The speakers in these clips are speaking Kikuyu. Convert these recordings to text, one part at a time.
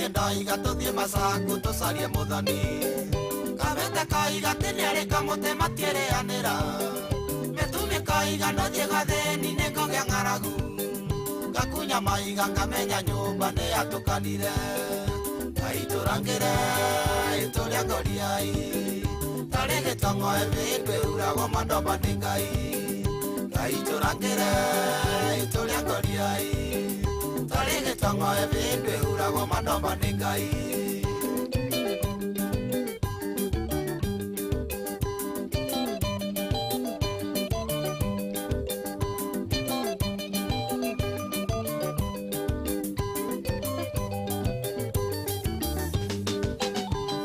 Niĩ ndoiga tũthiĩ Masaku tũcarie mũthoni. Kabete koiga atĩ nĩarĩ kamũtĩ matiĩrĩanĩra. Mĩtumĩ koiga ndũthiĩ gathĩni nĩngũgĩa ng'aragu. Ngakunya maiga ngamenya nyũmba nĩyatũkanire. Ngai tũrangĩre itũrĩa ngoriai. Tarĩ gĩtong'o ĩmĩndũ ĩhuragwo mandoba nĩ Ngai. Ngai tũrangĩre itũrĩa ngoriai. Tarĩ gĩtong'o ĩmĩndũ ĩhuragwo mandoba nĩ Ngai.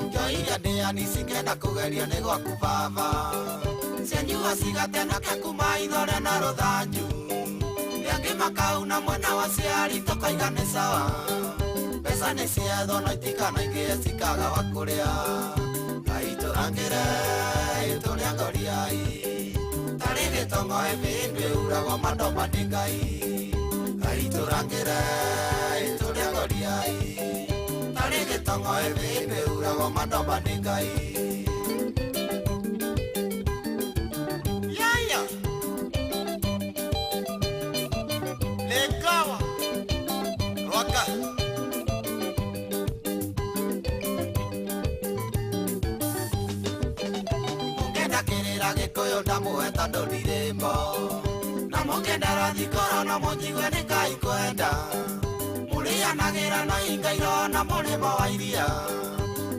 Njoiria ndĩani cikenda kũgerio nĩ gwaku baba. Cianyua cigatenake kuma ithore na rũthanju. Rĩangĩ makauna mwena wa ciari tũkoiga nĩ sawa. Mbeca nĩ ciethwo no itikanaingĩhe cikaga wa kũrĩa. Ngai tũrangĩre itũrĩa ngoriai. Tarĩ gĩtong'o ĩmĩndũ ĩhuragwo mandoba nĩ Ngai. Ngai tũrangĩre itũrĩa ngoriai. Tarĩ gĩtong'o ĩmĩndũ ĩhuragwo mandoba nĩ Ngai. Yaya Legawa Rwaka Mũngĩenda kĩrĩra gĩkũyũ ndamũhe tondũ ndirĩ mo. Na mũngĩenda rathikoro no mũnjigue nĩ Ngai kwenda. Mũrĩanagĩra na hinga irona mũrĩmo wa iria.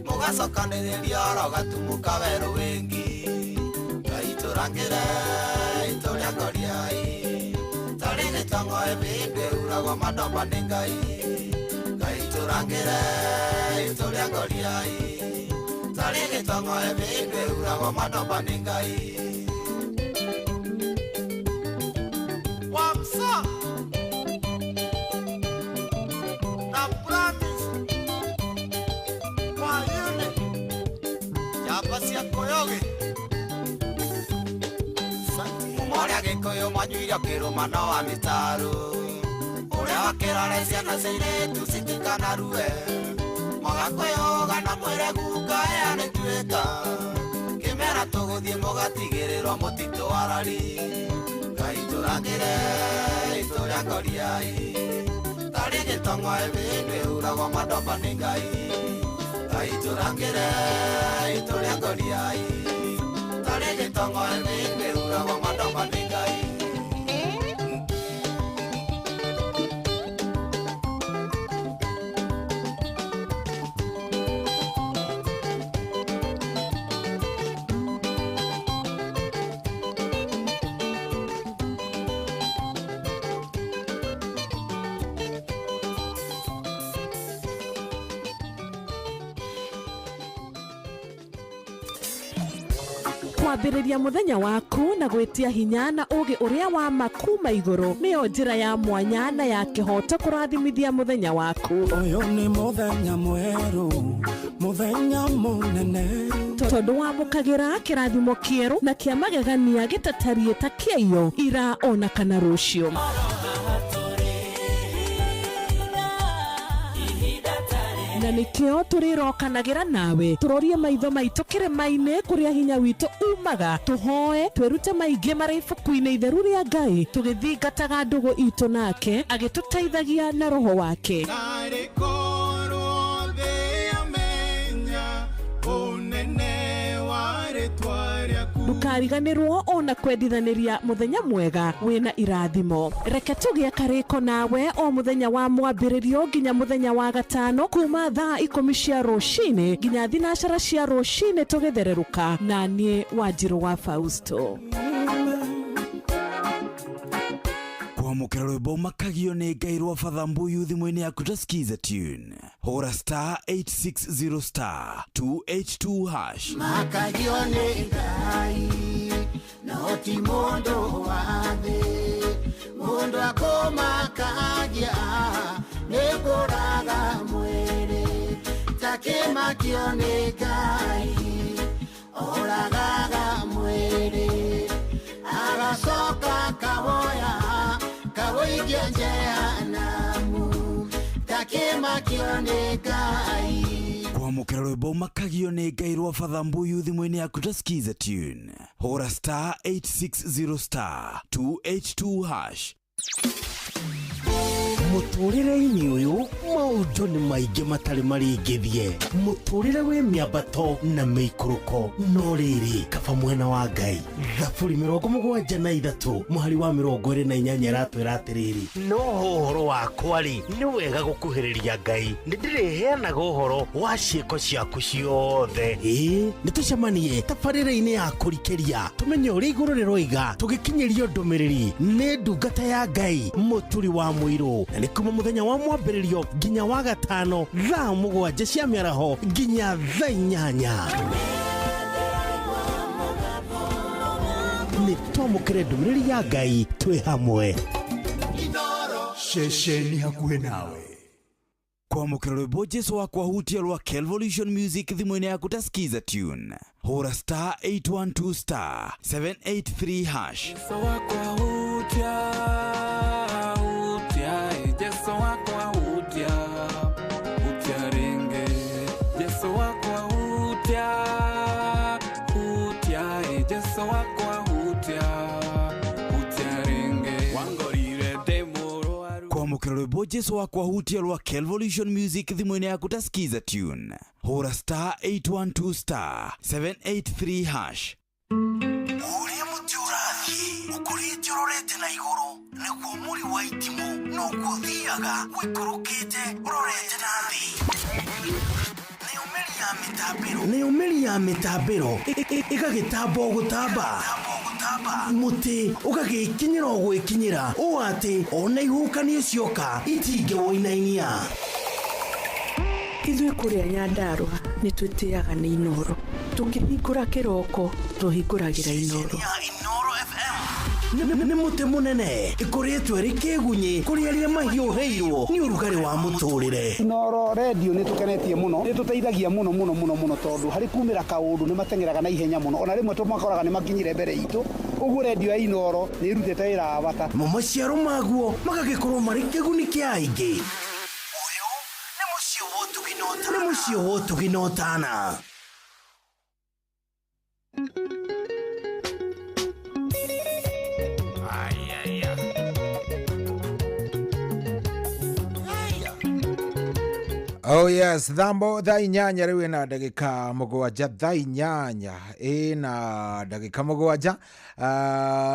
Mũgacokanĩrĩria oro gatumuka werũ wĩngi. Ngai tũrangĩre itũrĩa ngoriai. Tarĩ gĩtong'o ĩmĩndũ ĩhuragwo mandoba nĩ Ngai. Ngai tũrangĩre itũrĩa ngoriai. Tarĩ gĩtong'o ĩmĩndũ ĩhuragwo mandoba nĩ Ngai. Wamsa na Promise kwa yule njamba cia Koyoge. Mumo ũrĩa gĩkũyũ manyuire kĩrũma no wa mĩtaro. Ũrĩa wakĩrore ciana cia airĩtu citikanarue. Mũgakwĩyũga na mwĩre guka ĩya nĩtuĩka. Kĩmera tũgũthiĩ mũgatigĩrĩrwo mũtitũ warari. Ngai tũrangĩre itũrĩa ngoriai. Tarĩ gĩtong'o ĩmĩndũ ĩhuragwo mandoba nĩ Ngai. Ngai tũrangĩre itũrĩa ngoriai. Tarĩ gĩtong'o ĩmĩndũ ĩhuragwo mandoba nĩ Ngai. Kwambĩrĩria mũthenya waku na gwĩtia hinya na ũũgĩ ũrĩa wa ma kuma igũrũ nĩyo njĩra ya mwanya na ya kĩhooto kũrathimithia mũthenya waku. Ũyũ nĩ mũthenya mwerũ, mũthenya mũnene. Tondũ wamũkagĩra kĩrathimo kĩerũ na kĩa magegania gĩtatariĩ ta kĩaiyo ira ona kana rũciũ. Na nĩkĩo tũrĩrokanagĩra nawe tũrorie maitho maitũ kĩrĩma-inĩ kũrĩa hinya witũ umaga, tũhoe twĩrute maingĩ marĩ ibuku-inĩ itheru rĩa Ngai, tũgĩthingataga ndũgũ itũ nake agĩtũteithagia na roho wake. Narĩ korwo thĩ yamenya ũnene wa rĩtwa rĩaku. Ndũkariganĩrwo ona kwendithanĩria mũthenya mwega wĩna irathimo. Reke tũgĩe karĩko nawe o mũthenya wa mwambĩrĩrio nginya mũthenya wa gatano kuma thaa 10 cia rũcinĩ nginya thinacara cia rũcinĩ tũgĩthererũka na niĩ Wanjirũ wa Fausto. Kwamũkĩra rwĩmbo makagio nĩ Ngai rwa Father Mbuyu thimũ-inĩ yaku ta Skiza tune. Hũra star 860 star 282 hash. Makagio nĩ Ngai no ti mũndũ wa thĩ. Mũndũ akũmakagia nĩ kũraga mwĩrĩ. Takĩmakio nĩ Ngai oragaga mwĩrĩ. Agacoka kawoya kawoikia njehanamu. Ndakĩmakio nĩ Ngai. Kwamũkĩra rwĩmbo makagio nĩ Ngai rwa Father Mbuyu thimũ-inĩ yaku ta skiza tune. Hũra star 860 star 282 hash. Mũtũrĩre-inĩ ũyũ maũndũ nĩ maingĩ matarĩ maringithie, mũtũrĩre wĩ mĩambato na mĩikũrũko, no rĩrĩ kaba mwena wa Ngai. Thaburi 73 mũhari wa 28 ĩratwĩra atĩrĩrĩ, no ũhoro wakwa rĩ, nĩ wega gũkuhĩrĩria Ngai, nĩ ndĩrĩheanaga ũhoro wa ciĩko ciaku ciothe. Ĩĩ, nĩ tũcemanie tabarĩra-inĩ ya kũrikĩria tũmenye ũrĩa igũrũ rĩroiga, tũgĩkinyĩrio ndũmĩrĩri nĩ ndungata ya Ngai Mũturi wa Mũirũ, na nĩ kuma mũthenya wa mwambĩrĩrio nginya wa gatano thaa 7 cia mĩaraho nginya thaa 8. Nĩ twamũkĩre ndũmĩrĩri ya Ngai twĩ hamwe. Ceceni hakuhĩ nawe. Kwamũkĩra rwĩmbo Jesu wakwa hutia rwa Kelvolution Music thimũ-inĩ yaku ta skiza tune. Hũra star 812 star 783 hash. Jesu wakwa hutia, hutia, Jesu wakwa hutia, hutia ringe. Jesu wakwa hutia, hutia, Jesu wakwa hutia, hutia ringe. Wangorire ndĩ mũrwaru. Kwamũkĩra rwĩmbo Jesu wakwa hutia rwa Kelvolution Music thimũ-inĩ yaku ta skiza tune. Hũra star 812 star 783 hash. Ũrĩa mũtĩ ũrathiĩ ũkũrĩte ũrorete na igũrũ, nĩguo mũri wa itimũ noguo ũthiaga ũikũrũkĩte ũrorete na thĩ. Nayo mĩri ya mĩtambĩro ĩgagĩtamba o gũtamba, mũtĩ ũgagĩkinyĩra o gwĩkinyĩra, ũũ atĩ ona ihuhũkanio cioka itingĩwũinainia. Ithuĩ kũrĩa Nyandarũa nĩ twĩtĩaga nĩ Inoro, tũkĩhingũra kĩroko tũhingũragĩra Inoro. Nĩ mũtĩ mũnene ĩkũrĩtwo ĩrĩ kĩgunyĩ kũrĩ arĩa mahiũhĩirwo nĩ ũrugarĩ wa mũtũrĩre. Inoro redio nĩ tũkenetie mũno, nĩ tũteithagia mũno mũno mũno mũno, tondũ harĩ kumĩra kaũndũ nĩ mateng'eraga na ihenya mũno, ona rĩmwe tũmakoraga nĩ makinyire mbere itũ. Ũguo redio ya Inoro nĩ ĩrutĩte wĩra wa bata. Mo maciaro maguo magagĩkorwo marĩ kĩguni kĩa aingĩ. Ũyũ nĩ mũciĩ wa ũtugi na ũtana. Nĩ mũciĩ wa ũtugi na ũtana. Oh yes, thambo thaa 8 rĩu ĩna ndagĩka 7, thaa 8 ĩna ndagĩka 7.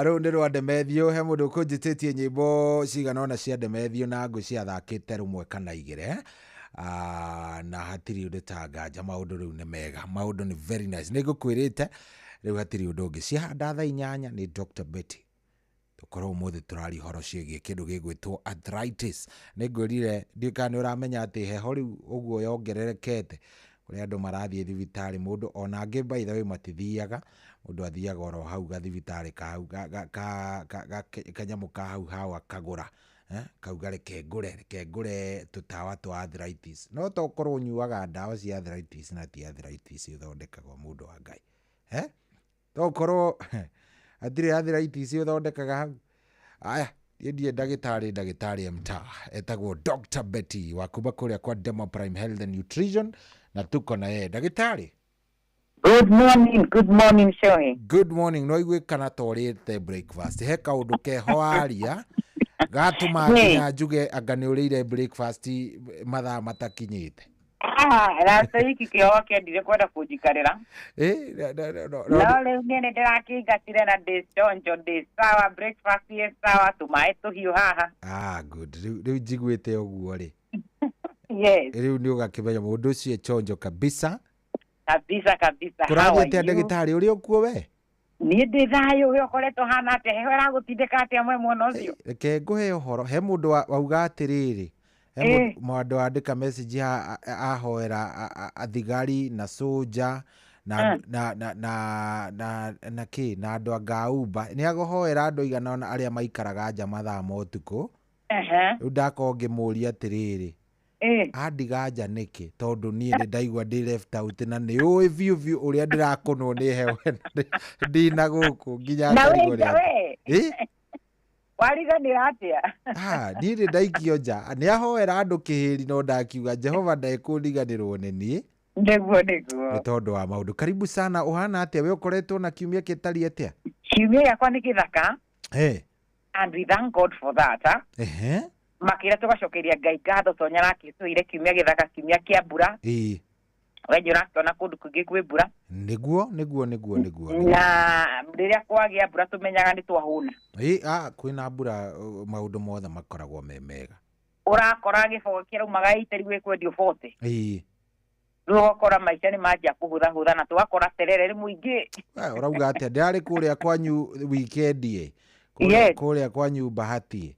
Rĩu nĩ rwa Ndemethio, he mũndũ ũkũnjĩtĩtie nyĩmbo cigana ũna cia Ndemethio na ngũ ciathakĩte rũmwe kana igĩrĩ. Na hatirĩ ũndũ ta nganja, maũndũ rĩu nĩ mega, maũndũ nĩ very nice. Nĩ ngũkwĩrĩte rĩu hatirĩ ũndũ ũngĩ. Ciahanda thaa 8 nĩ Dr. Betty. Tũkorwo ũmũthĩ tũraria ũhoro ciĩgiĩ kĩndũ gĩgwĩtwo arthritis. Nĩ ngwĩrire ndiũĩ kana nĩ ũramenya atĩ heho rĩu ũguo yongererekete, kũrĩ andũ marathiĩ thibitarĩ, mũndũ ona angĩ by the way matithiaga, mũndũ athiaga oro hau gathibitarĩ ka hau kanyamũ ka hau hau akagũra, kauga reke ngũre, reke ngũre tũtawa twa arthritis. No tokorwo ũnyuaga ndawa cia arthritis na ti arthritis ĩthondekagwo mũndũ wa Ngai. Tokorwo hatirĩ arthritis ĩthondekaga hau. Aya, niĩ ndirĩ ndagĩtarĩ, ndagĩtarĩ mtaa etagwo Dr. Betty wa kuma kũrĩa kwa Demo Prime Health and Nutrition, na tuko na yeye. Ndagĩtarĩ. Good morning, good morning, Shohi. Good morning. No igue kana torĩte breakfast. He kaũndũ keho waria gatũma nginya njuge anga nĩ ũrĩire breakfast mathaa matakinyĩte. Last week kĩo wakĩendire kwenda kũnjikarĩra. No, No rĩu niĩ nĩ ndĩrakĩingatire na ndĩ chonjo, ndĩ sawa, breakfast ĩ sawa, tũmaĩ tũhiũ haha. Good. Rĩu njiguĩte ũguo rĩ. Yes. Rĩu nĩ ũgakĩmenya mũndũ ũcio e chonjo kabisa. Kabisa kabisa. How Kũrathiĩ are atĩa you? ndagĩtarĩ ũrĩ ũkuo we? Niĩ ndĩ thayũ, we ũkoretwo hana atĩa? Heho ĩragũtindĩka atĩa mwe mwena ũcio? Reke ngũhe ũhoro. He mũndũ wauga atĩrĩrĩ, he mũndũ wandĩka message ahoera athigari na soja na na na na na na kĩ na andũ anga Uber. Nĩ agũhoera andũ aigana ũna arĩa maikaraga nja mathaa ma ũtukũ. Rĩu ndakorwo ngĩmũria atĩrĩrĩ, andiga nja nĩkĩ? Tondũ niĩ nĩ ndaigua ndĩ left out na nĩ ũĩ biũ biũ ũrĩa ndĩrakũnwo nĩ heho ndina gũkũ nginya Na wĩ ngarigwo nja nĩ we? atĩa. Wariganĩra atĩa? Ah, niĩ nĩ ndaikio nja. Nĩ ahoera andũ kĩhĩri no ndakiuga Jehova ndekũriganĩrwo nĩ niĩ. Nĩguo nĩguo. Nĩ tondũ wa maũndũ. Karibu sana, ũhana atĩa? We ũkoretwo na kiumia gĩtariĩ atĩa? Kiumia gĩakwa nĩ gĩthaka. Hey. And we thank God for that. Ah? Ehe. Makĩria tũgacokeria Ngai ngatho tondũ nĩarakĩtũire kiumia gĩthaka, kiumia kĩa mbura. Ĩĩ. We nĩ ũrakĩona kũndũ kũingĩ kwĩ mbura. Nĩguo nĩguo nĩguo nĩguo. Na rĩrĩa kwagĩa mbura tũmenyaga nĩ twahũna. Ĩĩ, ah, kwĩna mbura maũndũ mothe makoragwo me mega. Ũrakora gĩbogo kĩraumaga 80 rĩu gĩkwendio 40. Ĩĩ. Rĩu ũgakora maica nĩ manjia kũhũthahũtha na tũgakora terere nĩ mũingĩ. We ũrauga atĩa? Ndĩrarĩ kũrĩa kwanyu weekend ĩ. Yes. Kũrĩa kwanyu Bahati.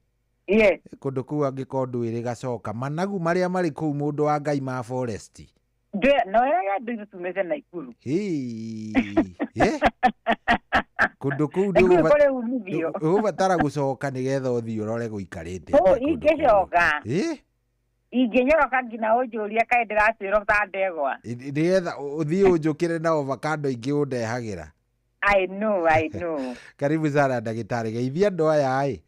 Yes. Kũndũ kũu angĩkorwo ndwĩrĩ gacoka. Managu marĩa marĩ kũu mũndũ wa Ngai ma forest. No ĩrĩa andũ ithuĩ tumĩte Naikuru. Hĩ. Kũndũ kũu Naikuru kũrĩ umithio. Ũgũbatara gũcoka nĩgetha ũthiĩ ũrore gũikarĩte. Kũu ingĩcoka. Ĩ? Ingĩnyoroka nginya ũnjũrie kaĩ ndĩracwĩrwo ta ndegwa. Nĩgetha ũthiĩ ũnjũkĩre na avocado ingĩ ũndehagĩra. I know, I know. Karibu sana ndagĩtarĩ, geithia andũ aya ĩ.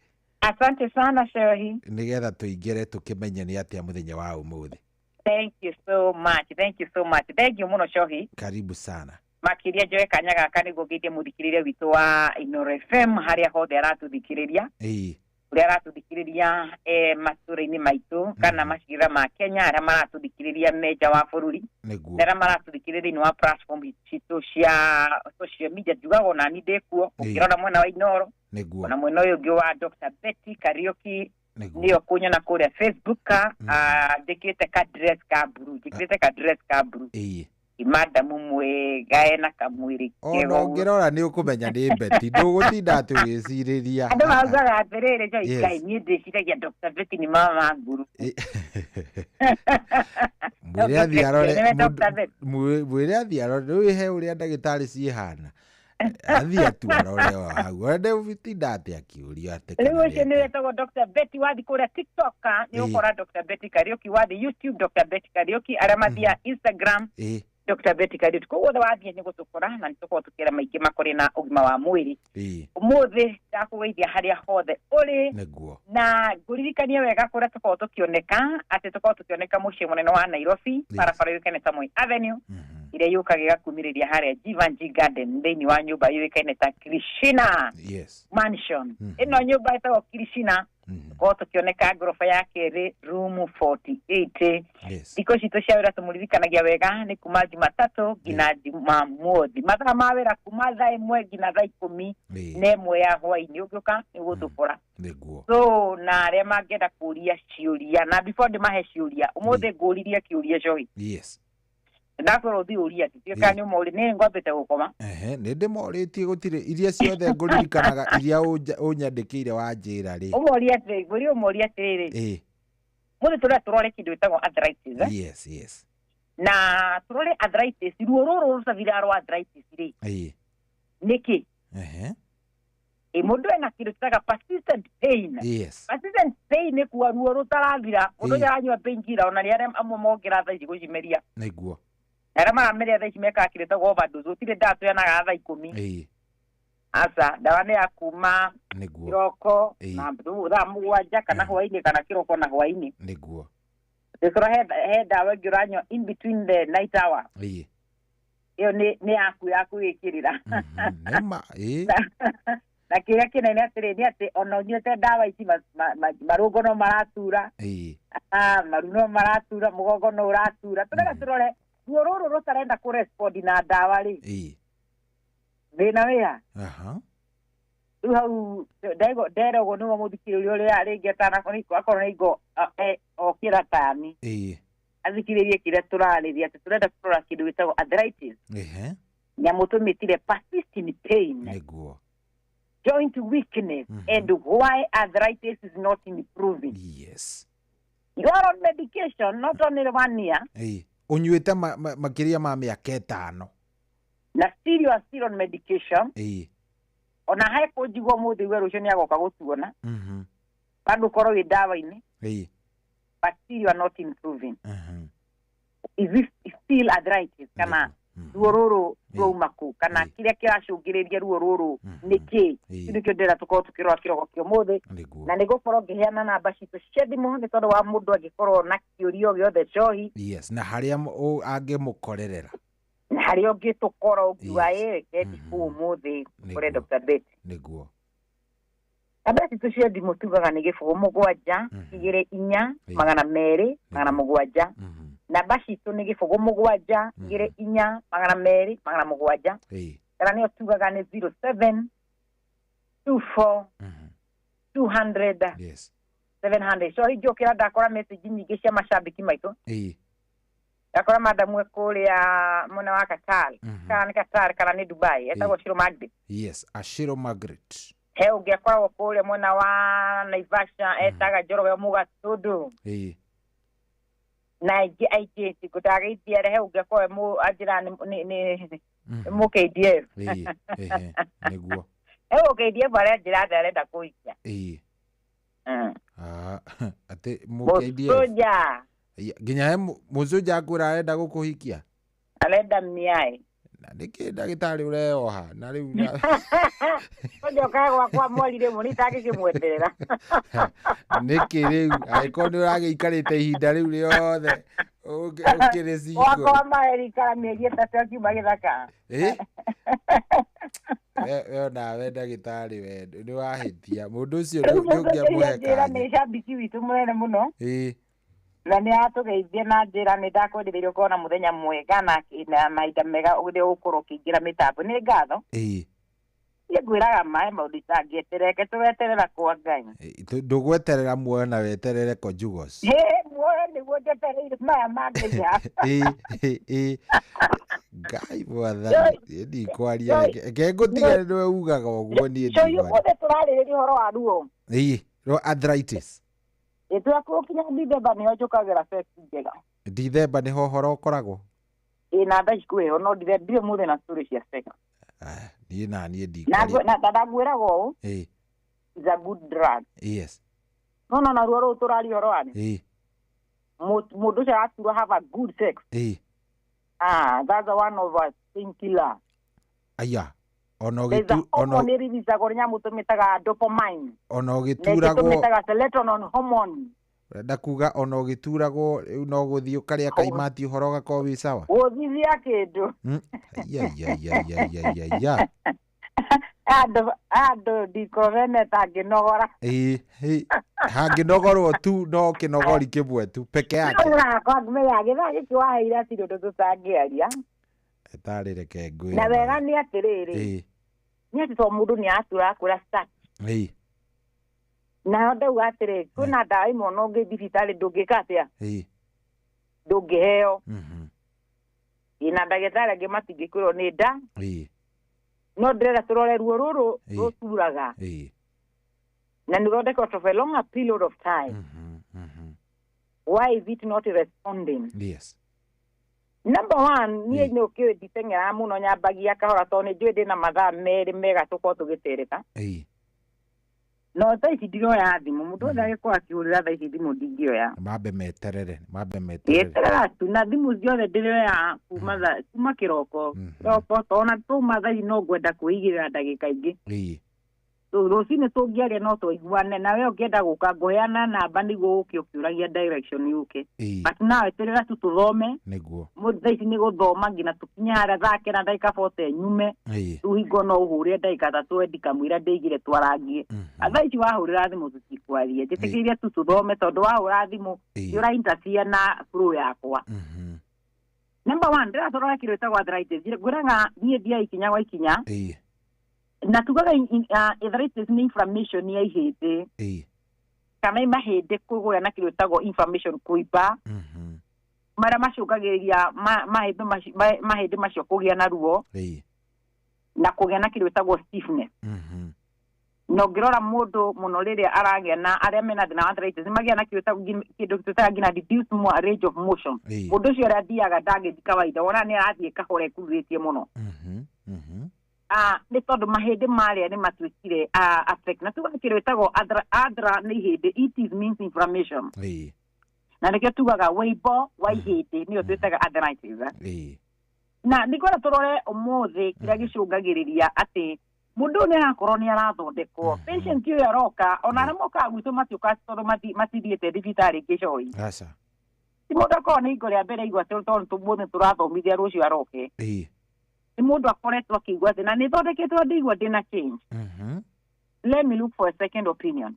Asante sana Shohi. Nĩgetha tũingĩre tũkĩmenye nĩ atĩa mũthenya wa ũmũthĩ. Thank you so much. Thank you so much. Thank you mũno Shohi. Karibu sana. Makĩria njoe kanya gaka nĩguo ngeithie mũthikĩrĩria witũ wa Inooro FM harĩa hothe aratũthikĩrĩria. Ĩĩ. Ũrĩa aratũthikĩrĩria matũũra-inĩ maitũ kana macigĩrĩra ma Kenya, arĩa maratũthikĩrĩria me nja wa bũrũri. Nĩguo. Na arĩa maratũthikĩrĩria thĩinĩ wa platform citũ cia social media, njugaga ona niĩ ndĩ kuo, ũkĩrora mwena wa Inooro. Nĩguo. Ona mwena ũyũ ũngĩ wa Dr. Betty Kariuki. Nĩguo. Nĩyo kũnyona kũrĩa Facebook, njĩkĩrĩte ka dress ka blue, njĩkĩrĩte ka dress ka blue. Ĩĩ. Madamu mwega ena kamwĩrĩ Ona kega. ũngĩrora nĩ ũkũmenya nĩ Betty, ndũgũtinda atĩ ũgĩcirĩria. Andũ maugaga atĩrĩrĩ, Joy, Yes. Ngai, niĩ ndĩciragia Dr. Betty nĩ mama nguru. Mwĩre athiĩ arore, Nĩwe Dr. Betty. mwĩre athiĩ arore, rĩu he ũrĩa ndagĩtarĩ ciĩhana. Athiĩ atu arore o hau. Ona ndegũtinda atĩ akĩũria atĩ Rĩu kana ũcio nĩ nĩ atĩa. wetagwo Dr. Betty, wathiĩ kũrĩa TikTok nĩ ũkora Dr. Betty Kariuki, wathiĩ YouTube Dr. Betty Kariuki, arĩa mathiaga Instagram Ĩĩ. Dr. Betty Kariuki. Koguo othe wathiĩ nĩ gũtũkora na nĩ tũkorwo tũkĩra maingĩ makũrĩ na ũgima wa mwĩrĩ. Ĩĩ. Ũmũthĩ ndakũgeithia harĩa hothe ũrĩ. Nĩguo. Na ngũririkanie wega kũrĩa tũkoragwo tũkĩoneka, atĩ tũkoragwo tũkĩoneka mũciĩ mũnene wa Nairobi, Yes. barabara yũĩkaine ta Moi Avenue, ĩrĩa yũkaga ĩgakumĩrĩria harĩa Jivanjee Garden thĩinĩ wa nyũmba yũĩkaine ta Krishna Yes. Mansion. Ĩno nyũmba ĩtagwo Krishna, tũkoragwo tũkĩoneka ngoroba ya kerĩ room 48. Yes. Thikũ citũ cia wĩra tũmũririkanagia wega nĩ kuma Jumatatũ nginya Jumamothi. Mathaa ma wĩra kuma thaa 1 nginya thaa 11 ya hwaĩ-inĩ, ũngĩũka nĩ ũgũtũkora. Nĩguo. So na arĩa mangĩenda kũria ciũria, na before ndĩmahe ciũria, ũmũthĩ ngũririe kĩũria Joy. Yes. Ndakwĩrwo ũthiĩ ũrie atĩ ndiũĩ kana nĩ ũmũũria, nĩ ngwambĩte gũkoma. Ehe, nĩ ndĩmorĩtie gũtirĩ iria ciothe ngũririkanaga iria ũnyandĩkĩire wanjĩra rĩ. Ũmũrie atĩrĩ, ngũrie ũmũrie atĩrĩrĩ. Ĩĩ. Mũthĩ tũrĩa tũrore kĩndũ gĩtagwo arthritis, eh? Yes, yes. Na tũrore arthritis, ruo rũrũ rũtathiraga rwa arthritis rĩ. Ĩĩ. Nĩkĩ? Ehe. Ĩ mũndũ ena kĩndũ tũtaga persistent pain. Yes. Persistent pain nĩ kuga ruo rũtarathira. Mũndũ Ĩĩ. ũrĩa aranyua painkiller ona nĩ arĩa amwe mongĩra thaa ici gũcimeria. Nĩguo. Na arĩa marameria thaa ici mekaga kĩndũ gĩtagwo overdose, gũtirĩ ndawa tũheanaga thaa 10. Ĩĩ. Aca, ndawa nĩ ya kuma Nĩguo. kĩroko Ĩĩ. na thaa 7 kana hwaĩ-inĩ kana kĩroko na hwaĩ-inĩ. Nĩguo. Ũngĩkorwo he ndawa ĩngĩ ũranyua in between the night hour. Ĩĩ. Ĩyo nĩ yaku ya kwĩĩkĩrĩra. Nĩma, ĩĩ. Na kĩrĩa kĩnene atĩrĩ nĩ atĩ ona ũnyuĩte ndawa ici marũngo no maratura. Ĩĩ. Maru no maratura, mũgongo no ũratura. Tũrenda tũrore ruo rũrũ rũtarenda kũrespond na ndawa rĩ. Ĩĩ. Thĩna wĩha? Aha. Rĩu hau nderogwo nĩguo mũthikĩrĩria ũrĩa rĩngĩ atanakorwo nĩ ingo okĩra tani. Ĩĩ. Athikĩrĩrie kĩrĩa tũrarĩria atĩ tũrenda kũrora kĩndũ gĩtagwo arthritis. Ehe. Nyamũ tũmĩtire persistent pain. Nĩguo. Joint weakness and why arthritis is not improving. Yes. You are on medication not only 1 year. Ĩĩ. Ũnyuĩte makĩria ma mĩaka 5. Na still you are still on medication. Ĩĩ. Ona he kũnjigua ũmũthĩ we rũciũ nĩagoka gũtuona. Bado ũkorwo wĩ ndawa-inĩ. Ĩĩ. But still you are not improving. Is this still arthritis kana Ruo rũrũ rwauma kũ, kana kĩrĩa kĩracũngĩrĩria ruo rũrũ nĩ kĩ? Kĩu nĩkĩo ndĩrenda tũkorwo tũkĩrora kĩroko kĩa ũmũthĩ. Na nĩ gũkorwo ngĩheana namba citũ cia thimũ, nĩ tondũ wa mũndũ angĩkorwo na kĩũria o gĩothe cohi. Yes, na harĩa angĩmũkorerera. Na harĩa ũngĩtũkora ũngiuga ĩ reke ndikũ ũmũthĩ kũrĩ Dr. Betty. Nĩguo. Namba citũ cia thimũ tugaga nĩ 0 7 2 4 200 700. Namba citũ nĩ 0 7 2 4 200 700. Kana nĩyo tugaga nĩ 07 24 200 700. So ingĩũkĩra ndakora message nyingĩ cia macambĩki maitũ. Ndakora madamu e kũrĩa mwena wa Qatar, kana nĩ Qatar kana nĩ Dubai, etagwo Shiro Margaret. Yes, Ashiro Margaret. He ũngĩ akoragwo kũrĩa mwena wa Naivasha, etaga Njoroge Mũgatundu. Na aingĩ aingĩ ngũtagĩithia he ũngĩ akoragwo anjĩra nĩ mũ KDF. Nĩguo. He mũ KDF aranjĩra atĩ arenda kũhikia. Atĩ mũ KDF. Mũcũnja. Nginya he mũcũnja akwĩra arenda gũkũhikia. Arenda miaĩ. Na nĩkĩ ndagĩtarĩ ũreoha na rĩu Ũnjokaga gwakwa mweri rĩmwe nĩitangĩkĩmweterera. Nĩkĩ rĩu angĩkorwo nĩ ũragĩikarĩte ihinda rĩu rĩothe ũkĩrĩ single? Gwakwa maerikara mĩeri 3 akiuma gĩthaka. We onawe ndagĩtarĩ, we nĩ wahĩtia mũndũ ũcio nĩ ũngĩamũhe kanya. Kanya. Nĩ cambiki witũ mũnene mũno. Na nĩ atũgeithia na njĩra nĩ ndakwendereire ũkorwo na mũthenya mwega na mahinda mega ũrĩa ũgũkorwo ũkĩingĩra mĩtambo. Nĩ ngatho. Niĩ ngwĩraga maĩ maũndũ itangĩetereke tũgeterera kwa Ngai. Ndũgweterera muoyo na weterere Conjugos. Hĩ, muoyo nĩguo njetereire, maya mangĩnya. Ngai mwathani, niĩ ndikwaria, reke ngũtige, nĩwe ugaga ũguo, niĩ Cũi, ndikwaria. ũmũthĩ tũrarĩrĩria ũhoro wa ruo. Rwa arthritis. Ĩtwekũkinya Dithemba nĩho njũkagĩra sex njega. Dithemba nĩho ũhoro ũkoragwo. Ĩ, na thaa ici kwĩho no ndirĩ mũthĩ na story cia sex. Niĩ na niĩ ndikwaria. Na ndangwĩraga ũũ, is a good drug. No no na ruo rũu tũraria ũhoro wa mũndũ ũcio araturwo have a good sex. Ah, that's one of a painkiller. Aya, ona There's a ũgĩtu ona hormone ĩririzacagwo nĩ nyamũ tũmĩtaga dopamine. Ona Na ĩngĩ ũgĩturagwo. Tũmĩtaga serotonin hormone. Ũrenda kuga ona ũgĩturagwo rĩu no gũthiĩ ũkarĩa kaimati ũhoro ũgakorwo wĩ sawa? Gũthithia kĩndũ. Aiaiaiaiaiaiaia. Andũ ndikomene tangĩnogora. Ĩ hangĩnogorwo tu no kĩnogori kĩmwe tu peke yake. Ũrakwa ngĩmenya gĩthaa gĩkĩ waheire hatirĩ ũndũ tũtangĩaria. Ĩtarĩ reke ngwĩre. Na wega nĩ atĩrĩrĩ, nĩ atĩ to mũndũ nĩ aratura akwĩra start. Nayo ndauga atĩrĩ, kwĩna ndawa imwe ona ũngĩ thibitarĩ ndũngĩka atĩa, ndũngĩheo. Ĩ, na ndagĩtarĩ angĩ matingĩkwĩrwo nĩ nda. No ndĩrenda tũrore ruo rũrũ rũturaga na nĩ rũthondeketwo for a longer period of time. Why is it not responding? Number one, niĩ nĩ ũkĩũĩ nditeng'eraga mũno, nyambagia kahora tondũ nĩ njũĩ ndĩna mathaa 2 mega tũkorwo tũgĩtereta. No thaa ici ndiroya thimũ, mũndũ wothe angĩkorwo akĩhũrĩra thaa ici thimũ ndingĩoya. Mambe meterere, mambe meterere. Gĩeterera tu, na thimũ ciothe ndĩroya kuma kĩroko kĩroko, tona tuma thaa ici no ngwenda kwĩigĩrĩra ndagĩka ingĩ. Rũcinĩ tũngĩaria no tũiguane, nawe ũngĩenda gũka ngũheana namba nĩguo ũke ũkĩũragia direction yũke. But now eterera tu tũthome. Mũndũ thaa ici nĩ gũthoma nginya tũkinye harĩa thaa 9 ndagĩka 40 nyume. Rĩu hingo no ũhũrĩre ndagĩka 3 ndikamwĩra ndĩigire twarangie. Thaa ici wahũrĩra thimũ tũtikwaria, njĩtĩkĩrie tu tũthome, tondũ wahũra thimũ nĩ ũra interfere na flow yakwa. Number one, ndĩratũrora kĩndũ gĩtagwo arthritis. Ngwĩraga niĩ thiaga ikinya gwa ikinya. Na tugaga arthritis nĩ inflammation ya ihĩndĩ kana mahĩndĩ kũgĩa na kĩndũ gĩtagwo inflammation, kũimba, marĩa macũngagĩrĩria mahĩndĩ macio kũgĩa na ruo na kũgĩa na kĩndũ gĩtagwo stiffness. Na ũngĩrora mũndũ mũno rĩrĩa aragĩa na arĩa mena thĩna wa arthritis nĩ magĩa na kĩndũ twĩtaga nginya reduced range of motion. Mũndũ ũcio ũrĩa athiaga ndangĩthiĩ kawaida, wona nĩ arathiĩ kahora ekururĩtie mũno. Nĩ tondũ mahĩndĩ marĩa nĩ matuĩkire affect. Na tugaga kĩndũ gĩtagwo arthra nĩ ihĩndĩ, it means inflammation. Na nĩkĩo tugaga wĩimbo wa ihĩndĩ nĩyo twĩtaga arthritis. Na nĩngwenda tũrore ũmũthĩ kĩrĩa gĩcũngagĩrĩria atĩ mũndũ ũyũ nĩarakorwo nĩarathondekwo. Patient ũyũ aroka, ona arĩa mokaga gwitũ matiũkaga tondũ matithiĩte thibitarĩ ĩngĩ coĩ. Aca. Ti mũndũ akorwo nĩ hingo rĩa mbere aigua atĩ tondũ ũmũthĩ tũrathomithia rũciũ aroke. Nĩ mũndũ akoretwo akĩigua atĩ na nĩthondeketwo ndĩigua ndĩna change. Let me look for a second opinion.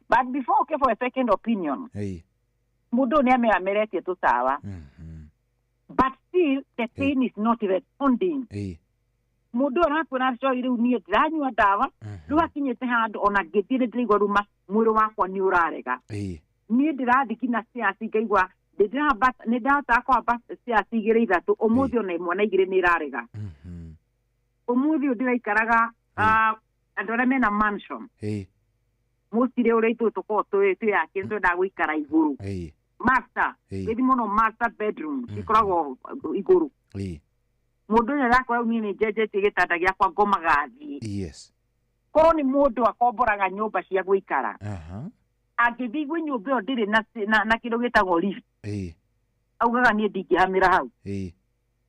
But before okay for a second opinion, mũndũ ũyũ nĩameameretie tũtawa. But still the pain is not responding. Mũndũ ũyũ arakwĩra coĩ rĩu niĩ ndĩranyua ndawa, rĩu akinyĩte handũ ona ngĩthiĩ nĩ ndĩraigua rĩu mwĩrĩ wakwa nĩ ũrarega. Niĩ ndĩrathiĩ nginya stairs ngaigua nĩ ndahotaga kwamba stairs igĩrĩ ithatũ, ũmũthĩ ona ĩmwe na igĩrĩ nĩ ĩrarega. Ũmũthĩ ũyũ ndĩraikaraga andũ arĩa mena mansion. Mostly ũrĩa ithuĩ tũkoragwo twĩyakĩte twendaga gũikara igũrũ. Master, gĩthi mũno master bedroom ikoragwo igũrũ. Mũndũ ũyũ arakora rĩu niĩ nĩ njenjetie gĩtanda gĩakwa ngomaga thĩ. Korwo nĩ mũndũ akomboraga nyũmba cia gũikara. Angĩthiĩ gwĩ nyũmba ĩyo ndĩrĩ na kĩndũ gĩtagwo lift. Augaga niĩ ndingĩhamĩra hau.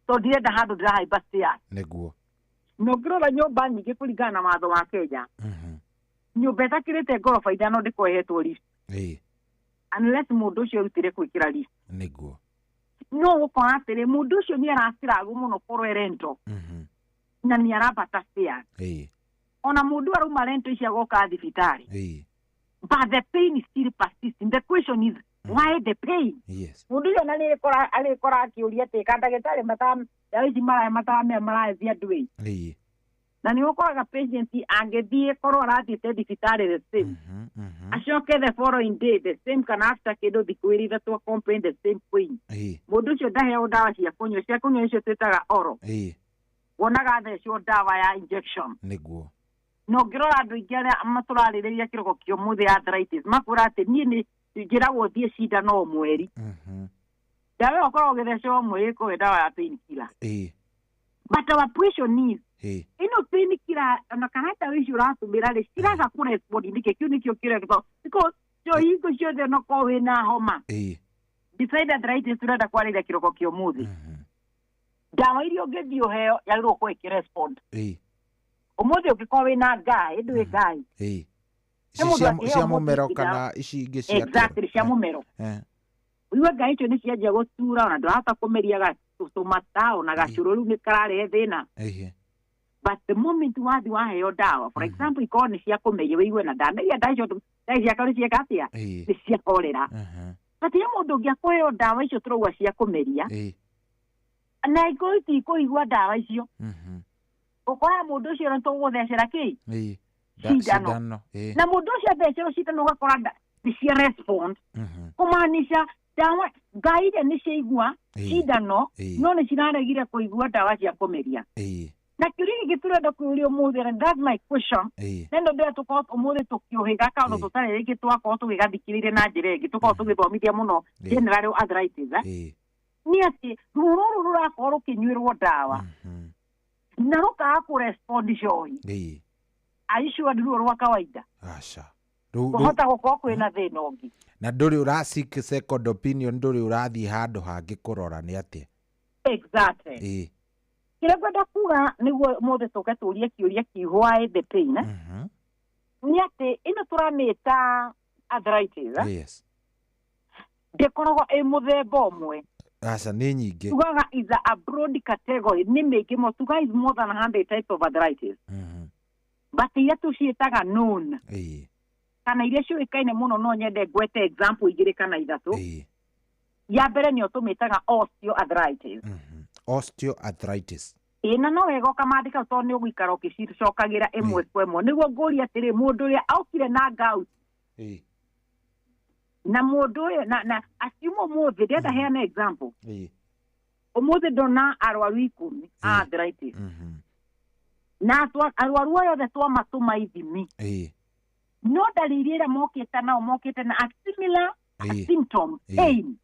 Tondũ ndirenda handũ ndĩrahaimba stairs. Nĩguo. Na ũngĩrora nyũmba nyingĩ kũringana na watho wa Kenya, nyũmba ĩtakĩrĩte ngoroba ithano ndĩkoragwo ĩhetwo lift. Unless mũndũ ũcio arutire gwĩkĩra lift. Nĩguo. No ũgũkora atĩrĩ mũndũ ũcio nĩ araciragwo mũno korwo e rento. Na nĩ arambata stairs. Ona mũndũ arauma rento ici agoka thibitarĩ. But the pain is still persisting. The question is, why the pain? Mũndũ ũcio na nĩarĩkora arĩkora akĩũria atĩ ka ndagĩtarĩ ndawa ici marahe mataramera maraheithia andũ ĩ. Na nĩ ũkoraga patient angĩthiĩ korwo arathiĩte thibitarĩ the same. Acoke the following day the same kana after kĩndũ thikũ igĩrĩ ithatũ complain the same pain. Mũndũ ũcio ndaheo ndawa cia kũnyua, cia kũnyua icio twĩtaga oral. Wonaga athecwo ndawa ya injection. Nĩguo. Na ũngĩrora andũ aingĩ arĩa tũrarĩrĩria kĩroko kĩa ũmũthĩ arthritis makwĩra atĩ niĩ nĩ njĩragwo thiĩ cindano o mweri. Ndawa ĩyo ũkoragwo ũgĩthecwo o mweri ĩkoragwo ĩ ndawa ya pain killer. But our question is, ĩno pain killer ona kana ndawa icio ũratũmĩra rĩ ciraga kũrespond nĩkĩ? Kĩu nĩkĩo kĩrĩa because cio hingo ciothe onokorwo wĩna homa. Beside arthritis tũrenda kwarĩria kĩroko kĩa ũmũthĩ. Ndawa iria ũngĩthiĩ ũheo yagĩrĩirwo gũkorwo ĩkĩrespond. Ũmũthĩ ũngĩkorwo wĩna ngaĩ, ndũĩ ngaĩ. Cia mũmero kana ici ingĩ cia Exactly, cia mũmero. Ũigue ngaĩ icio nĩ cianjia gũtura ona ndũrahota kũmeria tũmata ona gacũrũ rĩu nĩ kararehe thĩna. But the moment wathiĩ waheo ndawa, for example ikorwo nĩ cia kũmeria wĩigue na ndameria ndawa icio ndawa ciakwa nĩ cieka atĩa? Nĩ ciahorera. But he mũndũ ũngĩ akũheo ndawa icio tũrauga cia kũmeria, na ikorwo itikũigua ndawa icio, ũkoraga mũndũ ũcio nĩ tũgũthecera kĩ? Cindano. Na mũndũ ũcio athecerwo cindano ũgakora nĩ cia respond. Kũmaanisha ndawa ngai iria nĩ ciaigua cindano no nĩ ciraregire kũigua ndawa cia kũmeria. Na kĩũria gĩkĩ tũrenda kũũria ũmũthĩ, and that's my question. Na ĩno ndĩrenda tũkorwo ũmũthĩ tũkĩũhĩga kaũndũ tũtarĩ rĩngĩ twakorwo tũgĩgathikĩrĩria na njĩra ĩngĩ, tũkorwo tũgĩthomithia mũno general arthritis. Nĩ atĩ ruo rũrũ rũrakorwo rũkĩnyuĩrwo ndawa na rũkaga kũrespond coĩ. Are you sure nĩ ruo rwa kawaida? Aca. Kũhota gũkorwo kwĩna thĩna ũngĩ. Na ndũrĩ ũra seek second opinion, ndũrĩ ũrathiĩ handũ hangĩ kũrora nĩ atĩa. Exactly. Kĩrĩa ngwenda kuga nĩguo ũmũthĩ tũke tũrie kĩũria kĩ why the pain, nĩ atĩ ĩno tũramĩta arthritis. Ndĩkoragwo ĩ mũthemba ũmwe. Aca nĩ nyingĩ. Tugaga is a broad category, nĩ mĩingĩ mũno. Tugaga is more than 100 types of arthritis. But iria tũciĩtaga known. Kana iria ciũĩkaine mũno no nyende ngwete example igĩrĩ kana ithatũ. Ya mbere nĩyo tũmĩtaga osteoarthritis. Osteoarthritis. Ĩĩ, na no wega ũkamandĩka tondũ nĩ ũgũikara ũgĩcicokagĩra ĩmwe kwa ĩmwe. Nĩguo ngũria atĩrĩ, mũndũ ũrĩa okire na gout na mũndũ ũyũ na assume ũmũthĩ ndĩrenda heane example. Ũmũthĩ ndona arwaru 10 a arthritis. Na arwaru aya othe twamatũma ithimi. No ndariri ĩrĩa mokĩte nao mokĩte na a similar symptom pain.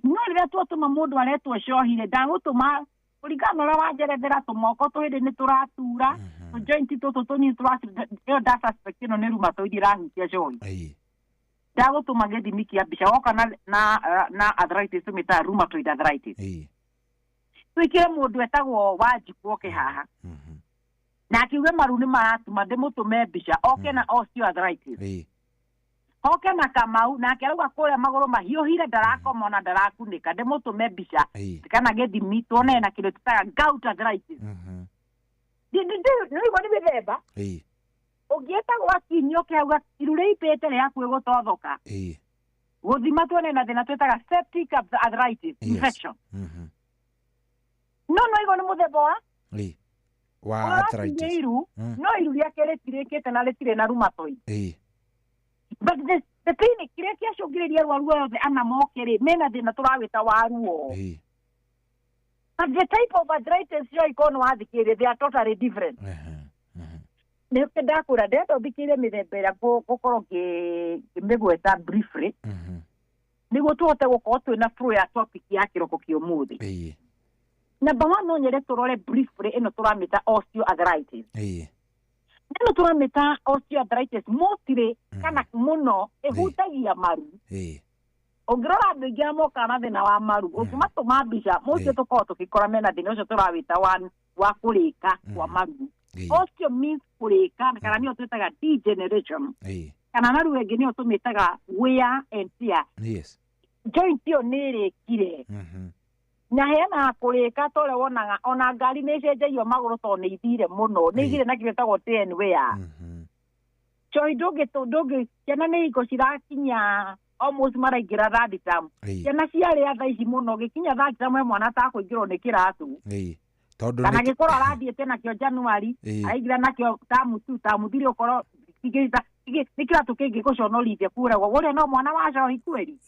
No rĩrĩa twatũma mũndũ aretwo cohire ndagũtũma kũringana na ũrĩa wanjerethera tũmoko tũhĩndĩ nĩ tũratura tũjoint tũtũ tũnini tũratura, ĩyo nda suspect ĩno nĩ rheumatoid ĩrahutia cohi. Ndagũtũma gĩthimi kĩa mbica woka na arthritis tũmĩtaga rheumatoid arthritis. Twĩkĩre mũndũ etagwo Wanjikũ oke haha na akiuge maru nĩ maratuma, ndĩmũtũme mbica oke na osteoarthritis. Oke na Kamau nake arauga kũrĩa magũrũ mahiũhire, ndarakoma ona ndarakunĩka, ndĩmũtũme mbica kana gĩthimi tuone na kĩndũ tũtaga gout arthritis. Nĩũigua nĩ mĩthemba. Ũngĩetagwo Akinyi oke auga iru rĩimbĩte rĩ hakuhĩ gũtothoka, gũthima tuone na thĩna twĩtaga septic arthritis infection. No no igua nĩ mũthemba wa Wa ũrakinyia arthritis. iru, no iru rĩake rĩtirĩkĩte na rĩtirĩ na rheumatoid. But the pain kĩrĩa kĩacũngĩrĩria arwaru othe ana moke rĩ, mena thĩna tũrawĩta wa ruo. But the type of arthritis cio ikorwo nĩ wathikĩrĩria, they are totally different. Nĩkĩo ndakwĩra ndĩrenda ũthikĩrĩrie mĩthemba ĩrĩa ngũkorwo ngĩmĩgweta briefly, nĩguo tũhote gũkorwo twĩna flow ya topic ya kĩroko kĩa ũmũthĩ. Number one, no nyende tũrore briefly ĩno tũramĩta osteoarthritis. Ĩno tũramĩta osteoarthritis mostly kana mũno ĩhutagia maru. Ũngĩrora andũ aingĩ arĩa mokaga na thĩna wa maru, ũngĩmatũma mbica mũcio, tũkoragwo tũgĩkora mena thĩna ũcio tũrawĩta wa kũrĩka kwa maru. Osteo means kũrĩka, kana nĩyo twĩtaga degeneration, kana na ruo ĩngĩ nĩyo tũmĩtaga wear and tear. Joint ĩyo nĩ ĩrĩkire na heanaga kũrĩka ta ũrĩa wonaga ona ngari nĩ ĩcenjagio magũrũ tondũ nĩ ithire mũno, nĩ ithire na kĩndũ gĩtagwo tear and wear. Choi ndũngĩ ciana nĩ hingo cirakinya almost maraingĩra third term. Ciana ciarĩa thaa ici mũno, gĩkinya third term he mwana atakũingĩrwo nĩ kĩratũ. Tondũ kana gĩkorwo arathiĩte nakĩo January, araingĩra nakĩo term 2, term 3, ũkorwo nĩ kĩratũ kĩngĩgũconorithia kũragwo ũrĩa no mwana wa cohi kweri.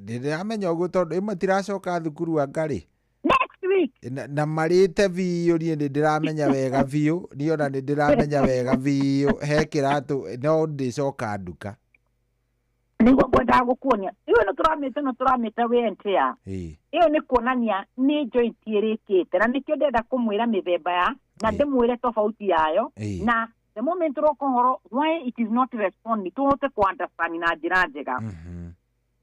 Ndĩramenya ũguo tondũ ĩmwe tiracoka thukuru anga rĩ. Next week. Na marĩte biũ. Niĩ nĩ ndĩramenya wega biũ, niĩ ona nĩ ndĩramenya wega biũ he kĩratũ no ndĩcoka nduka. Nĩguo ngwendaga gũkuonia ĩyo ĩno tũramĩte, ĩno tũramĩte wear and tear. Ĩyo nĩ kuonania nĩ joint ĩrĩkĩte, na nĩkĩo ndĩrenda kũmwĩra mĩthemba ya na ndĩmwĩre tofauti yayo, na the moment tũroka ũhoro why it is not responding, tũhote ku understand na njĩra njega.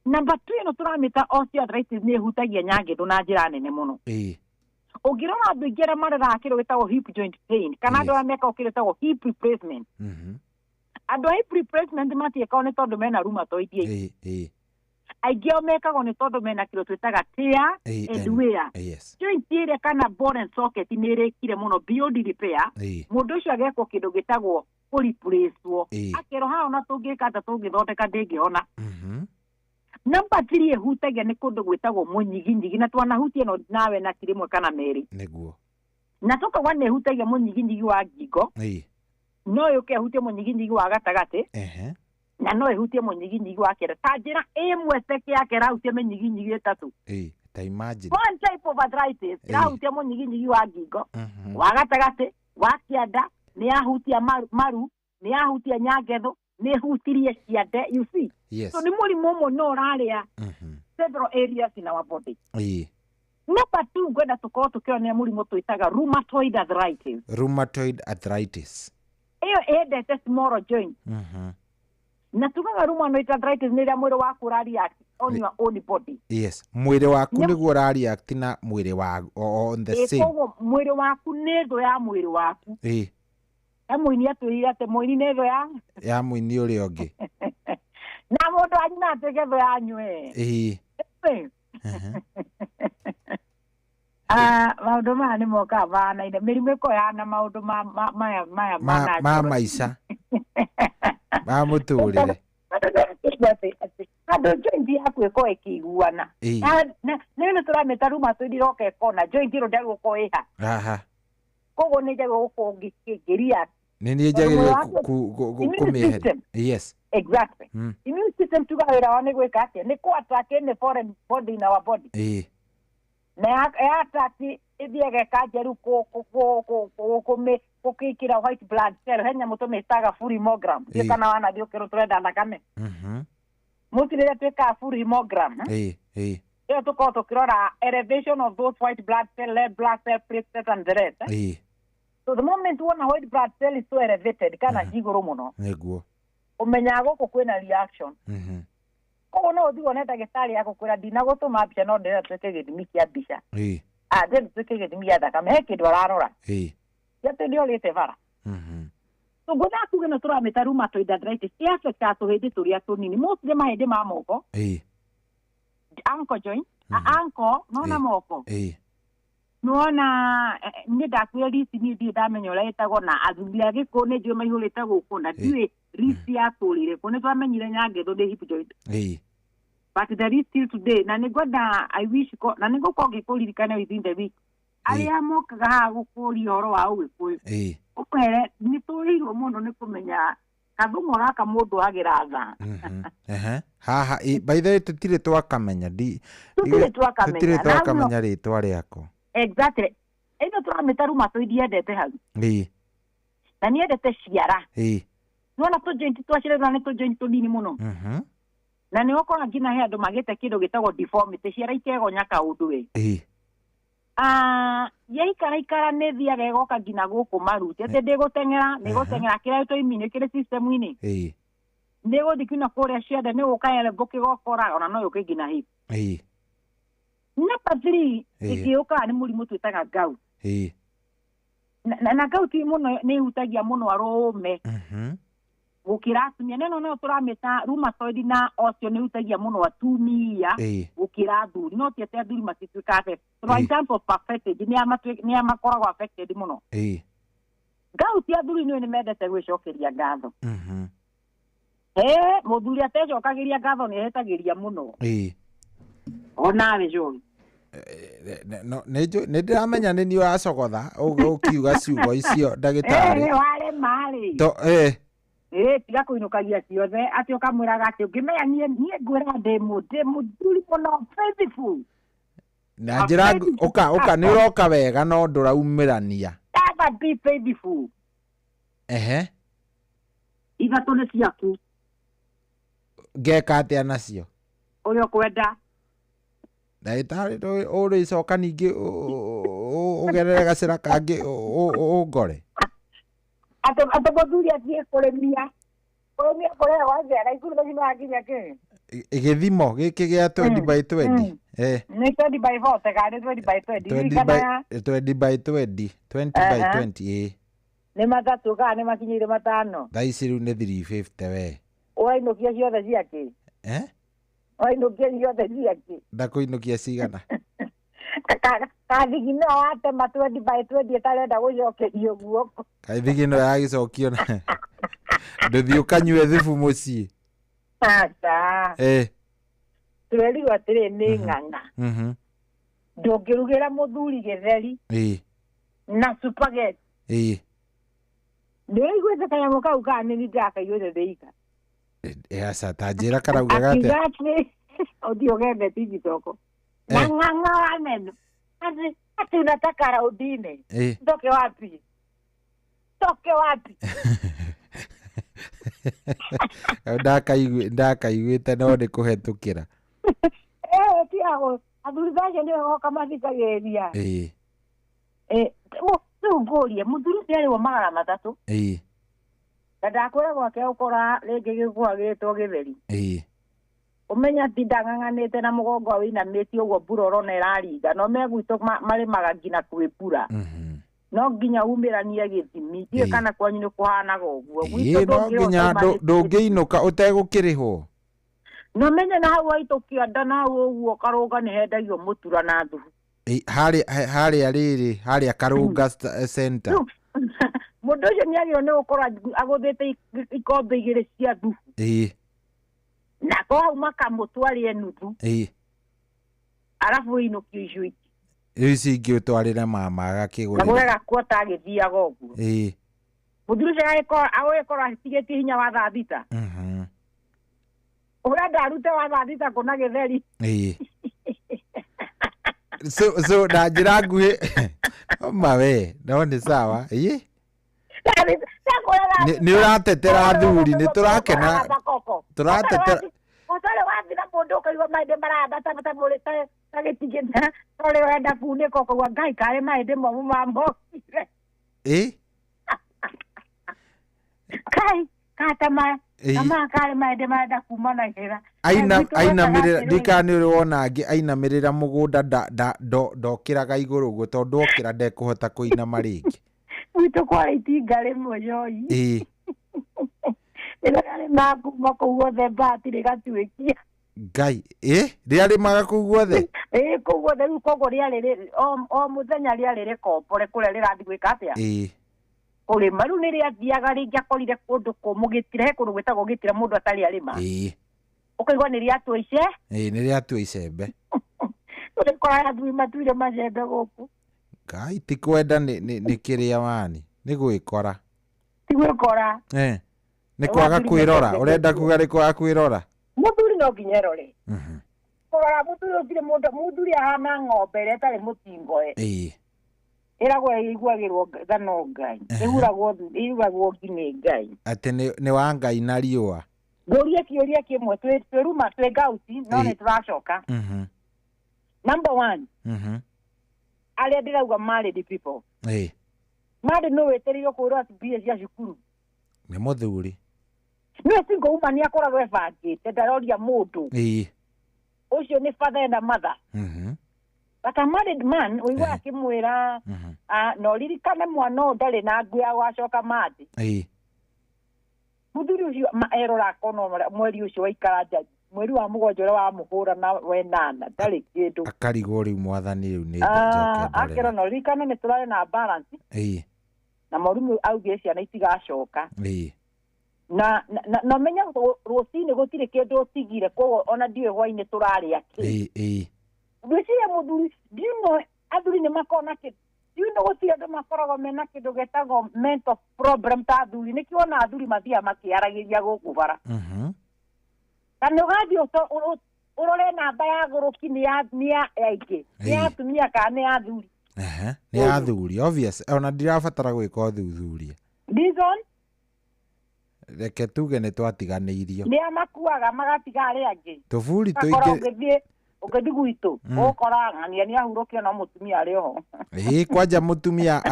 Number two, ĩno tũramĩta osteoarthritis nĩ ĩhutagia nyangĩthũ na njĩra nene mũno. Ũngĩrora andũ aingĩ arĩa mareraga kĩndũ gĩtagwo hip joint pain, kana andũ arĩa mekaga kĩndũ gĩtagwo hip replacement, andũ a hip replacement matiĩkagwo nĩ tondũ mena rheumatoid aingĩ. Aingĩ ao mekagwo nĩ tondũ mena kĩndũ twĩtaga tear and wear. Joint ĩrĩa kana bone and socket nĩ ĩrĩkire mũno beyond repair. Mũndũ ũcio agekwo kĩndũ gĩtagwo kũreplacewo, akerwo haha ona tũngĩka ata tũngĩthondeka ndĩngĩhona. Number three, ĩhutagia nĩ kũndũ gwĩtagwo mũnyiginyigi, na twanahutia ĩno nawe na ti rĩmwe kana merĩ. Na tũkauga nĩ ĩhutagia mũnyiginyigi wa ngingo, no yũke ĩhutie mũnyiginyigi wa gatagatĩ, na no ĩhutie mũnyiginyigi wa kĩanda ta njĩra ĩmwe peke yake ĩrahutia mĩnyiginyigi ĩtatũ. Ta imagine. One type of arthritis ĩrahutia mũnyiginyigi wa ngingo, wa gatagatĩ, wa kĩanda, nĩ yahutia maru, nĩ yahutia nyangetho, nĩ ĩhutirie ciande, you see. So nĩ mũrimũ ũmwe no ũrarĩa several areas in our body. Number two, ngwenda tũkorwo tũkĩonea mũrimũ twĩtaga rheumatoid arthritis. Rheumatoid arthritis. Ĩyo ĩendete small joint. Na tugaga rheumatoid arthritis nĩ ĩrĩa mwĩrĩ waku ũrareact on your own body. Yes, mwĩrĩ waku nĩguo ũrareact na mwĩrĩ wa on the same. Koguo mwĩrĩ waku nĩ thũ ya mwĩrĩ waku. He mũini atwĩrire atĩ mũini nĩ thũ ya ya mũini ũrĩa ũngĩ. Na mũndũ wanyu no atuĩke thũ yanyu ĩ. Ah, maũndũ maya nĩ mokaga mahanaine, mĩrimũ ĩkoragwo ĩhana maũndũ maya maya ma natural. Maica ma mũtũrĩre. Atĩ handũ joint yaku ĩkorwo ĩkĩiguana. Na nĩ tũramĩta rheumatoid, ĩroka ĩkona joint ĩno ndagĩrĩirwo gũkorwo ĩha. Koguo nĩ njagĩrĩirwo gũkorwo ngĩreact. Nĩ niĩ Tondũ mwĩrĩ njagĩrĩire waku immune kũmĩeheria. system. Exactly. Immune system tuga wĩra wao nĩ gwĩka atĩa? Nĩ kũ attack any foreign body in our body. Na ya attack ĩthiaga ĩkanjia rĩu gũkĩkĩra white blood cell, he nyamũ tũmĩtaga full hemogram. Ndiũĩ kana wanathiĩ ũkĩrwo tũrenda thakame. Mũti rĩrĩa twĩkaga full hemogram, eh? Ĩyo tũkorwo tũkĩrora elevation of those white blood cell, red blood cell, platelets and the rest, eh? So the moment wona white blood cell is so elevated kana ci igũrũ mũno, ũmenyaga gũkũ kwĩna reaction. Koguo no ũthiĩ wone ndagĩtarĩ agũkwĩra, "Ndinagũtũma mbica, no ndĩrenda twĩke gĩthimi kĩa mbica." Athiĩ twĩke gĩthimi gĩa thakame, he kĩndũ ararora. Ti atĩ nĩorĩte bara. So ngwenda kuga ĩno tũramĩta rheumatoid arthritis ĩaffectaga tũhĩndĩ tũrĩa tũnini, mostly mahĩndĩ ma moko, ankle joint, ankle nona moko. Nĩwona niĩ ndakwĩra wrist, niĩ ndirĩ ndamenya ũrĩa ĩtagwo, na athuri a gĩkũyũ nĩ njũĩ maihũrĩte gũkũ na ndiũĩ wrist yatũrire kũ. Nĩ twamenyire nyangetho nĩ hip joint, but there is still today, na nĩngwenda, I wish ko, na nĩngũkorwo ngĩkũririkana within the week, arĩa mokaga haha gũkũria ũhoro wa ũgĩkũyũ, ũkere nĩ tũrĩirwo mũno nĩ kũmenya kathung'o gaka mũndũ agĩra tha. Haha by the way tũtirĩ twakamenya. Tũtirĩ twakamenya. Tũtirĩ twakamenya rĩtwa rĩako. Exactly. Ĩno tũramĩta rheumatoid yendete hau. Na nĩyendete ciara. Nĩwona tũ joint twa ciara nĩ tũ joint tũnini mũno. Na nĩ ũkora nginya he andũ magĩte kĩndũ gĩtagwo deformity, ciara ikegonya kaũndũ we. Yaikara ikara nĩ ĩthiaga ĩgoka nginya gũkũ maru. Ti atĩ ndĩgũteng'era, nĩ gũteng'era kĩrĩa autoimmune kĩrĩ system-inĩ. Nĩ gũthiĩ nginya kũrĩa ciande, nĩ gũka elbow kĩgokora, ona no yũke nginya hip. Number 3 ĩngĩũkaga nĩ mũrimũ twĩtaga gout. Na gout mũno nĩ ĩhutagia mũno arũme gũkĩra atumia. Neno no tũramĩta rheumatoid na osteo nĩ ĩhutagia mũno atumia gũkĩra athuri, no ti atĩ athuri matituĩkaga affected. Tondũ in terms of percentage nĩ a makoragwo affected mũno. Gout athuri nĩ mendete gwĩcokeria ngatho. Mũthuri atecokagĩria ngatho nĩ ehĩtagĩria mũno. Onawe John. Nĩ ndĩramenya nĩ niĩ ũracogotha ũkiuga ciugo icio ndagĩtarĩ. Warema rĩ. Tiga kũinũkagia ciothe atĩ ũkamwĩraga atĩ ũngĩmenya niĩ ngwĩra ndĩ mũthuri mũno faithful. Na njĩra ũka ũka nĩ ũroka wega no ndũraumĩrania. Never be faithful. Ithatũ nĩ ciaku. Ngeka atĩa nacio? Ũrĩa ũkwenda. Ndagĩtarĩ ũrĩcoka ningĩ ũgerere gacĩra kangĩ ũngore. Atĩ mũthuri athiĩ kũrĩmia. Kũrĩmia kũrĩa gwathiaga ikuru thĩinĩ wa nginya kĩ? Gĩthimo gĩkĩ gĩa 20 by 20. Nĩ 20 by 40 kana nĩ 20 by 20? 20 by 20. 20 by 20. Nĩ matatũ kana nĩ makinyĩire matano? Thaa ici rĩu nĩ 350 we. Ũrainũkia ciothe ciakĩ? Ũrainũkia ciothe ciakĩ? Ndakũinũkia cigana? Kathigino watema 20 by 20 ĩtarenda gũcokerio guoko. Kathigino yagĩcokio na ndũthiĩ ũkanyue thubu mũciĩ. Aca. Tũrerirwo atĩrĩ nĩ ng'ang'a. Ndũngĩrugĩra mũthuri gĩtheri na spaghetti. Nĩ ũraiguĩte kanyamũ kau kana nĩ niĩ ndĩrakaiguĩte ndĩika? Aca, ta njĩra karaugaga atĩa? Akiuga atĩ ũthiĩ ũgethe tigitoko. Na ng'ang'a wa meno. Ati unataka raudine. Toke wapi? Toke wapi? Ndakaiguĩte no nĩ kũhetũkĩra. Ti ago athuri acio nĩo goka mathikagĩrĩria. Rĩu ngũrie mũthuri ũcio arĩhwo 300. Na ndakwĩra gwake ũkora rĩngĩ gĩkũa gĩtwo gĩtheri. Ũmenya ti ndang'ang'anĩte na mũgongo wĩinamĩtie ũguo mbura ũrona ĩraringa, no megwitũ marĩmaga nginya kwĩ mbura. No nginya umĩranie gĩthimi. Ndiũĩ kana kwanyu nĩ kũhanaga ũguo. Gwitũ No nginya ndũngĩinũka ũtegũkĩrĩhwo. No menye na hau haitũ kĩanda na hau ũguo Karũnga nĩ hendagio mũtura na thubu. Harĩa rĩrĩ harĩa Karũnga center. Mũndũ ũcio nĩ agĩrĩirwo nĩ gũkorwo agũthĩte ikombe 2 cia thubu. Na ko hau makamũtwarĩre nuthu. Arabu ĩinũkio icio ingĩ. Ici ingĩ ũtwarĩre mama agakĩgũrĩra. Agũre gakuota agĩthiaga ũguo. Mũthuri ũcio agũgĩkorwo atigĩtie hinya wa thaa 6. Ũrenda arute wa thaa 6 kũna gĩtheri. So na njĩra nguhĩ ma we no nĩ sawa. Nĩ ũratetera athuri, nĩ tũrakena tũratetera. Ũtarĩ wathiĩ na mũndũ ũkaigua maĩndĩ marambata ta gĩtingĩ torĩ ũrenda kunĩka ũkaigua Ngai karĩ maĩndĩ momũ mamokire. Kai kata maya karĩ maĩndĩ marenda kuma na ihera. Ainamĩrĩra ndikana nĩ ũrĩ wona angĩ ainamĩrĩra mũgũnda ndokĩraga igũrũ ũguo tondũ okĩra ndekũhota kũinama rĩngĩ. Gwitũ kwarĩ itinga rĩmwe Joy. Ĩĩ. Rĩrĩa kuma kũu guothe mbati rĩgatuĩkia. Ngai, ĩ rĩarĩmaga kũu guothe? Ĩĩ kũu guothe rĩu koguo rĩarĩ o mũthenya rĩarĩ rĩkombore kũrĩa rĩrathiĩ gwĩka atĩa? Ĩĩ. Kũrĩma rĩu nĩ rĩathiaga rĩngĩakorire kũndũ kũmũ gĩtira, he kũndũ gwĩtagwo gĩtira mũndũ atarĩ arĩma. Ĩĩ. Ũkaigua nĩ rĩatua ice. Ĩĩ nĩ rĩatua icembe. Ũrĩkora athuri matuire macembe gũkũ. Ngai ti kwenda nĩ kĩrĩa wani nĩ gwĩkora. Ti gwĩkora. Nĩ kwaga kwĩrora, ũrenda kuga nĩ kwaga kwĩrora? Mũthuri no nginya erore. Kũrora mũthuri ũtirĩ mũndũ, mũthuri ahana ng'ombe ĩrĩa ĩtarĩ mũtingoe. Ĩĩ. Ĩragwo ĩiguagĩrwo tha no Ngai. Ĩhuragwo ngi nĩ Ngai. Atĩ nĩ wa Ngai na riũa. Ngũrie kĩũria kĩmwe twĩruma twĩ ngauti no nĩ tũracoka. Number 1. Arĩa ndĩrauga married people. Ĩĩ. Married no wĩtĩrĩirio kwĩrwo atĩ mbia cia cukuru. Nĩ mũthuri. Nĩwe single woman nĩ akoragwo ebangĩte ndaroria mũndũ. Ĩĩ. Ũcio nĩ father and a mother. But a married man ũigua akĩmwĩra na ũririkane mwana ũyũ ndarĩ na nguo ya gũgacoka mathĩ. Ĩĩ. Mũthuri ũcio erora akona mweri ũcio waikara nja mweri wa mũgwanja ũrĩa wamũhũra na wenana ndarĩ kĩndũ. Akarigwo rĩu mwathani rĩu nĩ njoke ndore. Akĩra na ũririkane nĩ tũrarĩ na balance. Ĩĩ. Na mwarimũ augire ciana itigacoka. Ĩĩ. Na na menya rũcinĩ gũtirĩ kĩndũ ũtigire koguo ona ndiũĩ hwainĩ tũrarĩa kĩ. Ĩĩ ĩĩ. Ngwĩciria mũthuri do you know athuri nĩ makoragwo na kĩndũ do you know gũtirĩ andũ makoragwo mena kĩndũ gĩtagwo mental problem ta athuri nĩkĩo wona athuri mathiaga makĩaragĩria gũkũ bara. Kana ũgathiĩ ũrore namba ya gũrũki nĩ ya aingĩ nĩ ya atumia kana nĩ ya athuri. Nĩ ya athuri obvious ona ndirabatara gwĩka ũthuthuria. Reason? Reke tuge nĩ twatiganĩirio. Nĩ makuaga magatiga arĩa angĩ. Tũburi tũingĩ ũngĩthiĩ gwitũ ũgũkora ng'ania nĩ ahurũkio no mũtumia arĩ oho. Ĩĩ kwanja mũtumia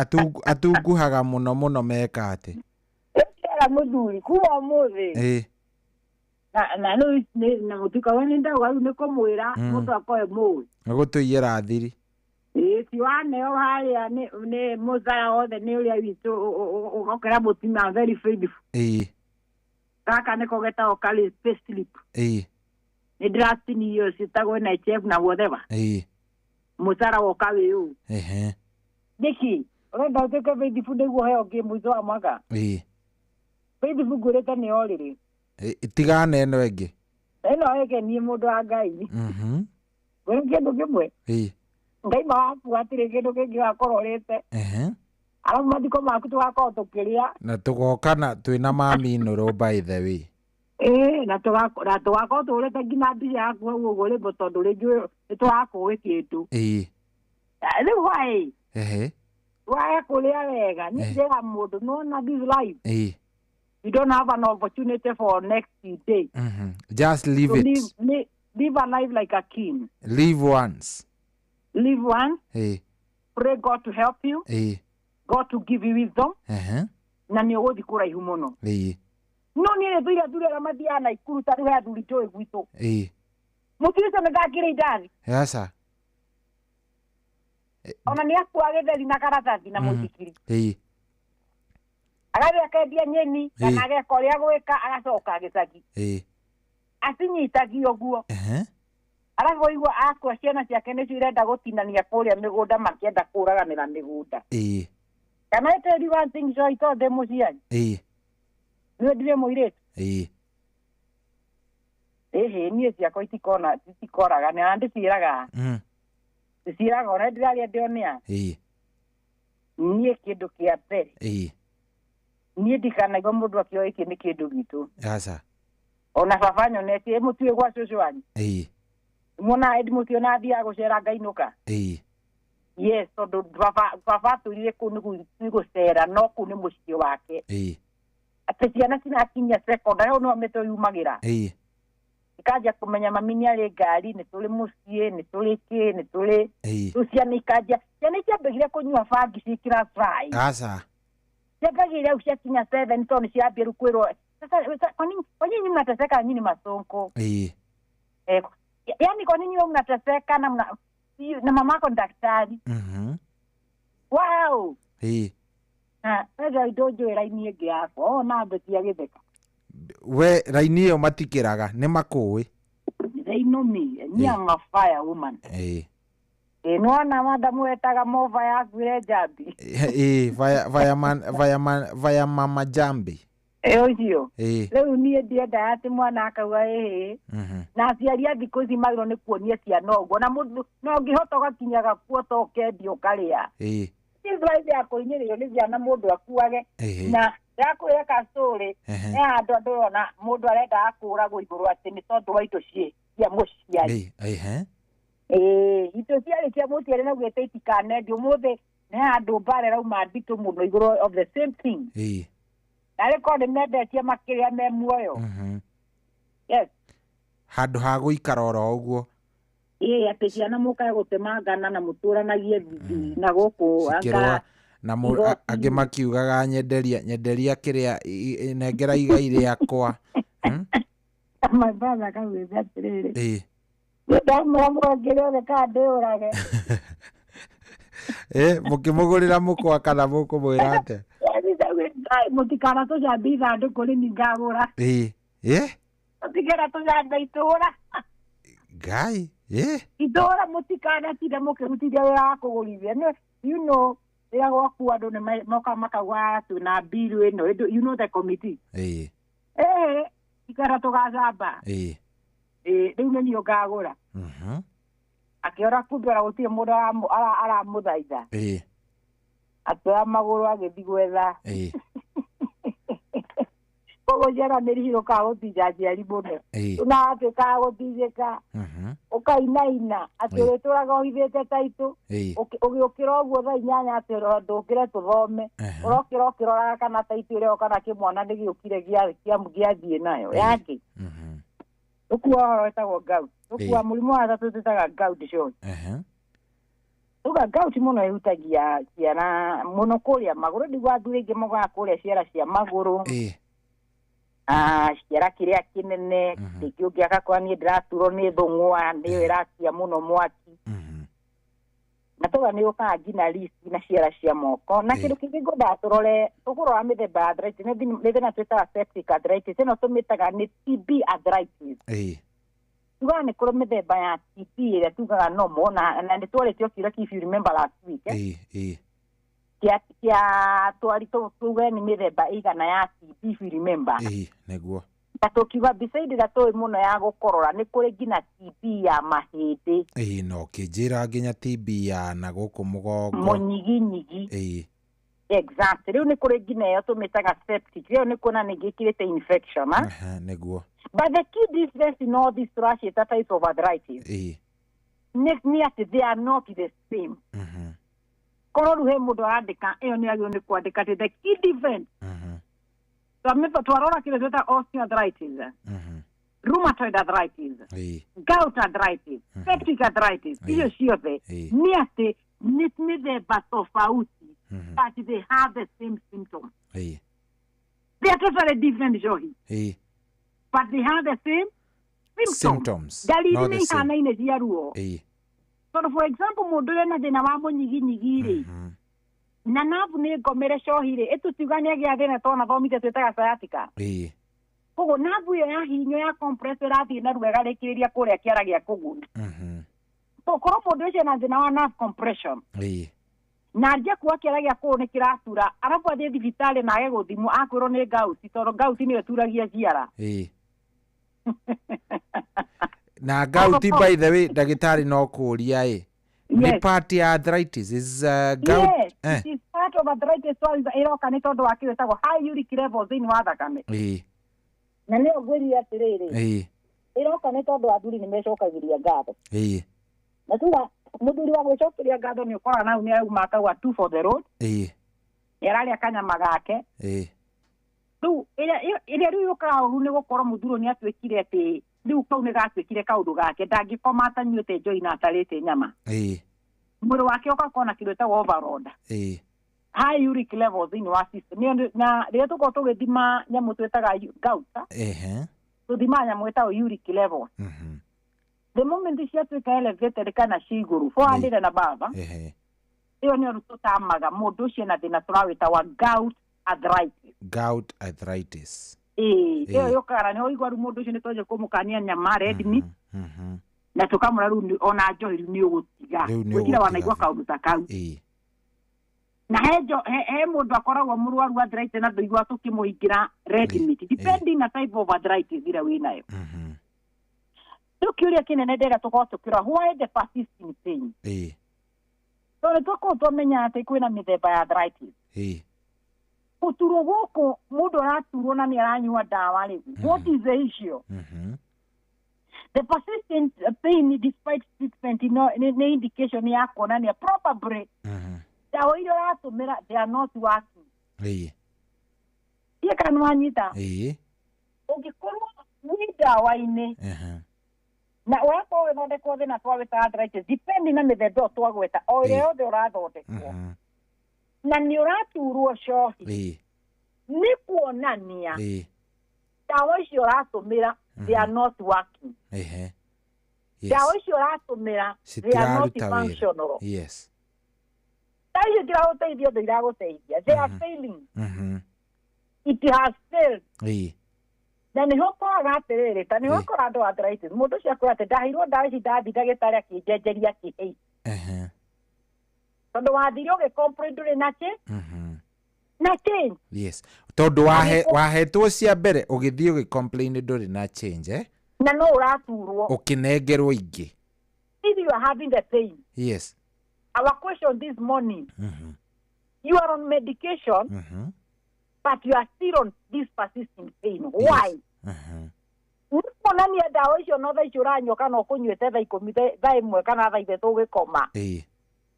atunguhaga mũno mũno meka atĩ. Ĩra mũthuri kuma ũmũthĩ. Ĩĩ. Na rĩu na mũtuka we nĩ ndauga rĩu nĩ kũmwĩra mũndũ akoe mũĩ. Nĩ gũtũiyĩra thiri. Ĩĩ ti waneo harĩa nĩ mũthara wothe nĩ ũrĩa witũ ũgokera mũtumia very faithful. Ĩĩ. Gaka nĩko getagwo karĩ pay slip. Ĩĩ. Nĩ ndĩratinio ciĩtagwo NHIF na whatever. Ĩĩ. Mũcara woka wĩ ũũ. Ehe. Nĩkĩ? Ũrenda ũtuĩke faithful nĩguo ũheo kĩ mũico wa mwaka? Ĩĩ. Faithful ngwĩrĩte nĩ orĩrĩ. Tigana ĩno ĩngĩ. Ĩno ĩngĩ niĩ mũndũ wa Ngai. Ngwĩre kĩndũ kĩmwe. Ĩĩ. Ngai mawaku hatirĩ kĩndũ kĩngĩ wakorwo ũrĩte. Ehe. Arabu mathiko maku tũgakorwo tũkĩrĩa. Na tũgoka na twĩna mami nũrũ by the way. Ĩĩ na tũgakorwo tũhũrĩte nginya mbica yaku hau ũguo rĩmwe tondũ rĩngĩ nĩ tũrakũĩ kĩndũ. Ĩĩ. Rĩu why? Ehe. Wage kũrĩa wega. Nĩ njĩra mũndũ nĩwona this life. Ĩĩ. You don't have an opportunity for next day. Just live so it. Live a life like a king. Live once. Live once. Ĩĩ. Pray God to help you. Ĩĩ. God to give you wisdom. Ehe. Na nĩ ũgũthiĩ kũraihu mũno. Ĩĩ. No niĩ nĩ thũire athuri arĩa mathiaga Naikuru ta rĩu he athuri njũĩ gwitũ. Ĩĩ. Mũthuri ũcio nĩ ndangĩrĩa indathi. Aca. Ona nĩ akua gĩtheri na karatathi na mũithikiri. Ĩĩ. Agathiĩ akendia nyeni kana ageka ũrĩa gwĩka agacoka gĩcagi. Ĩĩ. Acinyitagia ũguo. Ehe. Arabu ũigua akua ciana ciake nĩcio irenda gũtinania kũrĩa mĩgũnda makĩenda kũraganĩra mĩgũnda. Ĩĩ. Can I tell you one thing, Joy, tondũ ndĩ mũciari? Ĩĩ. Niĩ ndirĩ mũirĩtu. Ĩĩ. Ĩhĩ niĩ ciakwa itikona itikoraga na ndĩciĩraga. Ndĩciĩraga ona ndĩraria ndĩonea. Ĩĩ. Niĩ kĩndũ kĩa mbere. Ĩĩ. Niĩ ndikanaigua mũndũ akĩoĩ gĩkĩ nĩ kĩndũ gitũ. Aca. Ona baba nyonetie mũtuĩ gwa cũcũ wanyu. Ĩĩ. Muona ĩndi mũtuĩ na athiaga gũcera ngainũka. Ĩĩ. Yes tondũ baba atũrire kũu nĩ gũcera no kũu nĩ mũciĩ wake. Ĩĩ. Atĩ ciana cinakinya secondary hau nĩho mĩtwe yumagĩra. Ĩĩ. Ikanjia kũmenya mami nĩ arĩ ngari nĩ tũrĩ mũciĩ nĩ tũrĩ kĩ nĩ tũrĩ. Ĩĩ. Rĩu ciana ikanjia ciana ciambĩrĩria kũnyua bangi ciĩ class 5. Aca. Ciambagĩrĩria hau ciakinya 7 tondũ nĩ ciambia rĩu kwĩrwo sasa kwa nini mnateseka nyinyi masonko? Ĩĩ. Yaani kwa nini wewe mnateseka na mamako ni daktari? Wow. Sasa idojo raini ĩngĩ yakwa ona mbetia gĩtheka. We raini ĩyo matikĩraga nĩ makũĩ. They know me. Ni am a fire woman. Nĩwona madamu etaga mova yakuire Njambi. Vaya mama Njambi. Ũcio. Rĩu niĩ ndiendaga atĩ mwana akauga ĩhĩ. Na aciari a thikũ ici magĩrĩirwo nĩ kuonia ciana ũguo na mũndũ no ũngĩhota ũgakinyaga kuo to ũkendia ũkarĩa. Life ya kũhinyĩrĩrio nĩ ciana mũndũ akuage. Na ndakwĩra ka story he handũ andũ ũrona mũndũ arenda kũũragwo igũrũ atĩ nĩ tondũ wa indo cia mũciari. Indo ciarĩ cia mũciari na ugĩte itikanendio ũmũthĩ nĩ handũ mbara ĩrauma nditũ mũno igũrũ of the same thing. Narĩ korwo nĩ mendetie makĩrĩa me muoyo. Yes. Handũ ha gũikara oro ũguo. Atĩ ciana mũkae gũtemangana na mũtũranagie na gũkũ anga na angĩ makiugaga nyenderia kĩrĩa nengera igai rĩakwa. My brother akauga atĩrĩrĩ. Ndamũrangĩre othe kana ndĩũrage. Mũkĩmũgũrĩra mũkwa kana mũkũmwĩra atĩa? Mũtikana tũcambie ithandũkũ rĩ ningagũra. Mũtikena tũcambe itũra. Ngai. Itũra mũtikanatinde mũkĩrutithia wĩra wa kũgũrithia. You know, rĩrĩa gwaku andũ nĩ moka makauga twĩna bill ĩno, you know the committee. Ikara tũgacamba. Rĩu nĩ niĩ ngagũra. Akĩora kumbe ona gũtirĩ mũndũ aramũthaitha. Akĩoya magũrũ agĩthiĩ gwetha. Koguo ciana nĩ rihirũkaga gũtinja aciari mũno. Na watuĩkaga gũtinjĩka ũkainaina atĩ ũrĩtũraga ũhithĩte taitũ ũgĩũkĩra ũguo thaa 8 atĩ ndũkĩre tũthome ũrokĩra ũkĩroraga kana taitũ ĩrĩa kana kĩmwana nĩ gĩũkire gĩathiĩ nayo yakĩ. Tũkua ũhoro wĩtagwo gout. Tũkua mũrimũ wa gatatũ twĩtaga gout short. Tuga gout mũno ĩhutagia ciana mũno kũrĩa magũrũ nĩguo athuri aingĩ mokaga kũrĩa ciara cia magũrũ. Ciara kĩrĩa kĩnene rĩngĩ ũngĩ agakora niĩ ndĩraturwo nĩ thũng'wa nĩyo ĩrakia mũno mwaki. Na tuga nĩ ũkaga nginya wrist na ciara cia moko. Na kĩndũ kĩngĩ ngwendaga tũrore tũkũrora mĩthemba ya arthritis nĩ thĩna twĩtaga septic arthritis ĩno tũmĩtaga nĩ TB arthritis. Tugaga nĩ kũrĩ mĩthemba ya TB ĩrĩa tugaga normal na nĩ twarĩtio kĩũria if you remember last week. Kia twari tuge nĩ mĩthemba ĩigana ya TB if you remember. Nĩguo. Na tũkiuga beside that tũĩ mũno ya gũkorora nĩ kũrĩ nginya TB ya mahĩndĩ. No kĩnjĩra nginya TB ya na gũkũ mũgongo. Mũnyiginyigi. Exactly. Rĩu nĩ kũrĩ nginya ĩyo tũmĩtaga septic. Ĩyo nĩ kuona nĩ ĩkĩrĩte infection. Nĩguo. But the key difference in all these tũraciĩta types of arthritis nĩ atĩ they are not the same. Korwo rĩu he mũndũ arandĩka ĩyo nĩ agĩrĩirwo nĩ kwandĩka atĩ the key difference. Twarora kĩrĩa twĩtaga osteoarthritis, rheumatoid arthritis, gout arthritis, septic arthritis, icio ciothe nĩ atĩ nĩ mĩthemba tofauti but they have the same symptoms. They are totally different, Johi. But they have the same symptoms. Ndariri nĩ ihanaine cia ruo. Tondũ for example mũndũ ũrĩa na thĩna wa mũnyiginyigi rĩ na nabu nĩ ngomere cohi rĩ ĩtũtiuga nĩ agĩa thĩna tondũ thomithia twĩtaga sciatica. Koguo nabu ĩyo ya hinyo ya compress ĩrathiĩ na ruo ĩgarĩkĩrĩria kũrĩa kĩara gĩa kũgũrũ. Korwo mũndũ ũcio ena thĩna wa nerve compression na anjie kuga kĩara gĩa kũgũrũ nĩ kĩratura arabu athiĩ thibitarĩ na age gũthimwo akwĩrwo nĩ gout tondũ gout nĩyo ĩturagia ciara. Na gout by the way ndagĩtarĩ no kũũria ĩ nĩ part ya arthritis is gout. Yes, it is part of arthritis ĩroka nĩ tondũ wa kĩndũ gĩtagwo high uric levels thĩinĩ wa thakame. Na nĩyo ngwĩrire atĩrĩrĩ ĩroka nĩ tondũ athuri nĩ mecokagĩria ngatho. Na tuga mũthuri wa gwĩcokeria ngatho nĩ ũkoraga nau nĩ arauma akauga two for the road. Nĩ ararĩa kanyama gake. Rĩu ĩrĩa rĩu yũkaga ũru nĩ gũkorwo mũthuri nĩ atuĩkire atĩ rĩu kau nĩ gatuĩkire kaũndũ gake ndangĩkoma atanyuĩte njohi na atarĩte nyama. Mwĩrĩ wake ũgakorwo na kĩndũ gĩtagwo overload. High uric levels thĩinĩ wa system. Na rĩrĩa tũkorwo tũgĩthima nyamũ twĩtaga gout, tũthimaga nyamũ ĩtagwo uric level. The moment ciatuĩka elevated kana ci igũrũ 400 and above, ĩyo nĩyo tũtamaga mũndũ ũcio na thĩna tũrawĩta wa gout arthritis. Gout arthritis. Ĩĩ, ĩyo yũkaga na nĩho ũigua rĩu mũndũ ũcio nĩ twanjia kũmũkania nyama red meat, na tũkamwĩra rĩu ona njohi rĩu nĩ ũgũtiga. Gwĩkĩra wanaigua kaũndũ ta kau. Na he mũndũ akoragwo mũrwaru arthritis na ndũigua tũkĩmũhingĩra red meat, depending na type of arthritis ĩrĩa wĩnayo. Rĩu kĩũria kĩnene ndĩrenda tũkorwo tũkĩrora, why the persisting pain? Tondũ nĩtũkorwo twamenya atĩ kwĩna mĩthemba ya arthritis. Gũturwo gũkũ mũndũ araturwo na nĩ aranyua ndawa rĩ, what is the issue? The persistent pain despite treatment nĩ indication ya kuonania probably ndawa iria ũratũmĩra they are not working. Ndiĩ kana nĩwanyita. Ũngĩkorwo wĩ ndawa-inĩ na ũrakorwo ũgĩthondekwo thĩna twawĩta arthritis, depending na mĩthemba ĩyo twagweta, o ĩrĩa yothe ũrathondekwo na nĩ ũraturwo cohi, nĩ kuonania ndawa icio ũratũmĩra they are not working. Ndawa icio ũratũmĩra they are not functional. Ndawa icio itiragũteithia ũndũ iragũteithia. They are failing. It has failed. Na nĩho ũkoraga atĩrĩrĩ, ta nĩho ũkora andũ arthritis, mũndũ ũcio akwĩra atĩ ndaheirwo ndawa ici ndathi ndagĩtarĩ akĩnjenjeria kĩhĩi. Tondũ wathire ũgĩ-complain ndũrĩ na kĩ? Na change. Yes. Tondũ wahetwo cia mbere ũgĩthiĩ ũgĩ-complain ndũrĩ na change, eh? Na no ũraturwo. Ũkĩnengerwo ingĩ. If you are having the pain. Yes. Our question this morning, you are on medication, but you are still on this persisting pain. Why? Nĩ kuonania ndawa icio no thaa icio ũranyua kana ũkũnyuĩte thaa ikũmi, thaa ĩmwe kana thaa ithatũ ũgĩkoma.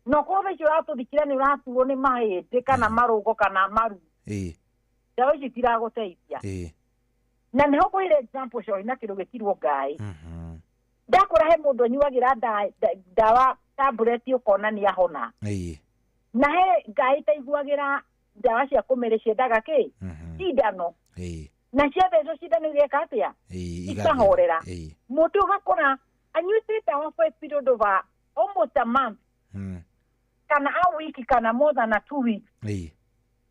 Na ũkorwo thaa icio ũratũthikĩra nĩ ũraturwo nĩ mahĩndĩ kana marũngo kana maru. Ndawa icio itiragũteithia. Na nĩho ngũheire example cohi na kĩndũ gĩtirwo ngaĩ. Ndakora he mũndũ anyuagĩra ndawa tablet ũkona nĩ ahona. Na he ngaĩ itaiguagĩra ndawa cia kũmeria ciendaga kĩ? Cindano. Na ciathecwo cindano igeka atĩa? Ikahorera. Mũndũ ũgakora anyuĩte ndawa for a period of almost a month, kana a week, kana more than a 2 weeks,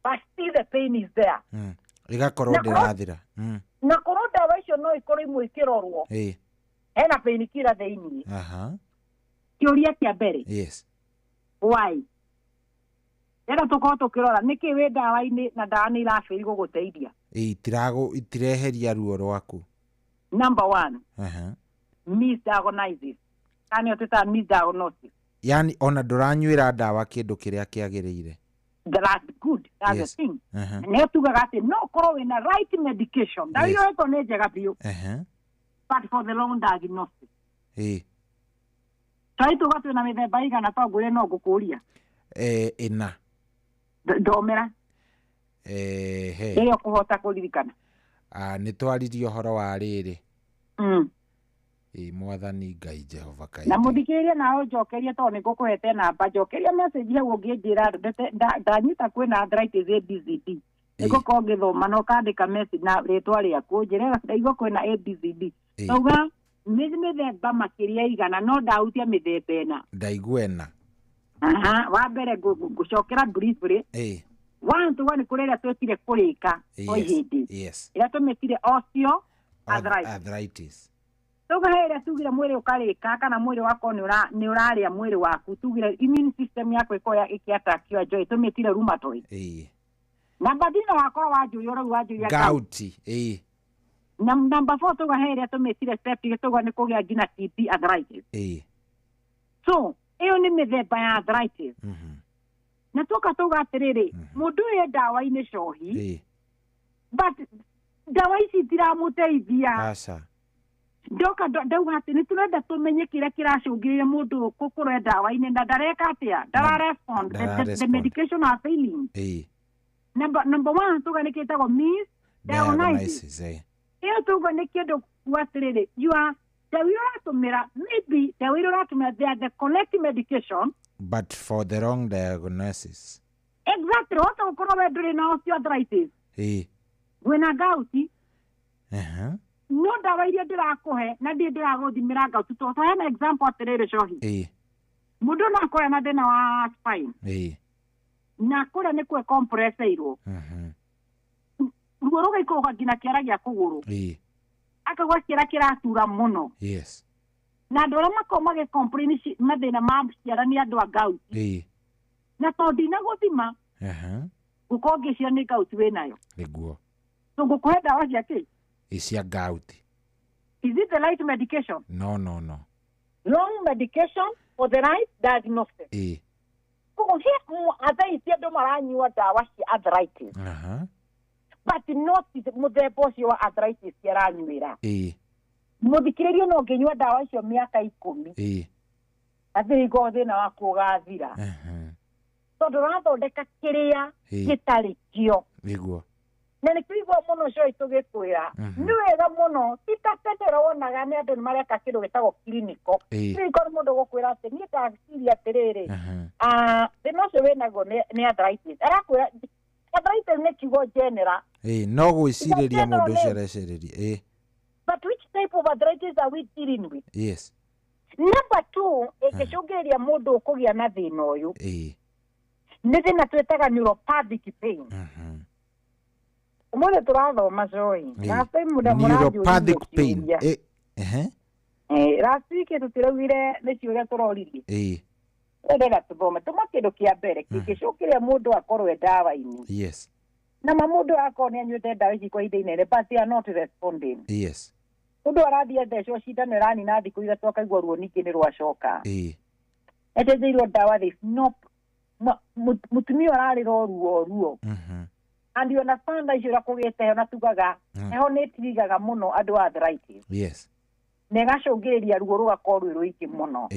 but still the pain is there. Igakorwo ndĩrathira. Na korwo ndawa icio no ikorwo imwe ikĩrorwo, hena pain killer thĩinĩ. Kĩũria kĩa mbere, why? Rĩrĩa tũkorwo tũkĩrora nĩkĩ wĩ ndawa-inĩ na ndawa nĩ irabĩri gũgũteithia? Itireheria ruo rwaku. Number one, misdiagnosis. Kana nĩyo twĩtaga misdiagnosis. Yani ona ndũranyuĩra ndawa kĩndũ kĩrĩa kĩagĩrĩire. That's good. That's the thing. Nĩyo tugaga atĩ no ũkorwo wĩna right medication. Ndawa iria ũhetwo nĩ njega biũ. But for the wrong diagnosis. Tondũ tuga twĩna mĩthemba igana to ngwĩre no ngũkũria. Ĩna. Ndomera. Ĩrĩa ũkũhota kũririkana. Nĩ twaririe ũhoro wa rĩrĩ. Mwathani Ngai Jehova Kai. Na mũthikĩrĩrie nawe ũnjokerie tondũ nĩ ngũkũhete namba, njokeria message hau ũngĩnjĩra ndanyita kwĩna arthritis ABCD. Nĩ ngũkorwo ngĩthoma na ũkandĩka message na rĩtwa rĩaku ũnjĩre ndaigua kwĩna ABCD. Ndauga nĩ mĩthemba makĩria igana no ndahutia mĩthemba ĩna. Ndaigua ĩna. Wa mbere ngũcokera briefly. One tuga nĩ kũrĩ ĩrĩa twĩtire kũrĩka o ihĩndĩ. Ĩrĩa tũmĩtire osteoarthritis. Tuga he ĩrĩa tugire mwĩrĩ ũkarĩka kana mwĩrĩ wako nĩ ũrarĩa mwĩrĩ waku, tugire immune system yaku ĩkorwo ĩkĩatakio joy, tũmĩtire rheumatoid. Namba 3 no wakorwo wanjũria ũrau wanjũria gout. Na namba 4 tuga he ĩrĩa tũmĩtire septic, tuga nĩ kũgĩa nginya TB arthritis. So ĩyo nĩ mĩthemba ya arthritis. Na tuoka tuga atĩrĩrĩ, mũndũ ũyũ e ndawa-inĩ cohi, but ndawa ici itiramũteithia. Aca. Ndoka ndauga atĩ nĩ tũrenda tũmenye kĩrĩa kĩracũngĩrĩria mũndũ gũkorwo e ndawa-inĩ na ndareka atĩa, ndararespond. The medication are failing. Number one tuga nĩ kĩtagwo misdiagnosis. Ĩyo tuga nĩ kĩndũ kuga atĩrĩrĩ, you are ndawa iria ũratũmĩra, maybe ndawa iria ũratũmĩra they are the correct medication but for the wrong diagnosis. Exactly. Wata gũkorwo we ndũrĩ na osteoarthritis, wĩna gout, No ndawa iria ndĩrakũhe na ndiĩ ndĩragũthimĩra gout to heana example atĩrĩrĩ cohi. Mũndũ no akorwo na thĩna wa spine. Na kũrĩa nĩ kwe compresseirwo. Ruo rũgaikũrũka nginya kĩara gĩa kũgũrũ. Akagwa kĩara kĩratura mũno. Yes. Na andũ arĩa makoragwo magĩ complain mathĩna ma ciara nĩ andũ a gout. Na tondũ ndinagũthima ngũkorwo ngĩciria nĩ gout wĩnayo. Nĩguo. So ngũkũhe ndawa cia kĩ? Cia gout. Is it the right medication? No, no, no. Wrong medication for the right diagnosis. Koguo he thaa ici andũ maranyua ndawa cia arthritis. But not mũthemba ũcio wa arthritis aranyuĩra. Mũthikĩrĩrio no ũngĩnyua ndawa icio mĩaka 10. Athĩ go thĩna waku ũgathira. Tondũ ũrathondeka kĩrĩa gĩtarĩ kĩo. Nĩguo. Na nĩkĩigua mũno coi tũgĩkwĩra. Nĩ wega mũno ti ta tene ũronaga nĩ andũ nĩ mareka kĩndũ gĩtagwo clinical. Clinical nĩ mũndũ gũkwĩra atĩ niĩ ndaciria atĩrĩrĩ. Thĩna ũcio wĩnaguo nĩ arthritis. Arakwĩra arthritis nĩ kiugo general. No gwĩcirĩria mũndũ ũcio arecirĩria. But which type of arthritis are we dealing with? Yes. Number 2, ĩngĩcũngĩrĩria mũndũ kũgĩa na thĩna ũyũ. Nĩ thĩna twĩtaga neuropathic pain. Ũmũthĩ tũrathoma coĩ. Last time neuropathic pain. Last week tũtiraugire nĩ ciũria tũroririe. Ndĩrenda tũthome tũma kĩndũ kĩa mbere kĩngĩcũngĩrĩria mũndũ akorwo e ndawa-inĩ. Yes. Na ma mũndũ akorwo nĩ anyuĩte ndawa ici kwa ihinda inene but they are not responding. Yes. Mũndũ arathiĩ athecwo cindano ĩranina thikũ 3 akaigua ruo ningĩ nĩ rwacoka. Etetheirwo ndawa there is no mũtumia ũrarĩra ruo ruo. And you understand icio ũrĩa kũgĩte heho na tugaga heho nĩ ĩtirigaga mũno andũ a arthritis. Yes. Na ĩgacũngĩrĩria ruo rũgakorwo rwĩ rũingĩ mũno.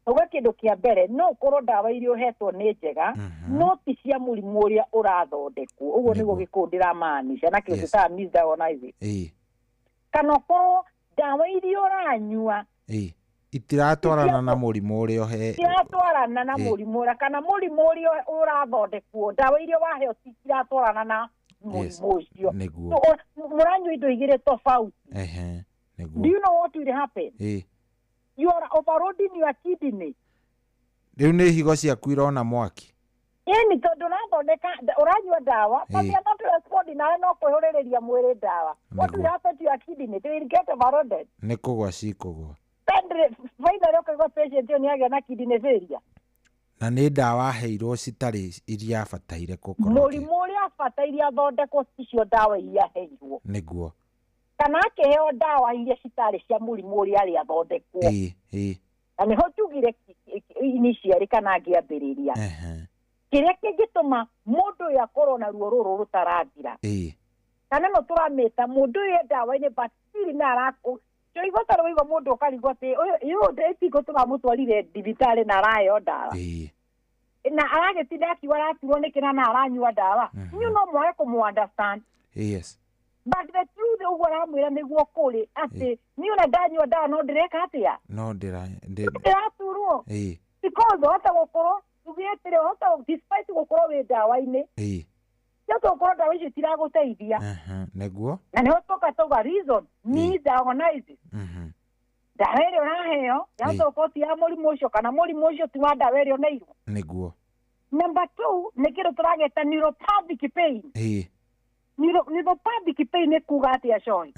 Uga kĩndũ kĩa mbere no ũkorwo ndawa iria ũhetwo nĩ njega no ti cia mũrimũ ũrĩa ũrathondekwo. Ũguo nĩguo gĩkũyũ ndĩramaanisha na kĩndũ twĩtaga misdiagnosis. Kana ũkorwo ndawa iria ũranyua itiratwarana na mũrimũ ũrĩa ũhe itiratwarana na mũrimũ ũrĩa kana mũrimũ ũrĩa ũrathondekwo ndawa iria waheo itiratwarana na mũrimũ ũcio. Mũranyua indo igĩrĩ tofauti. Do you know what will happen? You are overloading your kidney. Rĩu nĩ higo ciaku irona mwaki. Ĩni tondũ ũrathondeka ũranyua ndawa but they are not responding nawe no kwĩhũrĩrĩria mwĩrĩ ndawa. What will happen to your kidney? They will get overloaded. Nĩ kũgwa cikũgwa. Finally ũkaigua patient ĩyo nĩagĩa na kidney failure. Na nĩ ndawa aheirwo citarĩ iria abataire gũkorwo. Mũrimũ ũrĩa abataire athondekwo ticio ndawa iria aheirwo. Nĩguo. Kana akĩheo ndawa iria citarĩ cia mũrimũ ũrĩa arĩ athondekwo. Na nĩho tugire initially kana ngĩambĩrĩria. Kĩrĩa kĩngĩtũma mũndũ ũyũ akorwo na ruo rũrũ rũtarathira. Kana no tũramĩta mũndũ ũyũ e ndawa-inĩ but still nĩ arakũ. Tũigua ta rũigua mũndũ ũkarigwo atĩ ũyũ ndĩtingo tũramũtwarire thibitarĩ na araheo ndawa. Na aragĩtinda akiuga araturwo nĩkĩ na aranyua ndawa. Inyuĩ no mwage kũmũ understand. Yes. But the truth ũguo aramwĩra nĩguo kũrĩ atĩ niĩ ona ndanyua ndawa no ndĩreka atĩa? No ndĩraturwo. Because wahota gũkorwo tuge atĩrĩ wahota despite gũkorwo wĩ ndawa-inĩ. Wahota gũkorwo ndawa icio itiragũteithia. Nĩguo. Na nĩho tũka tauga reason misdiagnosis. Ndawa ĩrĩa ũraheo yahota gũkorwo ti ya mũrimũ ũcio kana mũrimũ ũcio ti wa ndawa ĩrĩa ũneirwo. Nĩguo. Number 2 nĩ kĩndũ tũragĩta neuropathic pain. Neuropathic pain nĩ kuga atĩa coĩ?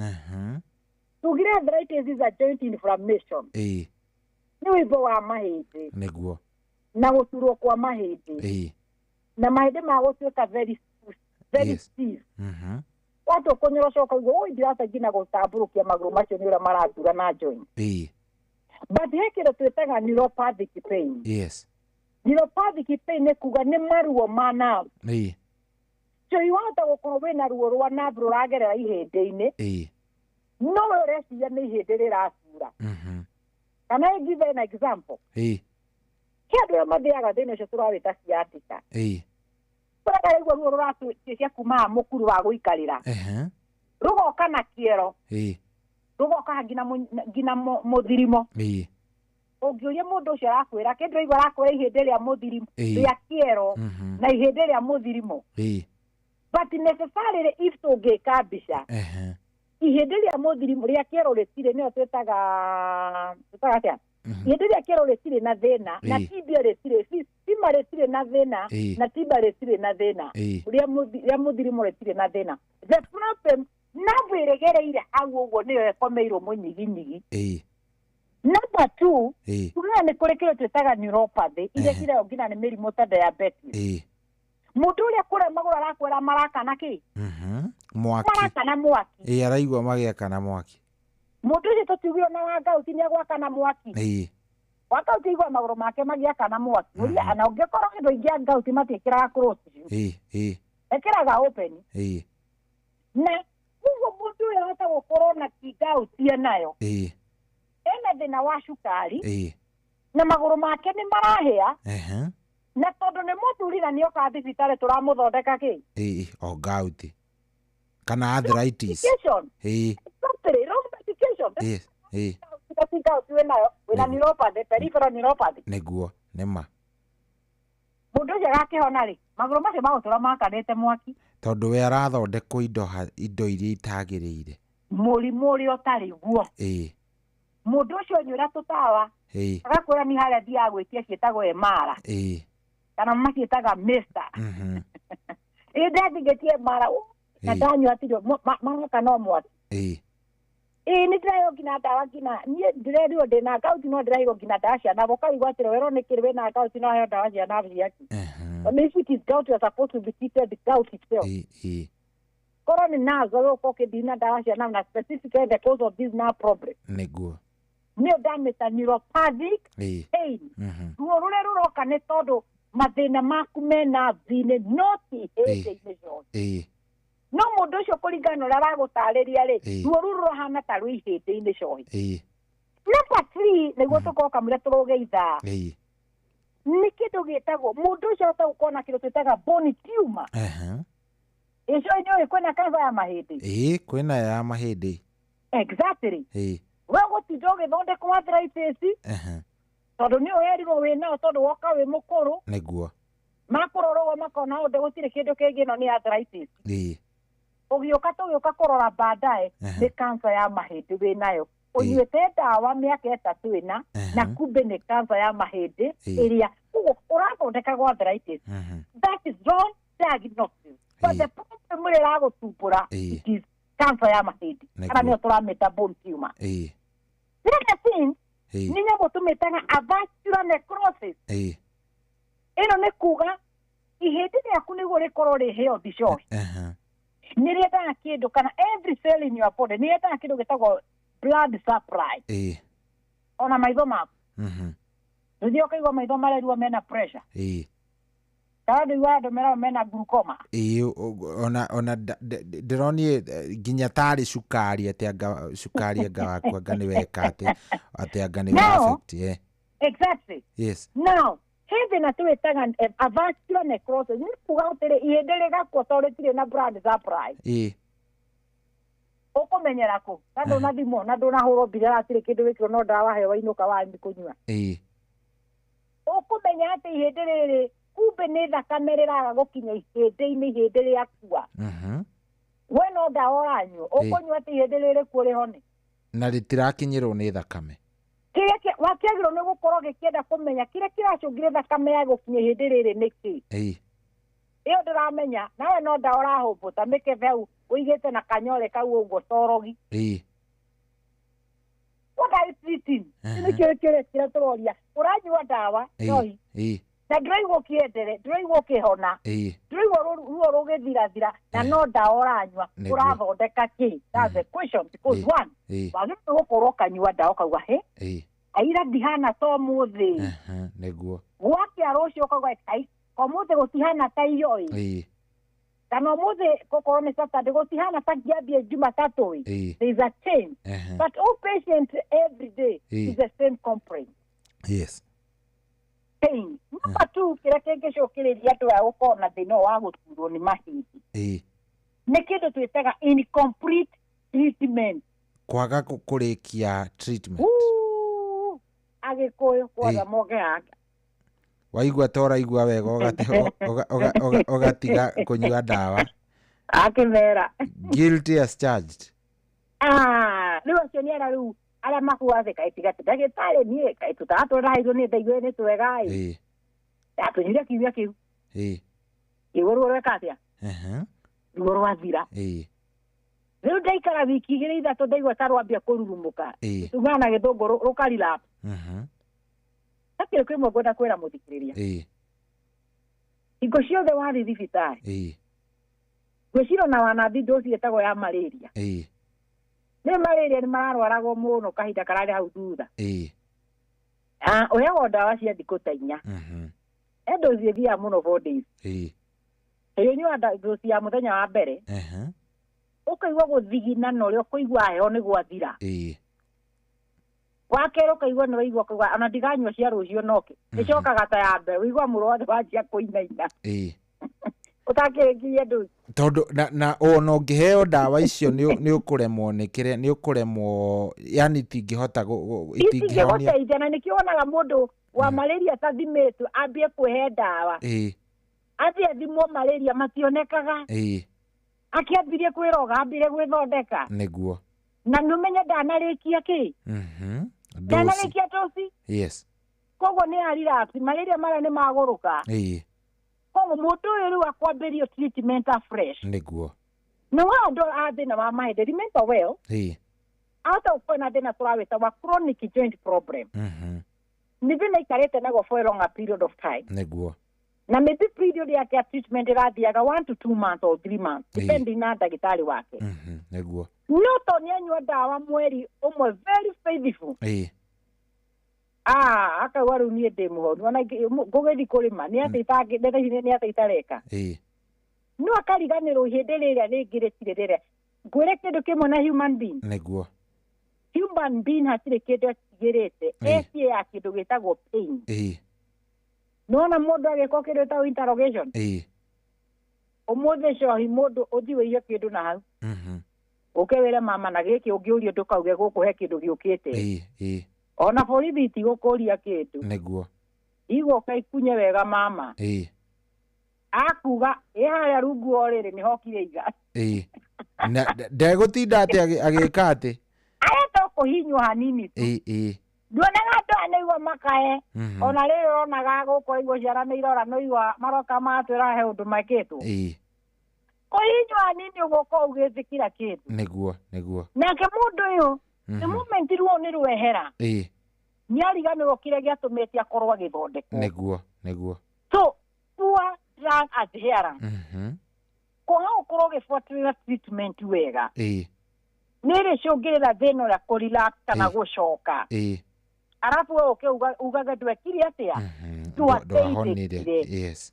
Tugire arthritis is a joint inflammation. Nĩ wĩimbo wa mahĩndĩ. Nĩguo. Na gũturwo kwa mahĩndĩ. Na mahĩndĩ magũtuĩka very very stiff. Watu kũnyoroca ũkaigua ũi ndirahota nginya gũtambũrũkia magũrũ macio nĩ ũrĩa maratura na joint. But he kĩndũ twĩtaga neuropathic pain. Yes. Neuropathic pain nĩ kuga nĩ maruo ma nerve. So iwahota gũkorwo wĩna ruo rwa nerve rũragerera ihĩndĩ-inĩ. No we ũreciria nĩ ihĩndĩ rĩratura. Can I give an example? He andũ arĩa mathiaga thĩna ũcio tũrawĩta sciatica. Tũrakaigua ruo rũratuĩka kuma mũkuru wa gũikarĩra. Rũgoka na kĩero. Rũgoka nginya mũthirimo. Ũngĩũria mũndũ ũcio arakwĩra kĩndũ aigua arakwĩra ihĩndĩ rĩa mũthirimo rĩa kĩero na ihĩndĩ rĩa mũthirimo. But necessarily if tũngĩka mbica Ihĩndĩ rĩa mũthirimu rĩa kĩero rĩtirĩ nĩyo twĩtaga atĩa? Ihĩndĩ rĩa kĩero rĩtirĩ na thĩna na tibia rĩtirĩ, femur rĩtirĩ na thĩna na tibia rĩtirĩ na thĩna. Rĩa mũthirimu rĩtirĩ na thĩna. The problem nerve ĩregereire hau ũguo nĩyo ĩkomeirwo mũnyiginyigi. Number 2, tugaga nĩ kũrĩ kĩndũ twĩtaga neuropathy iria cirehwo nginya nĩ mĩrimũ ta diabetes. Mũndũ ũrĩa kũrĩa magũrũ arakwĩra marakana kĩ? Mwaki. Marakana mwaki. Araigua magĩakana mwaki. Mũndũ ũcio tũtiugire ona wa ngauti nĩegwakana mwaki. Wa ngauti aigua magũrũ make magĩakana mwaki. Ũrĩa na ũngĩkorwo andũ aingĩ a ngauti matiĩkĩraga closed shoe. Ekĩraga open. Na koguo mũndũ ũyũ ahota gũkorwo na ti ngauti enayo. Ena thĩna wa cukari. Na magũrũ make nĩ marahĩa. Na tondũ nĩ mũthuri na nĩoka thibitarĩ tũramũthondeka kĩ? O ngauti. Kana arthritis. Exactly, wrong medication. Wĩna neuropathy, peripheral neuropathy. Nĩguo, nĩma. Mũndũ ũcio agakĩhona rĩ, magũrũ macio magũtũra makanĩte mwaki. Tondũ we arathondekwo indo iria itagĩrĩire. Mũrimũ ũrĩa ũtarĩ guo. Mũndũ ũcio anyuĩra tũtawa. Agakwĩra nĩ harĩa thiaga gwĩtia ciĩtagwo Emara. Kana maciĩtaga Mister. Ĩ ndathingĩtie Emara. Na ndanyua tirĩ maroka no mwaki. Ĩ nĩ ndĩraheo nginya ndawa nginya niĩ ndĩrerirwo ndĩna ngauti no ndĩraheirwo nginya ndawa cia nerve. Ũkaigua atĩrĩ werwo nĩkĩ wĩna ngauti no heo ndawa cia nerve ciaku. And if it is gout, you are supposed to be treated gout itself. Korwo nĩ nerves ũgũka ũkĩndina na ndawa cia nerve na specifically the cause of this nerve problem. Nĩguo. Nĩyo ndamĩta neuropathic pain. Ruo rũrĩa rũroka nĩ tondũ mathĩna maku me nerve-inĩ no ti ihĩndĩ-inĩ ciothe. No mũndũ ũcio kũringana na ũrĩa aragũtarĩria rĩ, ruo rũu rũrahana ta rwĩ ihĩndĩ-inĩ ciothe. Number 3, nĩguo tũkoka mũrĩa tũrũge ithaa. Nĩ kĩndũ gĩtagwo mũndũ ũcio ahota gũkorwo na kĩndũ twĩtaga bone tumor. Ĩcio nĩũĩ kwĩna cancer ya mahĩndĩ. Kwĩna ya mahĩndĩ. Exactly. We ũgũtinda ũgĩthondekwo arthritis. Tondũ nĩ ũrerirwo wĩnao tondũ woka wĩ mũkũrũ. Nĩguo. Makũrora ũguo makona ũndũ gũtirĩ kĩndũ kĩngĩ ĩno nĩ arthritis. Ũgĩũka tũgĩũka kũrora baadaye nĩ cancer ya mahĩndĩ wĩnayo. Ũnyuĩte ndawa mĩaka 3 ĩna na kumbe nĩ cancer ya mahĩndĩ ĩrĩa koguo ũrathondekagwo arthritis. That is wrong diagnosis. But the problem ũrĩa ĩragũtumbũra it is cancer ya mahĩndĩ. Kana nĩyo tũramĩta bone tumor. The thing nĩ nyamũ tũmĩtaga avascular necrosis. Ĩno nĩ kuga ihĩndĩ rĩaku nĩguo rĩkorwo rĩ healthy cohe. Nĩ rĩendaga kĩndũ kana every cell in your body nĩ yendaga kĩndũ gĩtagwo blood supply. Ona maitho maku. Rĩrĩa ũkaigua maitho mareruo mena pressure. Kana ndũiguaga andũ meragwo mena glaucoma. Ona ndĩronire nginya tarĩ cukari atĩ anga cukari anga waku anga nĩ weka atĩ anga nĩ affect. Exactly. Yes. Now, he thĩna twĩtaga avascular necrosis nĩ kuga atĩrĩ ihĩndĩ rĩgakua tondũ rĩtirĩ na blood supply. Ũkũmenyera kũ? Na ndũnathimwo na ndũnahũrwo mbica hatirĩ kĩndũ wĩkĩrwo no ndawa heo wainũka wathiĩ kũnyua. Ũkũmenya atĩ ihĩndĩ rĩrĩ kumbe nĩ thakame rĩraga gũkinya ihĩndĩ-inĩ ihĩndĩ rĩakua. We no ndawa ũranyua ũkũnyua atĩ ihĩndĩ rĩrĩ kuo rĩhone. Na rĩtirakinyĩrwo nĩ thakame. Kĩrĩa wakĩagĩrĩirwo nĩ gũkorwo gĩkĩenda kũmenya kĩrĩa kĩracũngire thakame ya gũkinya ihĩndĩ rĩrĩ nĩ kĩ. Ĩyo ndĩramenya nawe no ndawa ũrahũmbũta mĩkebe hau ũigĩte na kanyore kau ũguo torogi. What are you treating? Nĩkĩo kĩrĩa tũroria. Ũranyua ndawa njohi. Na ndũraigua ũkĩendere, ndũraigua ũkĩhona. Ndũraigua ruo rũgĩthirathira na no ndawa ũranyua. Ũrathondeka kĩ? That's the question because one, wagĩrĩirwo gũkorwo ũkanyua ndawa ũkauga he aira ndihana ta ũmũthĩ. Nĩguo. Gwakĩa rũciũ ũkauga ai ũmũthĩ gũtihana ta iyo ĩ. Kana ũmũthĩ gũkorwo nĩ Saturday gũtihana ta ngĩambie Jumatatũ ĩ. There is a change. But all patients every day is the same complaint. Yes. Pain. Number 2, kĩrĩa kĩngĩcũkĩrĩria andũ aya gũkorwo na thĩna wa gũturwo nĩ mahĩndĩ. Nĩ kĩndũ twĩtaga incomplete treatment. Kwaga kũrĩkia treatment. Agĩkũyũ kwatha moge yake. Waigua ta ũraigua wega ũgatiga kũnyua ndawa. Akĩmera. Guilty as charged. Rĩu acio nĩ arĩa rĩu arĩa makuathĩ kaĩ tiga ndagĩtarĩ niĩ kaĩ tũtatũrairwo nĩ ndaigua nĩ twega ĩ. Ndatũnyuire kiumia kĩu. Ruo ruo rweka atĩa? Ruo rwathira. Rĩu ndaikara wiki 2 3 ndaigua ta rwambia kũrurumũka. Tugaga na gĩthũngũ rũkarilapse. Hakĩrĩ kĩmwe ngwenda kwĩra mũthikĩrĩria. Hingo ciothe wathiĩ thibitarĩ. Ngwĩciria ona wanathi ndoci ĩtagwo ya malaria. Nĩ malaria nĩ mararwaragwo mũno kahinda kararĩ hau thutha. Ũheagwo ndawa cia thikũ ta 4. He ndoci ĩthiaga mũno 4 days. Ĩnyua ndoci ya mũthenya wa mbere. Ũkaigua gũthigina na ũrĩa ũkũigua heho nĩ gwathira. Wa kerĩ ũkaigua nĩ waigua kũigua ona ndiganyua cia rũciũ noke. Ĩcokaga ta ya mbere ũigua mwĩrĩ wothe wanjia kũinaina. Ũtakĩrĩkirie ndoci. Tondũ na ona ũngĩheo ndawa icio nĩ ũkũremwo nĩ kĩrĩa nĩ ũkũremwo yani itingĩhota itingĩgũteithia na nĩkĩo wonaga mũndũ wa malaria atathimĩtwo ambie kwĩhe ndawa. Athiĩ athimwo malaria mationekaga. Akĩambirie kwĩroga ambire gwĩthondeka. Nĩguo. Na nĩ ũmenye ndanarĩkia kĩ? Ndanarĩkia ndoci. Yes. Koguo nĩ arirapsi malaria marĩa nĩ magũrũka. Koguo mũndũ ũyũ rĩu akwambĩrio treatment afresh. Nĩguo. Na wa andũ a thĩna wa mahĩndĩ remember well. Ahota gũkorwo na thĩna tũrawĩta wa chronic joint problem. Nĩ thĩna aikarĩte naguo for a longer period of time. Nĩguo. Na maybe period yake ya treatment ĩrathiaga 1 to 2 months or 3 months depending na ndagĩtarĩ wake. Nĩguo. No to nĩ anyua ndawa mweri ũmwe very faithful. Akauga rĩu niĩ ndĩ mũhonu ona ngũgĩthiĩ kũrĩma nĩ atĩ itareka. No akariganĩrwo ihĩndĩ rĩrĩa rĩngĩ rĩtirĩ rĩrĩa. Ngwĩre kĩndũ kĩmwe na human being. Nĩguo. Human being hatirĩ kĩndũ atigĩrĩte etie ya kĩndũ gĩtagwo pain. Nona mũndũ agĩkwo kĩndũ gĩtagwo interrogation. Ũmũthĩ cohi mũndũ ũthiĩ ũiye kĩndũ na hau. Ũke wĩre mama na gĩkĩ ũngĩũrio ndũkauge gũkũ he kĩndũ gĩũkĩte. Ona borithi itigũkũria kĩndũ. Nĩguo. Igũka ikunye wega mama. Akuga ĩ harĩa rungu o rĩrĩ nĩhokire iga. Na ndegũtinda atĩ agĩka atĩ. Areta kũhinywo hanini tu. Nduonaga andũ aya nĩguo makae. Ona rĩrĩ ũronaga gũkũ igua ciana nĩ irora no igua maroka matwĩra he ũndũ mekĩtwo. Kũhinywo hanini ũgũka ũgĩtĩkĩra kĩndũ. Nĩguo nĩguo. Nake mũndũ ũyũ the moment ruo nĩ rwehera. Nĩ ariganĩrwo kĩrĩa gĩatũmĩte akorwo agĩthondekwo. Nĩguo nĩguo. So poor drug adherence. Kwaga gũkorwo ũgĩbuatĩrĩra treatment wega. Nĩ ĩrĩcũngĩrĩra thĩna ũrĩa kũrelapse kana gũcoka. Arabu we ũke ugage ndwekire atĩa? Ndwahonire. Yes.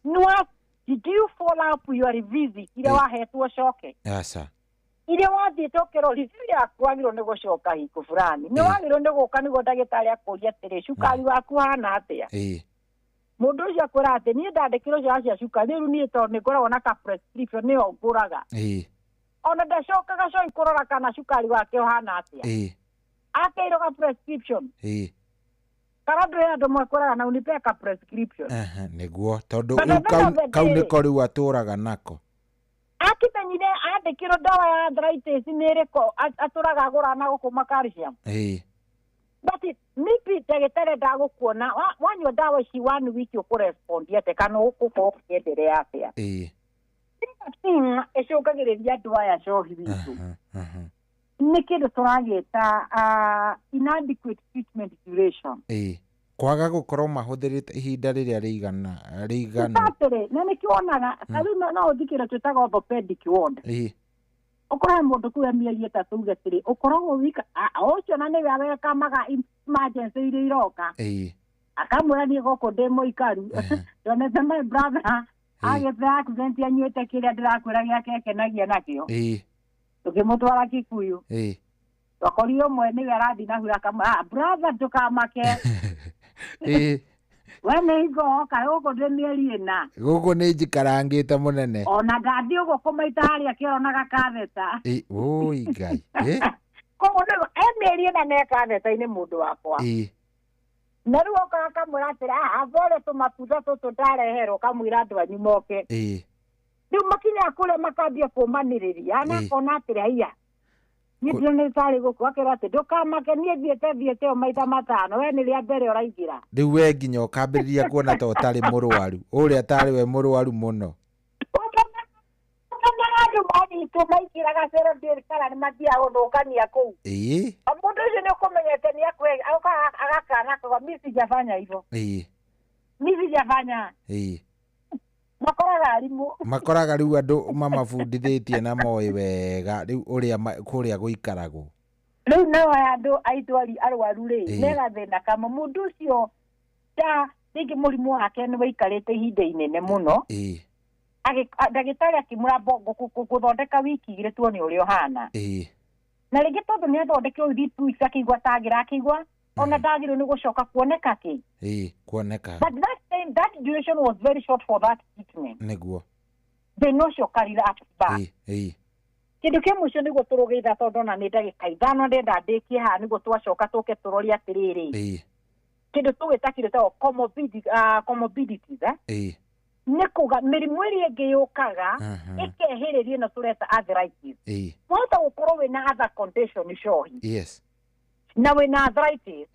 Did you follow up your visit iria wahetwo ũcoke? Aca. Iria wathiĩte ũkerwo review yaku wagĩrĩirwo nĩ gũcoka hingo fulani. Nĩ wagĩrĩirwo nĩ gũka nĩguo ndagĩtarĩ akũrie atĩrĩ cukari waku hana atĩa? Mũndũ ũcio akwĩra atĩ niĩ ndandĩkĩrwo ciaca cia cukari rĩu niĩ tondũ nĩ ngoragwo na ka prescription nĩyo ngũraga. Ona ndacokaga coi kũrora kana cukari wake ũhana atĩa. Akeirwo ka prescription. Kana ndũrĩ andũ makwĩraga na unipe ka prescription. Nĩguo tondũ kau nĩko rĩu atũraga nako. Akimenyire andĩkĩrwo ndawa ya arthritis nĩ ĩrĩkũ atũraga agũraga na gũkũ ma calcium. But maybe ndagĩtarĩ ndagũkuona wanyua ndawa ici 1 week ũkũrespondi atĩa kana ũgũkorwo ũkĩenderea atĩa. Ĩcũngagĩrĩria andũ aya cohi witũ. Nĩ kĩndũ tũragĩta inadequate treatment duration. Kwaga gũkorwo mahũthĩrĩte ihinda rĩrĩa rĩigana rĩiganu. Exactly. Na nĩkĩo wonaga ta rĩu no ũthiĩ kĩndũ twĩtaga orthopedic ward. Ũkore mũndũ kũu e mĩeri 3 uge atĩrĩ ũkoragwo wika ũcio na nĩwe awekamaga emergency iria iroka. Akamwĩra niĩ gũkũ ndĩ mũikaru. Ndonete my brother agĩte accident anyuĩte kĩrĩa ndĩrakwĩra gĩake ekenagia nakĩo. Tũkĩmũtwara Kikuyu. Twakorire ũmwe nĩwe arathiĩ na hura akamwĩra brother ndũkamake. We nĩ hingo woka gũkũ ndĩ mĩeri 4. Gũkũ nĩ njikarangĩte mũnene. Ona ndathiĩ ũguo kũmaita harĩa kĩoro na gakatheta. Oi Ngai. Koguo rĩu e mĩeri 4 na ekatheta-inĩ mũndũ wakwa. Na rĩu okaga akamwĩra atĩrĩ aba ũrĩa tũmatunda tũtũ ndareherwo kamwĩra andũ anyu moke. Rĩu makinyaga kũrĩa makambia kũmanĩrĩria na akona atĩrĩ haiya. Niĩ ndĩronire tarĩ gũkũ akerwo atĩ ndũkamake, niĩ thiĩte thiĩte o maita 5, we nĩ rĩa mbere ũraingĩra. Rĩu we nginya ũkambĩrĩria kuona ta ũtarĩ mũrwaru, ũrĩa tarĩ we mũrwaru mũno. Ũtonaga andũ manyitwo maingĩraga cero ndĩrĩ kana nĩ mathiaga gũthũkania kũu. Mũndũ ũcio nĩ ũkũmenyete nĩ agakana akauga mi sijafanya hivyo. Mi sijafanya. Makoraga arimũ. Makoraga rĩu andũ mamabundithĩtie na moĩ wega rĩu ũrĩa kũrĩa gũikaragwo. Rĩu nao aya andũ aitũ arwaru rĩ, me gathĩna kamwe. Mũndũ ũcio ta rĩngĩ mũrimũ wake nĩ waikarĩte ihinda inene mũno. Ndagĩtarĩ akĩmũra gũthondeka wiki igĩrĩ tuone ũrĩa ũhana. Na rĩngĩ tondũ nĩ athondekirwo within 2 weeks akĩigua tagĩra akĩigua ona ndagĩrĩirwo nĩ gũcoka kuoneka kĩ. Kuoneka. But that time, that duration was very short for that treatment. Nĩguo. Thĩna ũcio ũkarira back. Kĩndũ kĩa mũico nĩguo tũrũgĩitha tondũ ona nĩ ndagĩka 5 ndenda ndĩkie haha nĩguo twacoka tũke tũrorie atĩrĩrĩ. Kĩndũ tũgwĩta kĩndũ gĩtagwo comorbidities, nĩ kuga mĩrimũ ĩrĩa ĩngĩ yũkaga ĩkehĩrĩria ĩno tũreta arthritis. Wahota gũkorwo wĩna other condition cohi. Yes. Na wĩna arthritis.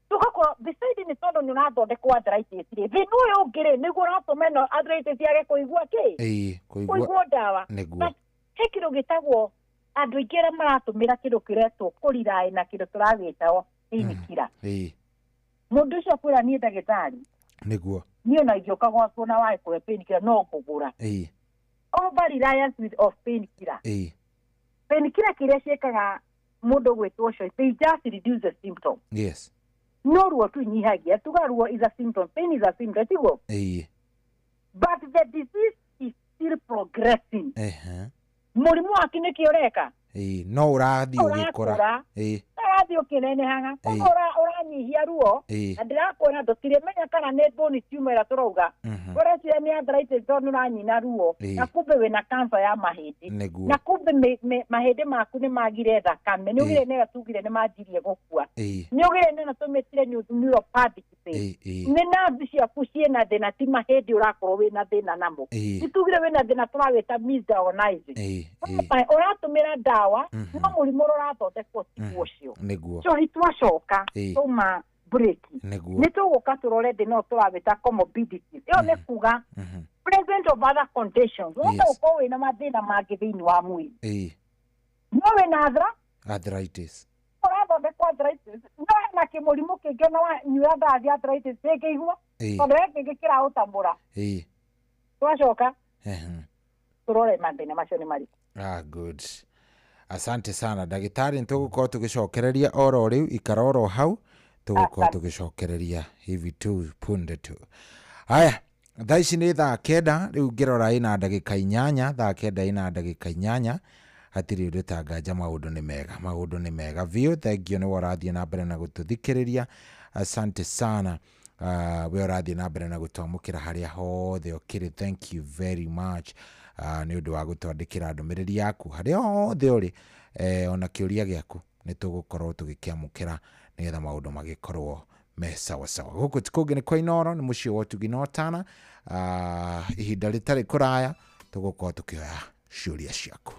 Tũgakorwo beside nĩ tondũ nĩ ũrathondekwo arthritis rĩ, thĩna ũyũ ũngĩ rĩ nĩguo ũratũma ĩno arthritis yage kũigua kĩ? Kũigua ndawa. Nĩguo. He kĩndũ gĩtagwo andũ aingĩ arĩa maratũmĩra kĩndũ kĩretwo kũriraĩ na kĩndũ tũragĩtawo painkiller. Mũndũ ũcio akwĩra niĩ ndagĩtarĩ. Nĩguo. Niĩ ona ingĩũka gwaku na wage kũhe painkiller no ngũgũra. Over reliance with of painkiller. Painkiller kĩrĩa ciĩkaga mũndũ gwĩtwo ũcio, they just reduce the symptom. Yes. No ruo tu inyihagia, tuga ruo is a symptom, pain is a symptom, tiguo? But the disease is still progressing. Mũrimũ waku nĩkĩ ũreka? No ũrathiĩ ũgĩkũra. Ũrathiĩ ũkĩnenehaga. Koguo ũranyihia ruo, na ndĩrakwĩra tũtirĩmenya kana nĩ bone tumor ĩrĩa tũrauga. Ũreciria nĩ arthritis tondũ nĩ ũranyina ruo, na kumbe wĩna cancer ya mahĩndĩ. Na kumbe mahĩndĩ maku nĩ magire thakame. Nĩ ugire nĩyo tugire nĩ manjirie gũkua. Nĩ ugire nĩyo tũmĩtire neuropathic pain. Nĩ nerves ciaku ciĩna thĩna, ti mahĩndĩ ũrakorwo wĩna thĩna namo. Nĩ tugire wĩna thĩna tũrawĩta misdiagnosing. Ũratũmĩra ndawa, no mũrimũ ũrĩa ũrathondekwo tiguo ũcio. Nĩguo. So twacoka tuma break. Nĩ tũgũka tũrore thĩna ũyũ tũrawĩta comorbidities. Ĩyo nĩ kuga present of other conditions. Wahota gũkorwo wĩna mathĩna mangĩ thĩinĩ wa mwĩrĩ. No wĩna arthritis. Ũrathondekwo arthritis. No hena kĩmũrimũ kĩngĩ ona wanyua ndawa cia arthritis ndĩngĩigua. Tondũ he kĩngĩ kĩraũtambũra. Twacoka tũrore mathĩna macio nĩ marĩkũ. Good. Asante sana ndagĩtarĩ, nĩtũgũkorwo tũgĩcokereria oro rĩu, ikara oro hau, tũgũkorwo tũgĩcokereria hivi tu punde tu. Haya, thaa ici nĩ thaa 9 rĩu ngĩrora ĩna ndagĩka 8, thaa 9 ĩna ndagĩka 8, hatirĩ ũndũ tanganja, maũndũ nĩ mega, maũndũ nĩ mega biũ. Thank you nĩwe ũrathiĩ na mbere na gũtũthikĩrĩria, asante sana. We ũrathiĩ na mbere na gũtwamũkĩra harĩa hothe ũkĩrĩ, thank you very much. Nĩ ũndũ wa gũtwandĩkĩra ndũmĩrĩri yaku harĩa hothe ũrĩ, ona kĩũria gĩaku nĩ tũgũkorwo tũgĩkĩamũkĩra nĩgetha maũndũ magĩkorwo me sawa sawa. Gũkũ ti kũngĩ nĩ kwa Inooro, nĩ mũciĩ wa ũtugi na ũtana. Ihinda rĩtarĩ kũraya tũgũkorwo tũkĩoya ciũria ciaku.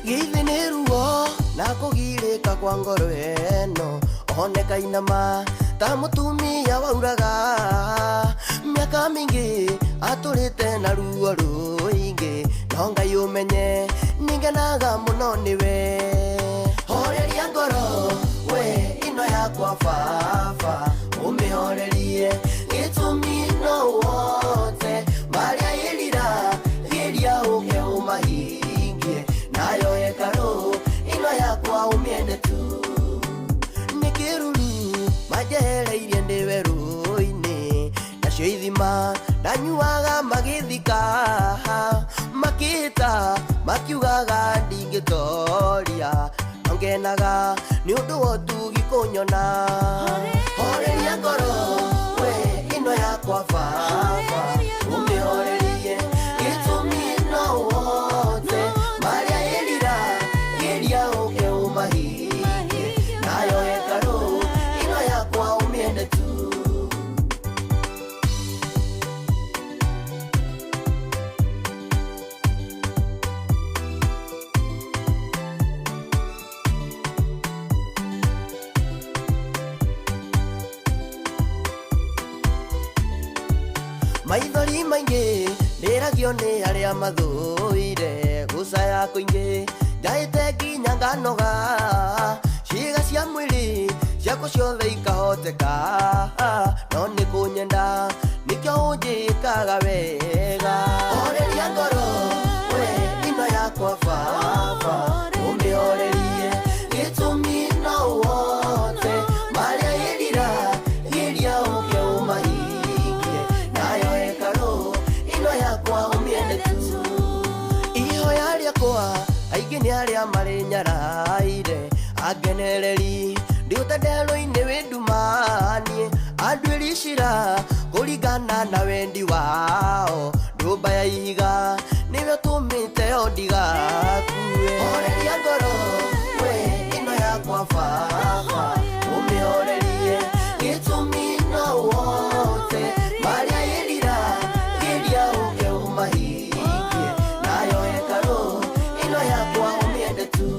Gĩthĩ nĩ ruo na kũgirĩka kwa ngoro ĩno, oneka inama ta mũtumia wauraga. Mĩaka mĩingĩ atũrĩte na ruo rũingĩ, no Ngai ũmenye nĩngenaga mũno nĩwe. Horeria ngoro we ĩno yakwa baba, ũmĩhorerie gĩtũmi no wote marĩa ĩrira, geria ũke ũmahingie, nayo hekarũ ĩno yakwa ũmĩende tu. Nĩ kĩruru manjehereirie ndĩ werũ-inĩ, nacio ithima ndanyuaga magĩthika, makĩhĩta makiugaga ndingĩtoria, no ngenaga nĩ ũndũ wa ũtugi kũnyona. Horeria ngoro we ĩno yakwa baba, ũmĩhorerie gĩtũmi no wote marĩa ĩrira, geria ũke ũmahingie, nayo Maithori maingĩ ndĩragio nĩ arĩa mathũire gũcaya kũingĩ njaĩte nginya nganoga ciĩga cia mwĩrĩ ciakwa ciothe ikahoteka no nĩ kũnyenda nĩkĩo ũnjĩkaga wega horeria ngoro we ino yakwa baba ũmĩhorerie gĩtũmi no wote marĩa ĩrira iria ũke ũmahingie nayo hekarũ ino yakwa ũmĩende tu ihoya rĩakwa aingĩ nĩ arĩa marĩ nyaraire angenereri ndiũtenderwo-inĩ wĩ ndumanie anduĩri cira kũringana na wendi wao ndũmba ya ihiga nĩwe ũtũmĩte o ndigakue horeria ngoro we ĩno yakwa baba ũmĩhorerie gĩtũmi no wote marĩa ĩrira iria ũke ũmahingie nayo hekarũ ĩno yakwa ũmĩende tu.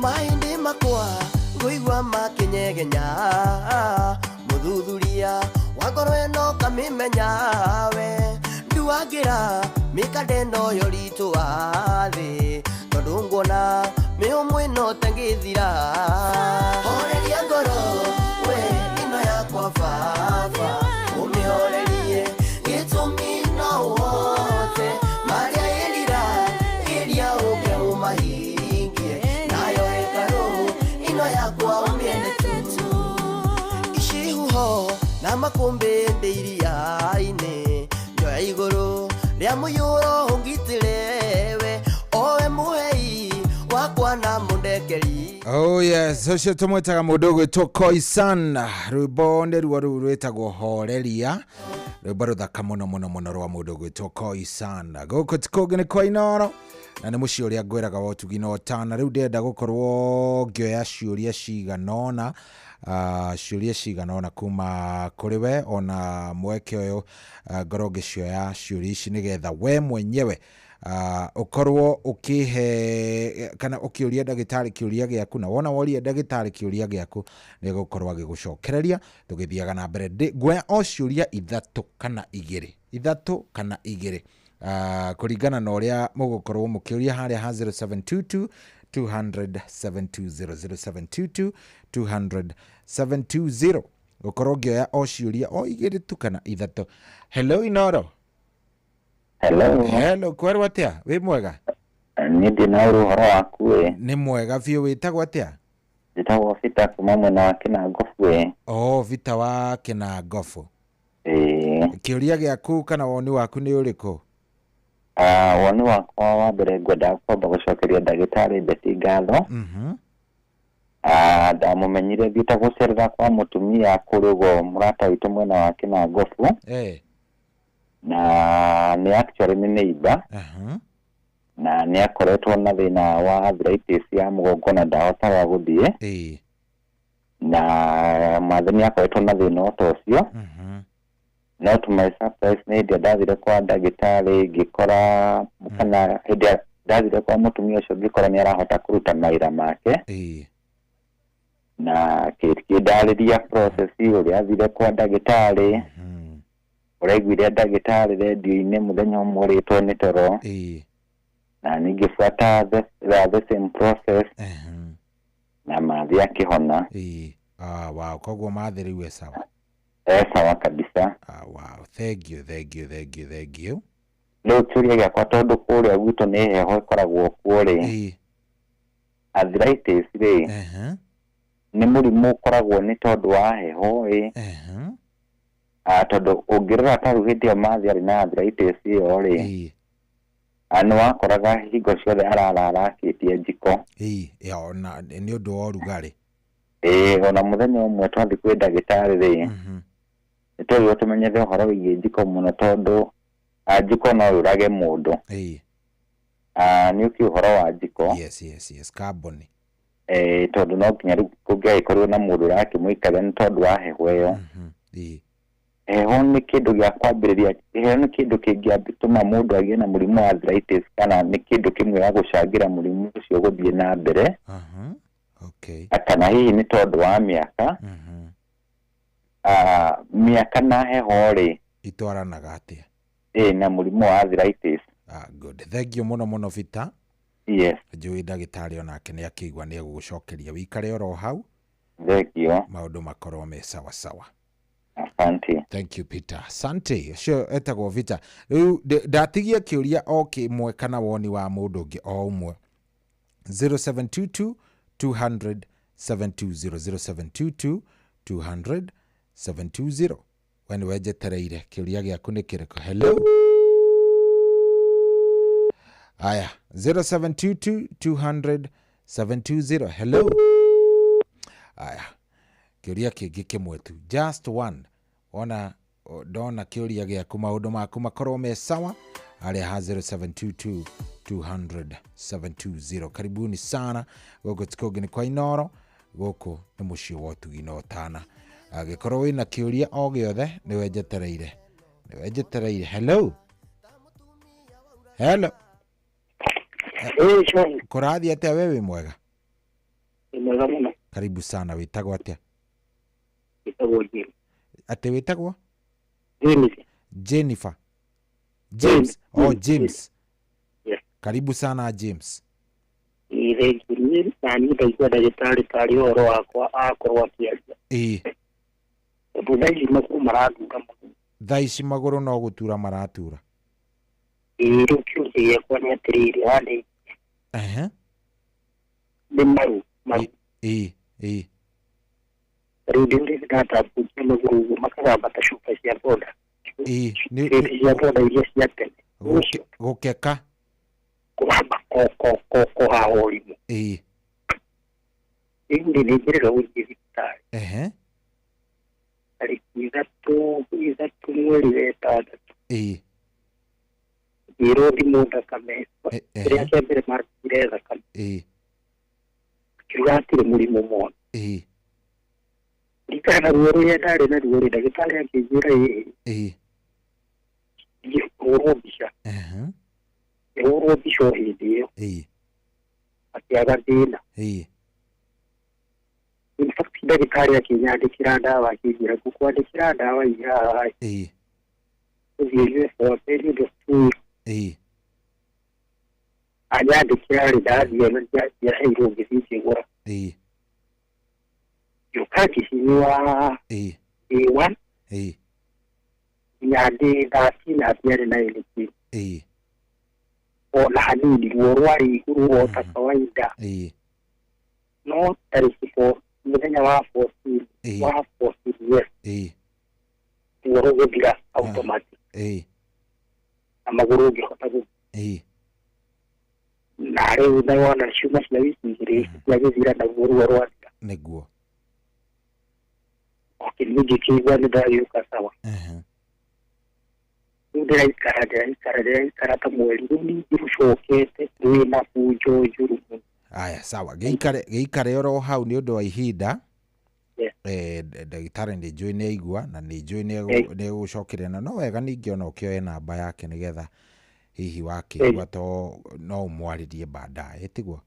Mahĩndĩ makwa ngũigua makinyegenya mũthuthuria wa ngoro ĩno kamĩmenya we nduagĩra mĩkande ĩno yo ritũ wa thĩ tondũ nguona mĩhũmũ ĩno tengĩthira horeria ngoro we ĩno yakwa baba ũmĩhorerie gĩtũmi no wote marĩa ĩrira iria ũke ũmahingie nayo hekarũ ino yakwa ũmĩende tu icihuho na makũmbĩ ndĩ iria-inĩ njoya igũrũ rĩa mũiyũro ũngitĩre we owe mũhei wakwa na mũndekeri. Oh yes, ũcio tũmwĩtaga mũndũ ũgwĩtwo Koisan rwĩmbo nĩruo rũu rwĩtagwo horeria rwĩmbo rũthaka mũno mũno mũno rwa mũndũ ũgwĩtwo Koisan. Gũkũ ti kũngĩ nĩ kwa Inooro na nĩ mũciĩ ũrĩa ngwĩraga wa ũtugi na ũtana. Rĩu ndĩrenda gũkorwo ngĩoya ciũria cigana ũna ciũria cigana ũna kuma kũrĩ we ona mweke ũyũ ngorwo ngĩcioya ciũria ici nĩgetha we mwenyewe ukorwo ukihe kana ukiuria ndagĩtarĩ kĩũria gĩaku na wona woria ndagĩtarĩ kĩũria gĩaku nĩ gũkorwo agĩgũcokereria tũgĩthiaga na mbere. Nguoya o ciũria ithatũ kana igĩrĩ, ithatũ kana igĩrĩ kũringana na ũrĩa mũgũkorwo mũkĩũria harĩa ha 0722 200 720 0722 200 720 gũkorwo ngĩoya o ciũria o igĩrĩ tu kana ithatũ. Hello Inooro. Hello. Hello, kwerwo atia? Wĩ mwega? Niĩ ndĩ na ũru ũhoro waku ĩ. Nĩ mwega biũ. Wĩtagwo atĩa? Njĩtagwo Vita kuma mwena wa Kĩnangobu ĩ. Oh, Vita wa Kĩnangobu. Ĩĩ. Kĩũria gĩaku kana woni waku nĩ ũrĩkũ? Woni wakwa wa mbere ngwendaga kwamba gũcokeria ndagĩtarĩ Betty ngatho. Ndamũmenyire thiĩte gũcerera kwa mũtumia kũrĩ ũguo mũrata witũ mwena wa Kĩnangobu. Na nĩ actually nĩ neighbor. Na nĩ akoretwo na thĩna wa arthritis ya mũgongo na ndahotaga gũthiĩ. Na mathe nĩ akoretwo na thĩna o ta ũcio. No to my surprise nĩ hĩndĩ ĩrĩa ndathire kwa ndagĩtarĩ ngĩkora kana hĩndĩ ĩrĩa ndathire kwa mũtumia ũcio ngĩkora nĩ arahota kũruta mawĩra make. Na kĩndarĩria process ũrĩa athire kwa ndagĩtarĩ ũraiguire ndagĩtarĩ redio-inĩ mũthenya ũmwe ũrĩtwo nĩ toro. Na ningĩbuata the same process na mathi akĩhona. Wow, koguo mathi rĩu e sawa. E sawa kabisa. Wow, thank you, thank you, thank you, thank you. Rĩu kĩũria gĩakwa tondũ kũrĩa gwitũ nĩ heho ĩkoragwo kuo rĩ, arthritis rĩ nĩ mũrimũ ũkoragwo nĩ tondũ wa heho ĩ. Tondũ ũngĩrora ta rĩu hĩndĩ ĩyo mathi arĩ na arthritis ĩyo rĩ, nĩ wakoraga hingo ciothe ararara akĩtie njiko. Nĩ ũndũ wa ũrugarĩ. Ona mũthenya ũmwe twathiĩ kwĩ ndagĩtarĩ rĩ, nĩ twerirwo tũmenyere ũhoro wĩgiĩ njiko mũno tondũ njiko no yũrage mũndũ. Nĩ ũkĩ ũhoro wa njiko. Yes, yes, yes, carbon. Tondũ no nginya rĩu kũngĩagĩkorirwo na mũndũ ũrakĩmũikaria nĩ tondũ wa heho ĩyo. Heho nĩ kĩndũ gĩa kwambĩrĩria, heho nĩ kĩndũ kĩngĩtũma mũndũ agĩe na mũrimũ wa arthritis, kana nĩ kĩndũ kĩmwe gĩa gũcangĩra mũrimũ ũcio gũthiĩ na mbere. Okay. Kana hihi nĩ tondũ wa mĩaka. Mĩaka na heho rĩ itwaranaga atĩa? Ĩ, na mũrimũ wa arthritis. Good, thank you mũno mũno, Peter. Yes. Njũĩ ndagĩtarĩ onake nĩ akĩigua, nĩ egũgũcokeria. Wĩikare oro hau. Thank you. Maũndũ makorwo me sawa sawa. Asante. Thank you, Peter. Asante. Ũcio etagwo Peter. Rĩu ndatigia kĩũria o kĩmwe kana woni wa mũndũ ũngĩ o ũmwe. 0722 200 720, 0722 200 720. We nĩwe njetereire, kĩũria gĩaku nĩ kĩrĩkũ? Hello. Aya, 0722 200 720. Hello. Aya, kĩũria kĩngĩ kĩmwe tu, just one. Ona ndona kĩũria gĩaku, maũndũ maku makorwo me sawa harĩa ha 0722 200 720. Karibuni sana. Gũkũ ti kũngĩ, nĩ kwa Inoro. Gũkũ nĩ mũciĩ wa ũtugi na ũtana. Angĩkorwo wĩna kĩũria o gĩothe, nĩwe njetereire, nĩwe njetereire. Hello, hello. Kũrathiĩ atĩa? We wĩ mwega? Nĩ mwega mũno. Karibu sana. Wĩtagwo atĩa? Wĩtagwo James. Atĩ wĩtagwo? James. Jennifer? James. Oh, James. Yes. Karibu sana, James. Ĩ, thank you. Niĩ na niĩ ndaigua ndagĩtarĩ tarĩ ũhoro wakwa akorwo akĩaria. Tondũ thaa ici magũrũ maratura mũno. Thaa ici magũrũ no gũtura maratura? Ĩ, rĩu kĩũria gĩakwa nĩ atĩrĩrĩ, handĩ nĩ maru maru. Ĩ ĩ Rĩu ndĩ ndatambũkia magũrũ ũguo makagamba ta cuba cia boda. Ĩ nĩ Crate cia boda iria cia tene. Gũkeka. Kũgamba ko ko ko ko haha ũrimũ. Rĩu rĩ, nĩ njĩrĩga gũthiĩ thibitarĩ. Tarĩki 3 mweri wa 6. Ngĩrwo thimũ thakame. Kĩrĩa kĩa mbere marutire thakame. Akiuga hatirĩ mũrimũ mona. Ririkana na ruo rũrĩa ndarĩ naruo rĩ, ndagĩtarĩ akĩnjĩra ĩĩ thiĩ hũrwo mbica. Ngĩhũrwo mbica o hĩndĩ ĩyo. Akĩaga thĩna. In fact, ndagĩtarĩ akĩnyandĩkĩra ndawa, akĩnjĩra ngũkwandĩkĩra ndawa ii haha. Ũthiĩ ũnyue for a period of 2 weeks. Anyandĩkĩra rĩ, ndathiĩ na ndiaheirwo, ngĩthiĩ ngĩgũra. Ngĩũka ngĩcinyua day one nginya day 13 hatiarĩ na anything. Ona hanini, ruo rwarĩ igũrũ o ta kawaida. No tarĩki 4, mũthenya wa 14, wa 14, yes, ruo rũgĩthira automatic na magũrũ ngĩhota gũthiĩ. Na rĩu ndawona ciuma cia wiki 2 ciagĩthira naguo ruo rwathira. Nĩguo. Okay, niĩ ngĩkĩigua nĩ ndagĩũka sawa. Rĩu ndĩraikara ndĩraikara ndĩraikara ta mweri, rĩu ningĩ rũcokete rwĩna bunjo njũru mũno. Aya, sawa, gĩikare oro hau nĩ ũndũ wa ihinda. Yes. Ndagĩtarĩ nĩ njũĩ nĩ aigua na nĩ njũĩ nĩ egũcokeria, na no wega ningĩ ona ũkĩoe namba yake nĩgetha hihi wakĩigua to no ũmwarĩrie baadaye, tiguo?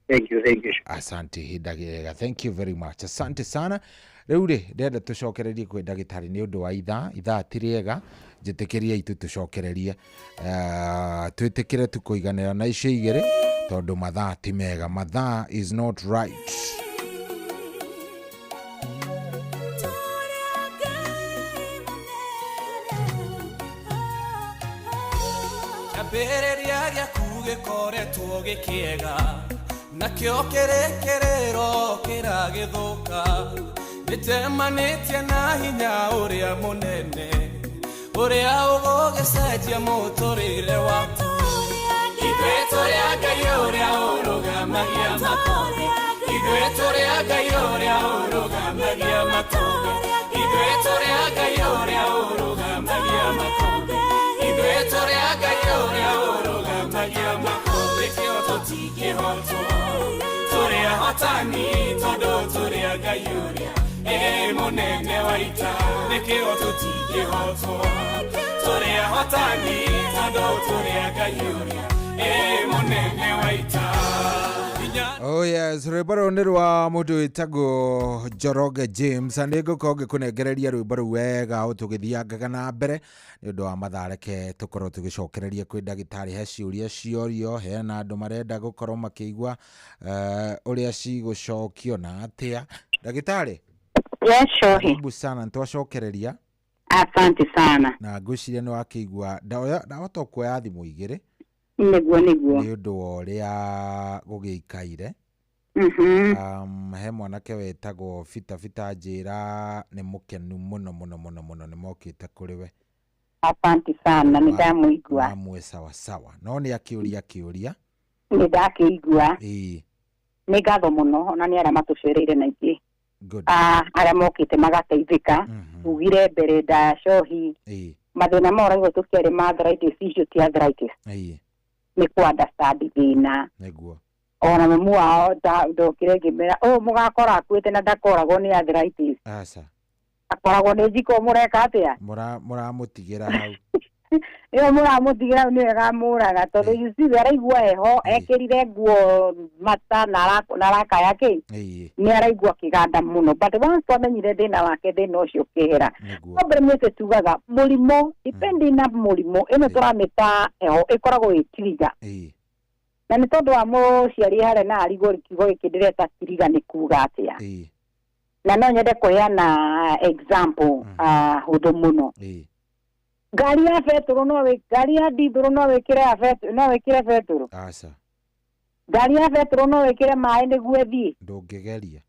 Thank you, thank you. Asante, ihinda rĩega. Thank you very much, asante sana. Rĩu rĩ, ndĩrenda tũcokererie kwĩ ndagĩtarĩ nĩ ũndũ wa ithaa. Ithaa ti rĩega, njĩtĩkĩrie itu tũcokererie. Twĩtĩkĩre tu kũiganĩra na icio igĩrĩ tondũ mathaa ti mega. Mathaa is not right. Kĩambĩrĩria gĩaku gĩkoretwo gĩkĩega, nakĩo kĩrĩkĩrĩro kĩragĩthũka. Nĩtemanĩtie na hinya ũrĩa mũnene, ũrĩa ũgũgĩcenjia mũtũrĩre waku. Ithuĩ tũrĩ a Ngai ũrĩa ũrũgamagia makũmbĩ. Ithuĩ tũrĩ a Ngai ũrĩa ũrũgamagia makũmbĩ. Ithuĩ tũrĩ a Ngai ũrĩa ũrũgamagia makũmbĩ. Ithuĩ tũrĩ a Ngai ũrĩa ũrũgamagia makũmbĩ. Kĩo tũtingĩhotwo, tũrĩ ahotani tondũ tũrĩ a Ngai ũrĩa. Ĩ mũnene wa ita, nĩkĩo tũtingĩhotwo. Tũrĩ ahotani tondũ tũrĩ a Ngai ũrĩa ĩ mũnene wa ita. Hinya. Oh yes, rwĩmbo rũu nĩ rwa mũndũ wĩtagwo Njoroge James, na nĩ ngũkorwo ngĩkũnengereria rwĩmbo rũu wega o tũgĩthiangaga na mbere nĩ ũndũ wa mathaa. Reke tũkorwo tũgĩcokereria kwĩ ndagĩtarĩ, he ciũria ciorio, hena andũ marenda gũkorwo makĩigua ũrĩa cigũcokio na atĩa. Ndagĩtarĩ? Yes, Shohi. Karibu sana, nĩtwacokereria. Asante sana. Na ngwĩciria nĩ wakĩigua ndahota kuoya thimũ igĩrĩ. Nĩguo, nĩguo. Nĩ ũndũ wa ũrĩa gũgĩikaire. He mwanake wetagwo Bita Bita njĩra nĩ mũkenu mũno mũno mũno mũno nĩ mokĩte kũrĩ we. Asante sana, nĩ ndamũigua. Mamwe sawa sawa, no nĩ akĩũria kĩũria. Nĩ ndakĩigua. Ĩĩ. Nĩ ngatho mũno ona nĩ arĩa matũcereire na ingĩ. Good. Ah, arĩa mokĩte magateithĩka. Tugire mbere ndacohi. Mathĩna ma ũraigua tũkĩarĩ ma arthritis, icio ti arthritis. Nĩ kũ understand thĩna. Nĩguo. Ona mamu wao ndokire ngĩmera ũũ mũgakora akuĩte na ndakoragwo nĩ arthritis. Aca. Akoragwo nĩ njiko, mũreka atĩa? Mũramũtigĩra hau. Ĩyo mũramũtigĩra hau nĩyo ĩkamũraga, tondũ you see araigua heho, ekĩrire nguo mata na arakaya kĩ nĩ araigua kĩganda mũno, but once twamenyire thĩna wake, thĩna ũcio ũkĩehera. Nĩguo. No mbere nĩ tugaga mũrimũ, depending na mũrimũ ĩno tũramĩta heho, ĩkoragwo ĩ trigger. Na nĩ tondũ wa mũciari harĩa na arigwo kiugo gĩkĩ ndĩreta trigger nĩ kuga atĩa. Na no nyende kũheana example hũthũ mũno. Ngari ya betũrũ no ngari ya ndithũrũ no wĩkĩre ya betũrũ, no wĩkĩre betũrũ? Aca. Ngari ya betũrũ no wĩkĩre maĩ nĩguo ĩthiĩ? Ndũngĩgeria.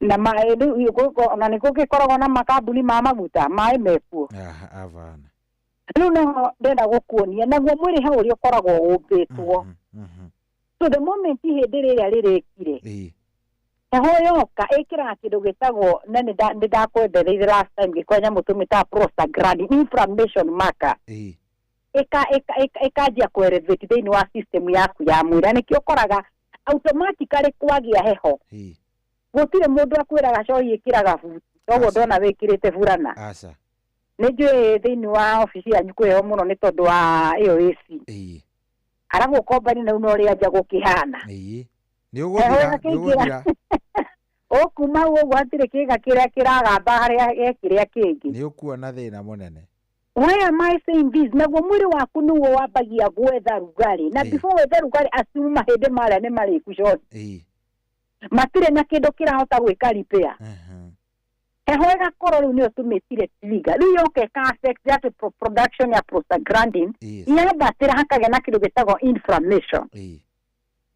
Na maĩ rĩu ona nĩ gũgĩkoragwo na makambuni ma maguta, maĩ mekuo. Avana. Rĩu noho ndĩrenda gũkuonia naguo mwĩrĩ he ũrĩa ũkoragwo ũmbĩtwo. So the moment ihĩndĩ rĩrĩa rĩrĩkire, heho yoka ĩkĩraga kĩndũ gĩtagwo, na nĩ ndakwendereire last time gĩkwa nyamũ tũmĩtaga prostaglandin, inflammation marker. Ĩkanjia kũ-elevate thĩinĩ wa system yaku ya mwĩrĩ, na nĩkĩo ũkoraga automatically kwagĩa heho. Gũtirĩ mũndũ akwĩraga cohi ĩkĩraga buti, toguo ndona wĩkĩrĩte burana. Aca. Nĩ njũĩ thĩinĩ wa obici yanyu kwĩ heho mũno nĩ tondũ wa ĩyo AC. Arabu ũkombani na no ũrĩa nja gũkĩhana. Nĩ ũgũthira, nĩ ũgũthira. Ũkuma hau ũguo hatirĩ kĩga kĩrĩa kĩragamba harĩa he kĩrĩa kĩngĩ. Nĩ ũkuona thĩna mũnene. Why am I saying this? Naguo mwĩrĩ waku nĩguo wambagia gwetha rugarĩ, na before wethe rugarĩ, assume mahĩndĩ marĩa nĩ marĩku cothi. Matirĩ na kĩndũ kĩrahota gwĩka repair. Heho ĩgakorwo rĩu nĩyo tũmĩtire trigger. Rĩu yoka ĩka affect that production ya prostaglandin. Yambatĩra hakagĩa na kĩndũ gĩtagwo inflammation.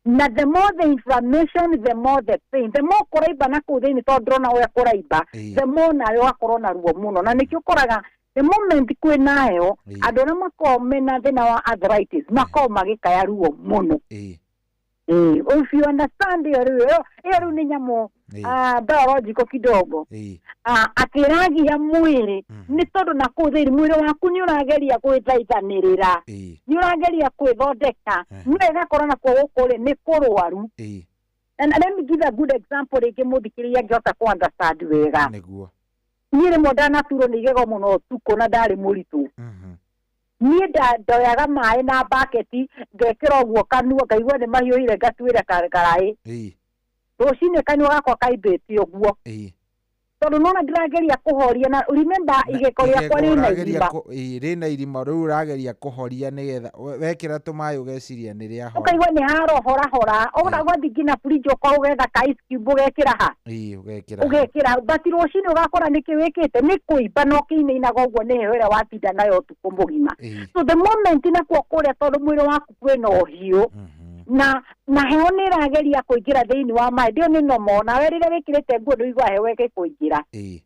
Na the more the inflammation, the more the pain, the more kũraimba na kũu thĩinĩ, tondũ ndĩrona ũrĩa kũraimba, the more nawe ũgakorwo na ruo mũno. Na nĩkĩo ũkoraga the moment kwĩna heho, andũ arĩa makoragwo mena thĩna wa arthritis makoragwo magĩkaya ruo mũno. If you understand ĩyo rĩu, ĩyo rĩu nĩ nyamũ biological kidogo, atĩ ĩragia mwĩrĩ nĩ tondũ na kũu thĩinĩ mwĩrĩ waku nĩ ũrageria gwĩthaithanĩrĩra, nĩ ũrageria gwĩthondeka, no ĩgakorwo nakuo gũkũ rĩ nĩ kũrwaru. And let me give a good example rĩngĩ mũthikĩrĩria angĩhota kũ understand wega. Nĩguo. Niĩ rĩmwe ndanaturwo nĩ igego mũno ũtukũ na ndarĩ mũritũ. Niĩ ndoyaga maĩ na baketi ngekĩra ũguo kanua, ngaigua nĩ mahiũhire, ngatuĩra karaĩ. Rũcinĩ kanua gakwa kaimbĩte ũguo. Tondũ nona ndĩrageria kũhoria, na remember igego rĩakwa rĩna irima. Rĩna irima, rĩu ũrageria kũhoria nĩgetha wekĩra tũmaĩ ũgeciria nĩ rĩahora. Ũkaigua nĩ harohorahora, ũgathiĩ nginya fridge ũkorwo ũgetha ka ice cube ũgekĩra ha. Ũgekĩra. Ũgekĩra, but rũcinĩ ũgakora nĩkĩ wĩkĩte nĩ kũimba na ũkĩinainaga ũguo nĩ heho ĩrĩa watinda nayo ũtukũ mũgima. So the moment nakuo kũrĩa, tondũ mwĩrĩ waku kwĩna ũhiũ na heho nĩ ĩrageria kũingĩra thĩinĩ wa maĩ, ndĩo nĩ nomo, nawe rĩrĩa wĩkĩrĩte nguo ndũigua heho ĩgĩkũingĩra.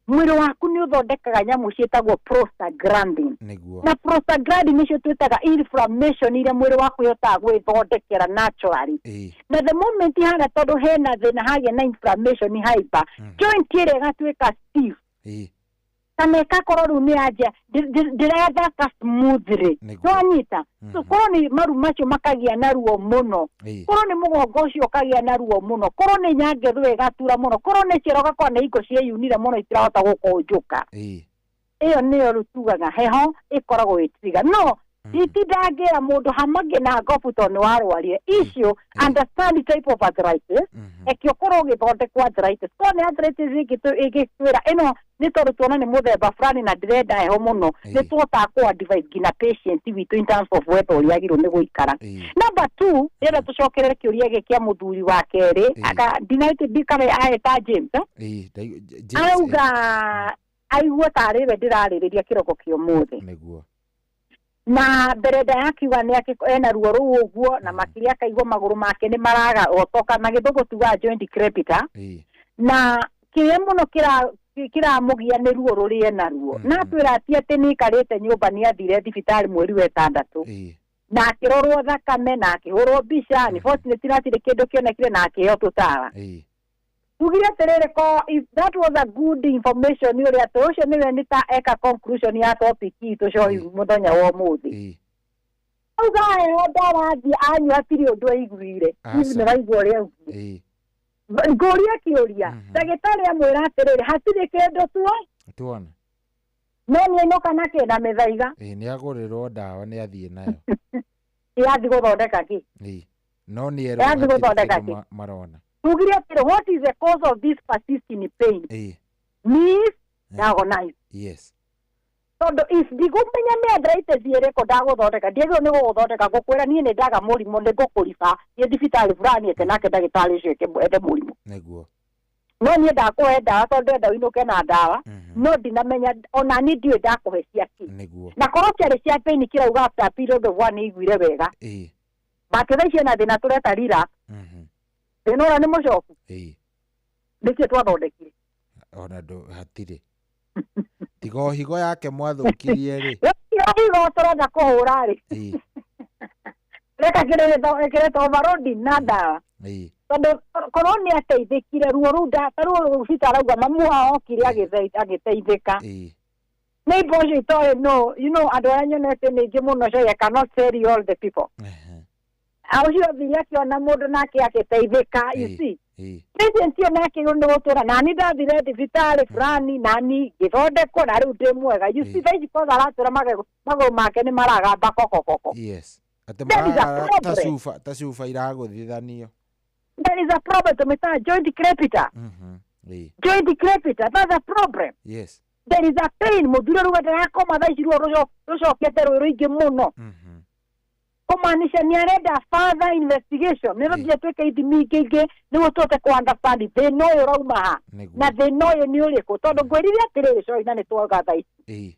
Mwĩrĩ waku nĩ ũthondekaga nyamũ ciĩtagwo prostaglandin. Nĩguo. Na prostaglandin nĩcio twĩtaga inflammation iria mwĩrĩ waku ũhotaga gwĩthondekera naturally. Na the moment hana tondũ hena thĩna, hagĩa na inflammation haimba, joint ĩrĩa ĩgatuĩka stiff. Kana ĩgakorwo rĩu nĩ yanjia ndĩrathaka smoothly. Nĩwanyita? So korwo nĩ maru macio makagĩa na ruo mũno, korwo nĩ mũgongo ũcio ũkagĩa na ruo mũno, korwo nĩ nyangetho ĩgatura mũno, korwo nĩ ciero ũgakora nĩ hingo cieyunire mũno itirahota gũkũnjũka. Ĩyo nĩyo rĩu tugaga heho ĩkoragwo ĩ trigger. No nditindangĩra mũndũ hamangĩ na ngobu tondũ nĩ warwarire icio. Understand type of arthritis, eke ũkorwo ũgĩthondekwo arthritis. Korwo nĩ arthritis ĩngĩkwĩra ĩno nĩ tondũ tuona nĩ mũthemba fulani na ndĩrenda heho mũno, nĩ tũhotaga kũ advise nginya patient witũ in terms of weather ũrĩa agĩrĩirwo nĩ gũikara. Number 2, ndĩrenda tũcokerere kĩũria gĩkĩ kĩa mũthuri wa kerĩ, ndinaĩte ndikare aeta James, arauga aigua tarĩ we ndĩrarĩrĩria kĩroko kĩa ũmũthĩ. Nĩguo. Na mbere nda yakiuga nĩ ena ruo rũu ũguo, na makĩria akaigua magũrũ make nĩ maraga otoka, na gĩthũngũ tugaga joint crepita. Na kĩrĩa mũno kĩramũgia nĩ ruo rũrĩa ena ruo. Na atwĩra ti atĩ nĩ aikarĩte nyũmba, nĩ athire thibitarĩ mweri wa 6 na akĩrorwo thakame na akĩhũrwo mbica, unfortunately hatirĩ kĩndũ kĩonekire na akĩheo tũtawa. Tugire atĩrĩrĩ, ko if that was a good information ũrĩa atĩ ũcio nĩwe nĩ ta eka conclusion ya topic itũ cohi mũthenya wa ũmũthĩ. Auga heo ndawa athiĩ anyua hatirĩ ũndũ aiguire. Hihi nĩ waigua ũrĩa augire? Ngũria kĩũria, ndagĩtarĩ amwĩra atĩrĩrĩ, hatirĩ kĩndũ tuona no nĩ ainũka na kĩ na mĩthaiga. Nĩ agũrĩrwo ndawa, nĩ athiĩ nayo. Yathiĩ gũthondeka kĩ? No nĩ erwo hatirĩ kĩndũ marona. Tugire atĩrĩ, what is the cause of this persisting pain? Misdiagnosed. Yes. Tondũ if ndigũmenya nĩ arthritis ĩrĩkũ ndagũthondeka, ndiagĩrĩirwo nĩ gũgũthondeka ngũkwĩra niĩ nĩ ndaga mũrimũ nĩ ngũkũriba thiĩ thibitarĩ fulani eke nake ndagĩtarĩ ũcio eke mũrimũ. Nĩguo. No niĩ ndakũhe ndawa tondũ ndĩrenda ũinũke na ndawa, no ndinamenya ona niĩ ndiũĩ ndakũhe cia kĩ. Nĩguo. Na korwo ciarĩ cia pain kĩrauga after a period of one iguire wega. But thaa ici ena thĩna tũreta relapse. Thĩna ũrĩa nĩ mũcoku. Nĩkĩo twathondekire. Ona hatirĩ. Tiga o higo yake mwathũkirie rĩ. Higo tũrenda kũhũra rĩ. Reka kĩrĩtwo overloading na ndawa. Tondũ korwo nĩ ateithĩkire ruo rũu ta ruo rũu arauga mamu wao okire agĩteithĩka. Neighbor ũcio itoĩ no, you know, andũ arĩa nyonete nĩ aingĩ mũno, so I cannot tell you all the people. Ũcio athire akĩona mũndũ nake agĩteithĩka, you see. Patient ĩyo nake nĩ gũtũra nani ndathire thibitarĩ fulani nani ngĩthondekwo na rĩu ndĩ mwega. You see, thaa ici kwanza aratũra magũrũ make nĩ maragamba kokokoko. Yes. Atĩ maragamba ta cuba iragũthithanio. There is a problem tũmĩtaga joint crepita. Joint crepita, that's a problem. Yes. There is a pain, mũthuri rĩu ndarakoma thaa ici ruo rũcokete rwĩ rũingĩ mũno. Kũmaanisha nĩ arenda further investigation, nĩ nginya twĩke ithimi ingĩ ingĩ nĩguo tũhote kũ understand thĩna ũyũ ũrauma ha na thĩna ũyũ nĩ ũrĩkũ. Tondũ ngwĩrire atĩrĩrĩ cohi, na nĩ twauga thaa ici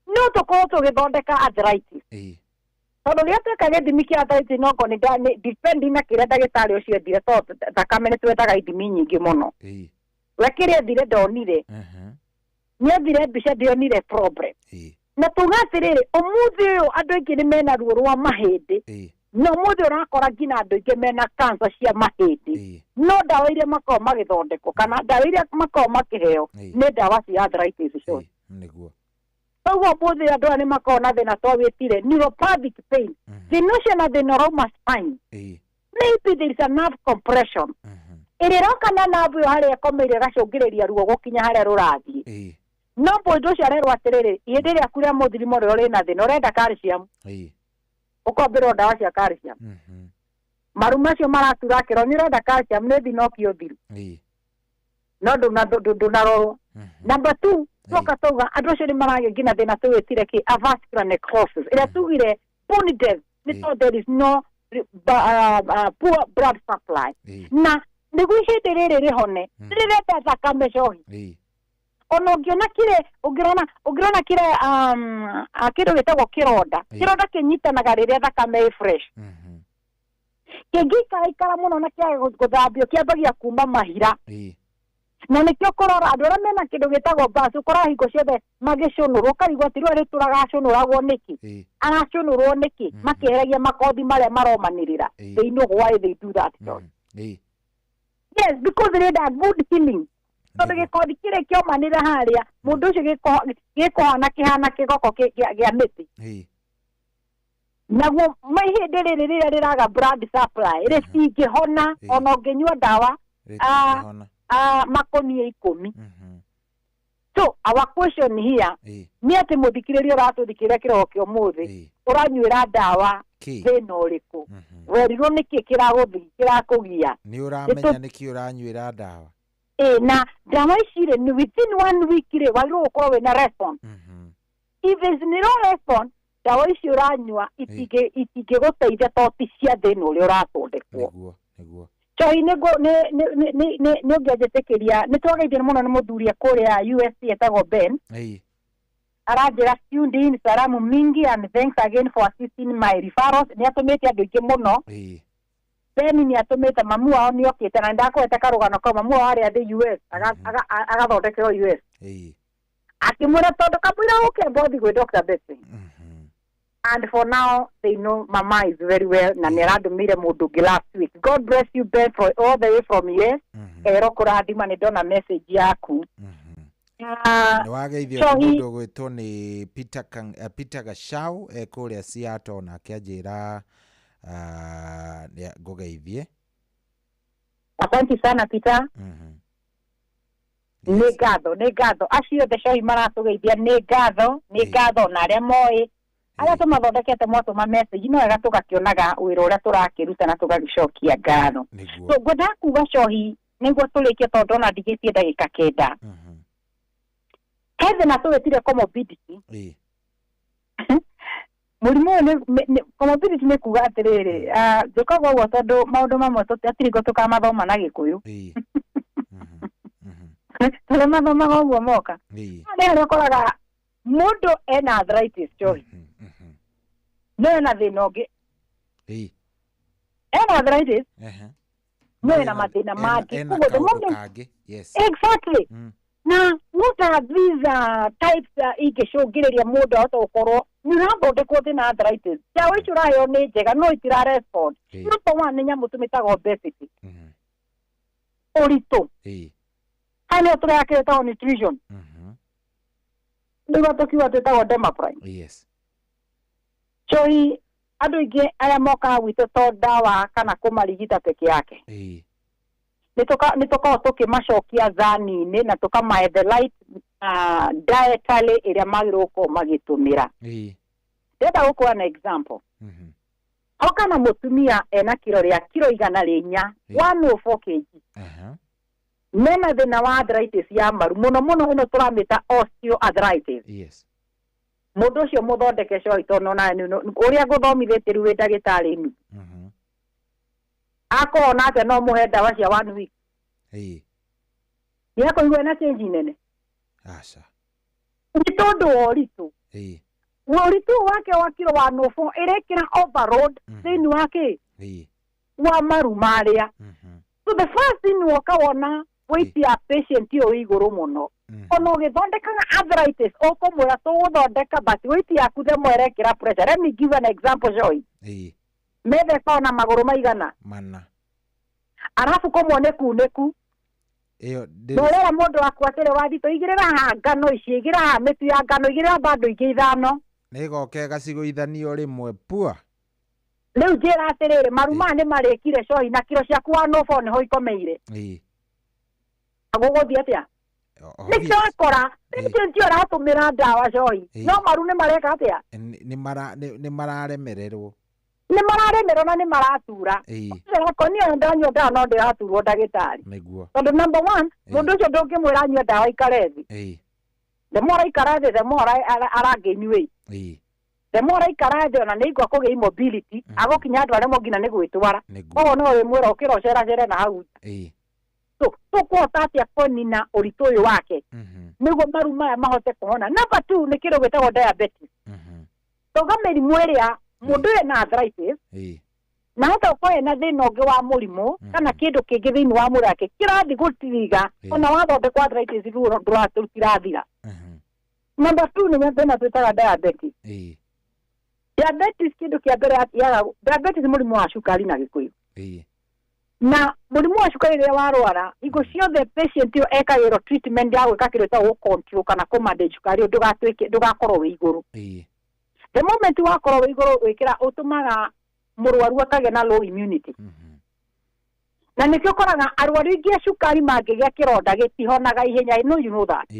no tũkorwo tũgĩthondeka arthritis. Tondũ rĩrĩa tweka gĩthimi kĩa arthritis no korwo nĩ depending na kĩrĩa ndagĩtarĩ ũcio endire, tondũ thakame nĩ twendaga ithimi nyingĩ mũno. We kĩrĩa ethire ndonire, nĩ ethire mbica ndionire problem. Na tuga atĩrĩrĩ, ũmũthĩ ũyũ andũ aingĩ nĩ mena ruo rwa mahĩndĩ, na ũmũthĩ ũrakora nginya andũ aingĩ mena cancer cia mahĩndĩ, no ndawa iria makoragwo magĩthondekwo kana ndawa iria makoragwo makĩheo nĩ ndawa cia arthritis icio. Nĩguo. Koguo ũmũthĩ andũ aya nĩ makoragwo na thĩna twawĩtire neuropathic pain. Thĩna ũcio na thĩna ũrauma spine. Maybe there is a nerve compression. Ĩrĩa ĩroka na nerve ĩyo harĩa ĩkomeire ĩgacũngĩrĩria ruo gũkinya harĩa rũrathiĩ. No mũndũ ũcio arerwo atĩrĩrĩ, ihĩndĩ rĩaku rĩa mũthirimo rĩrĩa rĩna thĩna, ũrenda calcium, ũkombĩrwo ndawa cia calcium. Maru macio maratura akĩrwo nĩ ũrenda calcium, nĩ thinoki ũthiru. No ndũnarorwo. Number 2, twoka twauga andũ acio nĩ maragĩa nginya thĩna tũwĩtire kĩ avascular necrosis, ĩrĩa tugire bone death, nĩ tondũ there is no poor blood supply. Na nĩguo ihĩndĩ rĩrĩ rĩhone, rĩrenda thakame cohi. Ona ũngĩona kĩrĩ ũngĩrona kĩrĩ kĩndũ gĩtagwo kĩronda, kĩronda kĩnyitanaga rĩrĩa thakame ĩ fresh. Kĩngĩikaraikara mũno na kĩage gũthambio kĩambagia kuma mahira. Na nĩkĩo kũrora andũ arĩa mena kĩndũ gĩtagwo bas, ũkoraga hingo ciothe magĩcũnũrwo, ũkarigwo atĩ rĩu rĩtũraga acũnũragwo nĩkĩ, aracũnũrwo nĩkĩ, makĩeheragia makothi marĩa maromanĩrĩra. They know why they do that. Yes, because they need a good healing. Tondũ gĩkothi kĩrĩa kĩomanĩra harĩa mũndũ ũcio gĩkũhana kĩhana kĩgoko gĩa mĩtĩ. Naguo ihĩndĩ rĩrĩ rĩrĩa rĩraga blood supply rĩtingĩhona ona ũngĩnyua ndawa makũnia 10. So our question here nĩ atĩ mũthikĩrĩria ũratũthikĩrĩria kĩroko kĩa ũmũthĩ ũranyuĩra ndawa thĩna ũrĩkũ? Werirwo nĩkĩ kĩrakũgia? Nĩ ũramenya nĩkĩ ũranyuĩra ndawa? Na ndawa ici rĩ ni within 1 week rĩ wagĩrĩirwo gũkorwo wĩna response. If there is no response, ndawa ici ũranyua itingĩgũteithia tondũ ti cia thĩna ũrĩa ũrathondekwo. Nĩguo. Njohi nĩ ũngĩanjĩtĩkĩria nĩ twageithio mũno nĩ mũthuri kũrĩa US etagwo Ben. Aranjĩra tuned in salamu mingi and thanks again for assisting my referrals. Nĩ atũmĩte andũ aingĩ mũno. Ben nĩ atũmĩte mamu wao nĩ okĩte na ndakũhete karũgano kau mamu wao arĩa thĩ US agathondekerwo US. Akĩmwĩra tondũ kamũira ũke mbothi gwĩ Dr. Betty. And for now, they know Mama is very well. Na nĩ arandũmĩire mũndũ ũngĩ last week. God bless you, Ben, for all the way from US. Ero kũrathima nĩ ndona message yaku. Nĩ wageithio mũndũ ũgwĩtwo nĩ Peter Gachau kũrĩa Seattle nake anjĩra ngũgeithie. Asante sana Peter. Nĩ ngatho, nĩ ngatho. Acio othe cohi maratũgeithia nĩ ngatho, nĩ ngatho na arĩa moĩ. Arĩa tũmathondekete mwatũma message no wega tũgakĩonaga wĩra ũrĩa tũrakĩruta na tũgagĩcokia ngatho. So ngwendaga kuga cohi nĩguo tũrĩkie tondũ ona ndigĩtie ndagĩka 9. He thĩna tũgĩtire comorbidity. Mũrimũ ũyũ nĩ comorbidity nĩ kuga atĩrĩrĩ, njũkaga ũguo tondũ maũndũ mamwe tũtiatirĩ tũkamathoma na Gĩkũyũ. Tũrĩa mathomaga ũguo moka. Nĩ harĩa ũkoraga mũndũ ena arthritis cohi. No ena thĩna ũngĩ. Ena arthritis. No ena mathĩna mangĩ. Exactly. Na what are these types ingĩcũngĩrĩria mũndũ ahote gũkorwo nĩ ũrathondekwo thĩna arthritis. Ndawa icio ũraheo nĩ njega no itira respond. Number one nĩ nyamũ tũmĩtaga obesity. Ũritũ. Harĩa tũrĩa kĩtagwo nutrition. Nĩguo tũkiuga twĩtagwo Demaprime. Yes. Cohi andũ aingĩ arĩa mokaga gwitũ to ndawa kana kũmarigita peke yake. Nĩ tũkoragwo tũkĩmacokia thani-inĩ na tũkamahe the light dietary ĩrĩa magĩrĩirwo gũkorwo magĩtũmĩra. Ndĩrenda gũkũha na example. Hoka na mũtumia ena kiro rĩa kiro 104, 104 kg. Mena thĩna wa arthritis ya maru mũno mũno ĩno tũramĩta osteoarthritis. Yes. Mũndũ ũcio mũthondeke cohi tondũ ona ũrĩa ngũthomithĩtie rĩu wĩ ndagĩtarĩ nuthu. Akũhona atĩa no mũhe ndawa cia 1 week. Nĩ akũigua ena change nene? Aca. Nĩ tondũ wa ũritũ. Ũritũ wake wa kiro 104 ĩrekĩra overload thĩinĩ wa kĩ? Wa maru marĩa. So the first thing woka wona weight ya patient ĩyo ĩ igũrũ mũno. Ona ũgĩthondekaga arthritis ũkũmwĩra tũgũthondeka but weight yaku the more ĩrekĩra pressure. Let me give an example Joy. Metha ĩkoragwo na magũrũ maigana? Mana. Arabu kũmwe nĩ kunĩku. Ndorera mũndũ waku atĩrĩ wathitũ igĩrĩra haha ngano ici, igĩrĩra haha mĩtu ya ngano, igĩrĩra bando ingĩ 5. Nĩ ĩgoka ĩgacigũithanio rĩmwe pua. Rĩu njĩra atĩrĩrĩ maru maya nĩ marĩkire cohi na kiro ciaku 104 nĩho ikomeire. Gũgũthiĩ atĩa? Nĩkĩo wakora nĩkĩo ũratũmĩra ndawa cohi no maru nĩ mareka atĩa? Nĩ mararemererwo. Nĩ mararemererwo na nĩ maratura. Niĩ ndanyua ndawa no ndĩraturwo ndagĩtarĩ. Tondũ number one mũndũ ũcio ndũngĩmwĩra anyue ndawa aikare thĩ. The more aikara thĩ the more aragain weight. The more aikara thĩ ona nĩ aigua kũgĩa immobility agũkinya andũ arĩa nginya nĩ gwĩtwara. Koguo no wĩmwĩra ũkĩra ũceracere na hau. So tũkũhota atĩa kũnina ũritũ ũyũ wake nĩguo maru maya mahote kũhona. Number 2 nĩ kĩndũ gĩtagwo diabetes. Tauga mĩrimũ ĩrĩa mũndũ ũyũ ena arthritis na hota gũkorwo ena thĩna ũngĩ wa mũrimũ kana kĩndũ kĩngĩ thĩinĩ wa mwĩrĩ wake kĩrathiĩ gũtiriga ona wathondekwo arthritis ruo rũtirathira. Number 2 nĩ thĩna twĩtaga diabetes. Diabetes kĩndũ kĩa mbere yaga diabetes mũrimũ wa cukari na Gĩkũyũ. Na mũrimũ wa cukari rĩrĩa warwara, hingo ciothe patient ĩyo ekagĩrwo treatment ya gwĩka kĩndũ gĩtagwo control kana kũmanage cukari ũyũ ndũgatuĩke, ndũgakorwo wĩ igũrũ. The moment wakorwo wĩ igũrũ, wĩkĩra ũtũmaga mũrwaru akagĩa na low immunity. Na nĩkĩo ũkoraga arwaru aingĩ a cukari mangĩgĩa kĩronda gĩtihonaga ihenya. I know you know that.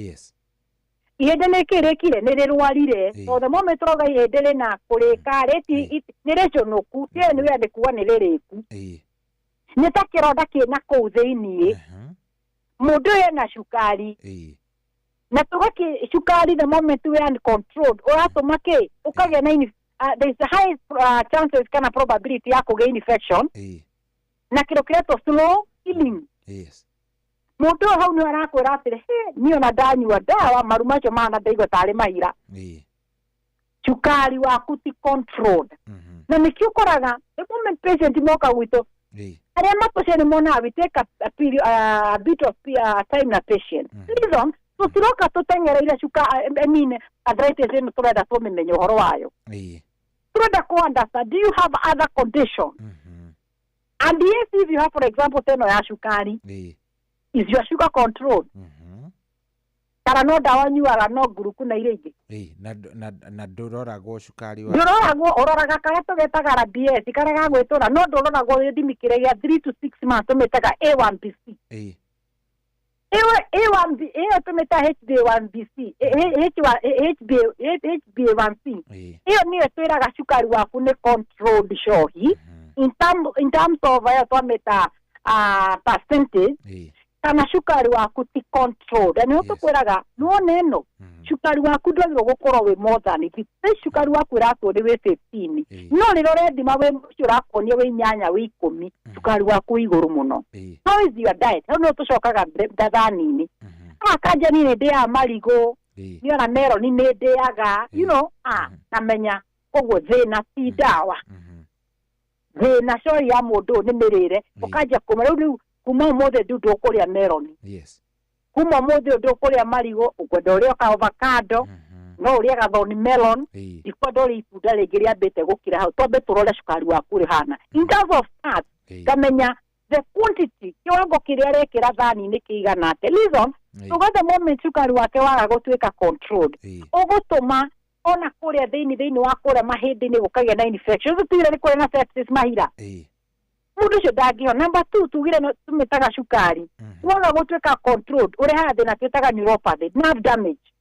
Ihĩndĩ nĩ kĩrĩkire, nĩ rĩrwarire. So the moment ũrauga ihĩndĩ rĩna kũrĩka rĩti, nĩ rĩcũnũku, ti nĩ wĩra nĩ kuga nĩ rĩrĩku. Nĩ ta kĩronda kĩna kũu thĩiniĩ. Mũndũ ũyũ ena cukari, na tũgakĩ cukari, the moment we uncontrolled, ũratũma kĩ ũkagĩa na there is a high chances kana probability ya kũgĩa infection na kĩndũ kĩretwo slow healing. Mũndũ ũyũ hau nĩ arakwĩra atĩrĩ, "He, niĩ ona ndanyua ndawa, maru macio mahana ndaigua tarĩ mahira." Cukari waku ti controlled, na nĩkĩo ũkoraga the moment patient moka gwitũ, arĩa matũcio nĩ monaga we take a period, a bit of time na patient. Reason, tũtiroka tũteng'ereire cuka, I mean arthritis ĩno tũrenda tũmĩmenye ũhoro wayo. Tũrenda kũ understand, do you have other condition? And yes, if you have, for example, teno ya cukari, is your sugar controlled, kana no ndawa nyuaga no nguruku na iria ingĩ? Na ndũroragwo cukari wa Ndũroragwo, ũroraga karĩa tũgetaga RBS, karĩa ga gwĩtũra, no ndũroragwo gĩthimi kĩrĩa gĩa 3 to 6 months tũmĩtaga A1BC. Ĩyo A1B, ĩyo tũmĩta HbA1BC, H1 HBA HbA1c. Ĩyo nĩyo ĩtwĩraga cukari waku nĩ controlled cohi in terms of ĩyo twamĩta percentage, kana cukari waku ti controlled. Na nĩho tũkwĩraga nĩwona ĩno cukari waku ndwagĩrĩirwo gũkorwo wĩ more than it. Cukari waku ĩratwo nĩ wĩ 15, no rĩrĩa ũrethima wĩ ũcio ũrakuonia wĩ 8, wĩ 10, cukari waku wĩ igũrũ mũno. How is your diet? Hau nĩho tũcokaga thani-inĩ. Ah, kanja niĩ nĩ ndĩaga marigũ, niĩ ona meroni nĩ ndĩaga, ah, namenya koguo thĩna ti ndawa, thĩna cori ya mũndũ ũyũ nĩ mĩrĩre. Ũkanjia kuma rĩu kuma ũmũthĩ ndu ndũkũrĩa meroni, kuma ũmũthĩ ũyũ ndũkũrĩa marigũ, ũkwenda ũrĩe ka avocado, no ũrĩe gathoni melon, ndikwenda ũrĩe itunda rĩngĩ rĩambĩte gũkĩra hau, twambe tũrore cukari waku ũrĩ in terms of fat, ngamenya the quantity, kiwango kĩrĩa arekĩra thani-inĩ kĩigana atĩa. Reason, tuga the moment cukari wake waga gũtuĩka controlled, ũgũtũma ona kũrĩa thĩinĩ wa kũrĩa mahĩndĩ-inĩ gũkagĩa na infection. Ũcio tugire nĩ kũrĩa na sepsis mahira, mũndũ ũcio ndangĩhona. Number two, tugire no tũmĩtaga cukari waga gũtuĩka controlled ũrehaga thĩna twĩtaga neuropathy, nerve damage.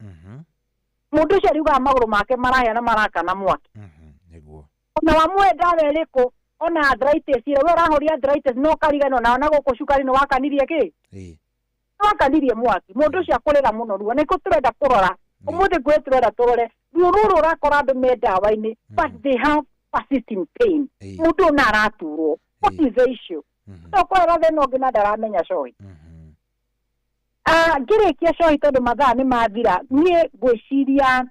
Mũndũ ũcio ariugaga magũrũ make marahĩa na marakana mwaki. Ona wamũhe ndawa ĩrĩkũ, ona arthritis ĩrĩa we ũrahoria arthritis, no kariganĩrwo na ona gũkũ cukari nĩ wakanirie kĩ, nĩ wakanirie mwaki. Mũndũ ũcio akũrĩra mũno ruo. Nĩkũ tũrenda kũrora ũmũthĩ, ngwĩ tũrenda tũrore ruo rũrũ ũrakora andũ me ndawa-inĩ, but they have persisting pain. Mũndũ ũyũ na araturwo, what is the issue? No kwarora thĩna ũngĩ na ndaramenya cohi. Ah, ngĩrĩkia cohi, tondũ mathaa nĩ mathira, niĩ ngwĩciria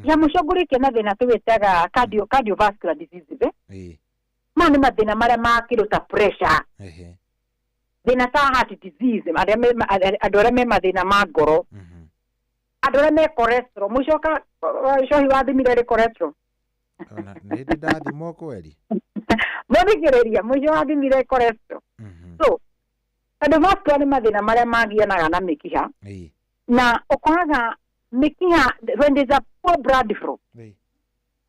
ya mũico ngũrĩkia na thĩna tũwĩtaga cardiovascular diseases, eh? Maya nĩ mathĩna marĩa ma kĩndũ ta pressure, thĩna ta heart disease, arĩa andũ arĩa me mathĩna ma ngoro, andũ arĩa me cholesterol. Mũico ka cohi wathimire rĩ cholesterol? Ona nĩ ndĩ ndathimwo kweri. Mũthikĩrĩria, mũico wathimire cholesterol. So cardiovascular nĩ mathĩna marĩa magianaga na mĩkiha, na ũkoraga mĩkiha, when there's a poor blood flow,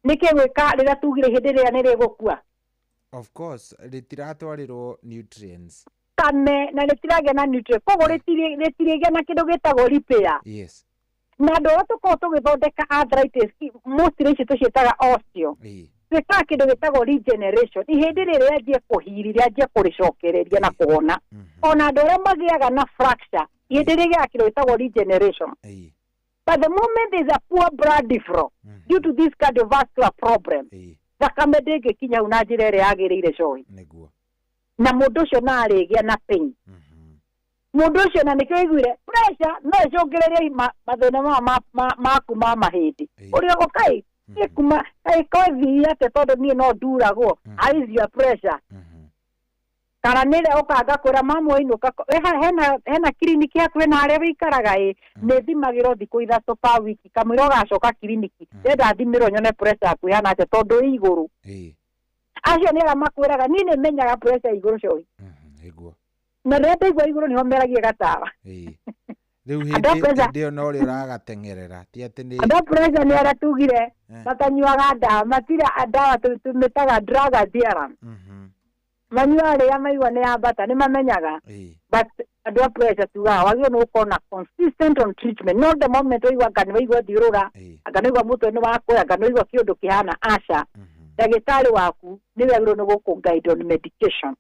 nĩkĩ gwĩka rĩrĩa tugire hĩndĩ ĩrĩa nĩ rĩgũkua? Of course, rĩtiratwarĩrwo nutrients. Kame na rĩtiragĩa na nutrient, koguo rĩtirĩgĩa na kĩndũ gĩtagwo repair. Na andũ arĩa tũkoragwo tũgĩthondeka arthritis, mostly ici tũciĩtaga osteo, twĩkaga kĩndũ gĩtagwo regeneration, ihĩndĩ rĩrĩ rĩanjie kũhiri, rĩanjie kũrĩcokereria na kũhona. Ona andũ arĩa magĩaga na fracture, ihĩndĩ rĩgĩaga kĩndũ gĩtagwo regeneration. But the moment there is a poor blood flow due to this cardiovascular problem, thakame ndĩngĩkinya hau na njĩra ĩrĩa yagĩrĩire cohi, na mũndũ ũcio na arĩgĩa na pain. Mũndũ ũcio na nĩkĩo iguire pressure no ĩcũngĩrĩrie mathĩna maya maku ma mahĩndĩ. Ũrĩa kaĩ niĩ kuma kaĩ kwathiĩ atĩa, tondũ niĩ no nduragwo. How is your pressure? Kana nĩrĩa ũkanga kwĩra mama wainũka, hena kiriniki hakuhĩ na harĩa wĩikaraga? Ĩ, nĩ thimagĩrwo thikũ 3 per wiki, kamũira ũgacoka kiriniki, ndenda thimĩrwo nyone pressure yaku ĩhana atĩa, tondũ ĩ igũrũ. Acio nĩ arĩa makwĩraga niĩ nĩ menyaga pressure igũrũ cohi. Nĩguo. Na rĩrĩa ndaigua igũrũ nĩho meragia gatawa. Rĩu hĩndĩ ĩyo no ũrĩa ũragateng'erera ti atĩ nĩ andũ a pressure nĩ arĩa tugire matanyuaga ndawa, matirĩ ndawa tũmĩtaga drug adherence. Manyuaga rĩrĩa maigua nĩ yambata nĩ mamenyaga. But andũ a pressure tugaga wagĩrĩirwo nĩ gũkorwo na consistent on treatment, not the moment waigua anga nĩ waigua thiũrũra, anga nĩ waigua mũtwe nĩ wakũya, anga nĩ waigua kĩũndũ kĩhana aca. Ndagĩtarĩ waku nĩwe agĩrĩirwo nĩ gũkũ guide on medication.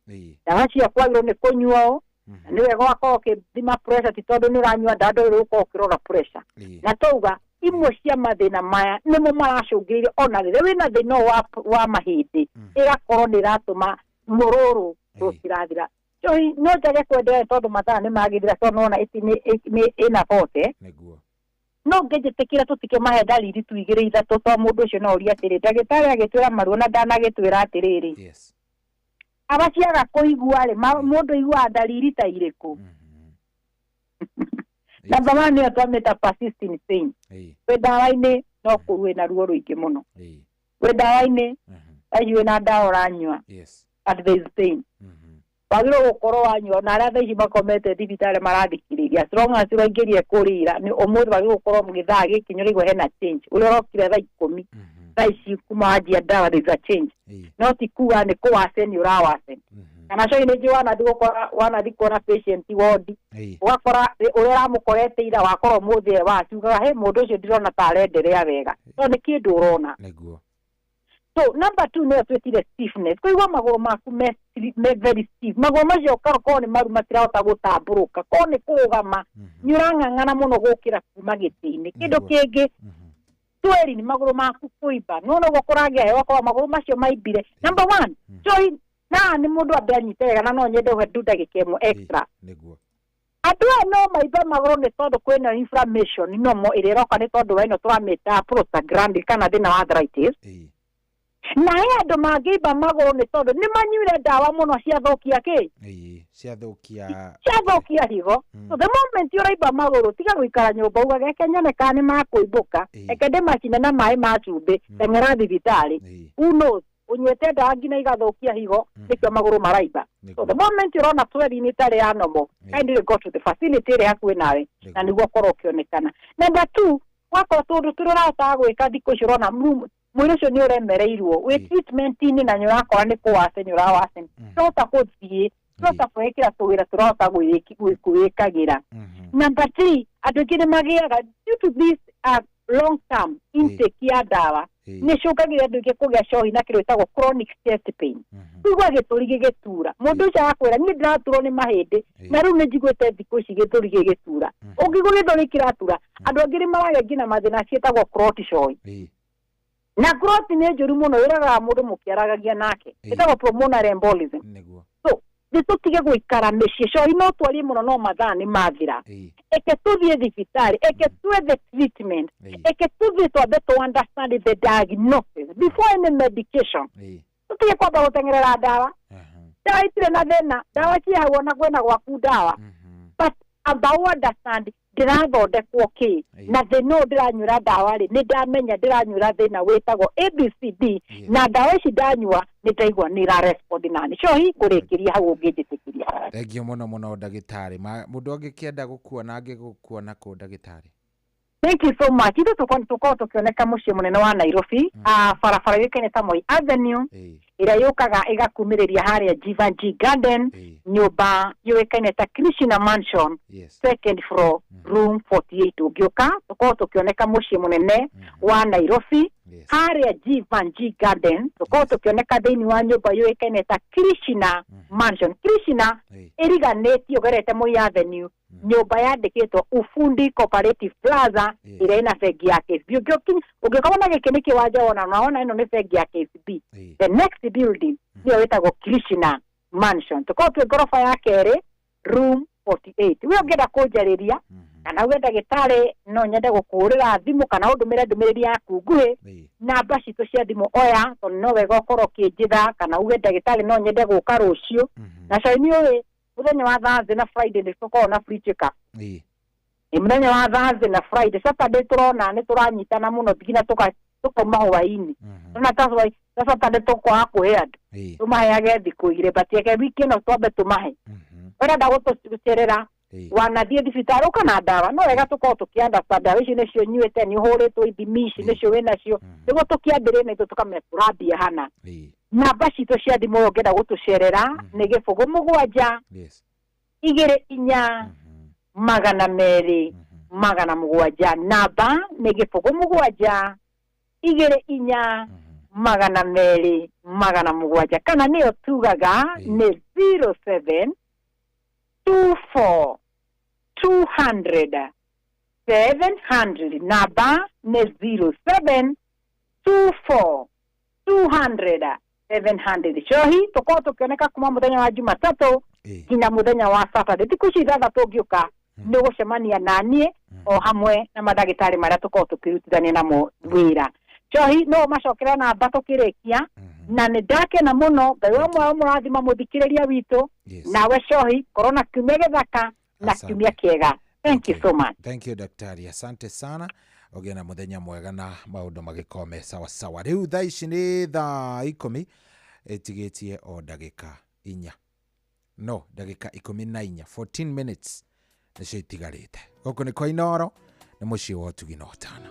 Ndawa ciaku wagĩrĩirwo nĩ kũnyua ũũ, na nĩ wega ũgakorwo ũkĩthima pressure, ti tondũ nĩ ũranyua ndawa ndwagĩrĩirwo gũkorwo ũkĩrora pressure. Na twauga imwe cia mathĩna maya nĩmo maracũngĩrĩria ona rĩrĩa wĩna thĩna ũyũ wa mahĩndĩ ĩgakorwo nĩ ĩratũma mũrũrũ rũtirathira. Cohi no njage kwenderea tondũ mathaa nĩ magĩthira, tondũ nona ĩna bote. Nĩguo. No ngĩnjĩtĩkĩra tũtikĩmahe ndariri tu igĩrĩ ithatũ, to mũndũ ũcio no ũrie atĩrĩ, ndagĩtarĩ agĩtwĩra maruo na ndanagĩtwĩra atĩrĩrĩ. Yes. Aba ciaga kũigua rĩ, mũndũ aiguaga ndariri ta irĩkũ? Number one nĩyo twamĩta persistent pain. Wĩ ndawa-inĩ no kũrue na ruo rũingĩ mũno. Wĩ ndawa-inĩ thaa ici wĩna ndawa ũranyua. Yes. And there is pain. Wagĩrĩirwo gũkorwo wanyua ona arĩa thaa ici makomete thibitarĩ marathikĩrĩria, as long as ũraingĩrire kũrĩra nĩ ũmũthĩ wagĩrĩirwo gũkorwo gĩthaa gĩkĩ nĩ ũraigua hena change. Ũrĩa ũrokire thaa ikũmi thaa ici kuma wanjia ndawa there is a change. No ti kuga nĩ kũwaceni ũrawaceni. Kana cohi nĩ njũĩ wanathi gũkora wanathi kuona patient ward ũgakora ũrĩa ũramũkorete ira wakora ũmũthĩ e waci, ugaga he mũndũ ũcio ndirona ta arenderea wega, no nĩ kĩndũ ũrona. Nĩguo. So number 2 nĩyo twĩtire stiffness, kũigua magũrũ maku me very stiff, magũrũ macio ũkorwo nĩ maru matirahota gũtambũrũka, korwo nĩ kũrũgama nĩ ũrang'ang'ana mũno gũkĩra kuma gĩtĩ-inĩ. Kĩndũ kĩngĩ tweri nĩ magũrũ maku kũimba, nĩwona ũguo kũragĩa heho ũgakora magũrũ macio maimbire. Number 1 cohi na nĩ mũndũ ambe anyite wega, na no nyende ũhe ndagĩka ĩmwe extra. Nĩguo. Andũ aya no maimbe magũrũ nĩ tondũ kwĩna inflammation nomo ĩrĩa ĩroka nĩ tondũ wa ĩno tũramĩta prostaglandin kana thĩna wa arthritis. Na he andũ mangĩimba magũrũ nĩ tondũ nĩ manyuire ndawa mũno ciathũkia kĩ? Ciathũkia higo. So the moment ũraimba magũrũ tiga gũikara nyũmba ugage reke nyone kana nĩ makũimbũka, reke ndĩmacine na maĩ ma cumbĩ, teng'era thibitarĩ. Who knows, ũnyuĩte ndawa nginya igathũkia higo, nĩkĩo magũrũ maraimba. So the moment ũrona swelling ĩtarĩ ya normal, kindly go to the facility ĩrĩa hakuhĩ nawe na nĩguo ũkorwo ũkĩonekana. Number 2, wakorwo tũndũ tũrĩa ũrahotaga gwĩka thikũ ici ũrona mwĩrĩ ũcio nĩ ũremereirwo wĩ treatment-inĩ na nĩ ũrakora nĩ kũwaceni ũrawaceni, tũrahota gũthiĩ, tũrahota kwĩĩkĩra tũwĩra tũrahota gwĩkagĩra. Number 3, andũ aingĩ nĩ magĩaga due to this long term intake ya ndawa nĩ icũngagĩrĩria andũ aingĩ kũgĩa cohi na kĩndũ gĩtagwo chronic chest pain. Kũigua gĩthũri gĩgĩtura, mũndũ ũcio agakwĩra niĩ ndĩraturwo nĩ mahĩndĩ na rĩu nĩ njiguĩte thikũ ici gĩthũri gĩgĩtura. Ũngĩigua gĩthũri kĩratura, andũ angĩ nĩ maragĩa nginya mathĩna ciĩtagwo clot cohi. Na clot nĩ njũru mũno, yũragaga mũndũ mũkĩaragagia nake, ĩtagwo pulmonary embolism. So nĩ tũtige gũikara mĩciĩ, cohi no twarie mũno no mathaa nĩ mathira. Eke tũthiĩ thibitarĩ, eke twethe treatment, eke tũthiĩ twambe tũ understand the diagnosis before any medication. Tũtige kwamba gũteng'erera ndawa. Ndawa itirĩ na thĩna, ndawa ciĩ hau ona kwĩna gwaku ndawa, but amba ũ understand ndĩrathondekwo kĩ na thĩna ũyũ ndĩranyuĩra ndawa rĩ, nĩ ndamenya ndĩranyuĩra thĩna wĩtagwo ABCD, na ndawa ici ndanyua nĩ ndaigua nĩ ĩrarespond nani. Cohi ngũrĩkĩria hau ũngĩnjĩtĩkĩria. Thengiũ mũno mũno ndagĩtarĩ. Mũndũ angĩkĩenda gũkuona angĩgũkuona kũ ndagĩtarĩ? Thank you so much. Ithuĩ tũkoragwo tũkĩoneka mũciĩ mũnene wa Nairobi, barabara yũĩkaine ta Moi Avenue, ĩrĩa yũkaga ĩgakumĩrĩria harĩa Jivanjee Garden, nyũmba yũĩkaine ta Krishna Mansion, second floor, room 48. Ũngĩũka tũkoragwo tũkĩoneka mũciĩ mũnene wa Nairobi, harĩa Jivanjee Garden, tũkoragwo tũkĩoneka thĩinĩ wa nyũmba yũĩkaine ta Krishna Mansion. Krishna ĩriganĩtie ũgerete Moi Avenue, nyũmba yandĩkĩtwo Ufundi Cooperative Plaza ĩrĩa ĩna bengi ya KCB. Ũngĩkorwo na gĩkĩ nĩ kĩwanja wona, na wona ĩno nĩ bengi ya KCB. The next building nĩyo ĩtagwo Krishna Mansion. Tũkoragwo twĩ ngoroba ya kerĩ, room 48. We ũngĩenda kũnjarĩria kana uge ndagĩtarĩ no nyende gũkũhũrĩra thimũ kana ũndũmĩre ndũmĩrĩri yaku nguhĩ, namba citũ cia thimũ oya, tondũ no wega ũkorwo ũkĩnjĩtha, kana uge ndagĩtarĩ no nyende gũka rũciũ. Na cohi nĩ ũĩ mũthenya wa Thursday na Friday nĩ tũkoragwo na free check up. Nĩ mũthenya wa Thursday na Friday. Saturday tũrona nĩ tũranyitana mũno nginya Tũkauma hwaĩ-inĩ. Nona ta hwaĩ sasa tande tũkwaga kũhe andũ. Tũmaheage thikũ igĩrĩ, but reke wiki ĩno twambe tũmahe. Ũrenda gũtũcerera wanathiĩ thibitarĩ ũka na ndawa, no wega tũkorwo tũkĩ understand ndawa ici nĩcio nyuĩte, nĩ ũhũrĩtwo ithimi ici nĩcio wĩnacio, nĩguo tũkĩambĩrĩrie na ithuĩ tũkamenya tũrambia hana. Namba citũ cia thimũ ũngĩenda gũtũcerera nĩ 0 7 2 4 200 700. Namba nĩ 0 7 2 4 200 700, kana nĩyo tugaga nĩ 07 24 200 700. Namba nĩ 07 24 200 700. Cohi tũkorwo tũkĩoneka kuma mũthenya wa Jumatatũ nginya mũthenya wa Saturday. Thikũ ici ithathatũ ũngĩũka nĩ ũgũcemania naniĩ o hamwe na mandagĩtarĩ marĩa tũkorwo tũkĩrutithania namo wĩra. Cohi no ũmacokere namba tũkĩrĩkia, na nĩ ndakena mũno. Ngai wa muoyo mũrathima mũthikĩrĩria witũ. Nawe Cohi, korwo na kiumia gĩthaka na kiumia kĩega. Thank you so much. Thank you daktari, asante sana. Ũgĩe na mũthenya mwega na maũndũ magĩkorwo me sawa sawa. Rĩu thaa ici nĩ thaa 10 ĩtigĩtie o ndagĩka 4, no ndagĩka 14, 14 minutes nĩcio itigarĩte. Gũkũ nĩ kwa Inooro, nĩ mũciĩ wa ũtugi na ũtana.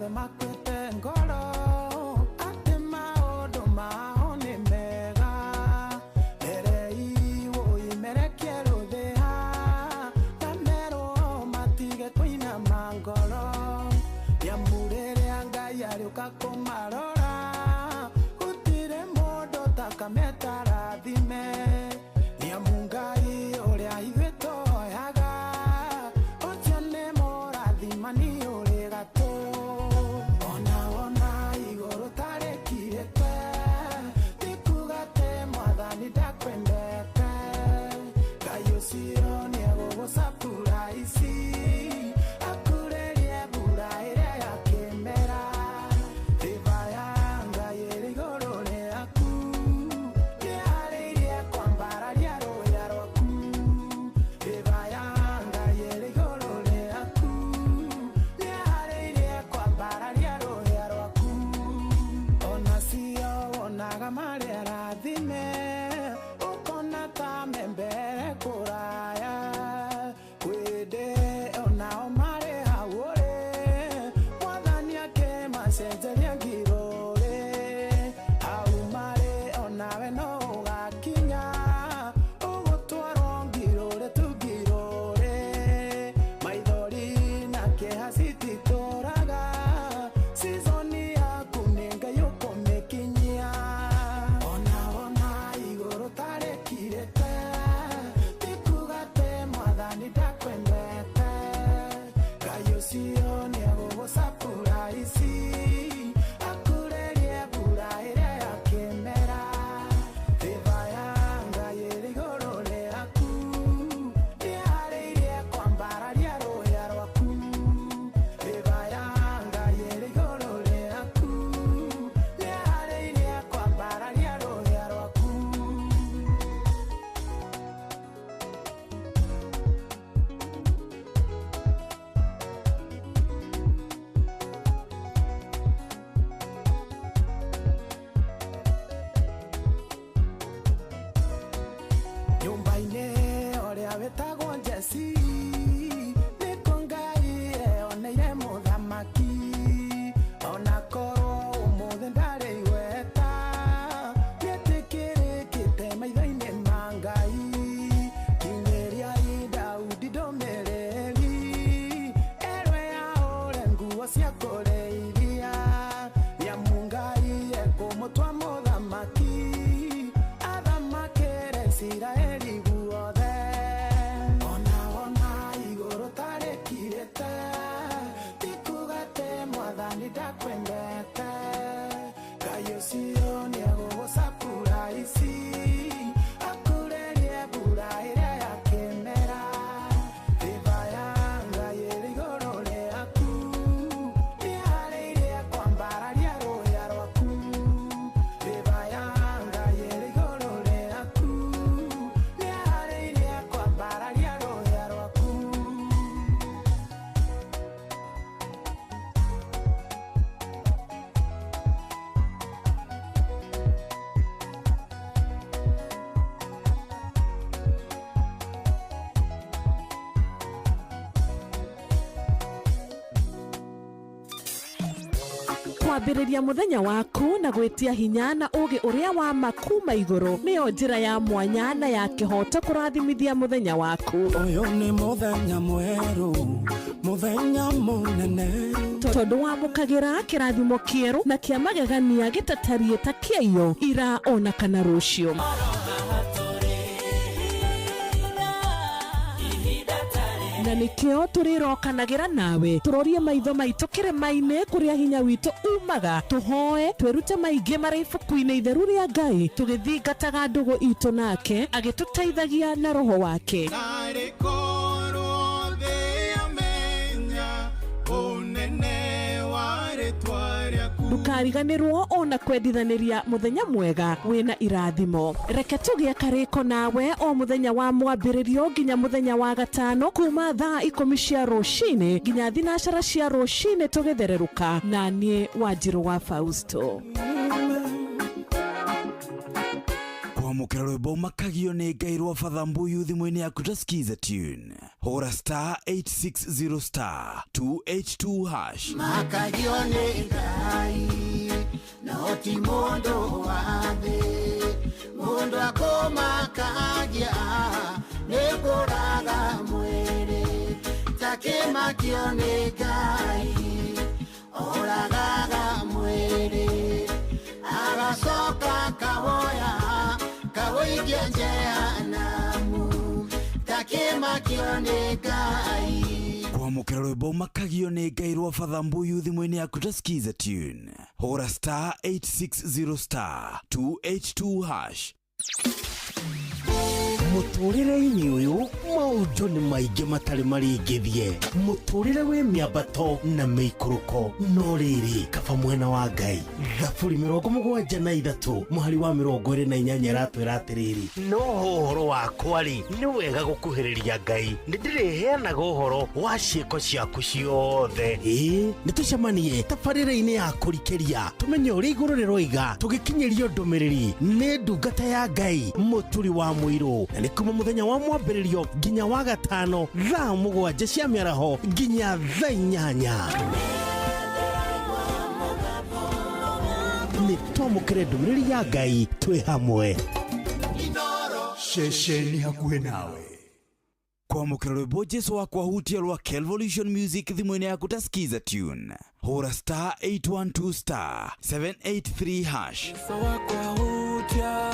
Makwete ngoro ate maũndũ mao nĩ mega, erei ũimerekie rũthĩa na merwo matige kũinama ngoro, nĩamu rĩrĩa Ngai arĩũka kũmarora gũtirĩ mũndũ ũtakametaarathime, nĩamu Ngai ũrĩa ithuĩ tũhoyaga ũcio nĩ mũrathimani ũrĩ gatũ. Kwambĩrĩria mũthenya waku na gwĩtia hinya na ũũgĩ ũrĩa wa ma kuma igũrũ nĩyo njĩra ya mwanya na ya kĩhooto kũrathimithia mũthenya waku. Ũyũ nĩ mũthenya mwerũ, mũthenya mũnene. Tondũ wamũkagĩra kĩrathimo kĩerũ na kĩa magegania gĩtatariĩ ta kĩaiyo ira ona kana rũciũ. Na nĩkĩo tũrĩrokanagĩra nawe tũrorie maitho maitũ kĩrĩma-inĩ kũrĩa hinya witũ umaga, tũhoe twĩrute maingĩ marĩ ibuku-inĩ itheru rĩa Ngai, tũgĩthingataga ndũgũ itũ nake agĩtũteithagia na roho wake. Narĩ korwo thĩ yamenya ũnene wa rĩtwa rĩaku. Ndũkariganĩrwo ona kwendithanĩria mũthenya mwega wĩna irathimo. Reke tũgĩe karĩko nawe o mũthenya wa mwambĩrĩrio nginya mũthenya wa gatano kuma thaa 10 cia rũcinĩ nginya 9 cia rũcinĩ tũgĩthererũka na niĩ Wanjirũ wa Fausto. Kwamũkĩra rwĩmbo makagio nĩ Ngai rwa Father Mbuyu thimũ-inĩ yaku ta Skiza tune. Hũra star 860 star 282 hash. Makagio nĩ Ngai no ti mũndũ wa thĩ, mũndũ akũmakagia nĩ kũraga mwĩrĩ, takĩmakio nĩ Ngai oragaga mwĩrĩ, agacoka kawoya kawoikia jehanamu, takĩmakio nĩ Ngai. Kwamũkĩra rwĩmbo makagio nĩ Ngai rwa Father Mbuyu thimũ-inĩ yaku ta Skiza tune. Hũra star 860 star 282 hash. Mũtũrĩre-inĩ ũyũ maũndũ nĩ maingĩ matarĩ marĩngĩthie, mũtũrĩre wĩ mĩambato na mĩikũrũko, no rĩrĩ kaba mwena wa Ngai. Thaburi 73 mũhari wa 28 ĩratwĩra atĩrĩrĩ, no ũhoro wakwa rĩ nĩ wega gũkuhĩrĩria Ngai, nĩ ndĩrĩheanaga ũhoro wa ciĩko ciaku ciothe. Ĩĩ nĩ tũcemanie tabarĩra-inĩ ya kũrikĩria tũmenye ũrĩa igũrũ rĩroiga, tũgĩkinyĩrio ndũmĩrĩri nĩ ndungata ya Ngai Mũturi wa Mũirũ, na nĩ kuma mũthenya wa mwambĩrĩrio nginya wa gatano thaa 7 cia mĩaraho nginya thaa 8. Nĩ twamũkĩre ndũmĩrĩri ya Ngai twĩ hamwe. Ceceni hakuhĩ nawe. Kwamũkĩra rwĩmbo Jesu wakwa hutia rwa Kelvolution Music thimũ-inĩ yaku ta Skiza tune. Hũra star 812 star 783 hash. Jesu wakwa hutia,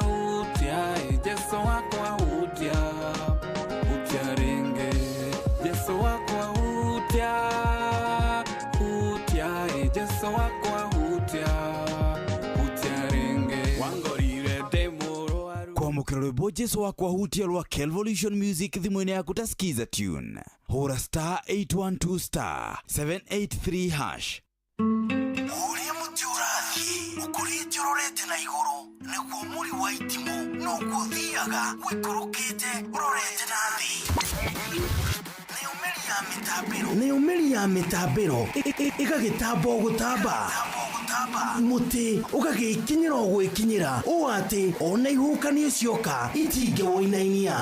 hutia, Jesu wakwa hutia, hutia ringe. Jesu wakwa hutia, hutia, Jesu wakwa hutia, hutia ringe. Wangorire ndĩ Kwamũkĩra rwĩmbo Jesu wakwa hutia rwa Kelvolution Music thimũ-inĩ yaku ta Skiza tune. Hũra star 812 star 783 hash. Ũrĩa mũtĩ ũrathiĩ ũkũrĩte ũrorete na igũrũ nĩguo mũri wa itimũ noguo ũthiaga ũikũrũkĩte ũrorete na thĩ. Nayo mĩri ya mĩtambĩro ĩgagĩtamba o gũtamba, mũtĩ ũgagĩkinyĩra o gwĩkinyĩra ũũ atĩ ona ihuhũkanio cioka itingĩwũinainia.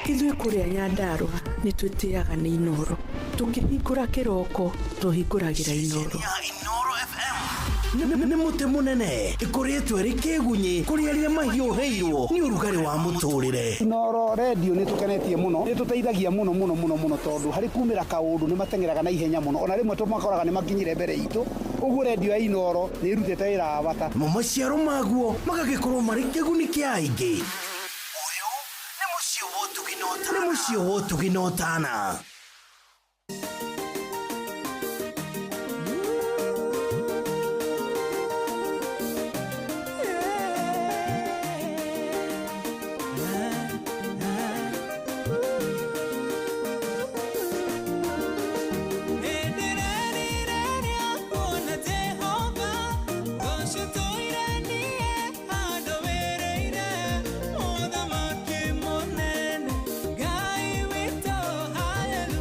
Ithuĩ kũrĩa Nyandarũa nĩ twĩtĩaga nĩ Inooro. Tũkĩhingũra kĩroko tũhingũragĩra Inooro. Nĩ mũtĩ mũnene ĩkũrĩtwo ĩrĩ kĩgunyĩ kũrĩ arĩa mahiũhĩirwo nĩ ũrugarĩ wa mũtũrĩre. Inooro redio nĩ tũkenetie mũno, nĩ tũteithagia mũno mũno mũno mũno tondũ harĩ kumĩra kaũndũ nĩ mateng'eraga na ihenya mũno, ona rĩmwe tũmakoraga nĩ makinyire mbere itũ. Ũguo redio ya Inooro nĩ ĩrutĩte wĩra wa bata. Mo maciaro maguo magagĩkorwo marĩ kĩguni kĩa aingĩ. Ũyũ nĩ mũciĩ wa ũtugi na ũtana. Hallelujah.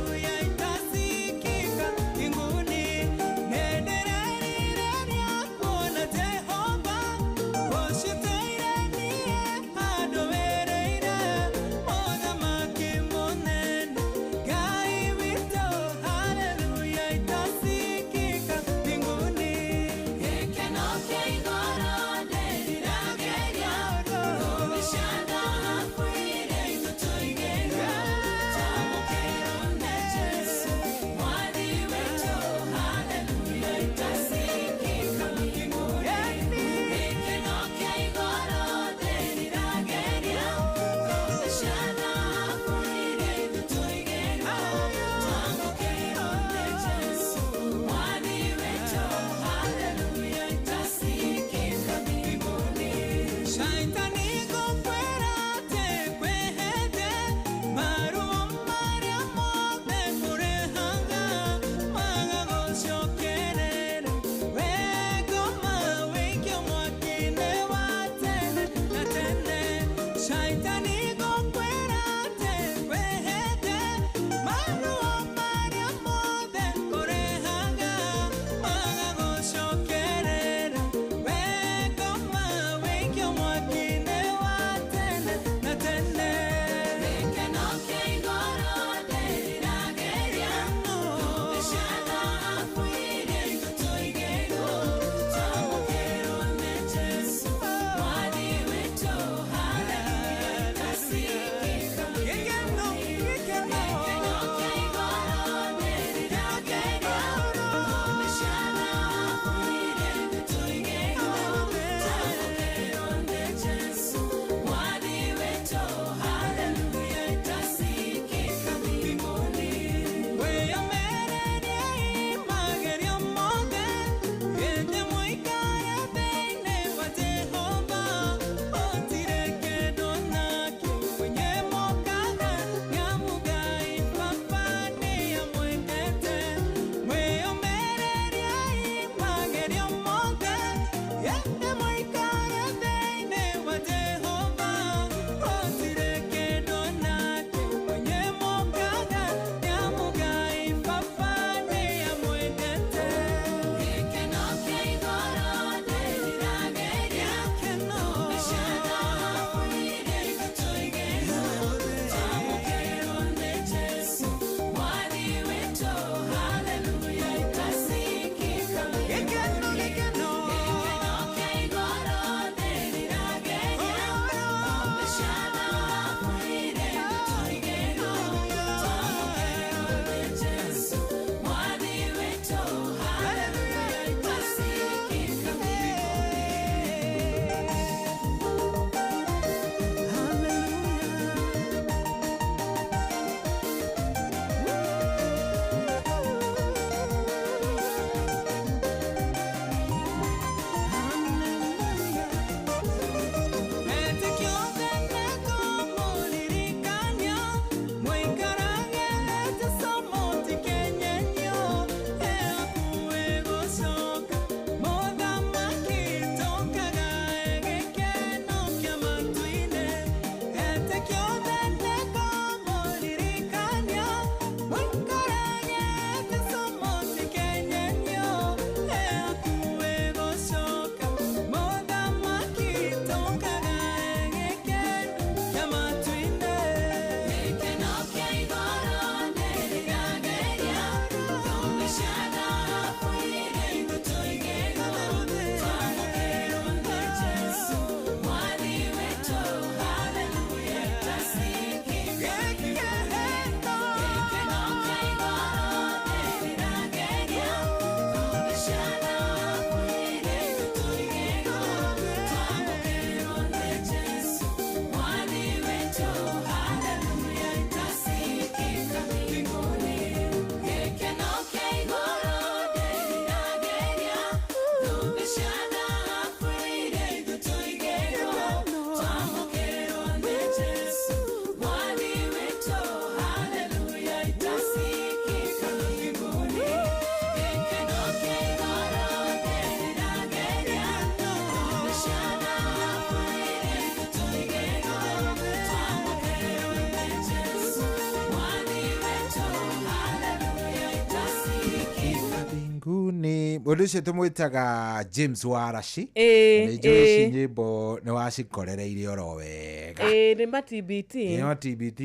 Nĩ mũndũ ũcio tũmwĩtaga James Waraci. Ĩĩ, Nĩ njũĩ ici ĩĩ. nyĩmbo nĩ wacikorereire oro wega. Ĩĩ, nĩ ma TBT. Nĩ ma TBT,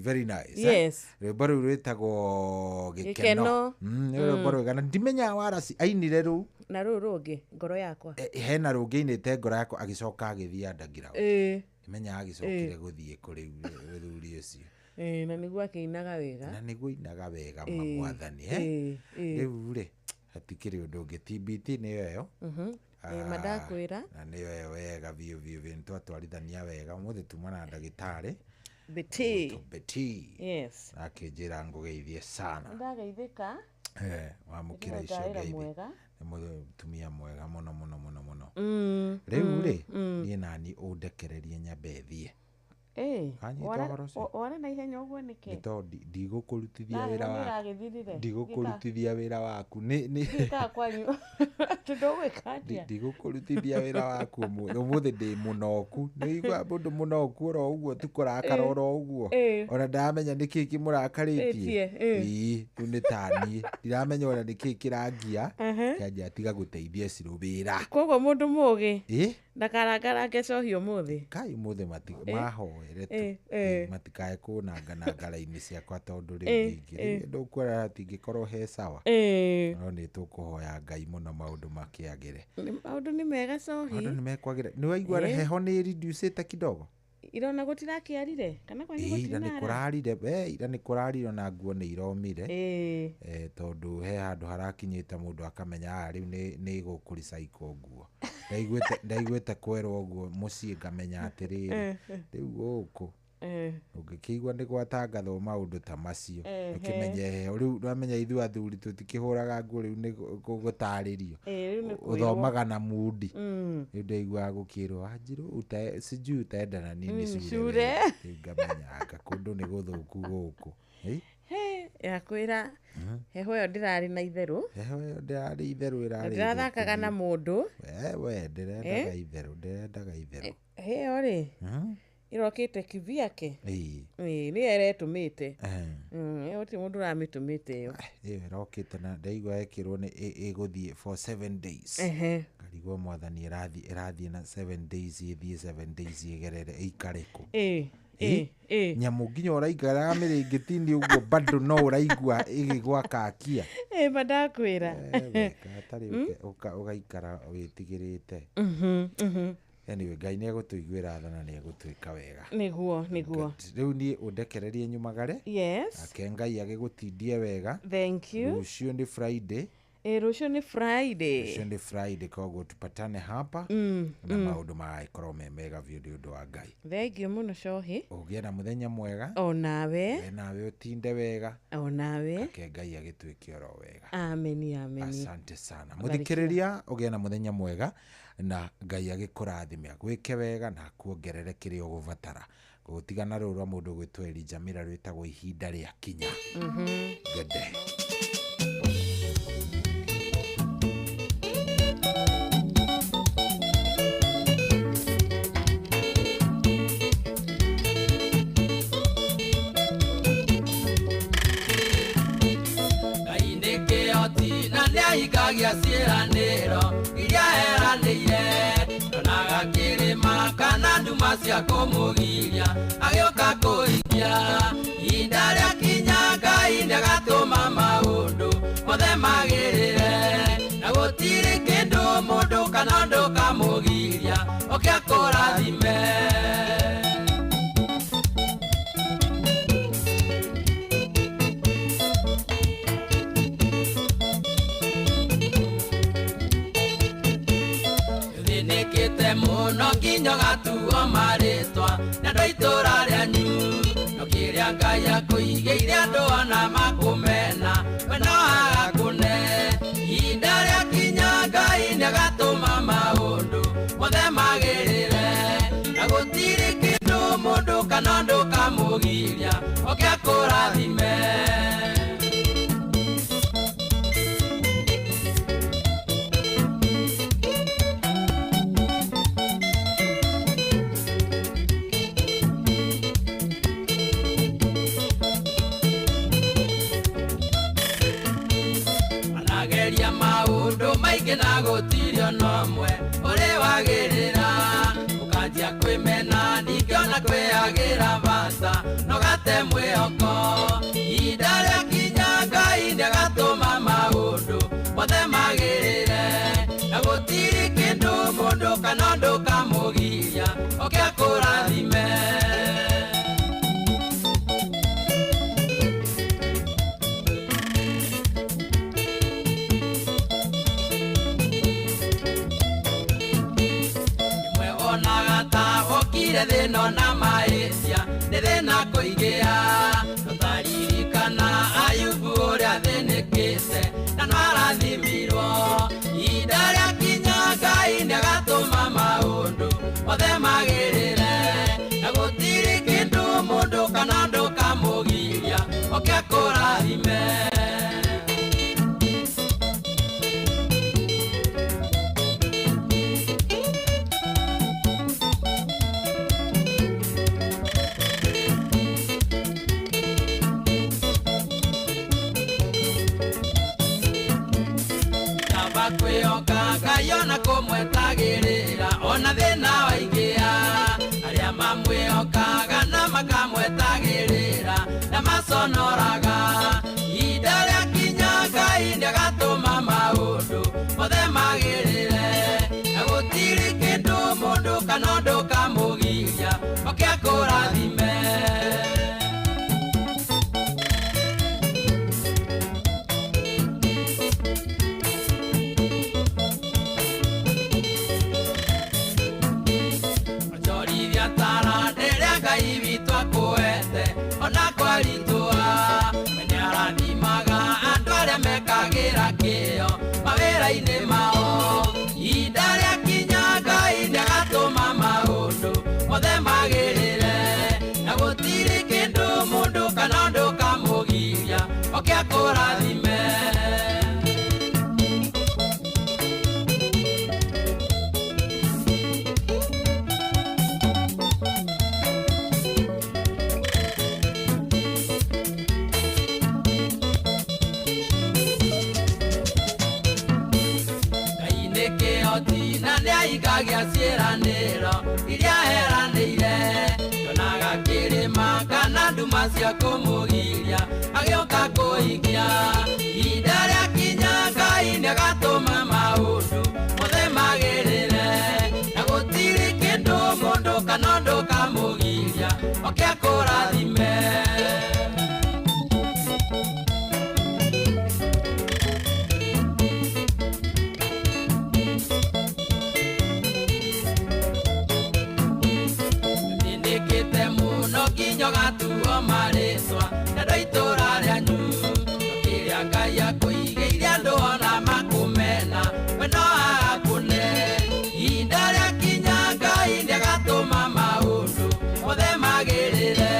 very nice. Eh? Yes. Rwĩmbo rũu rwĩtagwo Gĩkeno. Gĩkeno. Nĩ rwĩmbo rwega na ndimenyaga Waraci ainire rũu. Na rũu rũngĩ, ngoro yakwa. Hena rũngĩ ainĩte ngoro yakwa, agĩcoka agĩthiĩ underground. Ndimenyaga agĩcokire gũthiĩ kũrĩ mũthuri ũcio. Ĩĩ, na nĩguo akĩinaga wega. Na nĩguo ainaga wega mwathani, eh? Ĩĩ. Rĩu rĩ, hatikĩrĩ ũndũ ũngĩ, TBT nĩyo ĩyo. Ĩĩ, ma ndakwĩra. Na nĩyo ĩyo wega biũ biũ biũ, nĩtwatwarithania wega ũmũthĩ, tuma na ndagĩtarĩ Betty. Betty. Yes. Na akĩnjĩra ngũgeithie sana. Ndageithĩka. Wamũkĩra Ndĩrenda icio wĩra ngeithi. mwega. Nĩ mũtumia mwega mũno mũno mũno mũno. Rĩu rĩ, niĩ nani ũndekererie nyambe thiĩ. Ĩĩ, Wanyita ũhoro ũcio? wara na ihenya ũguo nĩkĩ? Nĩ tondũ ndigũkũrutithia Na wĩra heho waku. nĩragĩthirire. Ndigũkũrutithia wĩra waku. Nĩ Gĩkaga kwanyu. Tondũ ũgwĩka atĩa? Ndigũkũrutithia wĩra waku ũmũthĩ. Ũmũthĩ ndĩ mũnoku. Nĩ ũiguaga mũndũ mũnoku oro ũguo tu kũrakara oro ũguo. Ona ndaramenya nĩkĩ kĩmũrakarĩtie. Ĩtie, ĩĩ. Ĩĩ, rĩu nĩ taniĩ. Ndiramenya ona nĩkĩ kĩrangia. Kĩanjia tiga gũteithia Cirũ wĩra. Koguo mũndũ mũgĩ Ĩ? ndakarangarange cohi ũmũthĩ. Kai ũmũthĩ mahoere tu. Ĩĩ. Matikae kũnanga na ngara-inĩ ciakwa tondũ rĩu ningĩ rĩu ndũkuona hatingĩkorwo he sawa. No nĩ tũkũhoya Ngai mũno maũndũ makĩagĩre. Maũndũ nĩ mega cohi. Maũndũ nĩ mekwagĩra. Nĩ waigua heho nĩ ĩreducĩte kidogo? Irona gũtirakĩarire kana kwanyu Ĩĩ, ira nĩ gũtinara? kũrarire, we, ira nĩ kũrarire ona nguo nĩ iromire. Tondũ he handũ harakinyĩte mũndũ akamenya haha rĩu nĩ gũkũrecycle nguo. Ndaiguĩte kwerwo ũguo mũciĩ ngamenya atĩrĩrĩ, rĩu gũkũ ũngĩkĩigua nĩ gwatangathwo maũndũ ta macio, ũkĩmenye heho rĩu. Ndwamenya ithuĩ athuri tũtikĩhũraga nguo, rĩu nĩ gũtarĩrio. Ĩĩ, rĩu nĩ kwĩrwo. Ũthomaga na mundi. Rĩu ndaiguaga gũkĩrwo Wanjirũ sijui utaenda na nini cure cure. we. Rĩu ngamenya anga kũndũ nĩ gũthũku gũkũ. Ĩ? He, yakwĩra heho ĩyo ndĩrarĩ na itherũ. Heho ĩyo ndĩrarĩ itherũ, ĩrarĩ Ndĩrathakaga na thũku. mũndũ. We ndĩrendaga itherũ, ndĩrendaga itherũ. Ĩyo rĩ, ĩrokĩte kivyake. Ĩĩ. Ĩĩ, nĩyo ĩretũmĩte. Ĩyo gũtirĩ mũndũ ũramĩtũmĩte ĩyo. Ĩyo ĩrokĩte na ndaigua ĩkĩrwo nĩ ĩgũthiĩ for 7 days. Ngarigwo mwathani ĩrathiĩ na 7 days, ĩthiĩ 7 days ĩgerere ĩikare kũ? Ĩĩ. Ĩ? Ĩĩ. Nyamũ nginya ũraikaraga mĩrĩngĩti-inĩ ũguo bado no ũraigua ĩgĩgwakakia. Ĩĩ, ma ndakwĩra. Gatarĩ ũgaikara wĩtigĩrĩte. Anyway, Ngai nĩ egũtũiguĩra tha na nĩ egũtwĩka wega. Nĩguo, nĩguo. Rĩu niĩ ũndekererie nyumagare. Yes. Ake Ngai agĩgũtindie wega. Thank you. Rũciũ nĩ Friday. Ĩĩ, rũciũ nĩ Friday. Rũciũ nĩ Friday, koguo tupatane hapa na maũndũ magagĩkorwo me mega biũ nĩ ũndũ wa Ngai. Thank you mũno cohi. Ũgĩe na mũthenya mwega. O nawe. We nawe ũtinde wega. O nawe. Ake Ngai agĩtwĩke oro wega. Ameni, ameni. Asante sana mũthikĩrĩria, ũgĩe na mũthenya mwega na Ngai agĩkũrathime, agwĩke wega na akuongerere kĩrĩa ũgũbatara. Gũtigana rũrũ rwa mũndũ gwĩtwo Elijah Miller rwĩtagwo Ihinda rĩa Kinya. Good day. Ngai nĩ kĩhoti na nĩahingagia ciĩranĩro iria eranĩire. Ndonaga kĩrĩma kana nduma cia kũmũgiria agĩũka kũhingia. Ihinda rĩa kinya Ngai nĩagatũma maũndũ mothe magĩrĩre, na gũtirĩ kĩndũ mũndũ kana ũndũ kamũgiria oke akũrathime. Thĩnĩkĩte mũno nginya ũgatuo marĩtwa nĩ andũ a itũũra rĩanyu, no kĩrĩa Ngai akũigĩire andũ ona makũmena we no agakũne. Ihinda rĩa kinya Ngai nĩagatũma maũndũ mothe magĩrĩre, na gũtirĩ kĩndũ mũndũ kana ũndũ kamũgiria oke akũrathime. Anageria maũndũ nyingĩ na gũtirĩ ona ũmwe ũrĩ wagĩrĩra ũkanjia kwĩmena ningĩ ona kwĩagĩra bata no gate mwĩhoko ihinda rĩakinya Ngai nĩagatũma maũndũ mothe magĩrĩre na gũtirĩ kĩndũ mũndũ kana ũndũ kamũgiria oke akũrathime. Thĩna na mahĩtia nĩ thĩna kũigĩa tũtaririkana Ayubu ũrĩa athĩnĩkĩte na no arathimirwo ihinda rĩakinya Ngai nĩagatũma maũndũ mothe magĩrĩre na gũtirĩ kĩndũ mũndũ kana ũndũ kamũgiria oke akũrathime. Kwĩhoka Ngai ona kũmwetagĩrĩra ona thĩna waingĩa arĩa mamwĩhokaga na makamwetagĩrĩra na maconoraga ihinda rĩakinya Ngai nĩagatũma maũndũ mothe magĩrĩre na gũtirĩ kĩndũ mũndũ kana ũndũ kamũgiria oke akũrathime. Mawĩra-inĩ mao ihinda rĩakinya Ngai nĩagatũma maũndũ mothe magĩrĩre na gũtirĩ kĩndũ mũndũ kana ũndũ kamũgiria oke akũrathime. Nĩahingagia ciĩranĩro iria eranĩire ndonaga kĩrĩma kana nduma cia kũmũgiria agĩũka kũhingia ihinda rĩakinya Ngai nĩagatũma maũndũ mothe magĩrĩre na gũtirĩ kĩndũ mũndũ kana ũndũ kamũgiria oke akũrathime. Gatuo marĩtwa na andũ a itũũra rĩanyu kĩrĩa Ngai akũigĩire andũ ona makũmena we no agakũne ihinda rĩakinya Ngai nĩagatũma maũndũ mothe magĩrĩre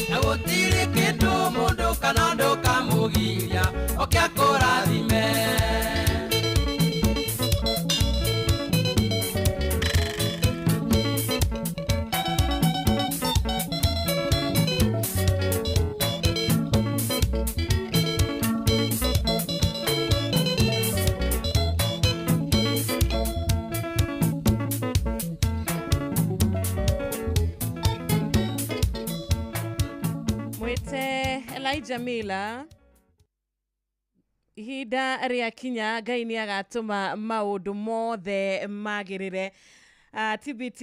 na gũtirĩ kĩndũ mũndũ kana ũndũ kamũgiria oke akũrathime. Elijah Miller ihinda rĩakinya Ngai nĩagatũma maũndũ mothe magĩrĩre. TBT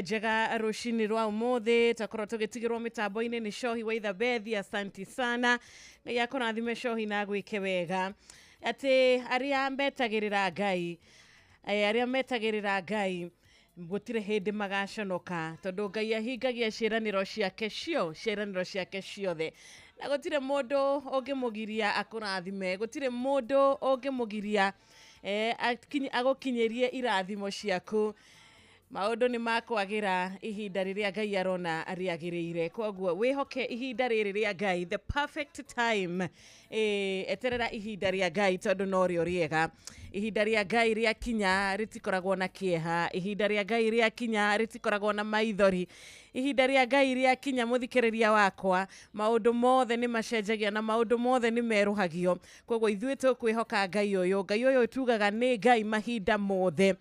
njega rũcinĩ rwa ũmũthĩ takorwo tũgĩtigĩrwo mĩtambo-inĩ nĩ Shohi wa Ithabethi. Asanti sana, Ngai akũrathime Shohi na agwĩke wega. Atĩ arĩa metagĩrĩra Ngai, arĩa metagĩrĩra Ngai gũtirĩ hĩndĩ magaconoka tondũ Ngai ahingagia ciĩranĩro ciake cio ciĩranĩro ciake ciothe na gũtirĩ mũndũ ũngĩmũgiria akũrathime, gũtirĩ mũndũ ũngĩmũgiria agũkinyĩrie irathimo ciaku. Maũndũ nĩ makwagĩra ihinda rĩrĩa Ngai arona rĩagĩrĩire. Koguo wĩhoke ihinda rĩrĩ rĩa Ngai, the perfect time. Eterera ihinda rĩa Ngai tondũ norĩo rĩega. Ihinda rĩa Ngai rĩakinya rĩtikoragwo na kĩeha. Ihinda rĩa Ngai rĩakinya rĩtikoragwo na maithori. Ihinda rĩa Ngai rĩakinya mũthikĩrĩria wakwa, maũndũ mothe nĩ macenjagia na maũndũ mothe nĩ merũhagio. Koguo ithuĩ tũkwĩhoka Ngai ũyũ. Ngai ũyũ tugaga nĩ Ngai mahinda mothe.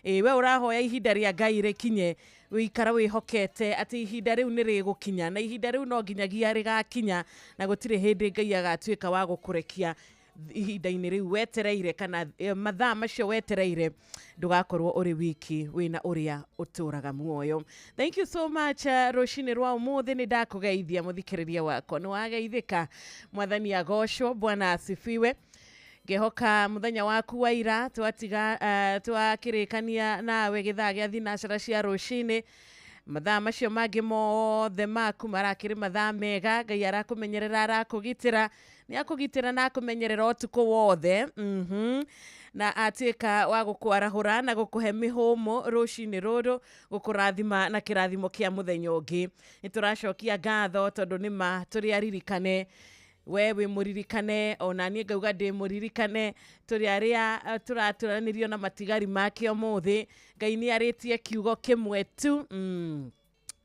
We ũrahoya ihinda rĩa Ngai rĩkinye, wĩikara wĩhokete atĩ ihinda rĩu nĩ rĩgũkinya, na ihinda rĩu no nginyagia rĩgakinya, na gũtirĩ hĩndĩ Ngai agatuĩka wa gũkũrekia ihinda-inĩ rĩu wetereire kana mathaa macio wetereire. Ndũgakorwo ũrĩ wiki, wĩna ũrĩa ũtũraga muoyo. Thank you so much. Rũcinĩ rwa ũmũthĩ nĩ ndakũgeithia mũthikĩrĩria wakwa, nĩ wageithĩka. Mwathani agocwo, Bwana asifiwe. Ngehoka muthenya waku wa ira twatiga twakĩrĩkania nawe gĩthaa gĩa thinacara cia rũcinĩ. Mathaa macio mangĩ mothe maku marakĩrĩ mathaa mega. Ngai arakũmenyerera, arakũgitĩra, nĩ akũgitĩra na akũmenyerera ũtukũ wothe. Na atuĩka wa gũkwarahũra na gũkũhe mĩhũmũ rũcinĩ rũrũ, gũkũrathima na kĩrathimo kĩa mũthenya ũngĩ. Nĩ tũracokia ngatho tondũ nĩ ma tũrĩ aririkane. We wĩ mũririkane, ona niĩ ngauga ndĩ mũririkane. Tũrĩ arĩa tũratũranĩrio na matigari make ũmũthĩ. Ngai nĩ arĩtie kiugo kĩmwe tu,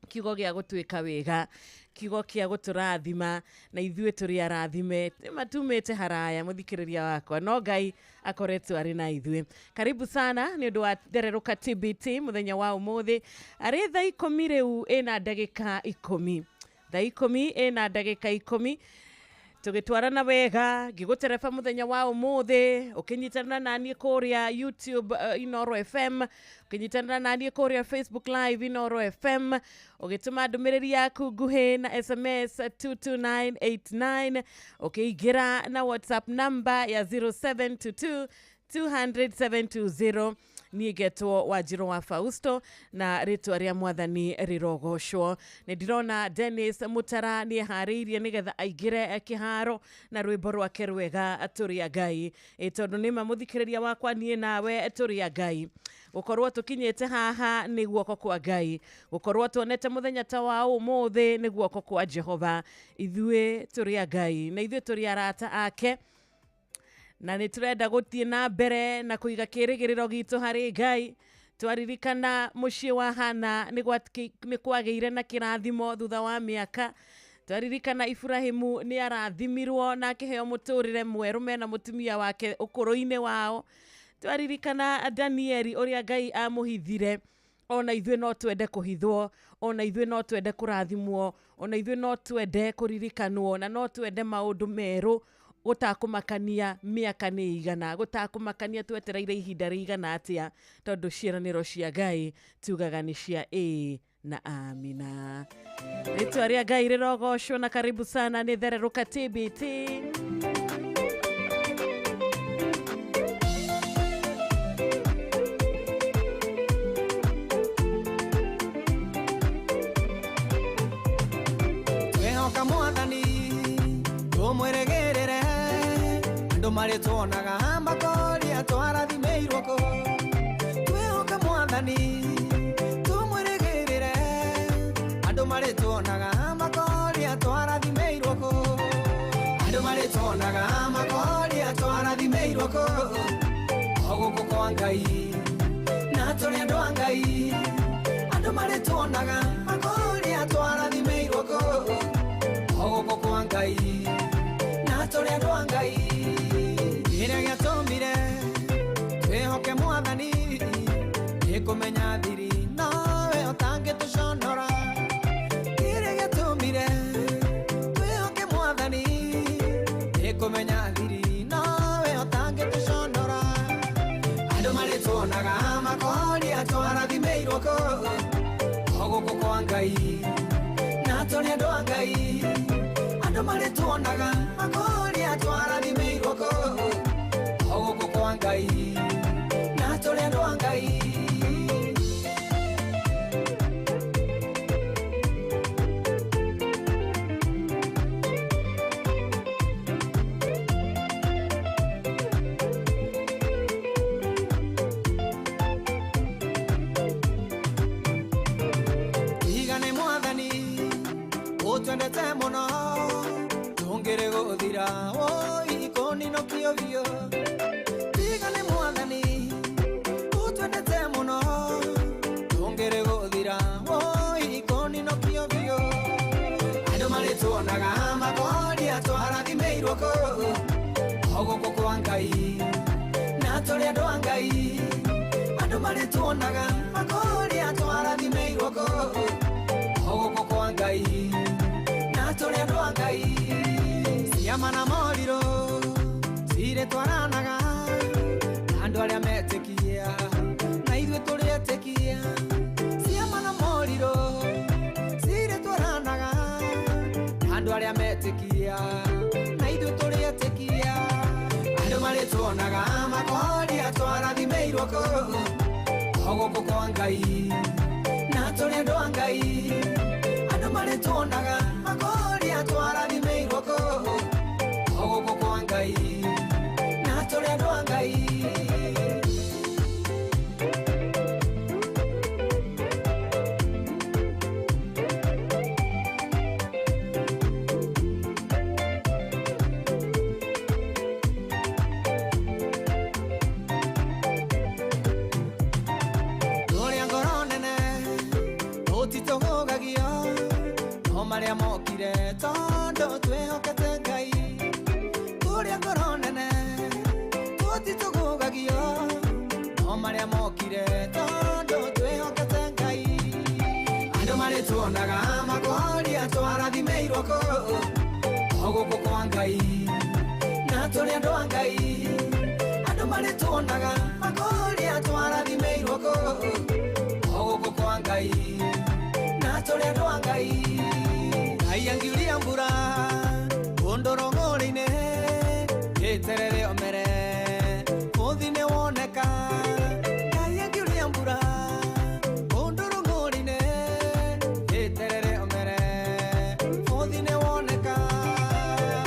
kiugo gĩa gũtuĩka wega, kiugo kĩa gũtũrathima, na ithuĩ tũrĩ arathime. Matumĩte haraya mũthikĩrĩria wakwa, no Ngai akoretwo arĩ na ithuĩ. Karibu sana nĩ ũndũ wa thererũka TBT mũthenya wa ũmũthĩ. Arĩ thaa 10 rĩu ĩna ndagĩka 10, thaa 10 ĩna ndagĩka 10, tũgĩtwarana wega ngĩgũtereba mũthenya wa ũmũthĩ, ũkĩnyitanĩra naniĩ kũrĩa YouTube Inooro FM, ũkĩnyitanĩra naniĩ kũrĩa Facebook Live Inooro FM, ũgĩtũma ndũmĩrĩri yaku nguhĩ na SMS 22989, ũkĩingĩra na WhatsApp number ya 0722 200 720. Niĩ ngetwo Wanjirũ wa Fausto na rĩtwa rĩa Mwathani rĩrogocwo. Nĩ ndĩrona Dennis Mutara nĩ eharĩirie nĩgetha aingĩre kĩharo na rwĩmbo rwake rwega tũrĩ a Ngai. Tondũ nĩma mũthikĩrĩria wakwa, niĩ nawe tũrĩ a Ngai. Gũkorwo tũkinyĩte haha nĩ guoko kwa Ngai, gũkorwo tuonete mũthenya ta wa ũmũthĩ nĩ guoko kwa Jehova. Ithuĩ tũrĩ a Ngai na ithuĩ tũrĩ arata ake, na nĩ tũrenda gũthiĩ na mbere na kũiga kĩrĩgĩrĩro gitũ harĩ Ngai. Twaririkana mũciĩ wa Hana nĩ kwagĩire na kĩrathimo thutha wa mĩaka. Twaririkana Ibrahimu nĩ arathimirwo na akĩheo mũtũrĩre mwerũ mena mũtumia wake ũkũrũ-inĩ wao. Twaririkana Danieli ũrĩa Ngai amũhithire. Ona ithuĩ no twende kũhithwo, ona ithuĩ no twende kũrathimwo, ona ithuĩ no twende kũririkanwo, na no twende maũndũ merũ gũtakũmakania mĩaka nĩ igana, gũtakũmakania twetereire ihinda rĩigana atĩa, tondũ ciĩranĩro cia Ngai tugaga nĩ cia ĩĩ na amina. Rĩtwa rĩa Ngai rĩrogocwo, na karibu sana nĩ thererũka TBT. Twehoka Mwathani tũmwĩrĩgĩrĩre, andũ marĩtuonaga makoria twarathimĩirwo kũ. Twehoka Mwathani tũmwĩrĩgĩrĩre, andũ marĩtuonaga makoria twarathimĩirwo kũ. Andũ marĩtuonaga makoria twarathimĩirwo kũ. O gũkũ kwa Ngai na tũrĩ andũ a Ngai, andũ marĩtuonaga makoria twarathimĩirwo kũ. O gũkũ kwa Ngai na tũrĩ andũ a Ngai. Kĩrĩa gĩatũmire twĩhoke Mwathani nĩ kũmenya thiri nowe ũtangĩtũconora. Kĩrĩa gĩatũmire twĩhoke Mwathani nĩ kũmenya thiri nowe ũtangĩtũconora. Andũ marĩtuonaga makoria twarathimĩirwo kũ. O gũkũ kwa Ngai na tũrĩ andũ a Ngai, andũ marĩtuonaga makoria twarathimĩirwo kũ. O gũkũ kwa Ngai na tũrĩ andũ a Ngai. Ngai na tũrĩ andũ a Ngai andũ marĩtuonaga makoria twarathimĩirwo kũ o gũkũ kwa Ngai na tũrĩ andũ a Ngai ciama na morirũ cirĩtwaranaga andũ arĩa metĩkia na ithuĩ tũrĩ etĩkia ciama na morirũ cirĩtwaranaga andũ arĩa metĩkia na ithuĩ tũrĩ etĩkia andũ marĩtuonaga makoria twarathimĩirwo kũ o gũkũ kwa Ngai na tũrĩ andũ a Ngai andũ marĩtuonaga makoria twarathimĩirwo kũ o gũkũ kwa Ngai na tũrĩ andũ a Ngai. Maria mokire tondu twihokete Ngai turia ngoro nene tutitugugagio no maria mokire tondu twihokete Ngai andu marituonaga makoria twarathimĩirwo kũ o gũkũ kwa Ngai na tũrĩ andũ a Ngai andu marituonaga makoria twarathimĩirwo kũ o gũkũ kwa Ngai na tũrĩ andũ a Ngai. Ngai angiuria mbura kũndũ rũng'ũrĩ-inĩ gĩterere omere mũthi nĩ woneka. Ngai angiuria mbura kũndũ rũng'ũrĩ-inĩ gĩterere omere mũthi nĩ woneka.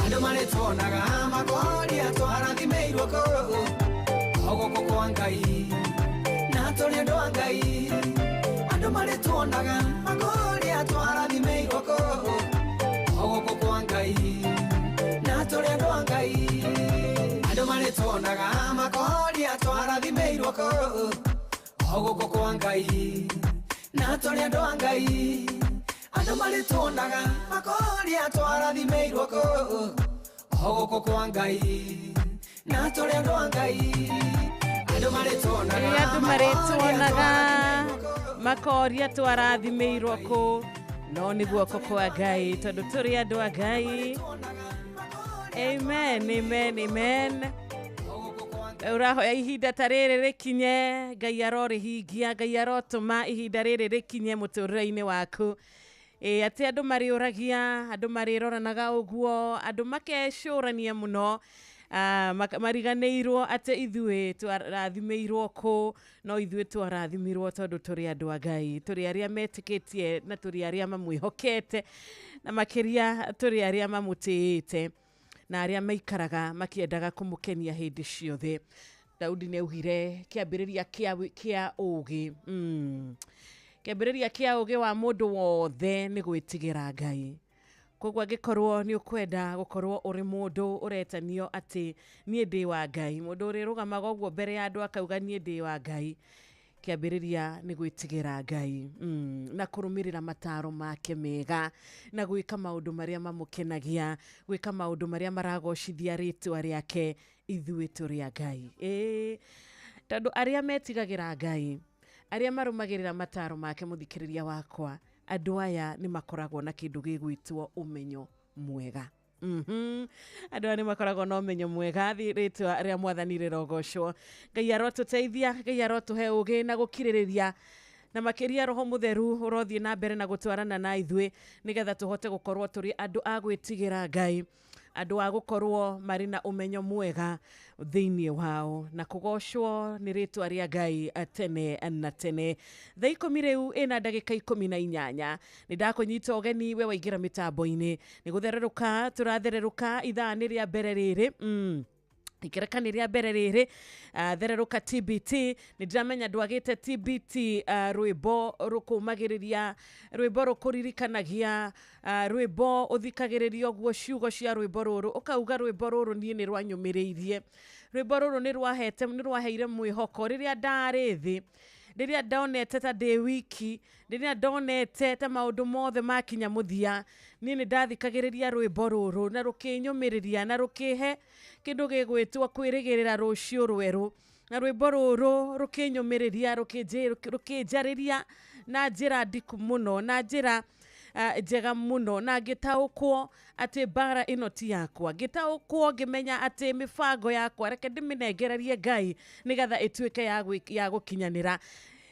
Andũ marĩtuonaga makoria twarathimĩirwo kũ o gũkũ kwa Ngai na tũrĩ andũ a Ngai andũ marĩtuonaga makoria twarathimĩirwo kũ o gũkũ kwa Ngai na tũrĩ andũ a Ngai andũ marĩtuonaga makoria twarathimĩirwo kũ o gũkũ kwa Ngai na tũrĩ andũ a Ngai andũ marĩtuonaga makoria twarathimĩirwo kũ o gũkũ kwa Ngai na tũrĩ andũ a Ngai andũ marĩtuonaga makoria twarathimĩirwo kũ no nĩ guoko kwa Ngai tondũ tũrĩ andũ a Ngai. Amen, amen, amen. Ũrahoya ihinda ta rĩrĩ rĩkinye, Ngai arorĩhingia, Ngai arotũma ihinda rĩrĩ rĩkinye mũtũrĩre-inĩ waku. Atĩ andũ marĩũragia, andũ marĩroranaga ũguo, andũ makecũrania mũno, mariganĩirwo atĩ ithuĩ twarathimĩirwo kũ, no ithuĩ twarathimirwo tondũ tũrĩ andũ a Ngai, tũrĩ arĩa metĩkĩtie na tũrĩ arĩa mamwĩhokete, na makĩria tũrĩ arĩa mamũtĩĩte na arĩa maikaraga makĩendaga kũmũkenia hĩndĩ ciothe. Daudi nĩ augire kĩambĩrĩria kĩa ũũgĩ, kĩambĩrĩria kĩa ũũgĩ wa mũndũ wothe nĩ gwĩtigĩra Ngai. Koguo angĩkorwo nĩ ũkwenda gũkorwo ũrĩ mũndũ ũretanio atĩ niĩ ndĩ wa Ngai, mũndũ ũrĩrũgamaga ũguo mbere ya andũ akauga niĩ ndĩ wa Ngai, kĩambĩrĩria nĩ gwĩtigĩra Ngai, na kũrũmĩrĩra mataro make mega, na gwĩka maũndũ marĩa mamũkenagia, gwĩka maũndũ marĩa maragocithia rĩtwa rĩake. Ithuĩ tũrĩ a Ngai. Tondũ arĩa metigagĩra Ngai, arĩa marũmagĩrĩra mataro make, mũthikĩrĩria wakwa, andũ aya nĩ makoragwo na kĩndũ gĩgwĩtwo ũmenyo mwega. Andũ aya nĩ makoragwo na ũmenyo mwega, rĩtwa rĩa Mwathani rĩrogocwo. Ngai arotũteithia, Ngai arotũhe ũũgĩ na gũkirĩrĩria, na makĩria Roho Mũtheru ũrothiĩ na mbere na gũtwarana na ithuĩ nĩgetha tũhote gũkorwo tũrĩ andũ a gwĩtigĩra Ngai, andũ a gũkorwo marĩ na ũmenyo mwega thĩinĩ wao, na kũgocwo nĩ rĩtwa rĩa Ngai tene na tene. Thaa 10 rĩu ĩna ndagĩka 18. Nĩ ndakũnyita ũgeni we waingĩra mĩtambo-inĩ, nĩ gũthererũka tũrathererũka ithaa nĩ rĩa mbere rĩrĩ. Ikereka nĩ rĩa mbere rĩrĩ, thererũka TBT. Nĩ ndĩramenya ndwagĩte TBT, rwĩmbo rũkũmagĩrĩria, rwĩmbo rũkũririkanagia, rwĩmbo ũthikagĩrĩria ũguo ciugo cia rwĩmbo rũrũ ũkauga rwĩmbo rũrũ niĩ nĩ rwanyũmĩrĩirie, rwĩmbo rũrũ nĩ rwaheire mwĩhoko rĩrĩa ndarĩ thĩ. Rĩrĩa ndonete ta ndĩ wiki, rĩrĩa ndonete ta maũndũ mothe makinya mũthia, niĩ nĩ ndathikagĩrĩria rwĩmbo rũrũ na rũkĩnyũmĩrĩria na rũkĩhe kĩndũ gĩgwĩtwo kwĩrĩgĩrĩra rũciũ rwerũ. Na rwĩmbo rũrũ rũkĩnyũmĩrĩria, rũkĩnjarĩria na njĩra ndiku mũno, na njĩra njega mũno, na ngĩtaũkwo atĩ mbara ĩno ti yakwa, ngĩtaũkwo ngĩmenya atĩ mĩbango yakwa reke ndĩmĩnengererie Ngai nĩgetha ĩtuĩke ya gũkinyanĩra.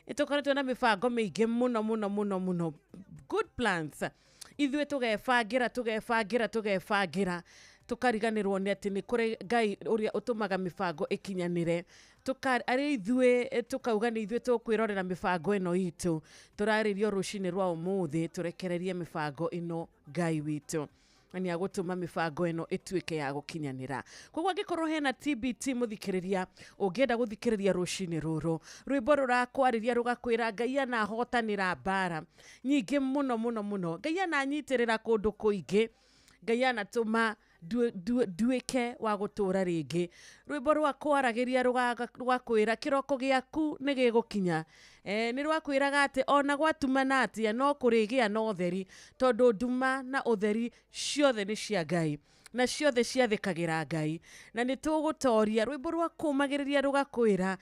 Tũkoretwo na mĩbango mĩingĩ mũno mũno mũno mũno, good plans. Ithuĩ tũgebangĩra tũgebangĩra tũgebangĩra, tũkariganĩrwo nĩ atĩ nĩ kũrĩ Ngai ũrĩa ũtũmaga mĩbango ĩkinyanĩre. Arĩ ithuĩ tũkauga nĩ ithuĩ tũkwĩrorera mĩbango ĩno itũ. Tũrarĩrio rũcinĩ rwa ũmũthĩ tũrekererie mĩbango ĩno Ngai witũ, na nĩ agũtũma mĩbango ĩno ĩtuĩke ya gũkinyanĩra. Koguo angĩkorwo hena TBT mũthikĩrĩria ũngĩenda gũthikĩrĩria rũcinĩ rũrũ, rwĩmbo rũrakwarĩria rũgakwĩra Ngai anahotanĩra mbara nyingĩ mũno mũno mũno, Ngai ananyitĩrĩra kũndũ kũingĩ, Ngai anatũma nduĩke wa gũtũra rĩngĩ. Rwĩmbo rwakwaragĩria rũgakwĩra kĩroko gĩaku nĩ gĩgũkinya. Nĩ rwakwĩraga atĩ ona gwatumana atĩa no kũrĩgĩa na ũtheri, tondũ nduma na ũtheri ciothe nĩ cia Ngai na ciothe ciathĩkagĩra Ngai, na nĩ tũgũtoria. Rwĩmbo rwakũmagĩrĩria rũgakwĩra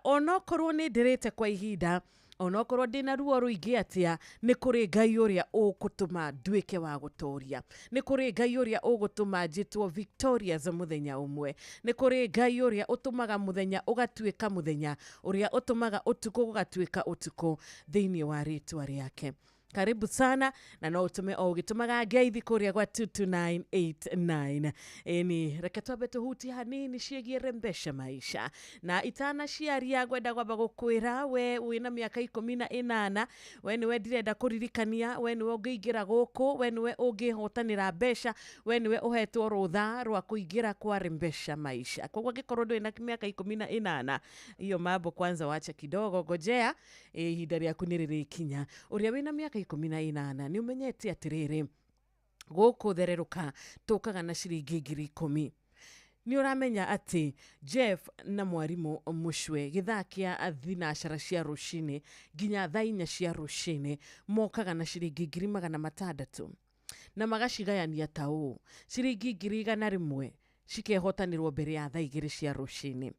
onokorwo nĩ ndĩrĩte kwa ihinda, onokorwo ndĩna ruo rũingĩ atĩa, nĩ kũrĩ Ngai ũrĩa ũgũtũma nduĩke wa gũtoria, nĩ kũrĩ Ngai ũrĩa ũgũtũma njĩtwo victorious mũthenya ũmwe, nĩ kũrĩ Ngai ũrĩa ũtũmaga mũthenya ũgatuĩka mũthenya, ũrĩa ũtũmaga ũtukũ ũgatuĩka ũtukũ thĩinĩ wa rĩtwa rĩake. Karibu sana, na no ũtũme o ũgĩtũmaga ngeithi kũrĩa gwa 22989. Ĩni reke twambe tũhutie hanini ciĩgiĩ Rembesha Maisha, na itanaciaria ngwenda kwamba gũkwĩra we wĩna mĩaka 18, we nĩwe ndirenda kũririkania, we nĩwe ũngĩingĩra gũkũ, we nĩwe ũngĩhotanĩra mbeca, we nĩwe ũhetwo rũtha rwa kũingĩra kwa Rembesha Maisha. Koguo angĩkorwo ndũrĩ na mĩaka 18, hiyo mambo kwanza wacha kidogo, ngojea ihinda rĩaku nĩ rĩrĩkinya. Ũrĩa wĩna mĩaka 18 nĩ ũmenyete atĩrĩrĩ, gũkũ thererũka tũkaga na ciringi 10,000. Nĩ ũramenya atĩ Jeff na mwarimũ Mũcwe gĩthaa kĩa thinacara cia rũcinĩ nginya thaa 4 cia rũcinĩ mokaga na ciringi 600,000 na magacigayania ta ũũ: ciringi 100,000 cikehotanĩrwo mbere ya thaa 2 cia rũcinĩ,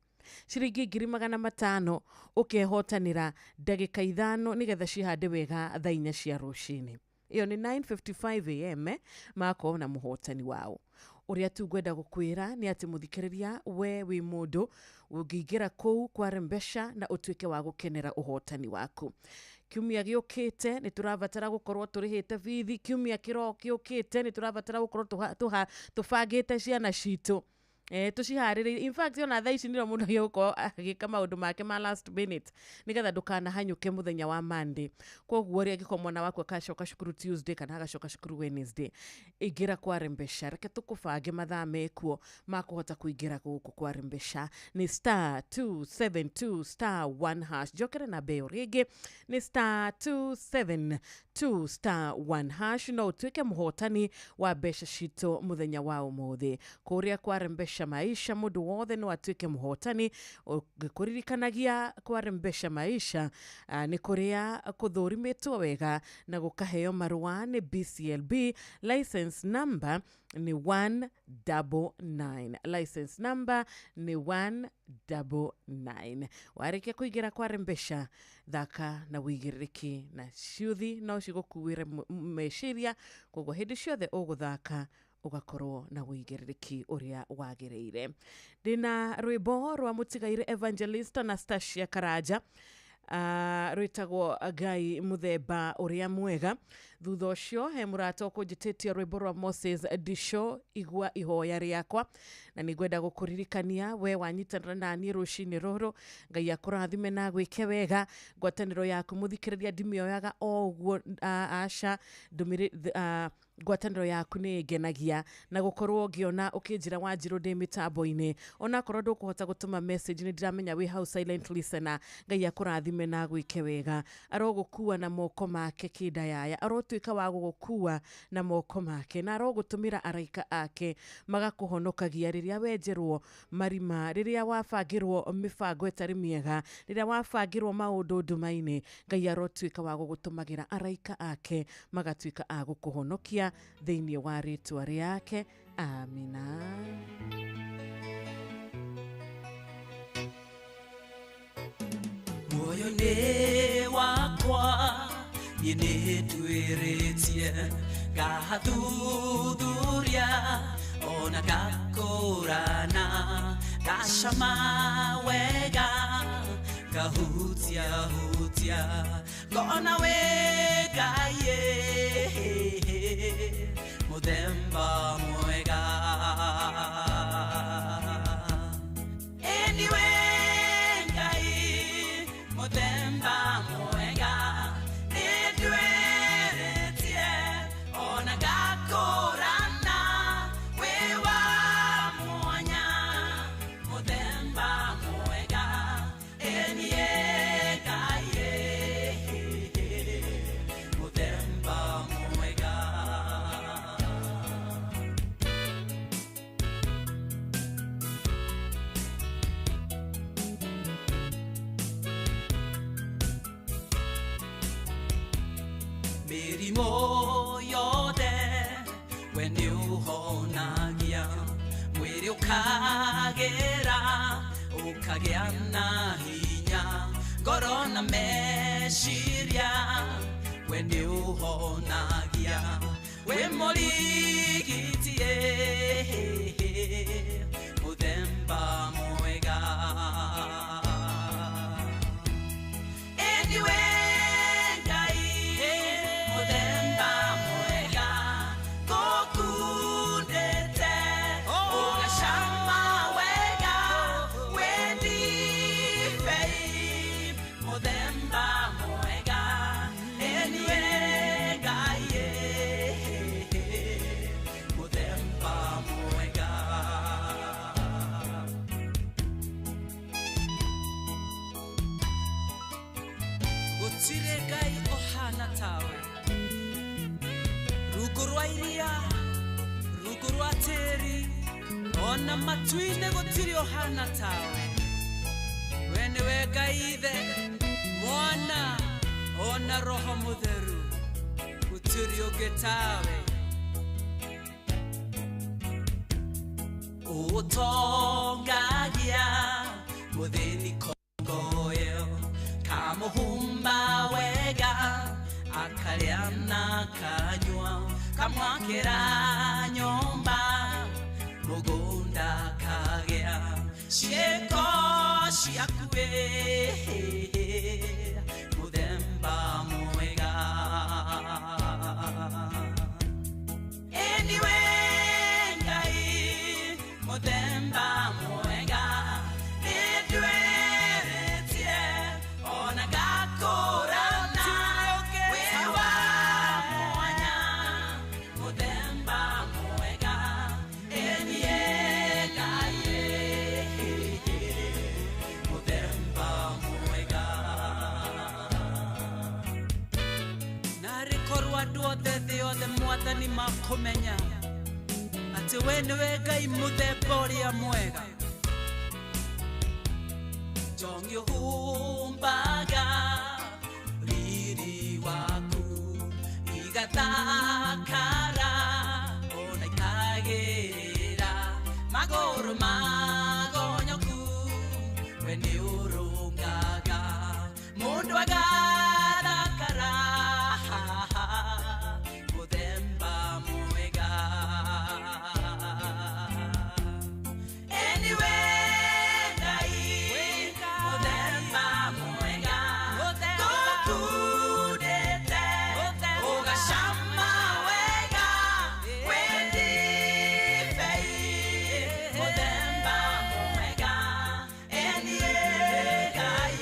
ciringi 500,000 ũkehotanĩra ndagĩka 5 nĩgetha cihande wega thaa 4 cia rũcinĩ. Ĩyo nĩ 9:55 am makorwo na mũhotani wao. Ũrĩa tu ngwenda gũkwĩra nĩ atĩ mũthikĩrĩria, we wĩ mũndũ ũngĩingĩra kũu kwa Rembesha na ũtuĩke wa gũkenera ũhotani waku. Kiumia gĩũkĩte nĩ tũrabatara gũkorwo tũrĩhĩte bithi, kiumia gĩũkĩte nĩ tũrabatara gũkorwo tũbangĩte ciana citũ, tũciharĩrĩirie. In fact ona thaa ici nĩrĩo mũndũ agĩgũkorwo agĩka maũndũ make ma last minute nĩgetha ndũkanahanyũke mũthenya wa Monday. Koguo rĩ, angĩkorwo mwana waku akacoka cukuru Tuesday kana agacoka cukuru Wednesday, ingĩra kwa Rembesha, reke tũkũbange mathaa mekuo ma kũhota kũingĩra gũkũ kwa Rembesha. Nĩ star 272 star 1 hash. Njokere namba ĩyo rĩngĩ, nĩ star 272 star 1 hash, no ũtuĩke mũhotani wa mbeca citũ mũthenya wa ũmũthĩ. Kũrĩa kwa Rembesha Maisha mũndũ wothe no atuĩke mũhotani. Ũngĩkũririkanagia kwa Rembesha Maisha nĩ kũrĩa kũthũrimĩtwo wega na gũkaheo marũa nĩ BCLB, license number nĩ 199, license number nĩ 199. Warĩkia kũingĩra kwa Rembesha, thaka na wĩigĩrĩrĩki, na ciuthi no cigũkuĩre meciria. Koguo hĩndĩ ciothe ũgũthaka ũgakorwo na wĩigĩrĩrĩki ũrĩa wagĩrĩire. Ndĩna rwĩmbo rwa mũtigaire Evangelist Anastasia Karanja, rwĩtagwo Ngai mũthemba ũrĩa mwega. Thutha ũcio he mũrata ũkũnjĩtĩtie rwĩmbo rwa Moses Disho, igua ihoya rĩakwa, na nĩngwenda gũkũririkania we wanyitanĩra na niĩ rũcinĩ rũrũ, Ngai akũrathime na agwĩke wega. Ngwatanĩro yaku mũthikĩrĩria ndimĩoyaga o ũguo, aca, ngwatanĩro yaku nĩ ĩngenagia na gũkorwo ngĩona ũkĩnjĩra Wanjirũ ndĩ mĩtambo-inĩ, onakorwo ndũkũhota gũtũma message nĩ ndiramenya wĩ hau silent listener. Ngai akũrathime na agwĩke wega, arogũkua na moko make kĩndayaya, arotuĩka wa gũgũkua na moko make, na arogũtũmĩra araika ake magakũhonokagia rĩrĩa wenjerwo marima, rĩrĩa wabangĩrwo mĩbango ĩtarĩ mĩega, rĩrĩa wabangĩrwo maũndũ nduma-inĩ. Ngai arotuĩka wa gũgũtũmagĩra araika ake magatuĩka a gũkũhonokia thĩinĩ wa rĩtwa rĩake. Amina. Muoyo-inĩ wakwa niĩ nĩnduĩrĩtie, ngathuthuria ona ngakũrana, ngacama wega ngahutia hutia, ngona wĩ Ngai mũthemba mwega. Anyway, Ngai mũthemba mwega nĩnduĩrĩtie ona ngakũrana, wĩ wa mwanya mũthemba mwega. Ĩniĩ Ngai mũthemba mwega. Mĩrimũ yothe we nĩũhonagia, mwĩrĩ ũkagĩra ũkagĩa na hinya, ngoro na meciria we nĩũhonagia, wĩ mũrigiti mũthemba mwega. Anyway, Ngai mũthemba mwega ngũkundĩte ũgacama wega wĩ ndibei mũthemba mwega. Anyway, Ngai mũthemba mwega. Gũtirĩ Ngai ũhana tawe, rungu rwa iria, rungu rwa tĩri, ona matu-inĩ gũtirĩ ũhana tawe. We nĩwe Ngai Ithe, Mwana ona Roho Mũtheru, gũtirĩ ũngĩ tawe. Ũtongagia mũthĩni kongoyo, kamũhumba wega akarĩa na kanyua, kamwakĩra nyũmba mũgũnda kagĩa ciĩko ciaku mũthemba mwega. Anyway, Ngai mũthemba mwega nĩnduĩrĩtie ona ngakũrana, wĩ wa mwanya mũthemba mwega. Ĩniĩ Ngai mũthemba mwega. Narĩ korwo andũ othe thĩ yothe Mwathani makũmenya atĩ we nĩwe Ngai mũthemba ũrĩa mwega. Njongi ũhumbaga riri waku igathakara ona ikagĩrĩra magũrũ magonyoku, we nĩũrũngaga mũndũ agathakara mũthemba mwega. Anyway, Ngai mũthemba mwega ngũkundĩte ũgacama wega wĩ ndibei mũthemba mwega. Ĩniĩ Ngai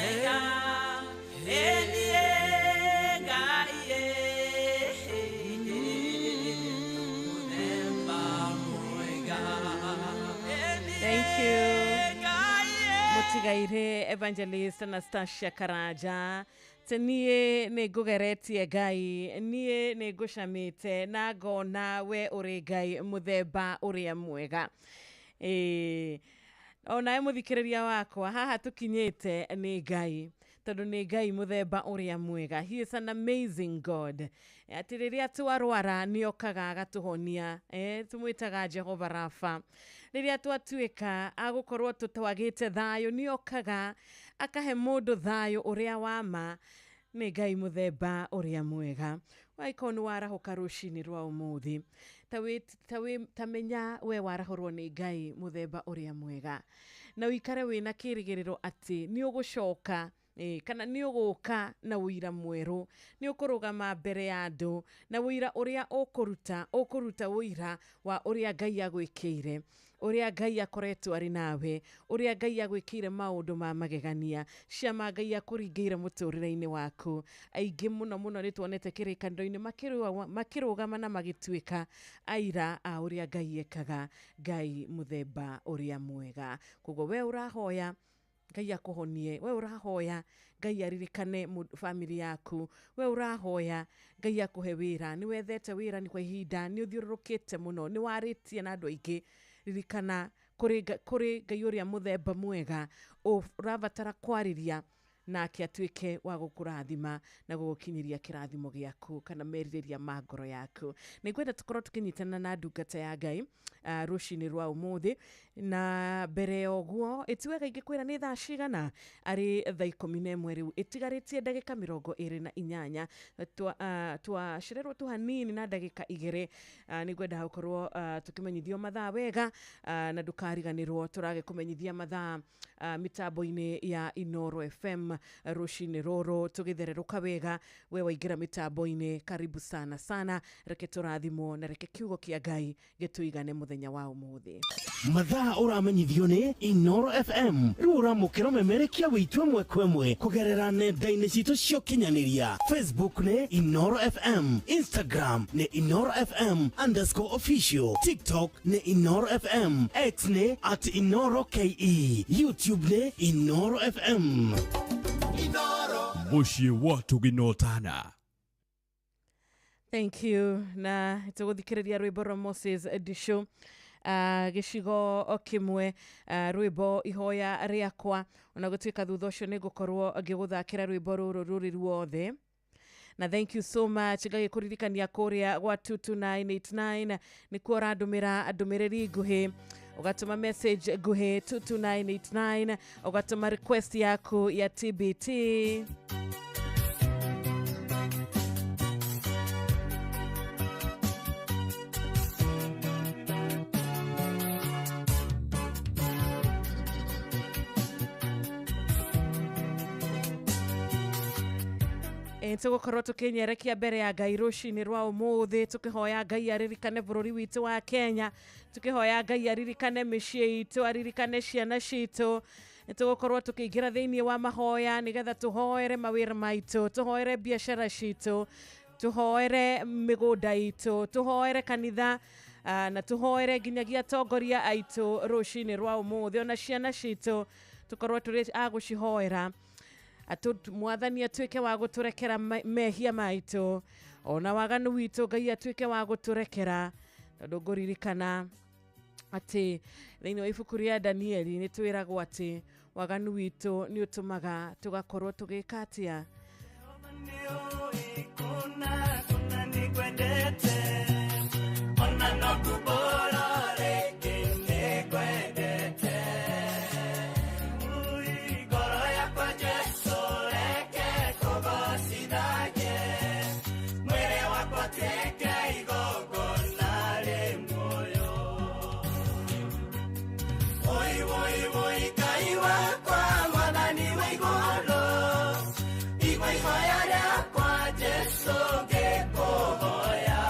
mwega enie Ngai muthemba mwega. Thank you. Mutigaire Evangelist Anastasia Karanja. Niĩ nĩ ngũgeretie Ngai, niĩ nĩ ngũcamĩte na ngona we ũrĩ Ngai mũthemba ũrĩa mwega. Onawe mũthikĩrĩria wakwa, haha tũkinyĩte nĩ Ngai, tondũ nĩ Ngai mũthemba ũrĩa mwega. He is an amazing God. Atĩ rĩrĩa twarwara nĩ okaga agatũhonia, tũmwĩtaga Jehova Rafa. Rĩrĩa twatuĩka agũkorwo tũtwagĩte thayũ nĩ okaga akahe mũndũ thayũ ũrĩa wa ma. Nĩ Ngai mũthemba ũrĩa mwega. Wakorwo nĩ warahũka rũcinĩ rwa ũmũthĩ, ta menya we warahũrwo nĩ Ngai mũthemba ũrĩa mwega, na ũikare wĩna kĩrĩgĩrĩro atĩ nĩ ũgũcoka kana nĩ ũgũka na ũira mwerũ, nĩ ũkũrũgama mbere ya andũ na ũira ũrĩa ũkũruta, ũkũruta ũira wa ũrĩa Ngai agwĩkĩire, ũrĩa Ngai akoretwo arĩ nawe, ũrĩa Ngai agwĩkĩire maũndũ ma magegania, ciama Ngai akũringĩire mũtũrĩre-inĩ waku. Aingĩ mũno mũno nĩ tuonete kĩrĩkanĩro-inĩ makĩrũgama na magĩtuĩka aira a ũrĩa Ngai ekaga, Ngai mũthemba ũrĩa mwega. Koguo we ũrahoya Ngai akũhonie, we ũrahoya Ngai aririkane family yaku, we ũrahoya Ngai akũhe wĩra, nĩ wethete wĩra nĩ kwa ihinda, nĩ ũthiũrũrũkĩte mũno, nĩ warĩtie na andũ aingĩ, ririkana kũrĩ Ngai ũrĩa mũthemba mwega ũrabatara kwarĩria nake atuĩke wa gũkũrathima na gũgũkinyĩria kĩrathimo gĩaku kana merirĩria ma ngoro yaku. Nĩ ngwenda tũkorwo tũkĩnyitana na ndungata ya Ngai rũcinĩ rwa ũmũthĩ, na mbere ya ũguo ĩti wega ingĩkwĩra nĩ thaa cigana, arĩ thaa 11 rĩu ĩtigarĩtie ndagĩka 28, twacererwo tu hanini na ndagĩka 2. Nĩ ngwenda gũkorwo tũkĩmenyithio mathaa wega, na ndũkariganĩrwo tũragĩkũmenyithia mathaa mĩtambo-inĩ ya Inoro FM rũcinĩ rũrũ tũgĩthererũka wega. We waingĩra mĩtambo-inĩ, karibu sana sana, reke tũrathimwo na reke kiugo kĩa Ngai gĩtũigane mũthenya wa ũmũthĩ. Mathaa ũramenyithio nĩ Inoro FM. Rĩu ũramũkĩra ũmemerekia witũ ĩmwe kwa ĩmwe kũgerera nenda-inĩ citũ cia ũkinyanĩria. Facebook nĩ Inoro FM, Instagram nĩ Inoro FM underscore official, TikTok nĩ Inoro FM, X nĩ at Inoro KE, YouTube nĩ Inoro FM. Mũciĩ wa tũginotana. Thank you. Na tũgũthikĩrĩria rwĩmbo rwa Moses Disho, gĩcigo o kĩmwe, rwĩmbo Ihoya Rĩakwa, ona gũtuĩka thutha ũcio nĩ ngũkorwo ngĩgũthakĩra rwĩmbo rũrũ rũrĩ ruothe. Na thank you so much. Ngagĩkũririkania kũrĩa gwa 22989 nĩkuo ũrandũmĩra ndũmĩrĩri nguhĩ, ũgatũma message nguhĩ 22989, ũgatũma request yaku ya TBT. Tũgũkorwo tũkĩnyerekia mbere ya Ngai rũcinĩ rwa ũmũthĩ, tũkĩhoya Ngai aririkane bũrũri witũ wa Kenya, tũkĩhoya Ngai aririkane mĩciĩ itũ, aririkane ciana citũ. Tũgũkorwo tũkĩingĩra thĩinĩ wa mahoya nĩgetha tũhoere mawĩra maitũ, tũhoere biacara citũ, tũhoere mĩgũnda itũ, tũhoere kanitha, na tũhoere nginyagia atongoria aitũ rũcinĩ rwa ũmũthĩ, ona ciana citũ tũkorwo tũrĩ a gũcihoera. Mwathani atuĩke wa gũtũrekera mehia maitũ, ona waganu witũ Ngai atuĩke wa gũtũrekera, tondũ ngũririkana atĩ thĩinĩ wa ibuku rĩa Danieli nĩ twĩragwo atĩ waganu witũ nĩ ũtũmaga tũgakorwo tũgĩka atĩa. Ihoya rĩakwa Jesũ ngĩkũhoya.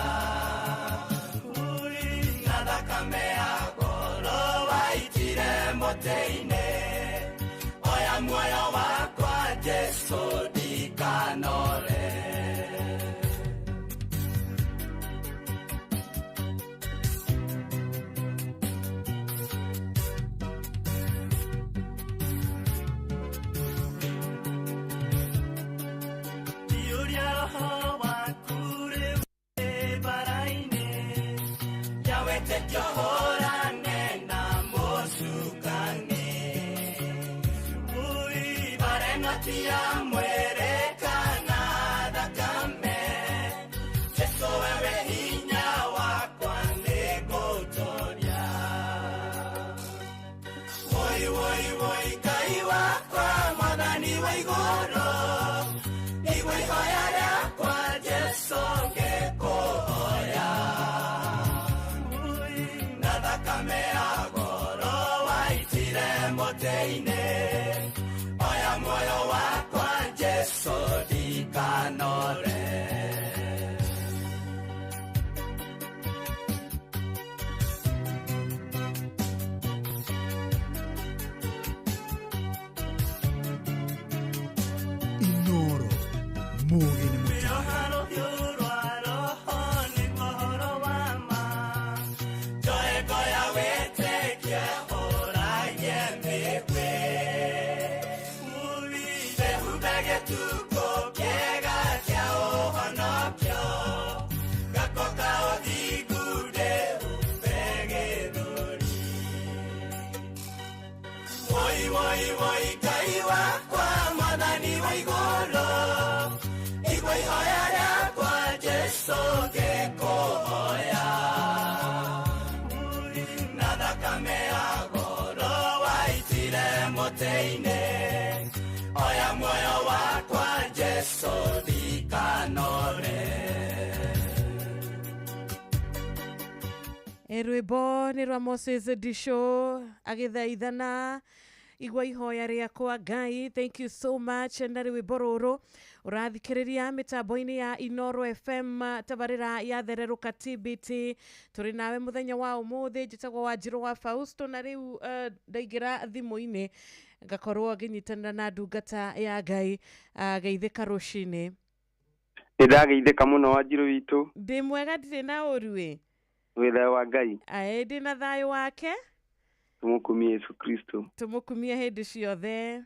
Njohorane na mũcukani. Bareno ti ya mwĩrĩ kana thakame. Jesu wewe hinya wakwa nĩngũtoria. Woi woi woi Ngai wakwa Mwathani wa igũrũ, igua ihoya rĩakwa Jesu ngĩkũhoya. Na thakame ya goro waitire mũtĩ-inĩ, oya muoyo wakwa Jesu ndikanore. Inoro mugi nĩ mũtare. Rũhiũ rwa roho nĩguo ũhoro wa ma. Njoe ngo ya wĩtĩkio hũragie mĩguĩ. Wĩhumbe gĩtukũ kĩega kĩa ũhonokio. Gako ka ũthingu ndĩhumbe gĩthũri. Woi woi woi Ngai wakwa Mwathani wa igũrũ, igua ihoya rĩakwa Jesu ngĩkũhoya. Na thakame ya goro waitire mũtĩ-inĩ, oya muoyo wakwa Jesu ndikanore. Rwĩmbo nĩ rwa Moses Disho agĩthaithana igua ihoya rĩakwa Ngai. Thank you so much. Na rwĩmbo rũrũ ũrathikĩrĩria mĩtambo-inĩ ya Inoro FM, tabarĩra ya thererũka TBT. Tũrĩ nawe mũthenya wa ũmũthĩ. Njĩtagwo Wanjirũ wa Fausto, na rĩu ndaingĩra thimũ-inĩ ngakorwo ngĩnyitanĩra na ndungata ya Ngai. Geithĩka rũcinĩ. Nĩ ndageithĩka mũno Wanjirũ witũ. Ndĩ mwega, ndirĩ na ũru ĩ. Wĩ thayũ wa Ngai. Aĩ, ndĩ na thayũ wake. Tũmũkumie Yesu Kristo. Tũmũkumie hĩndĩ ciothe.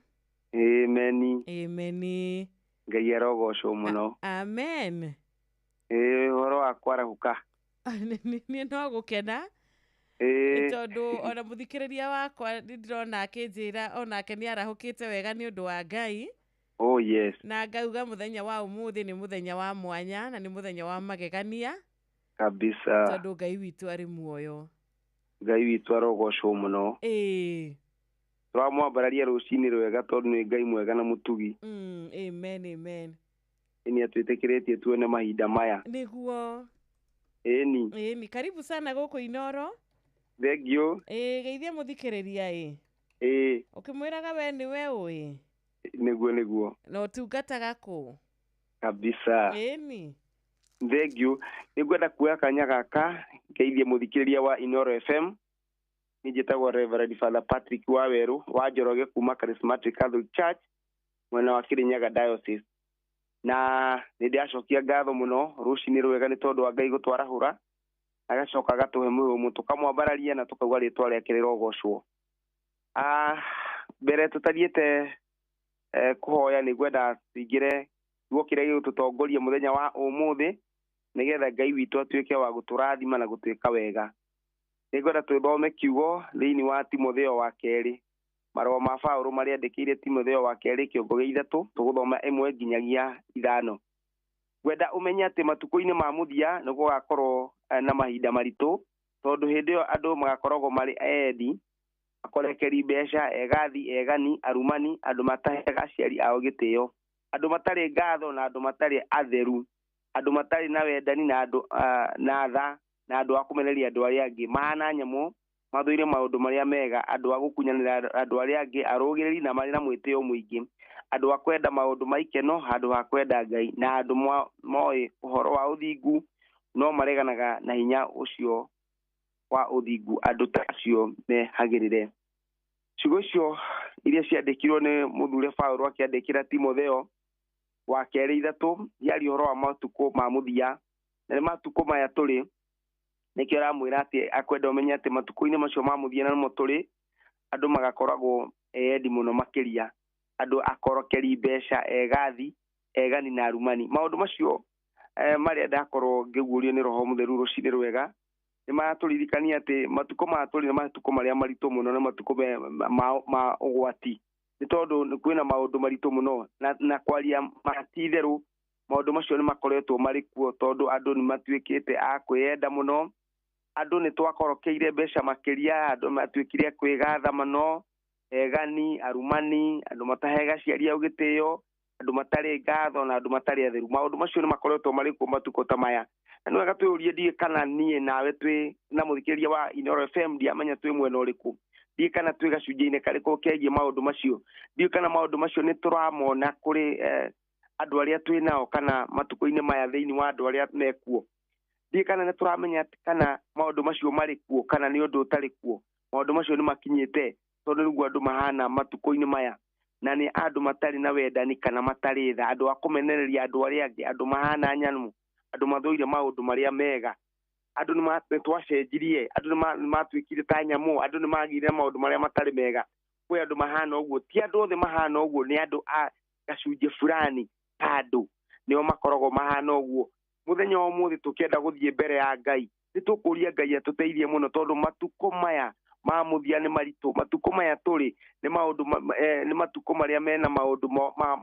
Ameni. Ameni. Ngai arogocwo mũno. Amen. Ĩĩ, ũhoro wa kwarahũka. Niĩ no gũkena. Ĩĩ. Tondũ ona mũthikĩrĩria wakwa nĩ ndĩrona akĩnjĩra onake nĩ arahũkĩte wega nĩ ũndũ wa Ngai. Oh yes. Na ngauga mũthenya wa ũmũthĩ nĩ mũthenya wa mwanya na nĩ mũthenya wa magegania. Kabisa. Tondũ Ngai witũ arĩ muoyo. Ngai witũ arogocwo mũno. Ĩĩ. Tũramwambararia rũcinĩ rwega tondũ nĩ Ngai mwega na mũtugi. Amen, amen. Nĩ atwĩtĩkĩrĩtie tuone mahinda maya. Nĩguo. Ĩni. Ĩni, karibu sana gũkũ Inoro. Thank you. Ĩĩ, geithia mũthikĩrĩria ĩ. Ĩĩ. Ũkĩmwĩraga we nĩwe ũĩ. Nĩguo nĩguo. Na ũtungataga kũ? Kabisa. Ĩni. Thank you. Nĩngwenda kuoya kanya gaka ngeithie mũthikĩrĩria wa Inoro FM. Niĩ njĩtagwo Reverend Father Patrick Wawerũ wa Njoroge kuma Charismatic Catholic Church mwena wa Kirinyaga Diocese. Na nĩ ndĩracokia ngatho mũno rũcinĩ rwega nĩ tondũ wa Ngai gũtwarahũra, agacoka agatũhe mũhũmũ tũkamwambararia na tũkauga rĩtwa rĩake rĩrogocwo. Mbere tũtariĩte kũhoya nĩ ngwenda tũingĩre kiugo kĩrĩa gĩgũtũtongoria mũthenya wa ũmũthĩ nĩgetha Ngai witũ atuĩke wa gũtũrathima na gũtwĩka wega. Nĩngwenda tũthome kiugo thĩinĩ wa Timotheo wa kerĩ, marũa ma Paũlũ marĩa andĩkĩire Timotheo wa kerĩ kĩongo gĩa 3, tũgũthoma 1 nginyagia 5. Ngwenda ũmenye atĩ matukũ-inĩ ma mũthia nĩ gũgakorwo na mahinda maritũ, tondũ hĩndĩ ĩyo andũ magakoragwo marĩ endi, akorekeri mbeca, egathi, egani, arumani, andũ mataheaga aciari ao gĩtĩo, andũ matarĩ ngatho na andũ matarĩ atheru, andũ matarĩ na wendani na andũ na tha, na andũ a kũmenereria andũ arĩa angĩ, mahana nyamũ, mathũire maũndũ marĩa mega, andũ a gũkunyanĩra andũ arĩa angĩ, arũgĩrĩri na marĩ na mwĩtĩo mũingĩ, andũ a kwenda maũndũ ma ikeno handũ ha kwenda Ngai, na andũ moĩ ũhoro wa ũthingu no mareganaga na hinya ũcio wa ũthingu. Andũ ta acio mehagĩrĩre. Ciugo icio iria ciandĩkirwo nĩ mũthure Paũlũ akĩandĩkĩra Timotheo wa kerĩ 3, yaria ũhoro wa matukũ ma mũthia, na nĩ matukũ maya tũrĩ. Nĩkĩo aramwĩra atĩ akwenda ũmenye atĩ matukũ-inĩ macio ma mũthia na nĩmo tũrĩ, andũ magakoragwo endi mũno makĩria, andũ akorokeri mbeca, egathi, egani na arumani. Maũndũ macio marĩa ndakorwo ngĩguũrio nĩ Roho Mũtheru rũcinĩ rwega Nĩ maratũririkania atĩ matukũ maya tũrĩ nĩ matukũ marĩa maritũ mũno, nĩ matukũ ma ũgwati, nĩ tondũ kwĩna maũndũ maritũ mũno na kwaria ma ti itherũ maũndũ macio nĩ makoretwo marĩ kuo, tondũ andũ nĩ matuĩkĩte a kwĩyenda mũno, andũ nĩ twakorokeire mbeca makĩria, andũ matuĩkire a kwĩgatha mũno, egani, arumani, andũ mataheaga aciari ao gĩtĩo, andũ matarĩ ngatho na andũ matarĩ atheru. Maũndũ macio nĩ makoretwo marĩ kuo matukũ ta maya. Na nĩ wega twĩyũrie, ndiũĩ kana niĩ nawe twĩ na mũthikĩrĩria wa Inooro FM, ndiamenya twĩ mwena ũrĩkũ, ndiũĩ kana twĩ gacunjĩ-inĩ karĩkũ kegiĩ maũndũ macio, ndiũĩ kana maũndũ macio nĩ tũramona kũrĩ andũ arĩa twĩ nao kana matukũ-inĩ maya thĩinĩ wa andũ arĩa mekuo. Ndiũĩ kana nĩ tũramenya kana maũndũ macio marĩ kuo kana nĩ ũndũ ũtarĩ kuo. Maũndũ macio nĩ makinyĩte tondũ nĩguo andũ mahana matukũ-inĩ maya, na nĩ andũ matarĩ na wendani kana matarĩ tha, andũ a kũmenereria andũ arĩa angĩ, andũ mahana nyamũ, andũ mathũire maũndũ marĩa mega. Andũ nĩ twacenjirie, andũ nĩ matuĩkire ta nyamũ, andũ nĩ magire maũndũ marĩa matarĩ mega. Kwĩ andũ mahana ũguo, ti andũ othe mahana ũguo, nĩ andũ a gacunjĩ fulani ta andũ nĩo makoragwo mahana ũguo. Mũthenya wa ũmũthĩ tũkĩenda gũthiĩ mbere ya Ngai, nĩ tũkũria Ngai atũteithie mũno, tondũ matukũ maya ma mũthia nĩ maritũ. Matukũ maya tũrĩ nĩ maũndũ nĩ matukũ marĩa mena maũndũ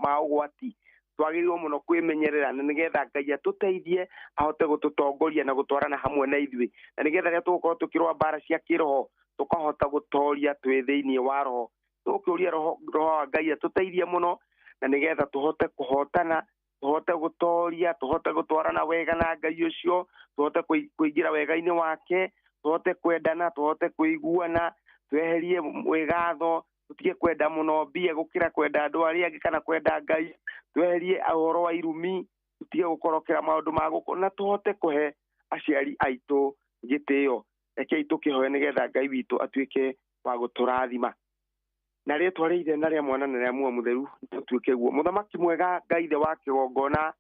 ma ũgwati. Twagĩrĩirwo mũno kwĩmenyerera na nĩgetha Ngai atũteithie ahote gũtũtongoria na gũtwarana hamwe na ithuĩ, na nĩgetha rĩrĩa tũgũkorwo tũkĩrũa mbara cia kĩroho tũkahota gũtoria twĩ thĩinĩ wa roho. Tũkĩũria roho wa Ngai atũteithie mũno na nĩgetha tũhote kũhotana, tũhote gũtoria, tũhote gũtwarana wega na Ngai ũcio, tũhote kũingĩra wega-inĩ wake, tũhote kwendana, tũhote kũiguana, tweherie mwĩgatho, tũtige kwenda mũno mbia gũkĩra kwenda andũ arĩa angĩ kana kwenda Ngai, tweherie ũhoro wa irumi, tũtige gũkorokera maũndũ ma gũkũ, na tũhote kũhe aciari aitũ gĩtĩo. Rekei tũkĩhoe nĩgetha Ngai witũ atuĩke wa gũtũrathima. Na rĩtwa rĩa Ithe na rĩa Mwana na rĩa Muoyo Mũtheru tũtuĩke guo. Mũthamaki mwega, Ngai Ithe wa kĩgongona,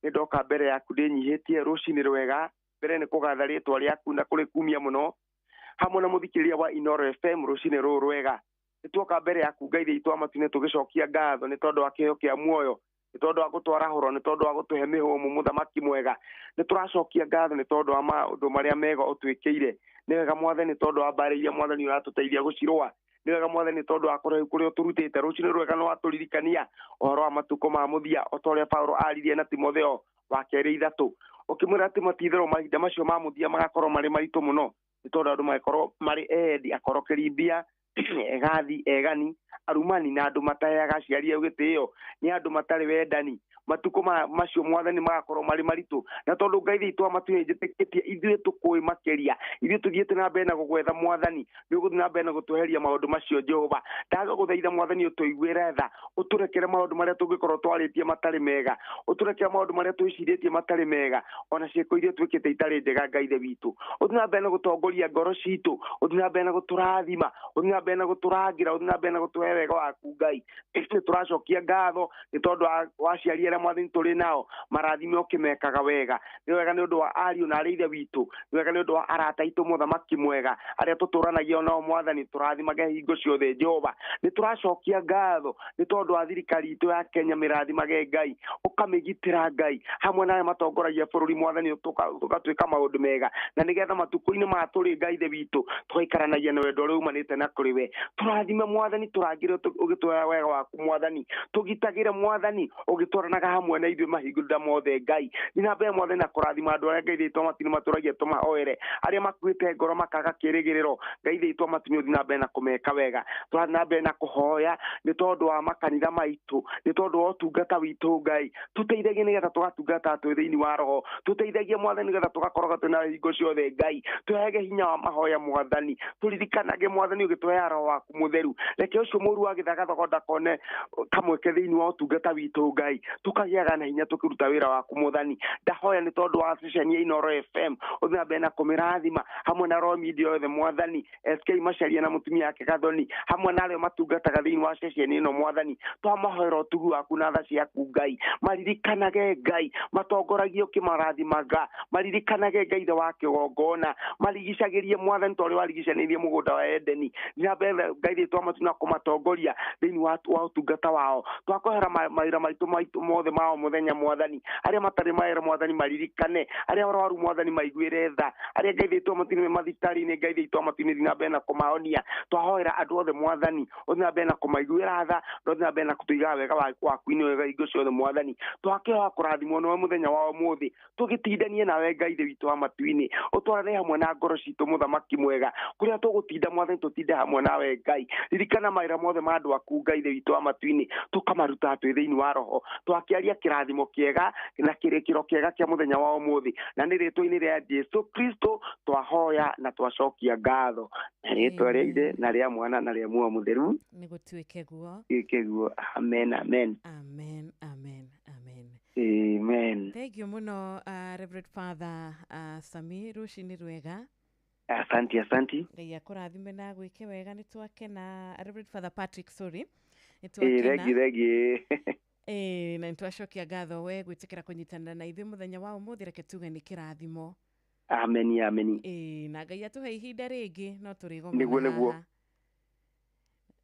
nĩ ndoka mbere yaku ndĩnyihĩtie rũcinĩ rwega. Mbere nĩ kũgatha rĩtwa rĩaku na kũrĩkumia mũno hamwe na mũthikĩrĩria wa Inooro FM rũcinĩ rũrũ rwega. Nĩ tuoka mbere yaku Ngai witũ wa matu-inĩ tũgĩcokia ngatho nĩ tondũ wa kĩheo kĩa muoyo, nĩ tondũ wa gũtwarahũra, nĩ tondũ wa gũtũhe mĩhũmũ. Mũthamaki mwega, nĩ tũracokia ngatho nĩ tondũ wa maũndũ marĩa mega ũtwĩkĩire. Nĩ wega Mwathani tondũ wa mbaara iria Mwathani ũratũteithia gũcirũa. Nĩ wega Mwathani tondũ wa kũrĩa ũtũrutĩte. Rũcinĩ rwega nĩ watũririkania ũhoro wa matukũ ma mũthia, o ta ũrĩa Paũlũ aririe na Timotheo wa kerĩ ithatũ, ũkĩmwĩra atĩ ti-itherũ mahinda macio ma mũthia magakorwo marĩ maritũ mũno, nĩ tondũ andũ magakorwo marĩ endi, akorokeri mbia, egathi, egani, arumani, na andũ mataheaga aciari ao gĩtĩo, nĩ andũ matarĩ wendani. Matukũ macio Mwathani magakorwo marĩ maritũ, na tondũ Ngai witũ wa matu-inĩ njĩtĩkĩtie ithuĩ tũkũĩ makĩria, ithuĩ tũthiĩte na mbere na gũgwetha Mwathani, nĩ ũgũthiĩ na mbere na gũtweheria maũndũ macio. Jehova, ndagũgũthaitha Mwathani ũtũiguĩre tha, ũtũrekere maũndũ marĩa tũngĩkorwo twarĩtie matarĩ mega, ũtũrekere maũndũ marĩa twĩcirĩtie matarĩ mega, ona ciĩko iria twĩkĩte itarĩ njega. Ngai Ithe witũ, ũthiĩ na mbere na gũtongoria ngoro citũ, ũthiĩ na mbere na gũtũrathima, ũthiĩ na mbere na gũtũrangĩra, ũthiĩ na mbere na gũtũhe wega waku. Ngai, nĩ tũracokia ngatho nĩ tondũ wa aciari arĩa Mwathani tũrĩ nao, marathime ũkĩmekaga wega. Nĩ wega nĩ ũndũ wa ariũ na arĩa ithe witũ, nĩ wega nĩ ũndũ wa arata aitũ, mũthamaki mwega, arĩa tũtũranagia nao Mwathani, tũrathimage hingo ciothe. Jehova, nĩ tũracokia ngatho nĩ tondũ wa thirikari itũ ya Kenya, mĩrathimage Ngai, ũkamĩgitĩra Ngai, hamwe na arĩa matongoragia bũrũri Mwathani, tũgatuĩka maũndũ mega, na nĩgetha matukũ-inĩ maya tũrĩ Ngai Ithe witũ tũgaikaranagia na wendo ũrĩa umanĩte na kũrĩ we. Tũrathime Mwathani, tũrangĩre ũgĩtũhe wega waku Mwathani, tũgitagĩre Mwathani, ũgĩtwaranaga hamwe na ithuĩ mahinda mothe. Ngai, nĩ na mbere Mwathani na kũrathima andũ arĩa Ngai witũ wa matu-inĩ matũragia tũmahoere, arĩa makuĩte ngoro makaga kĩĩrĩgĩrĩro. Ngai witũ wa matu-inĩ ũthiĩ na mbere na kũmeka wega. Tũrathiĩ na mbere na kũhoya nĩ tondũ wa makanitha maitũ, nĩ tondũ wa ũtungata witũ. Ngai, tũteithagie nĩgetha tũgatungata twĩ thĩinĩ wa roho, tũteithagie Mwathani nĩgetha tũgakoragwo twĩ na hingo ciothe. Ngai, tũheage hinya wa mahoya Mwathani, tũririkanage Mwathani ũgĩtũheaga roho waku mũtheru. Reke ũcio mũru wa gĩthagathago ndakone kamweke thĩinĩ wa ũtungata witũ. Ngai, tũkagĩaga na hinya tũkĩruta wĩra waku Mwathani. Ndahoya nĩ tondũ wa ceceni ya Inooro FM, ũthiĩ na mbere na kũmĩrathima hamwe na Royal Media yothe Mwathani, SK Macharia na mũtumia wake Gathoni, hamwe na arĩa matungataga thĩinĩ wa ceceni ĩno Mwathani. Twamahoera ũtugi waku na tha ciaku Ngai, maririkanage Ngai, matongoragie ũkĩmarathimaga, maririkanage Ngai Ithe wa kĩgongona, marigicagĩrie Mwathani ta ũrĩa warigicanĩirie mũgũnda wa Edeni. Thina mbere Ngai witũ wa matu na kũmatongoria thĩinĩ wa ũtungata wao. Twakwehera mawĩra maitũ mothe mao mũthenya mwathani, arĩa matarĩ mawĩra mwathani maririkane, arĩa arwaru mwathani maiguĩre tha, arĩa Ngai witũ wa matu-inĩ me mathibitarĩ-inĩ Ngai witũ wa matu-inĩ thina mbere na kũmahonia. Twahoera andũ othe mwathani, ũthiĩ na mbere na kũmaiguĩra tha, na ũthiĩ na mbere na kũtũiga wega waku-inĩ wega hingo ciothe mwathani. Twakĩhoya kũrathimwo nĩwe mũthenya wa ũmũthĩ, tũgĩtindanie nawe Ngai witũ wa matu-inĩ, ũtwarane hamwe na ngoro citũ mũthamaki mwega, kũrĩa tũgũtinda mwathani tũtinde hamwe nawe Ngai. Ririkana mawĩra mothe ma andũ aku Ngai witũ wa matu-inĩ, tũkamaruta twĩ thĩinĩ wa roho, twakĩaria kĩrathimo kĩega na kĩrĩkĩro kĩega kĩa mũthenya wa ũmũthĩ, na nĩ rĩtwa-inĩ rĩa Jesu Kristo twahoya na twacokia ngatho, na rĩtwa rĩa Ithe na rĩa Mwana na rĩa Muoyo Mũtheru nĩgũtuĩke guo. Ĩke guo. Amen, amen, amen, amen, amen, amen. Thank you mũno Reverend Father Sami, rũcinĩ rwega. Asante, asante. Ngai akũrathime na gwĩke wega. Nĩ twakena Reverend Father Patrick, sorry. Nĩ twakena. Regi regi. Na nĩ twacokia ngatho we gwĩtĩkĩra kũnyitanĩra na ithuĩ mũthenya wa ũmũthĩ, reke tuge nĩ kĩrathimo. Amen, amen. Na Ngai atũhe ihinda rĩngĩ no tũrĩgomana. Nĩguo, nĩguo.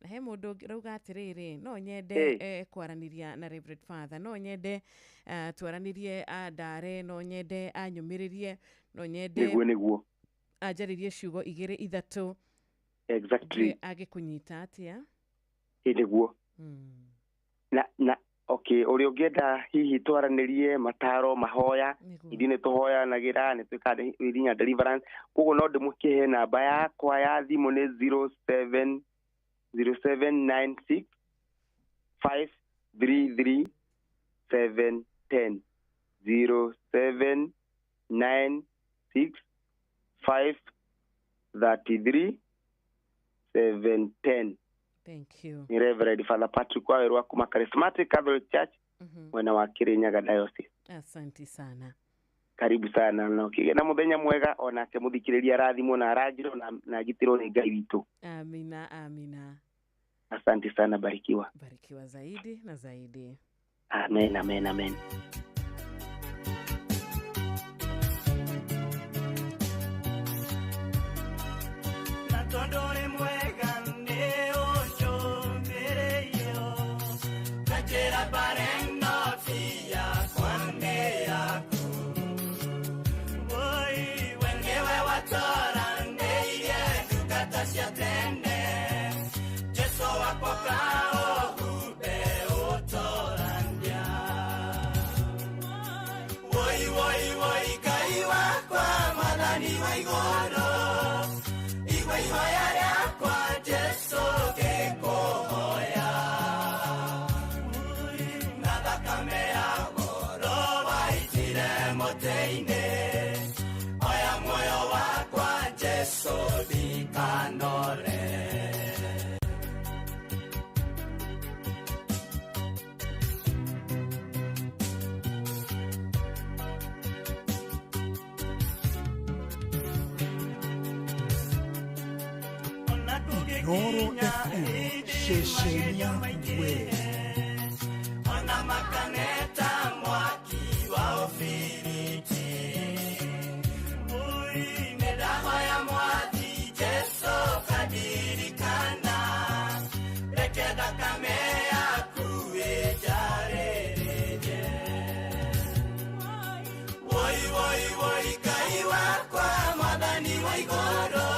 He mũndũ rauga atĩrĩrĩ, no nyende kwaranĩria na Reverend Father, no nyende twaranĩrie andare, no nyende anyũmĩrĩrie, no nyende nĩguo, nĩguo anjarĩrie ciugo igĩrĩ ithatũ. Exactly. Angĩkũnyita atĩa? Nĩguo. Na okay, ũrĩa ũngĩenda hihi twaranĩrie mataro mahoya, ithuĩ nĩ tũhoyanagĩra, nĩ twĩkaga nginya deliverance, koguo no ndĩmũkĩhe namba yakwa ya thimũ nĩ 070796 533 710, 0796 533 710. Thank you. Ni Reverend Father Patrick Waweru wa kuma Charismatic Catholic Church, mwena wa Kirinyaga Diocese. Asante sana. Karibu sana na ukige na muthenya mwega, onake muthikiriria arathimwo na arangirwo na agitirwo ni Ngai witũ. Amina, amina. Asante sana, barikiwa. Barikiwa zaidi na zaidi. Amen, amen, amen. Na tondore mwega ne ochomereyo kajera bareno tia kwane yaku woi wengewe watora ndeire tukatacia tene Jesu wakoka ohube utorandia woi woi woi Ngai wakwa mwathani wa igũrũ igua ihoya rĩakwa Jesu ngĩkũhoya na thakame ya goro waitire mũtĩ-inĩ oya muoyo wakwa Jesu ndikanore. Inooro FM, ceceni yaku we. Ona makaneta mwaki wa ũbiriti ui nĩndahoya mwathi Jesu kandirikana reke thakame yaku ĩnjarĩrĩrie woi woi woi Ngai wakwa mwathani wa igũrũ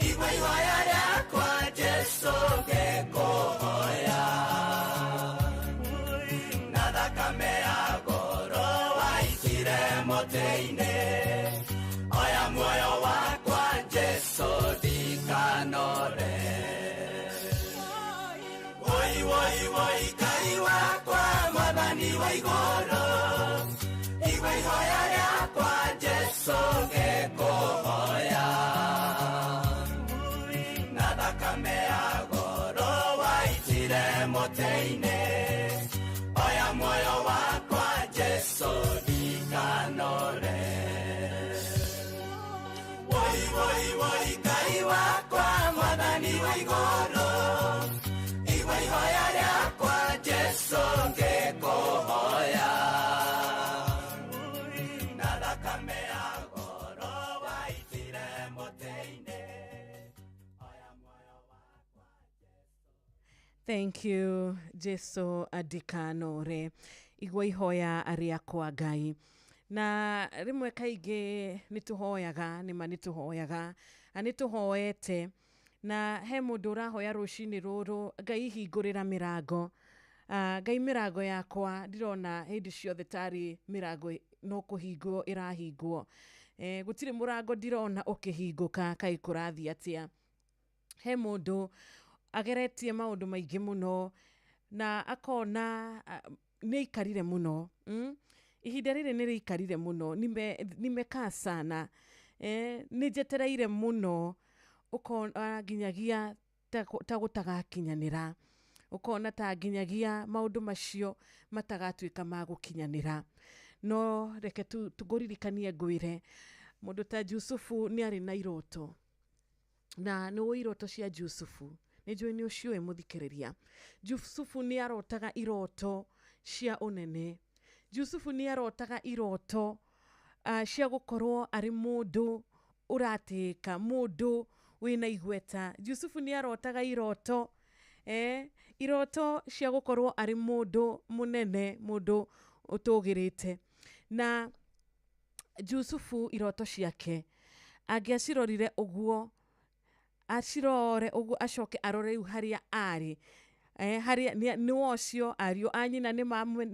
igua ihoya rĩakwa Jesu ngĩkũhoya na thakame ya goro waitire mũtĩ-inĩ oya muoyo wakwa Jesu ndikanore woi woi woi Ngai wakwa mwathani wa igũrũ igua ihoya rĩakwa Jesu ngĩkũhoya na thakame ya goro waitire mũtĩ-inĩ oya muoyo wakwa Jesu ndikanore woi woi woi Ngai wakwa mwathani wa igũrũ igua ihoya rĩakwa Jesu ngĩkũhoya na thakame ya goro waitire mũtĩ-inĩ oya muoyo. Thank you Jesu ndikanore igua ihoya rĩakwa Ngai. Na rĩmwe kaingĩ nĩ tũhoyaga, nĩma nĩ tũhoyaga na nĩ tũhoete, na he mũndũ ũrahoya rũcinĩ rũrũ, Ngai hingũrĩra mĩrango. Ngai mĩrango yakwa ndirona hĩndĩ ciothe tarĩ mĩrango no kũhingwo ĩrahingwo. Gũtirĩ mũrango ndirona ũkĩhingũka, kaĩ kũrathiĩ atĩa? He mũndũ ageretie maũndũ maingĩ mũno na akona nĩ aikarire mũno, Ihinda rĩrĩ nĩ rĩikarire mũno, nimekaa sana, nĩ njetereire mũno, ũkona nginyagia ta gũtagakinyanĩra, ũkona ta nginyagia maũndũ macio matagatuĩka ma gũkinyanĩra. No reke tũngũririkanie ngwĩre, mũndũ ta Jusufu nĩ arĩ na iroto, na nĩ ũĩ iroto cia Jusufu, nĩ njũĩ nĩ ũciũĩ mũthikĩrĩria. Jusufu nĩ arotaga iroto cia ũnene. Jusufu nĩ arotaga iroto cia gũkorwo arĩ mũndũ ũratĩĩka, mũndũ wĩna igweta. Jusufu nĩ arotaga iroto, iroto cia gũkorwo arĩ mũndũ mũnene, mũndũ ũtũgĩrĩte. Na Jusufu iroto ciake angĩacirorire ũguo, acirore ũguo acoke arore rĩu harĩa arĩ, harĩa nĩ ũcio ariũ a nyina nĩ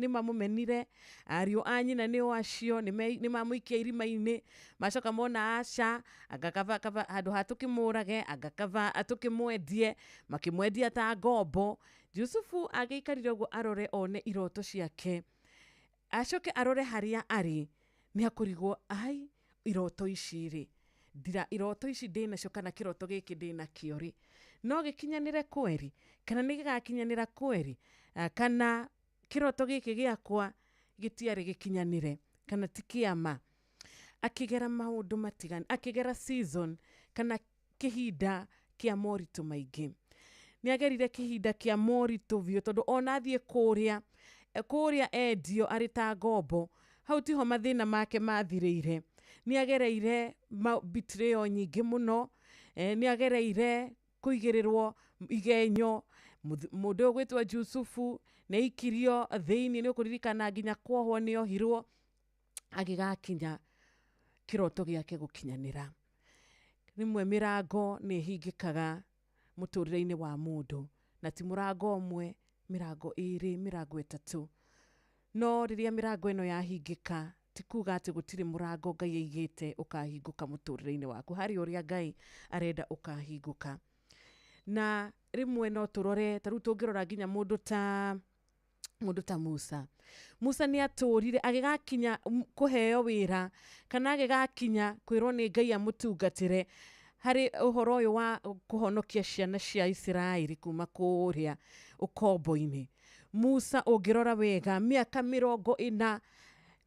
mamũmenire, ariũ a nyina nĩ acio nĩ mamũikia irima-inĩ, macoka mona aca, anga kaba kaba handũ ha tũkĩmũrage, anga kaba tũkĩmwendie, makĩmwendia ta ngombo. Jusufu angĩaikarire ũguo arore one iroto ciake, acoke arore harĩa arĩ, nĩ akũrigwo ai iroto ici rĩ, ndira iroto ici ndĩnacio kana kĩroto gĩkĩ ndĩnakĩo rĩ, no gĩkinyanĩre kweri, kana nĩ gĩgakinyanĩra kweri, kana kĩroto gĩkĩ gĩakwa gĩtiarĩ gĩkinyanĩre, kana ti kĩama. Akĩgera maũndũ matiganu, akĩgera season kana kĩhinda kĩa moritũ maingĩ. Nĩ agerire kĩhinda kĩa moritũ biũ, tondũ ona athiĩ kũrĩa endio arĩ ta ngombo, hau tiho mathĩna make mathirĩire. Nĩ agereire betrayal nyingĩ mũno, nĩ agereire kũigĩrĩrwo igenyo. Mũndũ ũyũ ũgwĩtwo Jusufu nĩ aikirio thĩinĩ, nĩ ũkũririkana nginya kuohwo nĩ ohirwo, agĩgakinya kĩroto gĩake gũkinyanĩra. Rĩmwe mĩrango nĩ ĩhingĩkaga mũtũrĩre-inĩ wa mũndũ, na ti mũrango ũmwe, mĩrango ĩrĩ, mĩrango ĩtatũ. No rĩrĩa mĩrango ĩno yahingĩka, ti kuga atĩ gũtirĩ mũrango Ngai aigĩte ũkahingũka mũtũrĩre-inĩ waku, harĩ ũrĩa Ngai arenda ũkahingũka. Na rĩmwe no tũrore, ta rĩu tũngĩrora nginya mũndũ ta Musa. Musa nĩ atũrire agĩgakinya kũheo wĩra, kana agĩgakinya kwĩrwo nĩ Ngai amũtungatĩre harĩ ũhoro ũyũ wa kũhonokia ciana cia Isiraeli kuma kũrĩa ũkombo-inĩ. Musa ũngĩrora wega mĩaka 40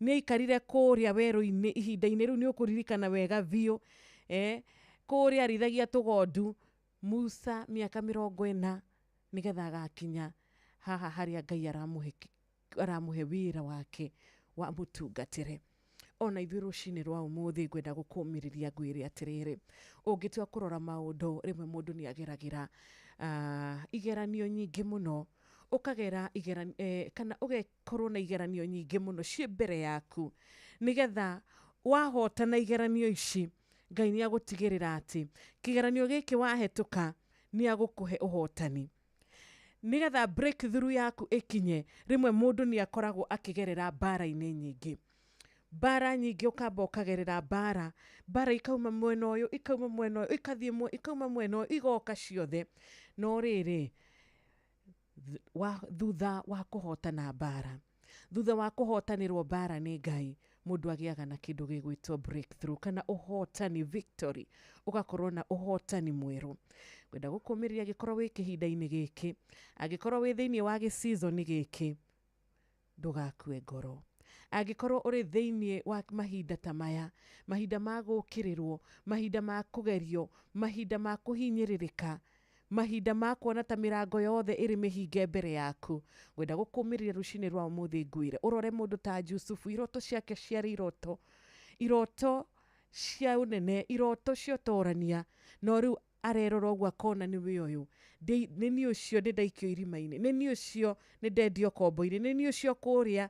nĩ aikarire kũrĩa werũ-inĩ ihinda-inĩ rĩu nĩ ũkũririkana wega biũ, kũrĩa arĩithagia tũgondu. Musa mĩaka 40 nĩgetha agakinya haha harĩa Ngai aramũhe wĩra wake wa mũtungatĩre. Ona ithuĩ rũcinĩ rwa ũmũthĩ ngwenda gũkũmĩrĩria ngwĩre atĩrĩrĩ, ũngĩtua kũrora maũndũ rĩmwe mũndũ nĩ ageragĩra igeranio nyingĩ mũno, ũkagera kana ũgekorwo na igeranio nyingĩ mũno ciĩ mbere yaku, nĩgetha wahotana igeranio ici Ngai nĩ agũtigĩrĩra atĩ kĩgeranio gĩkĩ wahetũka nĩ agũkũhe ũhotani, nĩgetha breakthrough yaku ĩkinye. Rĩmwe mũndũ nĩ akoragwo akĩgerera mbara-inĩ nyingĩ, mbara nyingĩ, ũkamba ũkagerera mbara, mbara ikauma mwena ũyũ, ikauma mwena ũyũ, ikathiĩ ikauma mwena ũyũ, igoka ciothe. No rĩrĩ, thutha wa kũhotana mbara, thutha wa kũhotanĩrwo mbara nĩ Ngai, mũndũ agĩaga na kĩndũ gĩgwĩtwo breakthrough kana ũhotani, victory, ũgakorwo na ũhotani mwerũ. Ngwenda gũkũmĩrĩria angĩkorwo wĩ kĩhinda-inĩ gĩkĩ, angĩkorwo wĩ thĩinĩ wa gĩseason gĩkĩ, ndũgakue ngoro. Angĩkorwo ũrĩ thĩinĩ wa mahinda ta maya, mahinda ma gũũkĩrĩrwo, mahinda ma kũgerio, mahinda ma kũhinyĩrĩrĩka, mahinda ma kuona ta mĩrango yothe ĩrĩ mĩhinge mbere yaku, ngwenda gũkũmĩrĩria rũcinĩ rwa ũmũthĩ ngwĩre ũrore mũndũ ta Jusufu, iroto ciake ciarĩ iroto cia ũnene, iroto cia ũtorania, no rĩu Arerora ũguo akona nĩwe ũyũ, nĩ niĩ ũcio nĩ ndaikio irima-inĩ, nĩ niĩ ũcio nĩ ndendio kombo-inĩ, nĩ niĩ ũcio kũrĩa.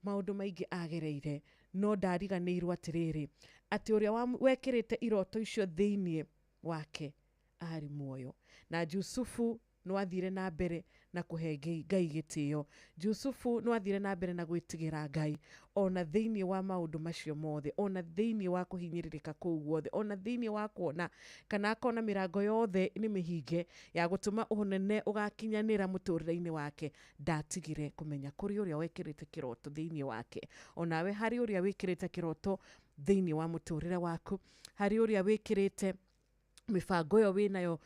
Maũndũ maingĩ agereire, no ndariganĩirwo atĩrĩrĩ, atĩ ũrĩa wekĩrĩte iroto icio thĩiniĩ wake arĩ muoyo. Na Jusufu no athire na mbere na kũhe Ngai gĩtĩo. Jusufu no athire na mbere na gwĩtigĩra Ngai ona thĩiniĩ wa maũndũ macio mothe, ona thĩiniĩ wa kũhinyĩrĩrĩka kũu guothe, ona thĩiniĩ wa kuona kana akona mĩrango yothe nĩ mĩhinge ya gũtũma ũnene ũgakinyanĩra mũtũrĩre-inĩ wake. Ndatigire kũmenya kũrĩ ũrĩa wekĩrĩte kĩroto thĩiniĩ wake. Onawe harĩ ũrĩa wĩkĩrĩte kĩroto thĩiniĩ wa mũtũrĩre waku, harĩ ũrĩa wĩkĩrĩte mĩbango ĩyo wĩnayo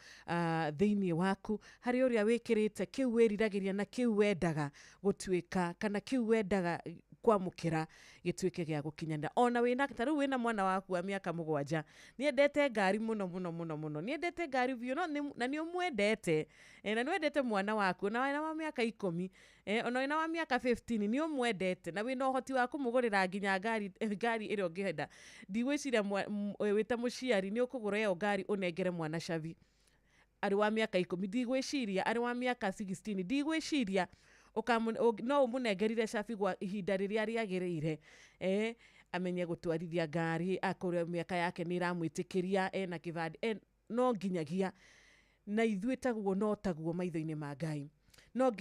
thĩiniĩ waku, harĩ ũrĩa wĩkĩrĩte kĩu wĩriragĩria na kĩu wendaga gũtuĩka kana kĩu wendaga kwamũkĩra gĩtuĩke gĩa gũkinyanĩra. Ona wĩna ta rĩu wĩna mwana waku wa mĩaka 7, nĩendete ngari mũno mũno mũno mũno, nĩendete ngari biũ, no na nĩ ũmwendete, na nĩwendete mwana waku, ona wĩna wa mĩaka 10, ona wĩna wa mĩaka 15, nĩ ũmwendete na wĩna ũhoti wa kũmũgũrĩra nginya ngari ĩrĩa ũngĩenda. Ndigwĩciria wĩ ta mũciari nĩ ũkũgũra ĩyo ngari ũnengere mwana cabi arĩ wa mĩaka 10, ndigwĩciria arĩ wa mĩaka 16, ndigwĩciria no ũmũnengerire cabi gwa ihinda rĩrĩa rĩagĩrĩire, amenye gũtwarithia ngari, akorwo mĩaka yake nĩ ĩramwĩtĩkĩria, ena kĩbandĩ, no nginyagia na ithuĩ taguo, no taguo maitho-inĩ ma Ngai. No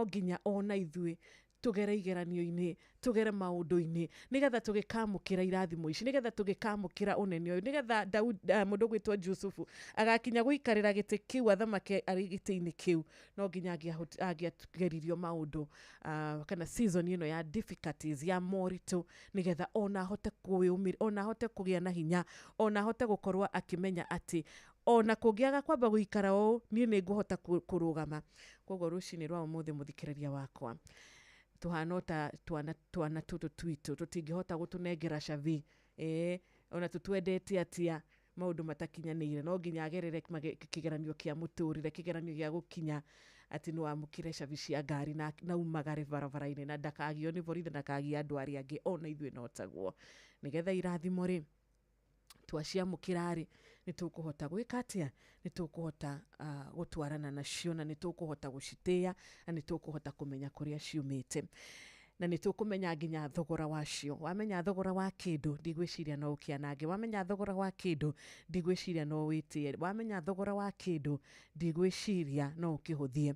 nginya ona ithuĩ tũgere igeranio-inĩ, tũgere maũndũ-inĩ, nĩgetha tũgĩkamũkĩra irathimo ici, nĩgetha tũgĩkamũkĩra ũnene ũyũ, nĩgetha mũndũ ũgwĩtwo Jusufu agakinya gũikarĩra gĩtĩ kĩu, athamake arĩ gĩtĩ-inĩ kĩu, no nginya angĩageririo maũndũ kana season ĩno ya difficulties, ya moritũ, nĩgetha ona ahote kwĩyũmĩrĩria, ona ahote kũgĩa na hinya, ona ahote gũkorwo akĩmenya atĩ ona kũngĩaga kwamba gũikara ũũ, niĩ nĩ ngũhota kũrũgama. Koguo rũcinĩ rwa ũmũthĩ, mũthikĩrĩria wakwa, tuhana ta twana tũtũ twitũ tũtingĩhota gũtũnengera cabi, ona tũtwendete atia, maũndũ matakinyanĩire, no nginya agerere kĩgeranio kĩa mũtũrĩre, kĩgeranio gĩa gũkinya atĩ no amũkĩre cabi cia ngari na umagare barabara-inĩ, na ndakagio nĩ borithi, ndakagie andũ arĩa angĩ. Ona ithuĩ no taguo, nĩgetha irathimo rĩ twaciamũkĩra rĩ, nĩ tũkũhota gwĩka atĩa? Nĩ tũkũhota gũtwarana nacio, na nĩ tũkũhota gũcitĩĩa, na nĩ tũkũhota kũmenya kũrĩa ciumĩte, na nĩ tũkũmenya nginya thogora wacio. Wamenya thogora wa kĩndũ, ndigwĩciria no ũkĩanange. Wamenya thogora wa kĩndũ, ndigwĩciria no wĩtĩe. Wamenya thogora wa kĩndũ, ndigwĩciria no ũkĩhũthie.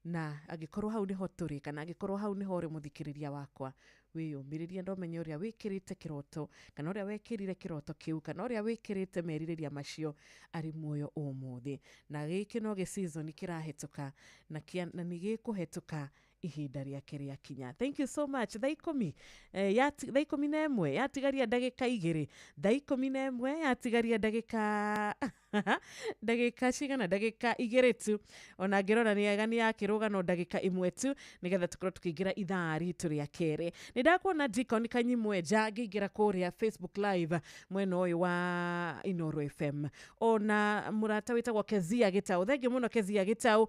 Na angĩkorwo hau nĩho tũrĩ, kana angĩkorwo hau nĩho ũrĩ mũthikĩrĩria wakwa, wĩyũmĩrĩrie, na ũmenye ũrĩa wĩkĩrĩte kĩroto, kana ũrĩa wekĩrire kĩroto kĩu, kana ũrĩa wĩkĩrĩte merirĩria macio arĩ muoyo ũmũthĩ. Na gĩkĩ no gĩ season kĩrahĩtũka, na nĩ gĩkũhetũka ihinda rĩake rĩakinya. Thank you so much. Thaa 10, thaa 11 yatigaria ndagĩka 2, thaa 11 yatigaria ndagĩka ndagĩka cigana, ndagĩka 2 tu. Ona ngĩrora nĩ ega nĩ ya kĩrũgano ndagĩka 1 tu, nĩgetha tũkorwo tũkĩingĩra ithaa ritũ rĩa kerĩ. Nĩ ndakuona Deacon Kanyimwenja ngĩingĩra kũrĩa Facebook Live mwena ũyũ wa Inooro FM. Ona mũrata wĩtagwo Kezia Gĩtaũ, thengiũ mũno Kezia Gĩtaũ,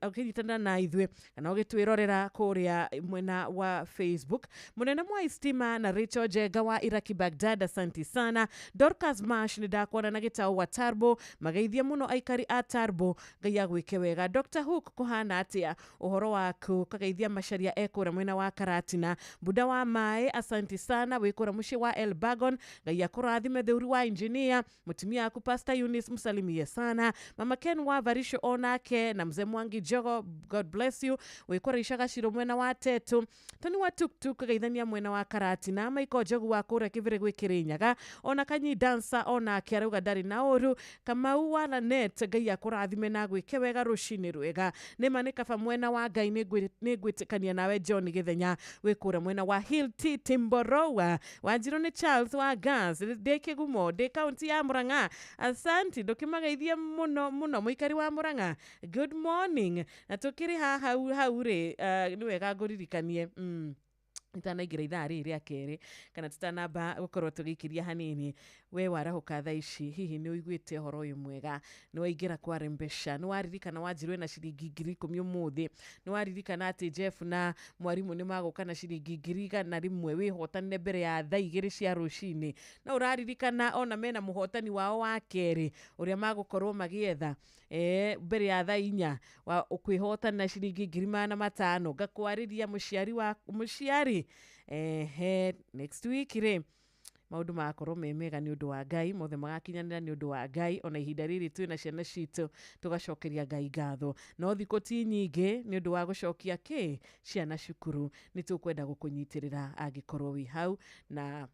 ũkĩnyitana na ithuĩ kana ũgĩtwĩrorera kũrĩa mwena wa Facebook. Mũnene Mwai Stima na Rachel Jenga wa Iraki Baghdad, asanti sana. Dorcas Mash nĩ ndakuona na Gĩtaũ wa Tarbo, mageithie mũno aikari a Tarbo, Ngai agwĩke wega. Dr Hook, kũhana atĩa ũhoro waku? Kageithia Macharia ekũrĩa mwena wa Karatina. Buda wa Mae, asanti sana, wĩkũra mũciĩ wa El Bagon, Ngai akũrathime. Theuri wa engineer, mũtumia waku Pastor Eunice msalimie sana. Mama Ken wa Varisho onake na mzee Mwangi Jogo, God bless you. Wĩkũra Icagaciro mwena wa Tetu. Toni wa Tuktuk geithania mwena wa Karatina. Maiko Njogu wa kũrĩa Kĩbĩrĩ gwĩ Kĩrĩnyaga, ona Kanyi Dancer onake arauga ndarĩ na ũru. Kamau wa Lanet, Ngai akũrathime na gwĩke wega rũcinĩ rwega. Nĩma nĩ kaba mwena wa Ngai, nĩ ngwĩtĩkania nawe John Gĩthenya wĩkũra mwena wa Hill T Timboroa. Wanjirũ nĩ Charles wa Gas, ndĩ Kĩgumo, ndĩ kaunti ya Murang'a. Asanti, ndũkĩmageithie mũno mũno mũikari wa Murang'a. Good morning. Na tũkĩrĩ haha hau rĩ, nĩ wega ngũririkanie. Itanaingĩra ithaa rĩrĩ rĩa kerĩ kana tũtanamba gũkorwo tũgĩikĩria hanini, we warahũka thaa ici, hihi nĩ ũiguĩte ũhoro ũyũ mwega? Nĩ waingĩra kwa Rembesha? Nĩ waririkana wanjirwe na ciringi 10,000 ũmũthĩ? Nĩ waririkana atĩ Jeff na mwarimũ nĩ magũka na ciringi 100,000 wĩhotanire mbere ya thaa 2 cia rũcinĩ? No ũraririkana ona mena mũhotani wao wa kerĩ ũrĩa magũkorwo magĩetha mbere ya thaa 4 wa kwĩhotana na ciringi 500,000? Ngakwarĩria mũciari wa mũciari ehe, next week rĩ maũndũ magakorwo me mega nĩ ũndũ wa Ngai, mothe magakinyanĩra nĩ ũndũ wa Ngai. Ona ihinda rĩrĩ twĩna ciana citũ tũgacokeria Ngai ngatho, no thikũ ti nyingĩ nĩ ũndũ wa gũcokia kĩ ciana cukuru. Nĩ tũkwenda gũkũnyitĩrĩra angĩkorwo wĩ hau na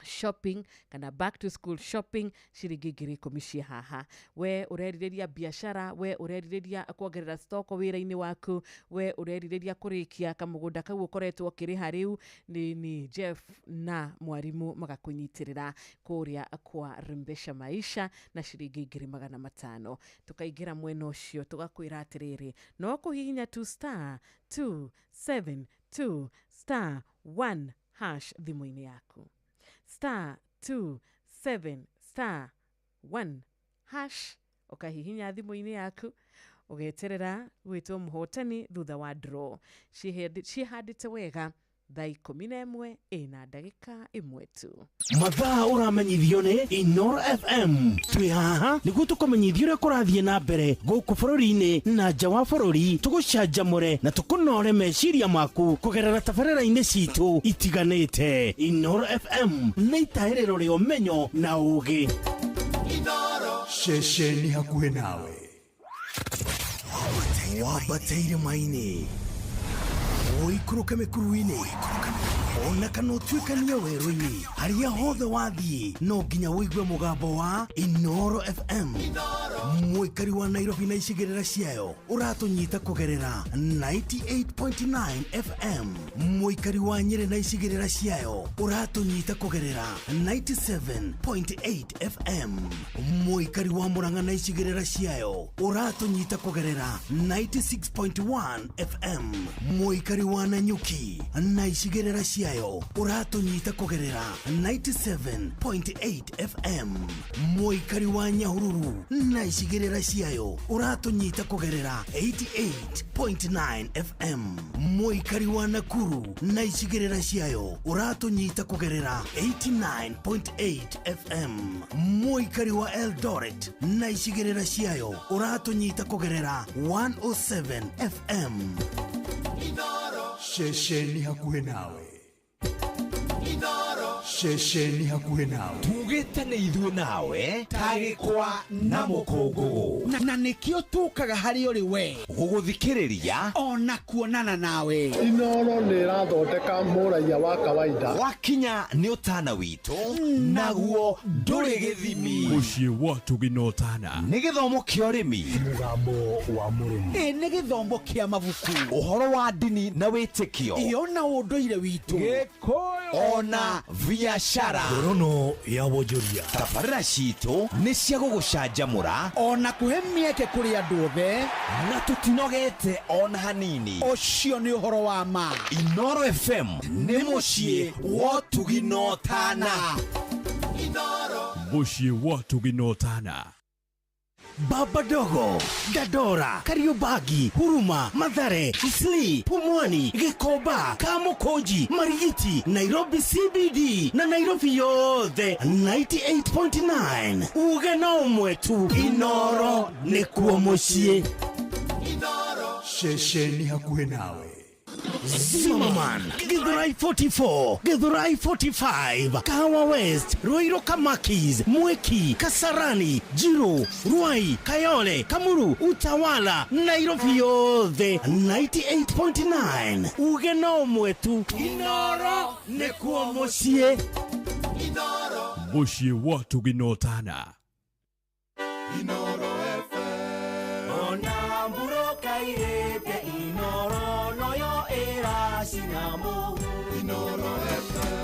shopping kana back to school shopping, ciringi 10,000 ciĩ haha. We ũrerirĩria biacara, we ũrerirĩria kuongerera stock wĩra-inĩ waku, we ũrerirĩria kũrĩkia kamũgũnda kau ũkoretwo ũkĩrĩha rĩu, ni Jeff na mwarimũ magakũnyitĩrĩra kũrĩa kwa Rembesha Maisha na ciringi 500,000. Tukaingĩra mwena ũcio tũgakwĩra atĩrĩrĩ, no kũhihinya tu star 272 star 1 hash thimũ-inĩ yaku, star 27 star 1 hash, ũkahihinya thimũ-inĩ yaku ũgeterera gwĩtwo mũhotani thutha wa draw. Ciĩhandĩte wega thaa 11 ĩna ndagĩka 1 tu. Mathaa ũramenyithio nĩ Inoro FM. Twĩ haha nĩguo tũkũmenyithie ũrĩa kũrathiĩ na mbere gũkũ bũrũri-inĩ na nja wa bũrũri, tũgũcanjamũre na tũkũnore meciria maku kũgerera tabarĩra-inĩ citũ itiganĩte. Inoro FM nĩ itahĩrĩro rĩa ũmenyo na ũũgĩ. Ceceni hakuhĩ nawe, wambate irĩma-inĩ, ũikũrũke mĩkuru-inĩ, ona kana ũtuĩkanie werũ-inĩ, harĩa hothe wathiĩ no nginya ũigue mũgambo wa Inoro FM. Mũikari wa Nairobi na icigĩrĩra ciayo ũratũnyita kũgerera 98.9 FM. Mũikari wa Nyĩrĩ na icigĩrĩra ciayo ũratũnyita kũgerera 97.8 FM. Mũikari wa Murang'a na icigĩrĩra ciayo ũratũnyita kũgerera 96.1 FM. Mũikari wa Nanyuki na icigĩrĩra ciayo ũratũnyita kũgerera 97.8 FM. Mũikari wa Nyahururu na icigĩrĩra ciayo ũratũnyita kũgerera 88.9 FM. Mũikari wa Nakuru na icigĩrĩra ciayo ũratũnyita kũgerera 89.8 FM. Mũikari wa Eldoret na icigĩrĩra ciayo ũratũnyita kũgerera 107 FM. Ceceni hakuhĩ nawe, ceceni hakuhĩ nawe, tugĩte nĩ ithuĩ nawe tagĩkwa na mũkũngũgũ, na nĩkĩo tũkaga harĩ ũrĩ we gũgũthikĩrĩria ona kuonana nawe. Inoro nĩ ĩrathondeka mũraiya wa kawaida. Wakinya nĩ ũtana witũ naguo ndũrĩ gĩthimi. Mũciĩ wa tũginotana nĩ gĩthomo kĩa ũrĩmi, mũgambo wa mũrĩmi, nĩ gĩthomo kĩa mabuku, ũhoro wa ndini na wĩtĩkio, iyo na ũndũire witũ, Gĩkũyũ ona biacara, ngorono ya wonjoria. Tabarĩra citũ nĩ cia gũgũcanjamũra ona kũhe mĩeke kũrĩ andũ othe, na tũtinogete ona hanini. Ũcio nĩ ũhoro wa ma. Inoro FM nĩ mũciĩ wa ũtugi-na-ũtana. Mũciĩ wa ũtugi-na-ũtana. Baba Dogo, Dadora, Kariobangi, Huruma, Mathare, Isli, Pumwani, Gikomba, Kamukunji, Marigiti, Nairobi CBD na Nairobi yothe 98.9. Uge na ũmwe tu, Inoro nĩkuo mũciĩ. Ceceni hakuhĩ nawe, Zimmerman, Githurai 44, Githurai 45, Kahawa West, Ruiru Kamakis, Mwiki, Kasarani, Jiru, Ruai, Kayole, Kamuru, Utawala, Nairobi yothe 98.9. Uge na ũmwe tu, Inoro nĩkuo mũciĩ. Mũciĩ wa tũginotana. Inoro FM. Ona mburoka irĩte Inoro noyo ĩracina mũhu. Inoro FM.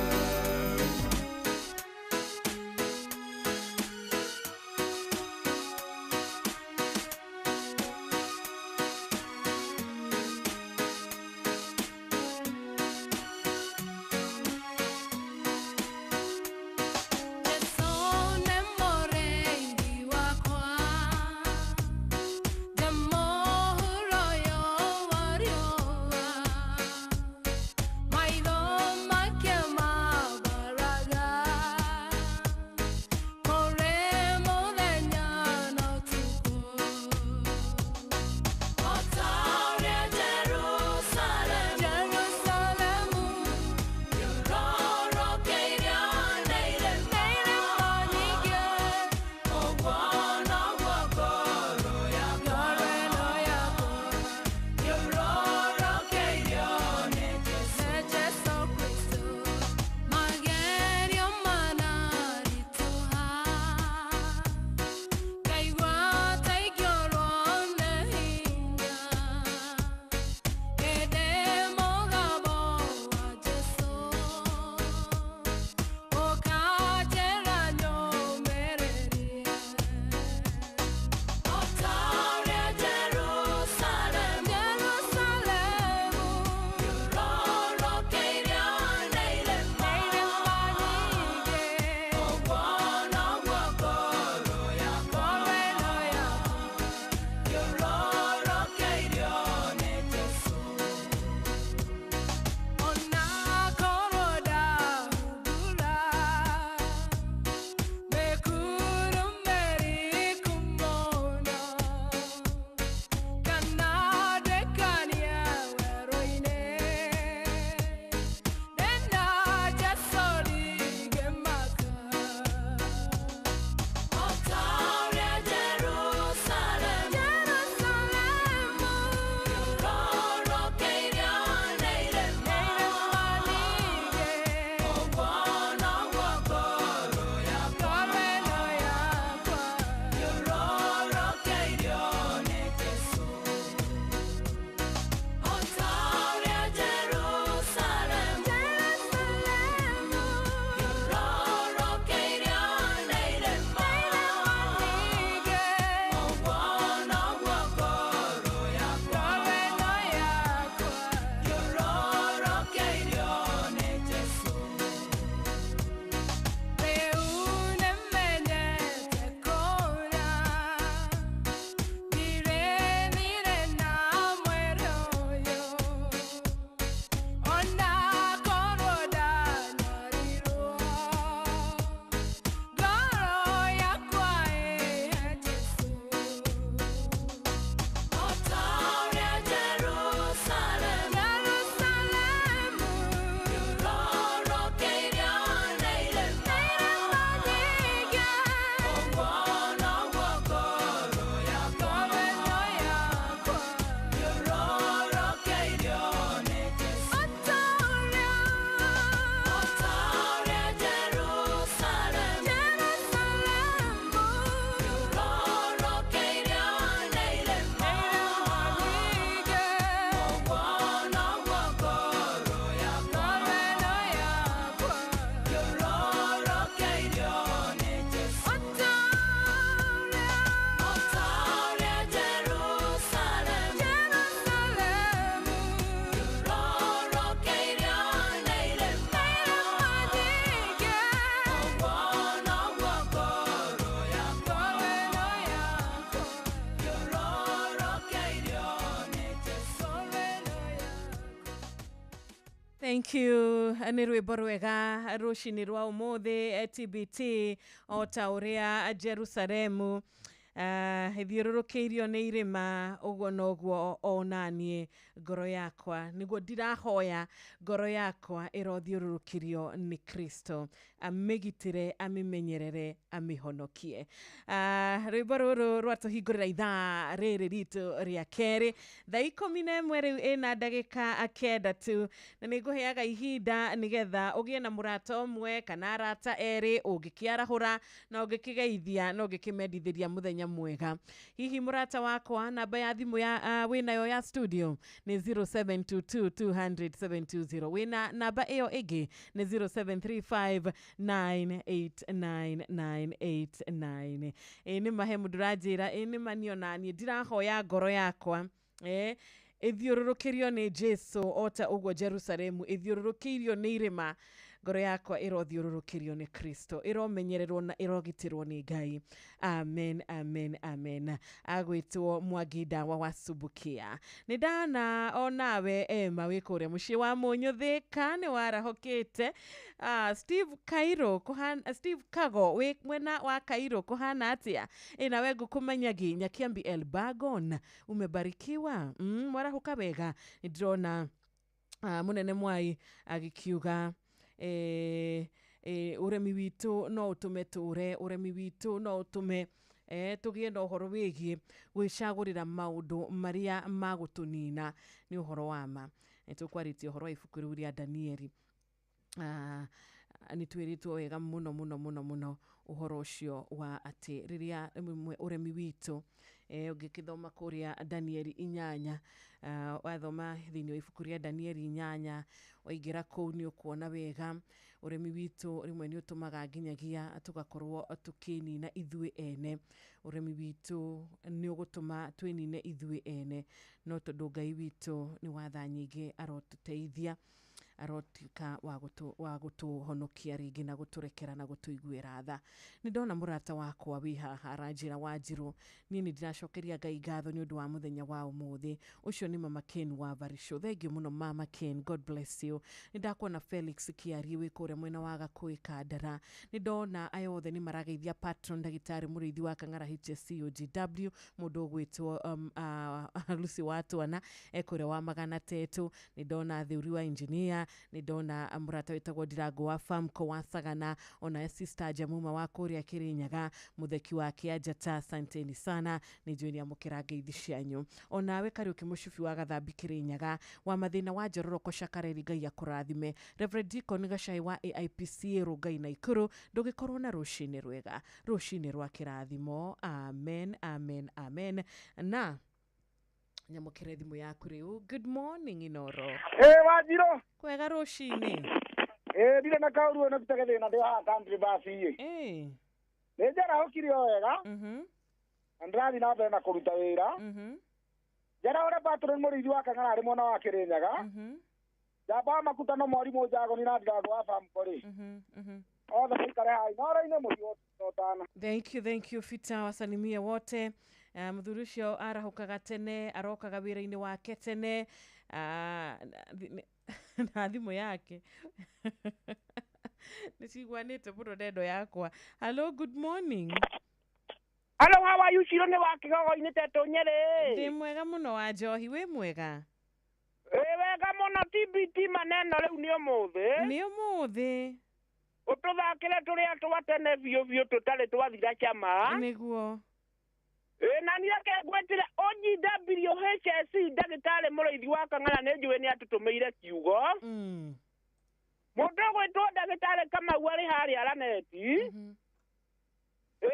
Thank you. Nĩ rwĩmbo rwega rũcinĩ rwa ũmũthĩ, TBT, o ta ũrĩa Jerusalemu ĩthiũrũrũkĩirio nĩ irĩma, ũguo noguo onaniĩ ngoro yakwa nĩguo ndirahoya ngoro yakwa ĩrothiũrũrũkĩrio nĩ Kristo, amĩgitĩre, amĩmenyerere, amĩhonokie. Rwĩmbo rũrũ rwatũhingũrĩra ithaa rĩrĩ ritũ rĩa kerĩ thaa 11 rĩu ĩna ndagĩka 9 tu, na nĩ ngũheaga ihinda nĩgetha ũgĩe na mũrata ũmwe kana arata erĩ ũngĩkĩarahũra na ũngĩkĩgeithia na ũngĩkĩmendithĩria mũthenya mwega. Hihi mũrata wakwa, namba ya thimũ ya wĩnayo ya studio nĩ 0722 200 720, wĩna namba ĩyo ĩngĩ nĩ 0735 989989. Ĩ nĩ mahe mũndũ ũranjĩra, ĩ nĩ ma niĩ onaniĩ ndirahoya ngoro yakwa ĩthiũrũrũkĩrio nĩ Jesu o ta ũguo Jerusalemu ĩthiũrũrũkĩirio nĩ irĩma, ngoro yakwa ĩrothiũrũrũkĩrio nĩ Kristo, ĩromenyererwo na ĩrogitĩrwo nĩ Ngai. Amen, amen, amen. Agwĩtwo Mwangi Ndawa wa Subukia. Nĩ ndana onawe Ema wĩ kũrĩa mũciĩ wa Mũnyũthĩka nĩ warahũkĩte. Steve Cairo kũhana, Steve Kago wĩ mwena wa Cairo kũhana atĩa? Ĩ nawe ngũkũmenyagi Nyakiambi El Bagon, umebarikiwa. Mwarahũka wega. Nĩ ndĩrona mũnene Mwai agĩkiuga ũremi witũ no ũtũme tũre, ũremi witũ no ũtũme tũgĩe na ũhoro wĩgiĩ gwĩcagũrĩra maũndũ marĩa magũtũnina. Nĩ ũhoro wa ma. Nĩ tũkwarĩtie ũhoro wa ibuku rĩu rĩa Danieli. Nĩ twĩrĩtwo wega mũno mũno mũno mũno ũhoro ũcio wa atĩ rĩrĩa rĩmwe ũremi witũ, ũngĩkĩthoma kũrĩa Danieli 8, wathoma thĩinĩ wa ibuku rĩa Danieli 8, waingĩra kũu nĩ ũkuona wega ũremi witũ rĩmwe nĩ ũtũmaga nginyagia tũgakorwo tũkĩnina ithuĩ ene. Ũremi witũ nĩ ũgũtũma twĩnine ithuĩ ene, no tondũ Ngai witũ nĩ wa tha nyingĩ arotũteithia, arotuĩka wa gũtũhonokia rĩngĩ na gũtũrekera na gũtũiguĩra tha. Nĩ ndona mũrata wakwa wĩ haha aranjĩra, Wanjirũ, niĩ nĩ ndĩracokeria Ngai ngatho nĩ ũndũ wa mũthenya wa ũmũthĩ. Ũcio nĩ Mama Ken wa Varisho. Thank you mũno Mama Ken, God bless you. Nĩ ndakuona Felix Kĩarie wĩ kũrĩa mwena wa Gakũĩ Kandara. Nĩ ndona aya othe nĩ marageithia patron ndagĩtarĩ mũrĩithi wa Kang'ara HSCOGW, mũndũ ũgwĩtwo Lucy wa Twana ekũrĩa wa Magana Tetũ. Nĩ ndona Theuri wa engineer, nĩ ndona mũrata wĩtagwo Ndirango wa Famco wa Sagana, ona sister Jamuma wa kũrĩa Kĩrĩnyaga, mũtheki wa Kĩanjata, asanteni sana, nĩ njũĩ nĩ amũkĩra ngeithi cianyu. Onawe Kariũki Mũcubi wa Gathambi Kĩrĩnyaga, wa mathĩna wa Njororoko Cakareri, Ngai akũrathime. Reverend Deacon Gacai wa AIPCA Rũngai Naikuru, ndũgĩkorwo na rũcinĩ rwega, rũcinĩ rwa kĩrathimo. Amen, amen, amen. Na nyamũkĩre thimũ yaku rĩu. Good morning Inoro. Wanjirũ. Kwega rũcinĩ. Ndirĩ na kaũru na bitage thĩna, ndĩ haha country bus ĩ. Nĩ njarahũkire o wega. Na ndĩrathiĩ na mbere na kũruta wĩra. Njarahũre patron mũrĩithi wa Kang'ara arĩ mwena wa Kĩrĩnyaga. Njamba wa Makuta no mwarimũ Njagoni na Ndirango wa Famco rĩ. Othe maikare haha Inoro-inĩ mũrigo ũtana. Thank you, thank you Fita, wasalimie wote. Mũthuri ũcio arahũkaga tene, arokaga wĩra-inĩ wake tene, na thimũ yake nĩ ciguanĩte mũno na ĩno yakwa. Hello, good morning. Hello, how are you? Ciro nĩ wa Kĩgogo-inĩ Tetũ Nyerĩ. Ndĩ mwega mũno wa Njohi, wĩ mwega? Ĩ wega mũno. TBT maneno rĩu nĩ ũmũthĩ. Nĩ ũmũthĩ. Ũtũthakĩre tũrĩa twa tene biũ biũ tũtarĩ twathira cama. Nĩguo. Na niĩ reke ngwĩtĩre OGWHSC ndagĩtarĩ mũrĩithi wa Kang'ara nĩ njũĩ nĩ atũtũmĩire kiugo. Mũndũ ũgwĩtwo ndagĩtarĩ Kamau arĩ harĩa Raneti.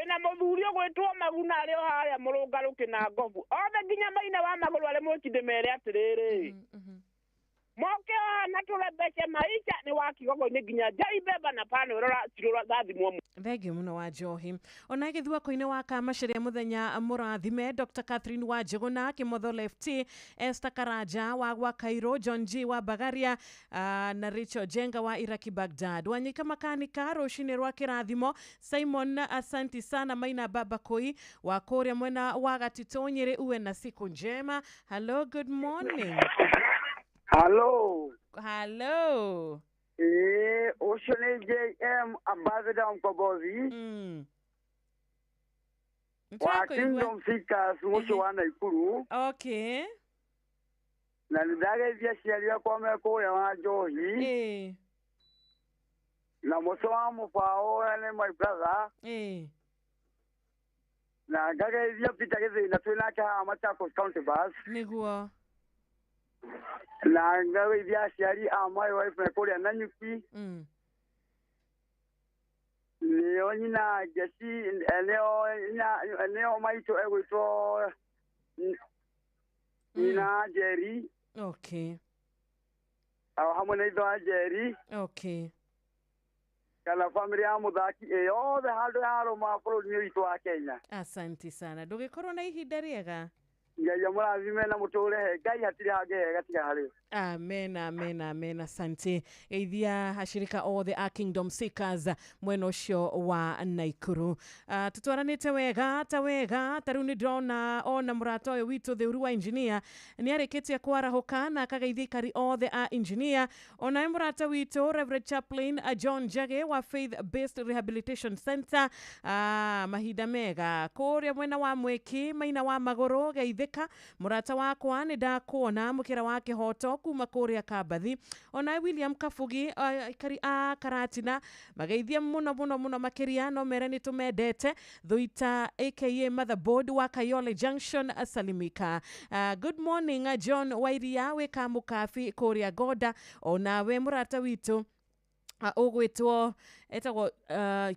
Na mũthuri ũgwĩtwo Maguna arĩ o harĩa Mũrũngarũ Kĩnangobu. Othe nginya Maina wa Magũrũ arĩ mwĩki ndĩmere atĩrĩrĩ. Moke haha na tũrembece maica nĩ wa Kĩgogo-inĩ nginya Njai Mbemba na Pano rora cirũra thathimwo. Thengiũ mũno wa Njohi. Ona gĩthuako-inĩ wa Kamacaria mũthenya mũrathime Dr. Catherine wa Njũgũna, Kĩmotho Lefty, Esther Karanja wa gwa Cairo, John G wa Bagaria, na Rachel Jenga wa Iraki Baghdad. Wanyika makanika rũcinĩ rwa kĩrathimo, Simon asanti sana Maina Baba Koi wa kũrĩa mwena wa Gatitũ Nyĩrĩ, uwe na siku njema. Hello, good morning. Halo. Halo. Ũcio nĩ JM Ambassador Mkombozi wa Kingdom Seekers mũciĩ wa Naikuru. Okay. Na nĩ ndageithia aciari akwa me kũrĩa wa Njohi. Na mũciĩ wa Mũbaũ nĩ my brother. Na ngageithia Peter Gĩthĩna twĩ nake haha Machakos County Bus. Nĩguo. Na ngageithia aciari a my wife me kũrĩa Nanyuki. Nĩo nyina Ngeci, nĩo maitũ egwĩtwo nyina Njeri. Okay. O hamwe na ithe wa Njeri. Okay. Kana family ya mũthaki ĩyothe handũ yarũma bũrũri-inĩ witũ wa Kenya. Asante sana. Ndũgĩkorwo na ihinda rĩega. Ngai amũrathime na mũtũre he Ngai hatirĩ hangĩ hega tiga harĩ. Amen, amen, amen. Asante. Geithia ashirika othe a Kingdom Seekers mwena ũcio wa Naikuru. Tũtwaranĩte wega ta wega ta rĩu nĩ ndĩrona ona mũrata ũyũ witũ Theuru wa engineer nĩ arĩkĩtie kwarahũka na akageithia aikari othe a engineer. Onawe mũrata witũ Reverend Chaplain John Njage wa Faith Based Rehabilitation Center. Mahinda mega kũrĩa mwena wa Mwĩki maina wa magũrũ geithĩka mũrata wakwa nĩ ndakuona mũkĩra wa kĩhoto kuma kũrĩa Kambathi. Ona William Kabugi aikari a Karatina mageithia mũno mũno mũno makĩria no mere nĩ tũmendete. Thuita aka Motherboard wa Kayole Junction salimika. Good morning John Wairia wĩ Kamũkabi kũrĩa Gonda. Onawe mũrata witũ ũgwĩtwo etagwo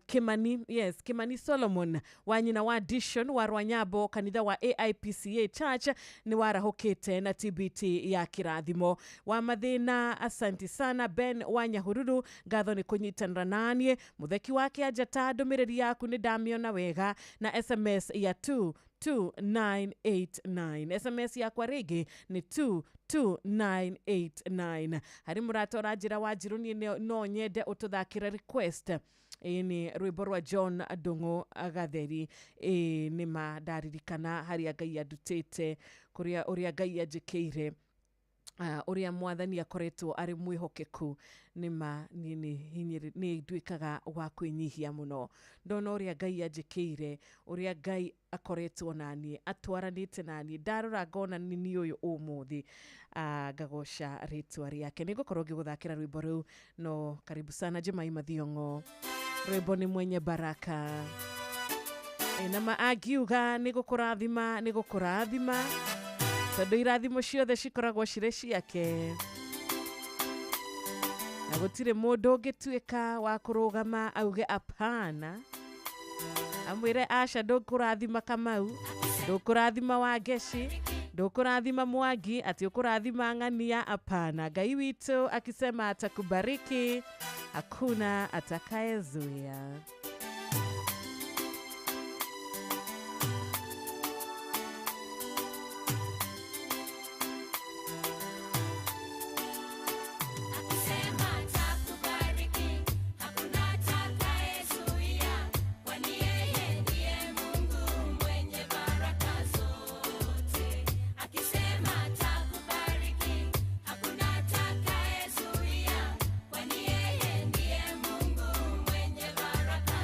Kimani, yes, Kimani Solomon wa nyina wa Dishon wa Rwanyambo kanitha wa AIPCA Church nĩ warahũkĩte na TBT ya kĩrathimo wa mathĩna. Asanti sana Ben wa Nyahururu, ngatho nĩ kũnyitanĩra naniĩ. Mũtheki wa Kĩanjata, ndũmĩrĩri yaku nĩ ndamĩona wega na SMS ya 22989. SMS yakwa rĩngĩ nĩ 22989. Harĩ mũrata ũranjĩra Wanjirũ niĩ no nyende ũtũthakĩre request. Ĩĩ nĩ rwĩmbo rwa John Ndung'u Gatheri. Ĩĩ nĩ ma ndaririkana harĩa Ngai andutĩte, kũrĩa ũrĩa Ngai anjĩkĩire, ũrĩa mwathani akoretwo arĩ mwĩhokeku. Nĩ ma niĩ nĩ nduĩkaga wa kwĩnyihia mũno ndona ũrĩa Ngai anjĩkĩire, ũrĩa Ngai akoretwo naniĩ, atwaranĩte naniĩ, ndarora ngona nĩ niĩ ũyũ ũmũthĩ. Ngagoca rĩtwa rĩake. Nĩ ngũkorwo ngĩgũthakĩra rwĩmbo rũu, no karibu sana Jemima Thiong'o. Rwĩmbo nĩ mwenye baraka. Nama angiuga nĩ gũkũrathima, nĩ gũkũrathima tondũ irathimo ciothe cikoragwo cirĩ ciake, na gũtirĩ mũndũ ũngĩtuĩka wa kũrũgama auge apana, amwĩre aca ndũkũrathima Kamau, ndũkũrathima Wangeci, ndũkũrathima Mwangi, atĩ ũkũrathima Ng'ania. Apana, Ngai witũ akisema atakubariki hakuna atakayezuia. Baraka.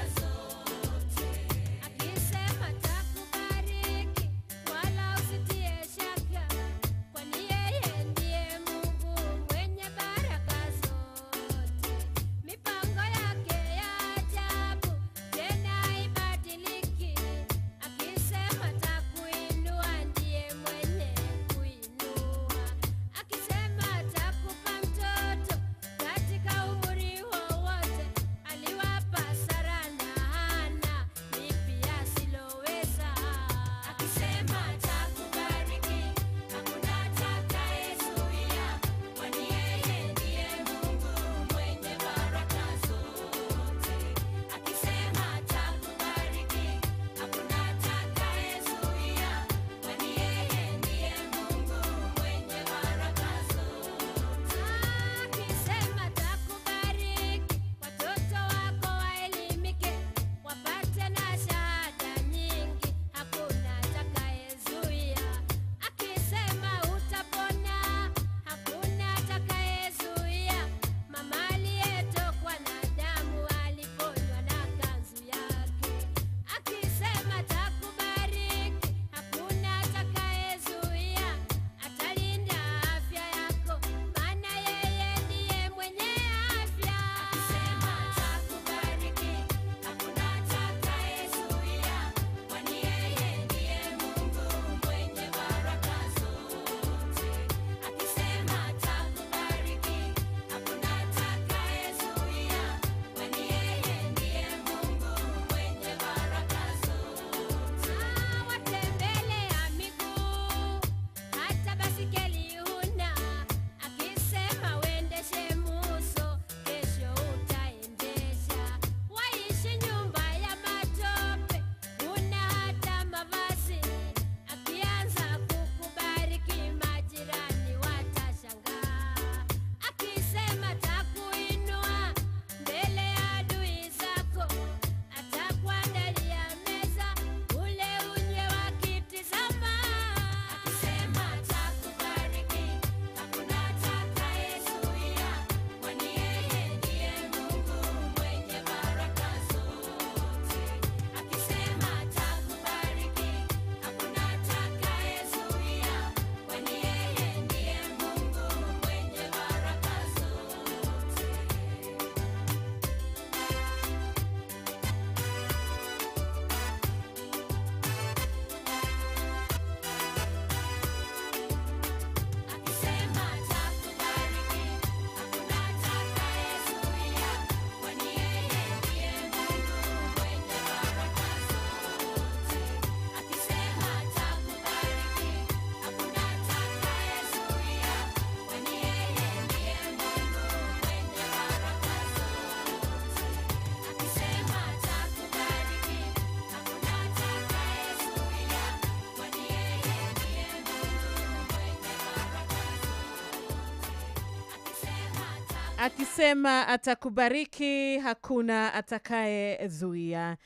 Akisema atakubariki hakuna atakayezuia.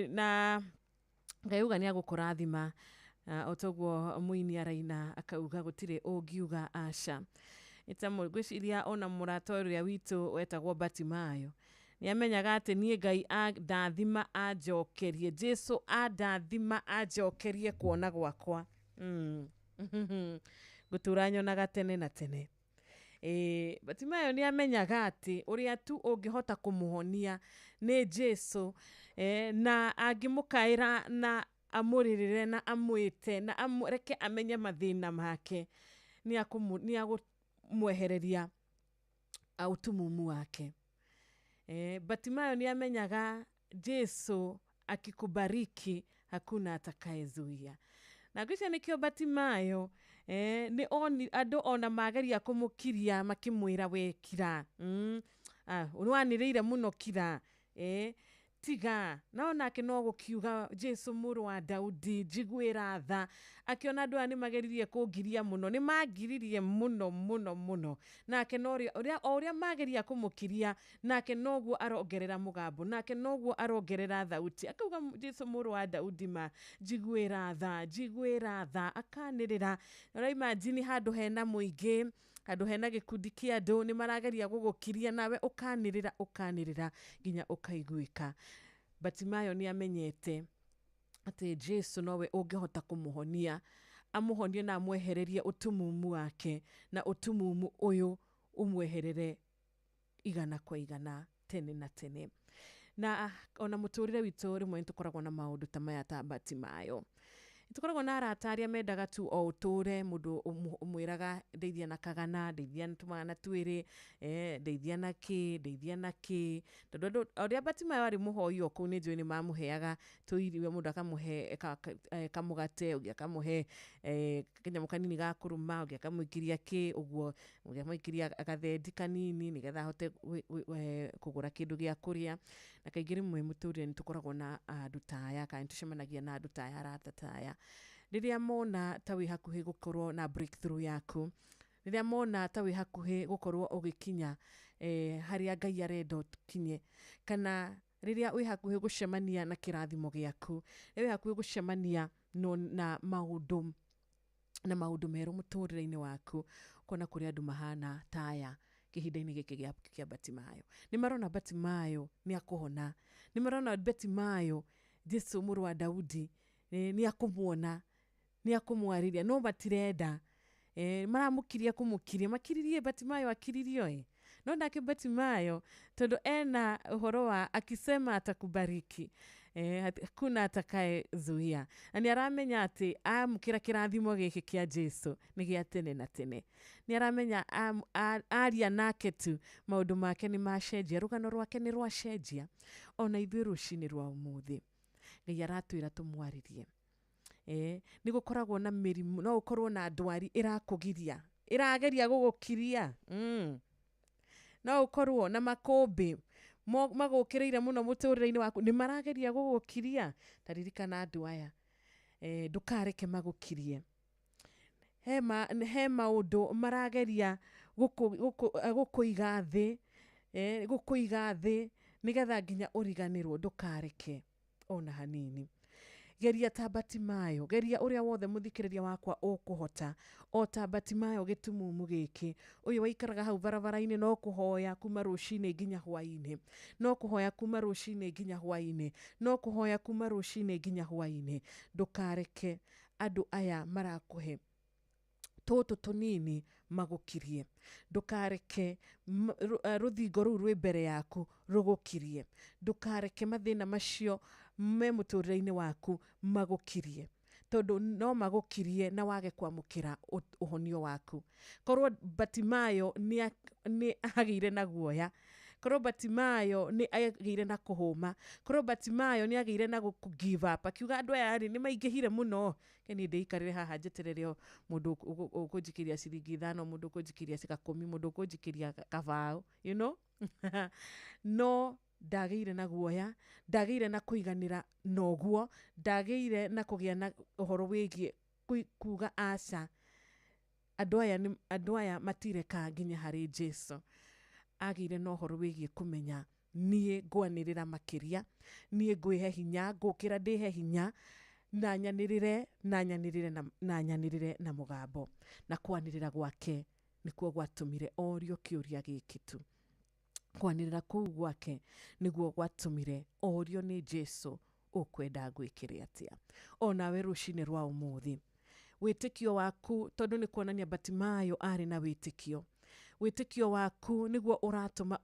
Na Ngai uga nĩ agũkũrathima o toguo mũini araina akauga gũtirĩ ũngiuga aca. Ngwĩciria ona mũrata ũrĩa witũ wetagwo Batimayo nĩ amenyaga atĩ niĩ Ngai andathima anjokerie, Jesu andathima anjokerie kuona gwakwa. Ngũtũra nyonaga tene na tene. Batimayo nĩ amenyaga atĩ ũrĩa tu ũngĩhota kũmũhonia nĩ Jesu, na angĩmũkaĩra na amũrĩrĩre na amwĩte na reke amenye mathĩna make, nĩ akũmwehereria ũtumumu wake. Batimayo nĩ amenyaga Jesu akikubariki hakuna atakayezuia. Na ngwĩciria nĩkĩo Batimayo nĩ oni andũ ona mageria kũmũkiria makĩmwĩra we kira, nĩwanĩrĩire mũno kira, tiga. Na onake no gũkiuga Jesu mũrũ wa Daudi njiguĩra tha. Akĩona andũ aya nĩ mageririe kũngiria mũno, nĩ mangiririe mũno mũno mũno, nake no o ũrĩa mageria kũmũkiria nake noguo arongerera mũgambo, nake noguo arongerera thauti, akauga Jesu mũrũ wa Daudi ma njiguĩra tha, njiguĩra tha, akanĩrĩra. Ũra imagine handũ hena mũingĩ, handũ hena gĩkundi kĩa andũ nĩ marageria gũgũkiria nawe ũkanĩrĩra ũkanĩrĩra nginya ũkaiguĩka. Batimayo nĩ amenyete atĩ Jesu nowe ũngĩhota kũmũhonia, amũhonie na amwehererie ũtumumu wake, na ũtumumu ũyũ ũmweherere igana kwa igana tene na tene. Na ona mũtũrĩre witũ rĩmwe nĩ tũkoragwo na maũndũ ta maya ta Batimayo. Tũkoragwo na arata arĩa mendaga tu o ũtũre, mũndũ ũmwĩraga ndeithia na kagana, ndeithia na tũmagana twĩrĩ, ndeithia na kĩ, ndeithia na kĩ. Tondũ andũ ũrĩa Batimayo arĩ mũhoi o kũu nĩ njũĩ nĩ mamũheaga tũirio, mũndũ akamũhe kamũgate, ũngĩ akamũhe kanyamũ kanini ga kũrũma, ũngĩ akamũikĩria kĩ, ũguo, ũngĩ akamũikĩria gathendi kanini nĩgetha ahote kũgũra kĩndũ gĩa kũrĩa. Na kaingĩ rĩmwe mũtũrĩre nĩ tũkoragwo na andũ ta aya, kana nĩ tũcemanagia na andũ ta aya, arata ta aya. Rĩrĩa mona ta wĩ hakuhĩ gũkorwo na breakthrough yaku, rĩrĩa mona ta wĩ hakuhĩ gũkorwo ũgĩkinya harĩa Ngai arenda ũkinye, kana rĩrĩa wĩ hakuhĩ gũcemania na kĩrathimo gĩaku, rĩrĩa wĩ hakuhĩ gũcemania na maũndũ na maũndũ merũ mũtũrĩre-inĩ waku, ũkona kũrĩ andũ mahana ta aya kĩhinda-inĩ gĩkĩ kĩa Batimayo. Nĩ marona Batimayo nĩ akũhona, nĩ marona Batimayo Jesu mũrũ wa Daudi nĩ akũmuona, nĩ akũmwarĩria, no matirenda. Maramũkiria kũmũkiria, makiririe Batimayo akiririo no nake Batimayo tondũ ena ũhoro wa akisema atakubariki, hakuna atakayezuia, na nĩ aramenya atĩ amũkĩra kĩrathimo gĩkĩ kĩa Jesu nĩ gĩa tene na tene. Nĩ aramenya aria nake tu maũndũ make nĩ macenjia, rũgano rwake nĩ rwacenjia. Ona ithuĩ rũcinĩ rwa ũmũthĩ Ngai aratwĩra tũmwarĩrie. Nĩ gũkoragwo na mĩrimũ, no ũkorwo na ndwari ĩrakũgiria, ĩrageria gũgũkiria. No ũkorwo na makũmbĩ magũkĩrĩire mũno mũtũrĩre-inĩ waku, nĩ marageria gũgũkiria. Ta ririkana andũ aya, ndũkareke magũkirie. He maũndũ marageria gũkũiga thĩ, gũkũiga thĩ nĩgetha nginya ũriganĩrwo, ndũkareke ona hanini. Geria ta Batimayo, geria ũrĩa wothe mũthikĩrĩria wakwa ũkũhota, o ta Batimayo gĩtumumu gĩkĩ, ũyũ waikaraga hau barabara-inĩ no kũhoya kuma rũcinĩ nginya hwaĩ-inĩ, no kũhoya kuma rũcinĩ nginya hwaĩ-inĩ, no kũhoya kuma rũcinĩ nginya hwaĩ-inĩ. Ndũkareke andũ aya marakũhe tũtũ tũnini magũkirie, ndũkareke rũthingo rũu rwĩ mbere yaku rũgũkirie, ndũkareke mathĩna macio me mũtũrĩre-inĩ waku magũkirie, tondũ no magũkirie na wage kwamũkĩra ũhonio waku. Korwo Batimayo nĩ agĩire na guoya, korwo Batimayo nĩ agĩire na kũhũma, korwo Batimayo nĩ agĩire na give up, akiuga andũ aya rĩ nĩ maingĩhire mũno, ke niĩ ndĩikarĩre haha njeterere o mũndũ ũkũnjikĩria ciringi 5, mũndũ ũkũnjikĩria 10, mũndũ ũkũnjikĩria kabaũ, you know? No ndagĩire na guoya, ndagĩire na kũiganĩra noguo, ndagĩire na kũgĩa na ũhoro wĩgiĩ kuga aca, andũ aya matireka nginya harĩ Jesu. Agĩire na ũhoro wĩgiĩ kũmenya niĩ ngwanĩrĩra makĩria, niĩ ngwĩhe hinya, ngũkĩra ndĩhe hinya, na nyanĩrĩre, na nyanĩrĩre, na nyanĩrĩre na mũgambo. Na kwanĩrĩra gwake nĩkuo gwatũmire orio kĩũria gĩkĩ tu. Kwanĩrĩra kũu gwake nĩguo gwatũmire orio nĩ Jesu, ũkwenda ngwĩkĩre atĩa? Onawe rũcinĩ rwa ũmũthĩ, wĩtĩkio waku, tondũ nĩ kuonania Batimayo arĩ na wĩtĩkio, wĩtĩkio waku nĩguo ũratũma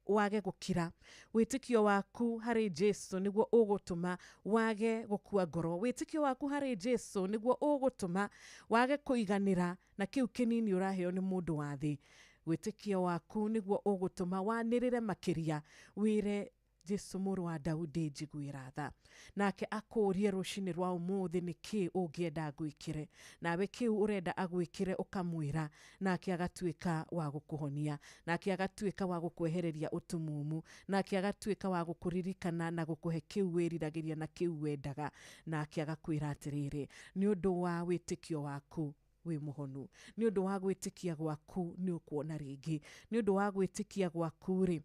wage gũkira. Wĩtĩkio waku harĩ Jesu nĩguo ũgũtũma wage gũkua ngoro. Wĩtĩkio waku harĩ Jesu nĩguo ũgũtũma wage kũiganĩra na kĩu kĩnini ũraheo nĩ mũndũ wa thĩ. Wĩtĩkio waku nĩguo ũgũtũma wanĩrĩre makĩria, wĩre Jesu mũrũ wa Daudi njiguĩra tha. Nake akũrie rũcinĩ rwa ũmũthĩ nĩ kĩ ũngĩenda ngwĩkĩre, nawe kĩu ũrenda agwĩkĩre ũkamwĩra, nake agatuĩka wa gũkũhonia, nake agatuĩka wa gũkwehereria ũtumumu, nake agatuĩka wa gũkũririkana na gũkũhe kĩu wĩriragĩria na kĩu wendaga, nake agakwĩra atĩrĩrĩ, nĩ ũndũ wa wĩtĩkio waku wĩ mũhonu, nĩ ũndũ wa gwĩtĩkia gwaku nĩ ũkuona rĩngĩ, nĩ ũndũ wa gwĩtĩkia gwaku rĩ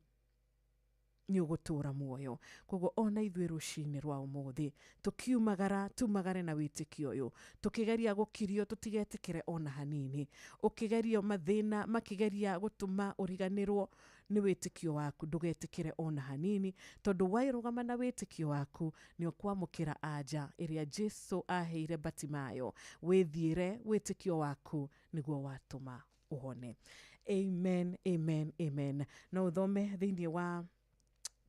nĩ ũgũtũũra muoyo. Koguo ona ithuĩ rũcinĩ rwa ũmũthĩ tũkiumagara, tumagare na wĩtĩkio ũyũ, tũkĩgeria gũkirio tũtigetĩkĩre ona hanini, ũkĩgerio mathĩna makĩgeria gũtũma ũriganĩrwo nĩ wĩtĩkio waku, ndũgetĩkĩre ona hanini, tondũ wairũgama na wĩtĩkio waku nĩ ũkwamũkĩra anja ĩrĩa Jesu aheire Batimayo, wĩthiĩre wĩtĩkio waku nĩguo watũma ũhone. Amen, amen, amen. No ũthome thĩinĩ wa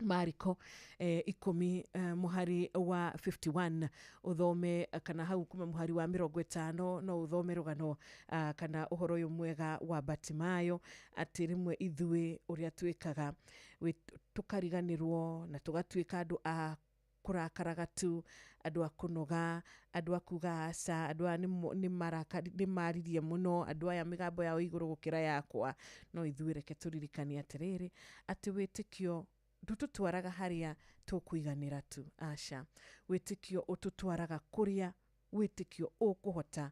Mariko 10 mũhari wa 51, ũthome kana hau kuma mũhari wa 50, no ũthome rũgano kana ũhoro ũyũ mwega wa Batimayo, atĩ rĩmwe ithuĩ ũrĩa twĩkaga tũkariganĩrwo na tũgatuĩka andũ a kũrakaraga tu, andũ a kũnoga, andũ a kuga aca, andũ aya nĩ maririe mũno, andũ aya mĩgambo yao igũrũ gũkĩra yakwa. No ithuĩ reke tũririkane atĩrĩrĩ, atĩ wĩtĩkio ndũtũtwaraga harĩa tũkũiganĩra tu, aca. Wĩtĩkio ũtũtwaraga kũrĩa wĩtĩkio ũkũhota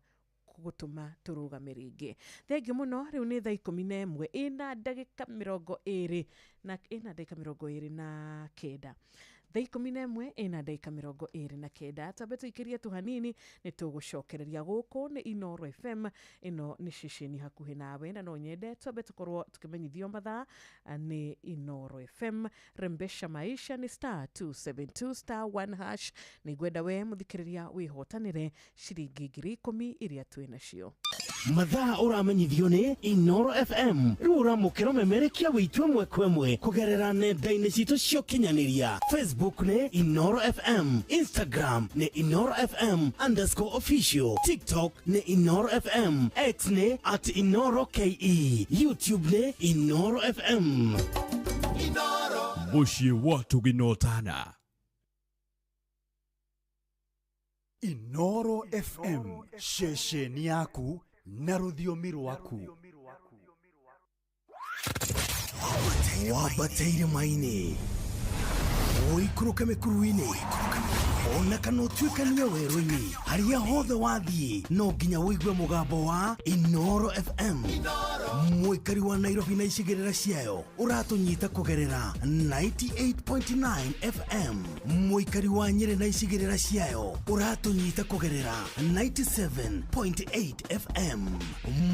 gũtũma tũrũgame rĩngĩ. Thengiũ mũno, rĩu nĩ thaa 11 ĩna ndagĩka 29 na thaa 11 ĩna ndagĩka 29. Twambe tũikĩrie tu hanini nĩ tũgũcokereria. Gũkũ nĩ Inooro FM, ĩno nĩ ceceni hakuhĩ nawe, na no nyende twambe tũkorwo tũkĩmenyithio mathaa nĩ Inooro FM. Rembesha maisha nĩ star 272 star 1 hash. Nĩ ngwenda we mũthikĩrĩria wĩhotanĩre ciringi 10,000 iria twĩ nacio. Mathaa ũramenyithio nĩ Inooro FM. Rĩu ũramũkĩra ũmemerekia wĩitũ ĩmwe kwa ĩmwe kũgerera nenda-inĩ citũ cia ũkinyanĩria. Facebook nĩ Inooro FM, Instagram nĩ Inooro FM _official, TikTok nĩ Inooro FM, X nĩ @InooroKE, YouTube nĩ Inooro FM. Mũciĩ wa tũginotana. Inooro FM, ceceni yaku na rũthiomi rwaku. Wambateire maini, ũikũrũke mĩkuru-inĩ, ona kana ũtuĩkanie werũ-inĩ, harĩa hothe wathiĩ no nginya ũigue mũgambo wa Inooro FM. Mũikari wa Nairobi na icigĩrĩra ciayo ũratũnyita kũgerera 98.9 FM. Mũikari wa Nyĩrĩ na icigĩrĩra ciayo ũratũnyita kũgerera 97.8 FM.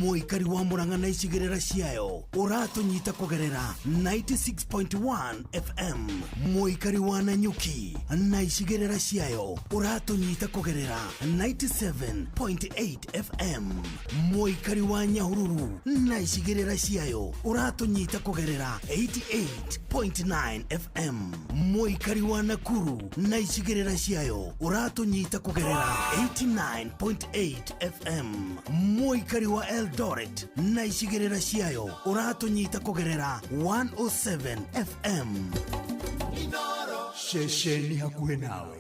Mũikari wa Murang'a na icigĩrĩra ciayo ũratũnyita kũgerera 96.1 FM. Mũikari wa Nanyuki na icigĩrĩra ciayo ũratũnyita kũgerera 97.8 FM. Mũikari wa Nyahururu na icigĩrĩra ciayo ũratũnyita kũgerera 88.9 FM. Mũikari wa Nakuru na icigĩrĩra ciayo ũratũnyita kũgerera 89.8 FM. Mũikari wa Eldoret na icigĩrĩra ciayo ũratũnyita kũgerera 107 FM. Ceceni hakuhĩ nawe.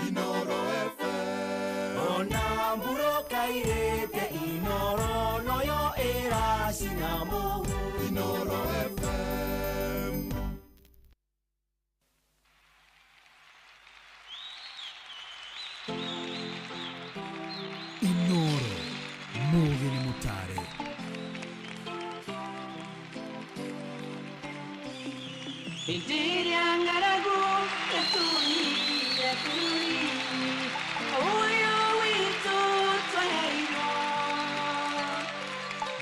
Inooro FM. Ona mburoka irĩte Inooro noyo ĩracina mũhu. Inooro FM. Inooro, mũũgĩ nĩ mũtare. Hĩndĩ ĩrĩa ng'aragu yatũnyire bũrũri ũyũ witũ twaheirwo,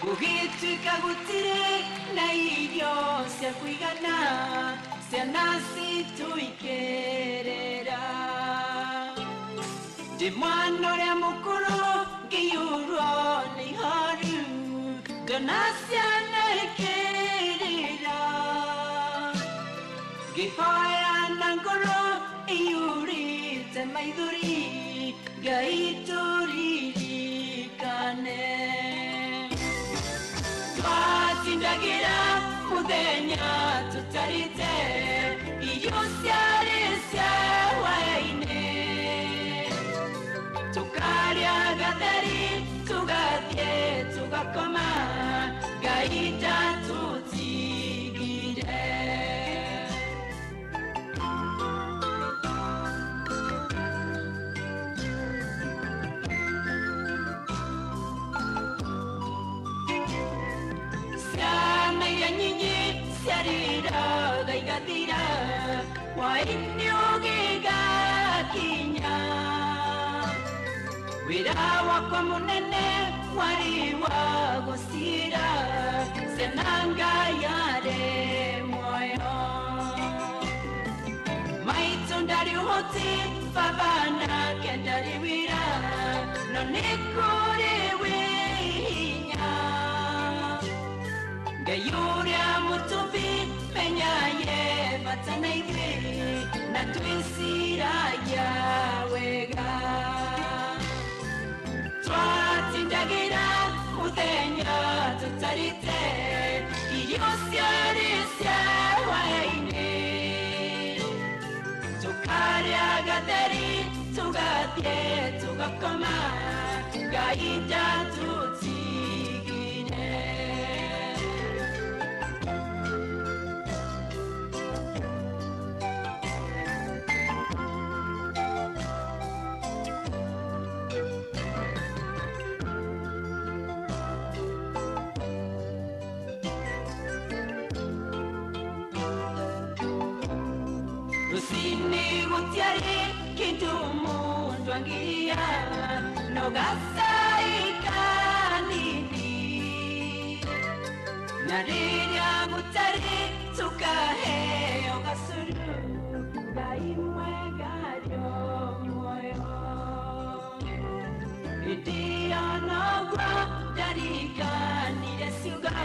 gũgĩtuĩka gũtirĩ na irio cia kũigana, ciana citũ ikĩrĩra. Ndĩ mwana ũrĩa mũkũrũ ngĩiyũrwo nĩ ihoru, ngona ciana ikĩrĩra. Ngĩhoya na ngoro ĩiyũrĩte maithori, Ngai tũririkane. Twatindagĩra mũthenya tũtarĩte irio ciarĩ cia hwaĩ-inĩ, tũkarĩa gatheri tũgathiĩ tũgakoma, Ngai ndatũtigire. Ciana iria nyingĩ ciarĩraga igathira, hwaĩ-inĩ ũgĩgakinya. Wĩra wakwa mũnene warĩ wa gũcira, ciana Ngai arĩ muoyo. Maitũ ndarĩ ũhoti, baba nake ndarĩ wĩra, no nĩ kũrĩ wĩ hinya. Ngai ũrĩa mũtũmbi menya ye bata na ithuĩ, na twĩciragia wega. Twatindagĩra mũthenya tũtarĩte irio ciarĩ cia hwaĩ-inĩ, tũkarĩa gatheri tũgathiĩ tũgakoma, Ngai ndatũtigire. Rũcinĩ gũtiarĩ kĩndũ mũndũ angĩrĩa, no gacai kanini. Na rĩrĩa gũtarĩ tũkaheo gacũrũ, Ngai mwega arĩ o muoyo. Hĩndĩ ĩyo noguo ndariganire ciugo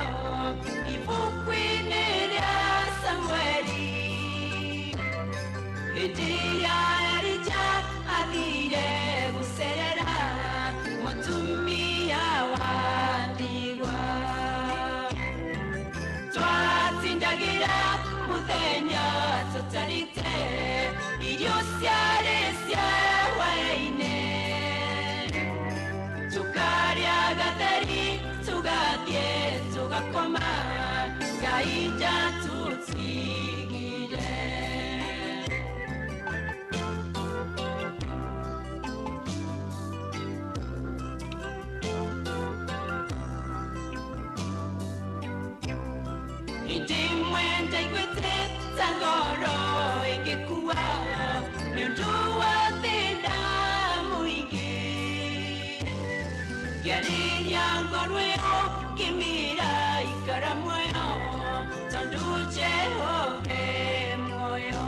ibuku-inĩ rĩa Samueli. Hĩndĩ ĩrĩa Elija athire gũcerera mũtumia wa ndigwa, twatindagĩra mũthenya tũtarĩte irio ciarĩ cia hwaĩ-inĩ, tũkarĩa gatheri tũgathiĩ tũgakoma, Ngai ndatũtigire. Hĩndĩ ĩmwe ndaiguĩte ta ngoro ĩngĩkua nĩ ũndũ wa thĩna mũingĩ, ngĩarĩria ngoro ĩyo ngĩmĩra ikara muoyo, tondũ Jehova e muoyo.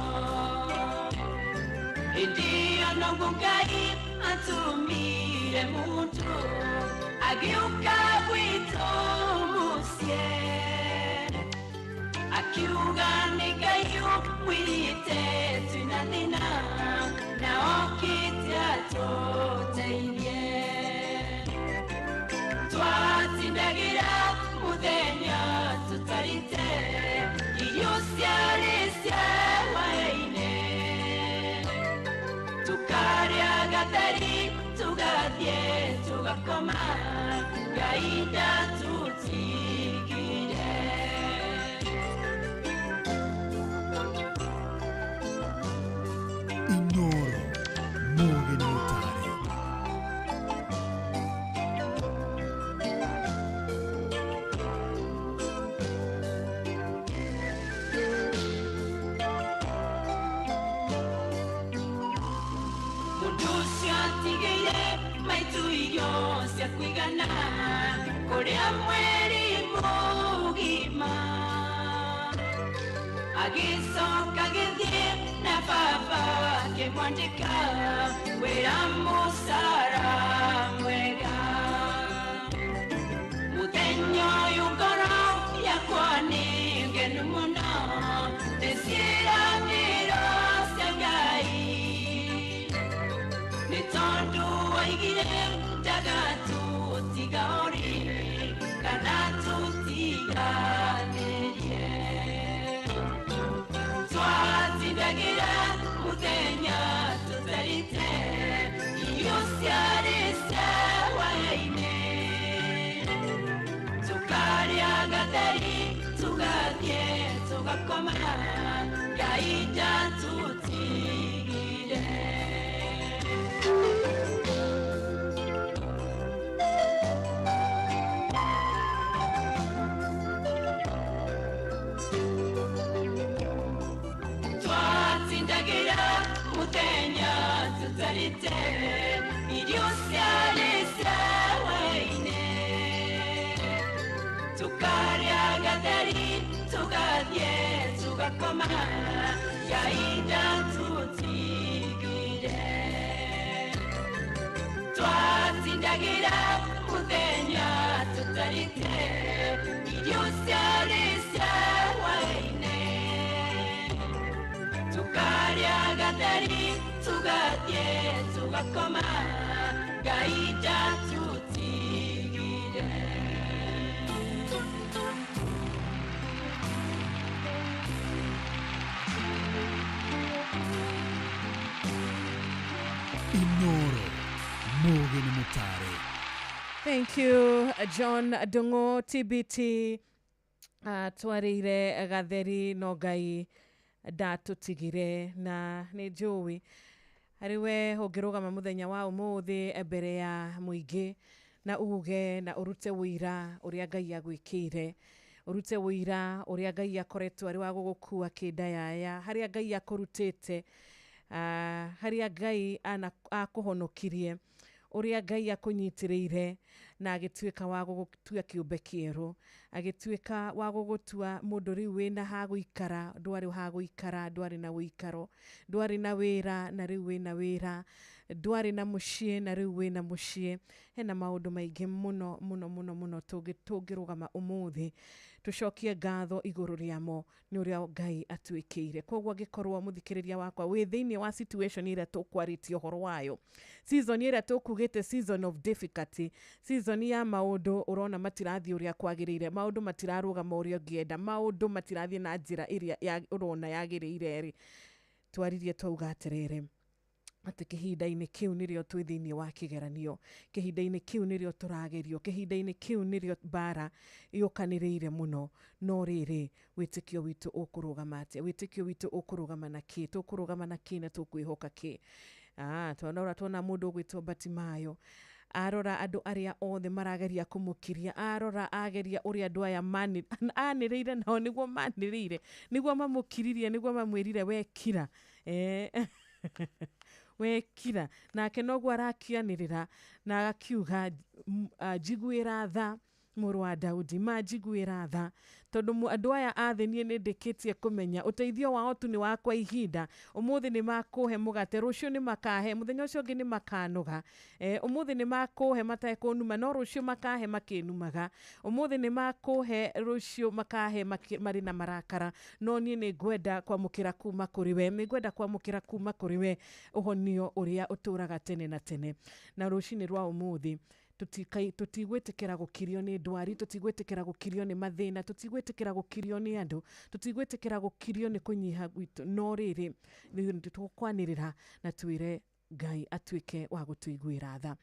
Hĩndĩ ĩyo noguo Ngai atũmire mũndũ agĩũka gwitũ mũciĩ, akiuga nĩ Ngai ũmwĩrĩte twĩna thĩna na okĩte atũteithie. Twatindagĩra mũthenya tũtarĩte irio ciarĩ cia hwaĩ-inĩ, tũkarĩa gatheri tũgathiĩ tũgakoma, Ngai Kũrĩa mweri mũgima agĩcoka gĩthiĩ na baba akĩmwandĩka wĩra mũcara mwega. Mũthenya ũyũ ngoro yakwa nĩ ngenu mũno nĩ ciĩranĩro cia Ngai, nĩ tondũ oigire ndagatũtiga ũrĩ kana tũtiganĩrie. Twatindagĩra mũthenya tũtarĩte irio ciarĩ cia hwaĩ-inĩ, tũkarĩa gatheri tũgathiĩ tũgakoma Ngai ndatũtigire. Twatindagĩra mũthenya tũtarĩte irio ciarĩ cia hwaĩ-inĩ, tũkarĩa gatheri tũgathiĩ tũgakoma Ngai ndatũtigire. Twatindagĩra mũthenya tũtarĩte irio ciarĩ cia hwaĩ-inĩ, tũkarĩa gatheri tũgathiĩ tũgakoma Ngai ndatũtigire. Inoro Mugi nĩ mũtare. Thank you, John Dungo TBT. Twarĩire gatheri no Ngai ndatũtigire, na nĩ njũĩ harĩ we ũngĩrũgama mũthenya wa ũmũthĩ mbere ya mũingĩ na uge na ũrute ũira ũrĩa Ngai agwĩkĩire, ũrute ũira ũrĩa Ngai akoretwo arĩ wa gũgũkua kĩndayaya, harĩa Ngai akũrutĩte, harĩa Ngai akũhonokirie, ũrĩa Ngai akũnyitĩrĩire na agĩtuĩka wa gũgũtua kĩũmbe kĩerũ, agĩtuĩka wa gũgũtua mũndũ rĩu wĩna ha gũikara, ndwarĩ ha gũikara, ndwarĩ na ũikaro, ndwarĩ na wĩra na rĩu wĩna wĩra, ndwarĩ na mũciĩ na rĩu wĩna mũciĩ. Hena maũndũ maingĩ mũno mũno mũno mũno tũngĩrũgama ũmũthĩ tũcokie ngatho igũrũ rĩamo nĩ ũrĩa Ngai atuĩkĩire. Koguo angĩkorwo mũthikĩrĩria wakwa wĩ thĩinĩ wa situation ĩrĩa tũkwarĩtie ũhoro wayo, season ĩrĩa tũkugĩte season of difficulty, season ya maũndũ ũrona matirathiĩ ũrĩa kwagĩrĩire, maũndũ matirarũgama ũrĩa ũngĩenda, maũndũ matirathiĩ na njĩra ĩrĩa ũrona yagĩrĩire rĩ, twaririe twauga atĩrĩrĩ atĩ kĩhinda-inĩ kĩu nĩrĩo twĩ thĩinĩ wa kĩgeranio, kĩhinda-inĩ kĩu nĩrĩo tũragerio, kĩhinda-inĩ kĩu nĩrĩo mbara yũkanĩrĩire mũno. No rĩrĩ, wĩtĩkio witũ ũkũrũgama atĩa? Wĩtĩkio witũ ũkũrũgama na kĩ? Tũkũrũgama na kĩ na tũkwĩhoka kĩ? Twanora tuona mũndũ ũgwĩtwo Batimayo arora andũ arĩa othe marageria kũmũkiria, arora ageria ũrĩa andũ aya anĩrĩire nao nĩguo manĩrĩire, nĩguo mamũkiririe, nĩguo mamwĩrire wekira wekira, nake noguo arakianĩrĩra na agakiuga njiguĩra tha mũrũ wa Daudi, ma njiguĩra tha, tondũ andũ aya a thĩ niĩ nĩndĩkĩtie kũmenya ũteithio wao tu nĩ wa kwa ihinda. Ũmũthĩ nĩ makũhe mũgate, rũciũ nĩ makahe, mũthenya ũcio ũngĩ nĩ makanoga, ũmũthĩ nĩ makũhe matekũnuma, no rũciũ makahe makĩnumaga, ũmũthĩ nĩ makũhe, rũciũ makahe marĩ na marakara, no niĩ nĩ ngwenda kwamũkĩra kuma kũrĩ we, nĩ ngwenda kwamũkĩra kuma kũrĩ we ũhonio ũrĩa ũtũraga tene na tene. Na rũcinĩ rwa ũmũthĩ tũtigwĩtĩkĩra gũkirio nĩ ndwari, tũtigwĩtĩkĩra gũkirio nĩ mathĩna, tũtigwĩtĩkĩra gũkirio nĩ andũ, tũtigwĩtĩkĩra gũkirio nĩ kũnyiha gwitũ, no rĩrĩ tũkwanĩrĩra na twĩre Ngai atuĩke wa gũtũiguĩra tha,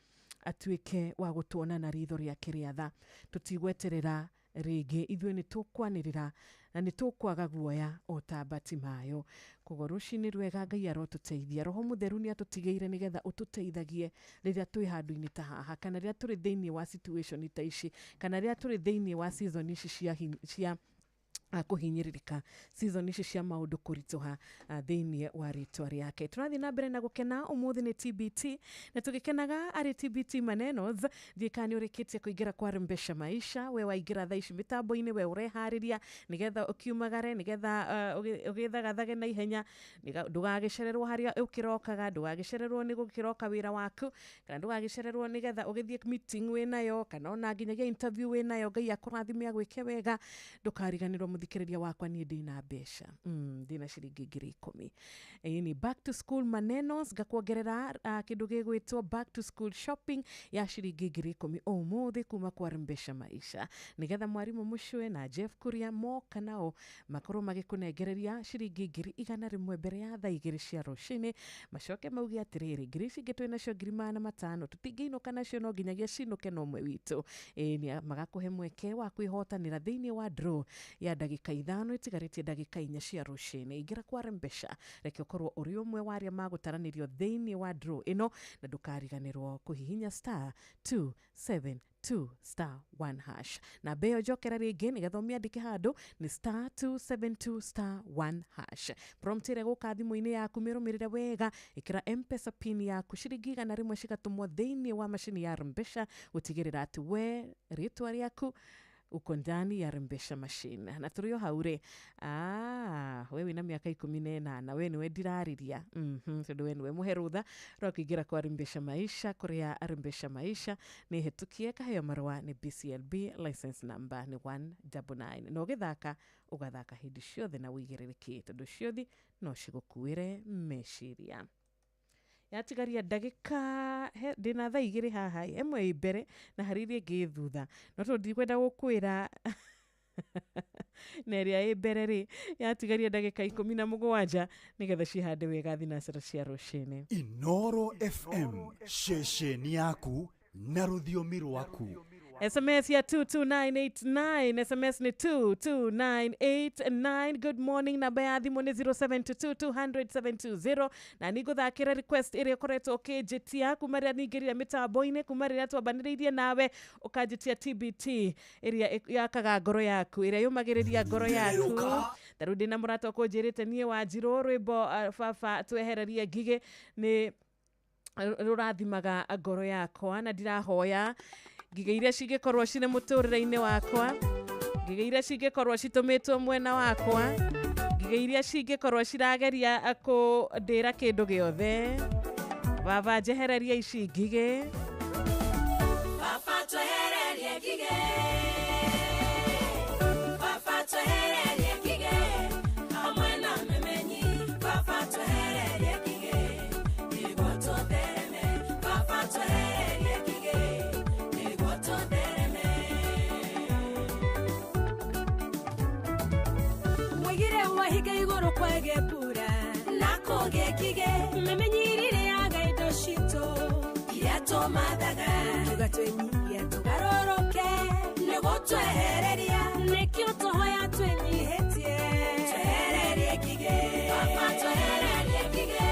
atuĩke wa gũtuona na ritho rĩake rĩa tha. Tũtigweterera rĩngĩ, ithuĩ nĩ tũkwanĩrĩra na nĩ tũkwaga guoya o ta Batimayo. Koguo rũcinĩ rwega, Ngai arotũteithia. Roho Mũtheru nĩ atũtigĩire nĩgetha ũtũteithagie rĩrĩa twĩ handũ-inĩ ta haha, kana rĩrĩa tũrĩ thĩinĩ wa situation ta ici, kana rĩrĩa tũrĩ thĩinĩ wa season ici cia Kũhinyĩrĩrĩka season ici cia maũndũ kũritũha thĩinĩ wa rĩtwa rĩake. Tũrathiĩ na mbere na gũkena ũmũthĩ nĩ TBT na tũgĩkenaga arĩ TBT manenos. Thiĩ kana nĩ ũrĩkĩtie kũingĩra kwa Rembesha Maisha, we waingĩra thaa ici mĩtambo-inĩ, we ũreharĩria nĩgetha ũkiumagare, nĩgetha ũgĩthagathage na ihenya, ndũgagĩcererwo harĩa ũkĩrokaga, ndũgagĩcererwo nĩ gũkĩroka wĩra waku, kana ndũgagĩcererwo nĩgetha ũgĩthiĩ meeting wĩnayo, kana ona nginyagia interview wĩnayo. Ngai akũrathime agwĩke wega, ndũkariganĩrwo mũthikĩrĩria wakwa, niĩ ndĩna mbeca, ndĩna ciringi 10,000. Ĩĩ, back to school manenos, ngakuongerera kĩndũ gĩgwĩtwo back to school shopping ya ciringi 10,000 ũmũthĩ kuma kwa Rembesha Maisha, nĩgetha mwarimũ Mũcue na Jeff Kuria moka nao makorwo magĩkũnengereria ciringi 100,000 mbere ya thaa 2 cia rũcinĩ, macoke mauge atĩrĩrĩ, ngiri ici ingĩ twĩ nacio 500,000 tũtingĩinũka nacio, no nginyagia cinũke na ũmwe witũ. Ĩĩ, nĩ magakũhe mweke wa kwĩhotanĩra thĩinĩ wa draw ya ndagĩka 5 ĩtigarĩtie ndagĩka 4 cia rũcinĩ. Ingĩra kwa Rembesha, reke ũkorwo ũrĩ ũmwe wa arĩa magũtaranĩrio thĩinĩ wa draw ĩno, na ndũkariganĩrwo kũhihinya star 272 star 1 hash. Na mbeo njokera rĩngĩ nĩgetha ũmĩandĩke handũ nĩ star 272 star 1 hash. Prompt ĩrĩa ĩgũka thimũ-inĩ yaku mĩrũmĩrĩre wega, ĩkĩra M-Pesa pin yaku ciringi 100 cigatũmwo thĩinĩ wa macini ya Rembesha gũtigĩrĩra atĩ we rĩtwa rĩaku uko ndani ya Rembesha machine. Na tũrĩ o hau rĩ, we wĩna mĩaka 18, we nĩwe ndirarĩria, tondũ we nĩwe mũhe rũtha rwa kũingĩra kwa Rembesha Maisha, kũrĩa Rembesha Maisha nĩ hĩtũkie kaheo marũa nĩ BCLB license number nĩ 199. Na ũgĩthaka ũgathaka hĩndĩ ciothe na ũigĩrĩrĩki, tondũ ciothe no cigũkuĩre meciria. Yatigaria ndagĩka ndĩna thaa 2 haha, ĩmwe ĩ mbere na harĩ iria ĩngĩ thutha, no tondũ ndikwenda gũkwĩra na ĩrĩa ĩ mbere rĩ, yatigaria ndagĩka 17 nĩgetha cihande wega thinacara cia rũcinĩ. Inoro FM, ceceni yaku na rũthiomi rwaku. SMS ya 22989, SMS ni 22989. Good morning, namba ya thimũ nĩ 0722 200 720. Na nĩngũthakĩra request ĩrĩa ũkoretwo ũkĩnjĩtia kuma rĩrĩa ningĩrire mĩtambo-inĩ, kuma rĩrĩa twambanĩrĩirie nawe ũkanjĩtia TBT ĩrĩa yakaga ngoro yaku, ĩrĩa yũmagĩrĩria ngoro yaku. Ta rĩu ndĩna mũrata ũkũnjĩrĩte niĩ Wanjirũ rwĩmbo baba twehererie ngigĩ nĩ rũrathimaga ngoro yakwa, na ndirahoya ngigĩ iria cingĩkorwo cirĩ mũtũrĩre-inĩ wakwa, ngigĩ iria cingĩkorwo citũmĩtwo mwena wakwa, ngigĩ iria cingĩkorwo cirageria kũndĩra kĩndũ gĩothe, baba njehererie ici ngigĩ. Baba twehererie ngigĩ, baba twehererie ngigĩ, hamwe na memenyi, baba twehererie ngigĩ, nĩguo tũthereme, baba twehererie ngigĩ, nĩguo tũthereme. Mwigire wahiga igũrũ kwage mbura na kũgĩe ngigĩ, memenyi irĩaga indo citũ iria tũmathaga, tuga twenyihia tũgarũrũke nĩguo twehereria, nĩkĩo tũhoya twenyihĩtie, twehererie ngigĩ, baba twehererie ngigĩ,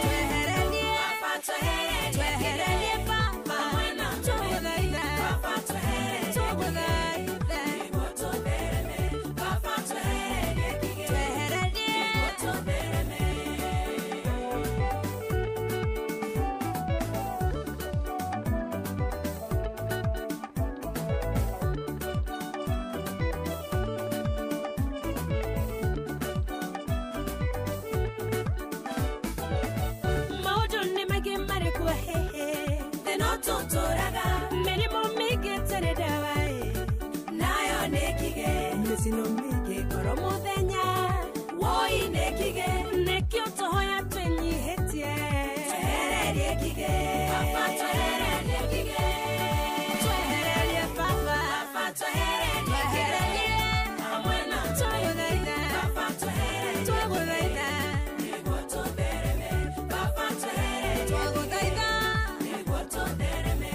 twehererie, baba twehererie, baba tũgũthaitha, baba twehererie, tũgũthaitha, nĩguo tũthereme, baba twehererie ngigĩ, twehererie, nĩguo tũthereme. Maũndũ nĩ maingĩ marĩ kuo hehe, thĩ no tũtũraga, mĩrimũ mĩingĩ ĩtarĩ ndawa ĩ, nayo nĩ ngigĩ, mĩcino mĩingĩ ngoro mũthenya, woi nĩ ngigĩ, nĩkĩo tũhoya twenyihĩtie, twehererie ngigĩ, baba twehererie ngigĩ, twehererie baba, baba twehererie ngigĩ, hamwe na tũgũthaitha, baba twehererie, tũgũthaitha, nĩguo tũthereme, baba twehererie, tũgũthaitha, nĩguo tũthereme.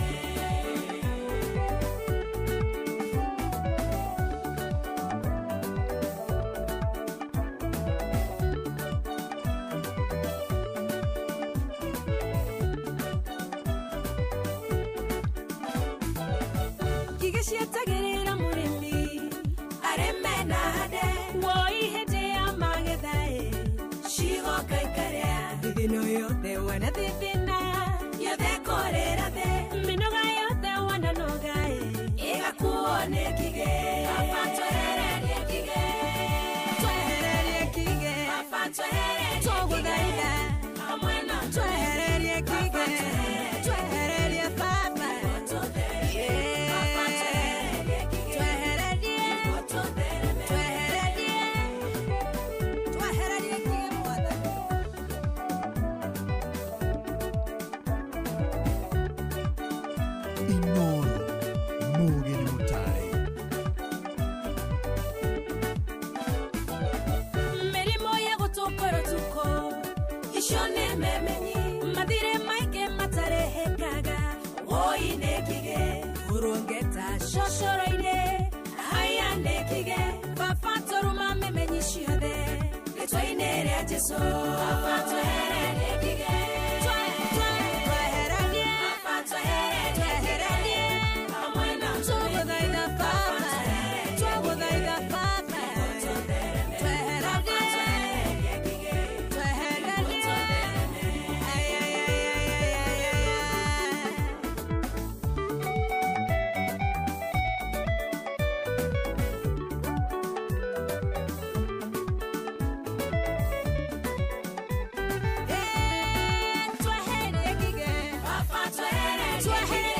Ngigĩ cietagĩrĩra mũrĩmi arĩme yothe wanathithina yothe kũrĩra thĩ mĩnoga yothe wananoga ĩgakuo nĩ ngigĩ. Baba twehererie ngigĩ, twehererie ngigĩ, Baba twehererie tũgũthaitha hamwe na twehererie ngigĩ, twehererie Baba, Baba twehererie ngigĩ, twehererie, twehererie, twehererie ngigĩ Mwathani. Inoro muge nĩ mũtare. Mĩrimũ ya gũtũkora tuko icio nĩ memenyi mathirĩ maingĩ matarehekaga woi nĩ ngigĩ ũrũngeta cocoro-inĩ haya nĩ ngigĩ. Baba tũruma memenyi ciothe rĩtwa-inĩ rĩa Jesũ. Baba twehererie ngigĩ, twehererie, Baba twehererie, hamwe na tũgũthaitha Baba, tũgũthaitha Baba, twehererie, twehererie, ay ay ay ay ay ay. Twehererie ngigĩ, Baba twehererie, twehererie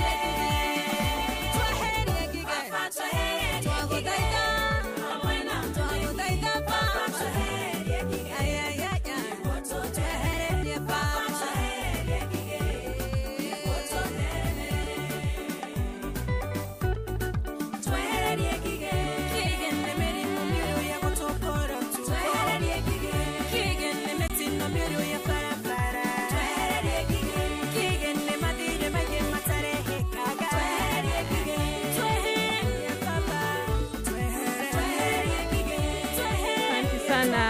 ngigĩ, Baba twehererie, twagũthaitha hamwe na twagũthaitha Baba, twehererie ngigĩ, ay ay ay ay, twehererie Baba, twehererie ngigĩ, twehererie ngigĩ, ngigĩ nĩ mĩrimũ mĩũru ya gũtũkora tu, twehererie ngigĩ, ngigĩ nĩ mĩtino mĩũru ya barabara, twehererie ngigĩ, ngigĩ nĩ mathirĩ maingĩ matarehekaga, twehererie ngigĩ, twehererie Baba, twehererie ngigĩ, Asante sana.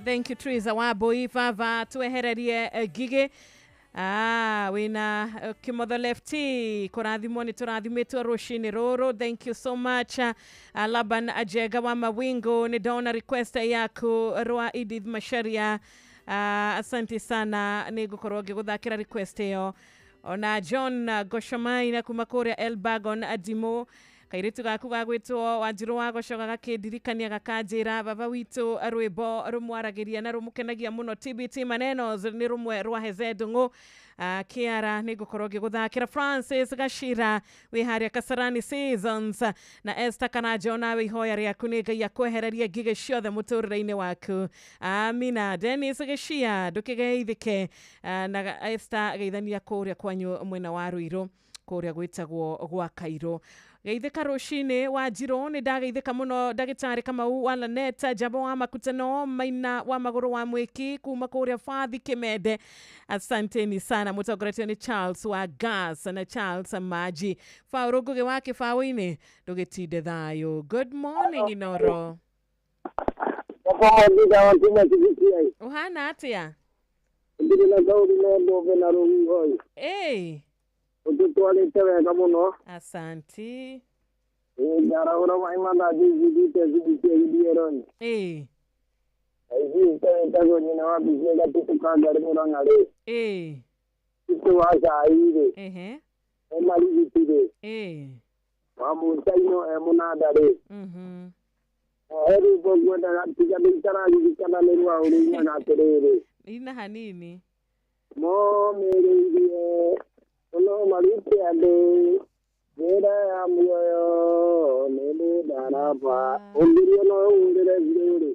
Thank you Teresa Wambui. Baba twehererie ngigĩ. Wina Kimotho Lefty kũrathimwo nĩ tũrathimĩtwo rũcinĩ rũrũ. Thank you so much. Laban Ajega wa Mawingu nĩ ndona request yaku rwa Edith Macharia. Asante sana nĩ ngũkorwo ngĩgũthakĩra request ĩyo. Ona John Goshomaina kuma kũrĩa Elbagon Adimo kairitu gaku gagwĩtwo Wanjirũ wa Goco gagakĩndirikania gakanjĩra baba witũ rwĩmbo rũmwaragĩria na rũmũkenagia mũno TBT Manenos nĩ rũmwe rwa Heze Ndung'u. Kiara nĩ ngũkorwo ngĩgũthakĩra. Francis Gashira wĩ harĩa Kasarani Seasons na Esther Kanajo nawe ihoya rĩaku nĩ Ngai akwehererie ngigĩ ciothe mũtũrĩre-inĩ waku. Amina. Dennis Gĩcia ndũkĩgeithĩke na Esther geithania kũrĩa kwanyu mwena wa Ruiru kũrĩa gwĩtagwo gwa Kairũ. Geithĩka rũcinĩ Wanjirũ nĩ ndageithĩka mũno. Ndagĩtarĩ Kamau wa Laneta Njamba wa Makutano Maina wa Magũrũ wa Mwĩki kuma kũrĩa Bathi Kĩmende, asanteni sana. Mũtongoretio nĩ Charles wa Gas na Charles Maji. Paũlũ Ngũgĩ wa Kĩbaũ-inĩ ndũgĩtinde thayũ. Good morning Inoro. Ũhana atĩa? Ndirĩ na kaũndũ no ndũge na rũhuho. Ĩĩ. Ũtũtwarĩte wega mũno. Asanti. Njarahũra maĩ mathaa njithite thithie gĩthiero-inĩ. Ĩĩ. Aici wĩtagwo nyina wa mbici gatitũ ka Ngarĩ Mũrang'a rĩ. Ĩĩ. Titũ wa cai rĩ. Ehe. E marigiti rĩ. Ĩĩ. Wa Musaino e mũnanda rĩ. Mhm. He rwĩmbo ngwendaga tiga ndikarakana nĩ rwa ũrũinaga atĩrĩrĩ. Ina hanini. Momĩrĩirie mũno marute andũ njĩra ya muoyo nĩ mũtharaba. Ũngĩria no ũhũrĩre biũ rĩ.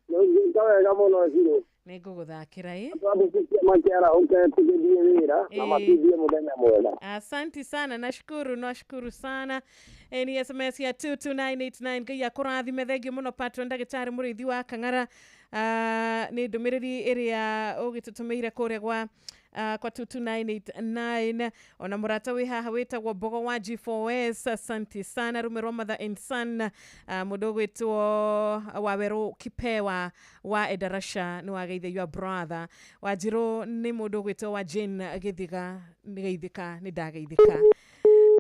Nĩ ũngĩka wega mũno Shiro. Nĩ ngũgũthakĩra ĩ. Twandĩkithie makĩarahũke tũgĩthiĩ wĩra na matithie mũthenya mwega. Asanti sana, nashukuru, nashukuru sana. Ni SMS ya 22989 Ngai akũrathime. Thengiũ mũno patron ndagĩtarĩ Mũrĩithi wa Kang'ara. Nĩ ndũmĩrĩri ĩrĩa ũgĩtũtũmĩire kũrĩa gwa kwa 22989. Ona mũrata wĩ haha wĩtagwo Mbogo wa G4S, asanti sana. Rume rwa Mother and Son, mũndũ ũgwĩtwo Wawerũ Kipewa wa Edarasha nĩ wageithia your brother. Wanjirũ nĩ mũndũ ũgwĩtwo wa Jane Gĩthiga, nĩ geithĩka, nĩ ndageithĩka.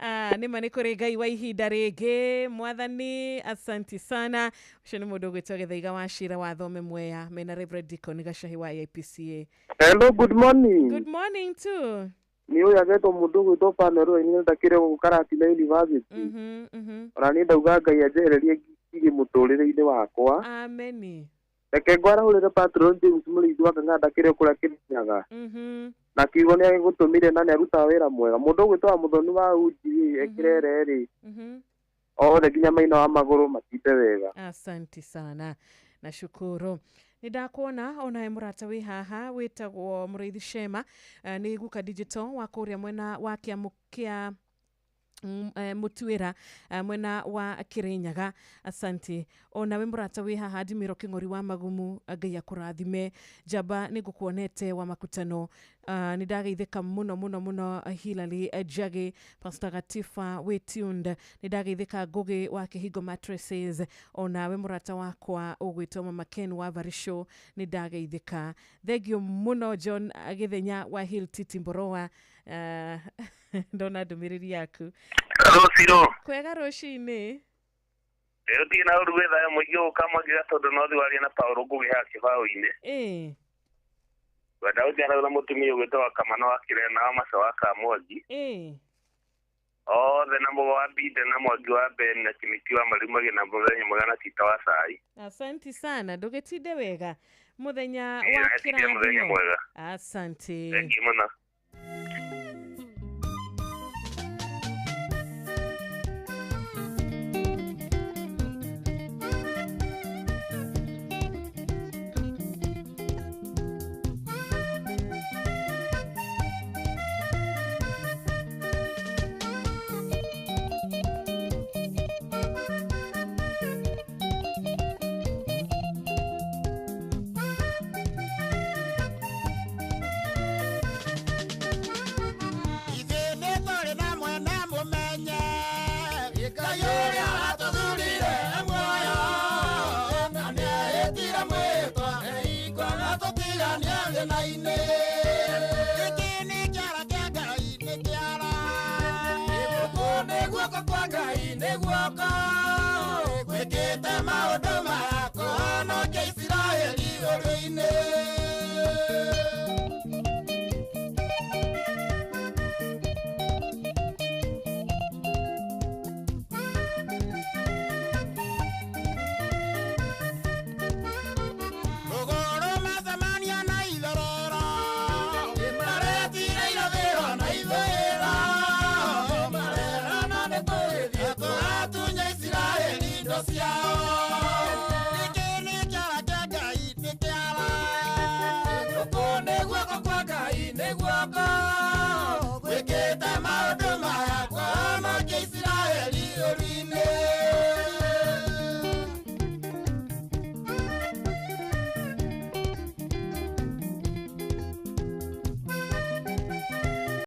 Nĩ ma nĩ kũrĩ Ngai wa ihinda rĩngĩ. Mwathani, asanti sana. Ũcio nĩ mũndũ ũgwĩtwo Gĩthaiga wa Cira wa Thome Mwea mena Reverend Deacon Gacahi wa AIPCA. Hello, good morning. Good morning too. Nĩ ũyũ agetwo mũndũ ũgwĩtwo Panel Wainĩ ndakĩrĩ gũkũ Karatina University. Ona niĩ ndauga Ngai anjehererie ngigĩ mũtũrĩre-inĩ wakwa. Ameni. Reke ngwarahũrĩre Patron James Mũrĩithi wa Kang'anda ndakĩrĩ kũrĩa Kĩrĩnyaga. Na kiugo nĩ agĩgũtũmire na nĩ arutaga wĩra mwega. Mũndũ ũgwĩtwo wa Mũthoni wa Uji rĩ, ekĩrere rĩ, othe nginya maina wa magũrũ matinde wega. Asanti sana, nashukuru. Nĩ ndakuona onawe mũrata wĩ haha wĩtagwo Mũrĩithi Shema, nĩ guka digital wa kũrĩa mwena wa kĩamũ kĩa Mutuĩra, mwena wa Kĩrĩnyaga. Asante. Onawe mũrata wĩ haha Ndimiro Kĩng'ori wa Magumu, Ngai akũrathime. Njamba nĩ ngũkuonete wa makutano. Nĩ ndageithĩka mũno mũno mũno. Hilary Njagi, Pastor Gatifa wĩ tuned. Nĩ ndageithĩka Ngũgĩ wa Kĩhingo Mattresses, onawe mũrata wakwa ũgwĩtwo Mama Ken wa Varisho, nĩ ndageithĩka. Thengio mũno John Gĩthenya wa Hill Titi Mboroa. Ndona ndũmĩrĩri yaku. Rũcirũ. Kwega rũcinĩ. Rĩu ndirĩ na ũru wĩ thayũ mũingĩ gũka Mwangi tondũ no thiĩ warie na Paũlũ Ngũgĩ haha kĩbaũ-inĩ. Ngwenda gũtiara na mũtumia ũgwĩtwo wa Kamano wa Kĩrena wa Maca wa Kamwangi. Othe na Mũgo wa Mbinde na Mwangi wa Ben na Kĩmĩti wa Marumagĩ na mũthenya mwega na Tita wa Cai. Asanti sana, ndũgĩtinde wega mũthenya wa Tinde mũthenya kĩrathimo. mwega. Asante. Thengiũ mũno. Ithuĩ nĩ tũrĩ na mwene mũmenye, Ngai ũrĩa watũthurire muoyo, na nĩehĩtire mwĩtwa eikwa na tũtiganie thĩna-inĩ. Gĩkĩ nĩ kĩara kĩa Ngai, nĩ kĩara. Gũkũ nĩ guoko kwa Ngai, nĩ guoko. Gwĩkĩte maũndũ maya kũhonokia Isiraeli ũrĩ-inĩ. Rũgũrũ macemania na itherero, maretire irathĩro na ithũĩro, marerana nĩ tũgĩthiĩ tũgatunya Isiraeli indo ciao. Gĩkĩ nĩ kĩara kĩa Ngai, nĩ kĩara. Gũkũ nĩ guoko kwa Ngai, nĩ guoko. Gwĩkĩte maũndũ maya kũhonokia Isiraeli ũru-inĩ.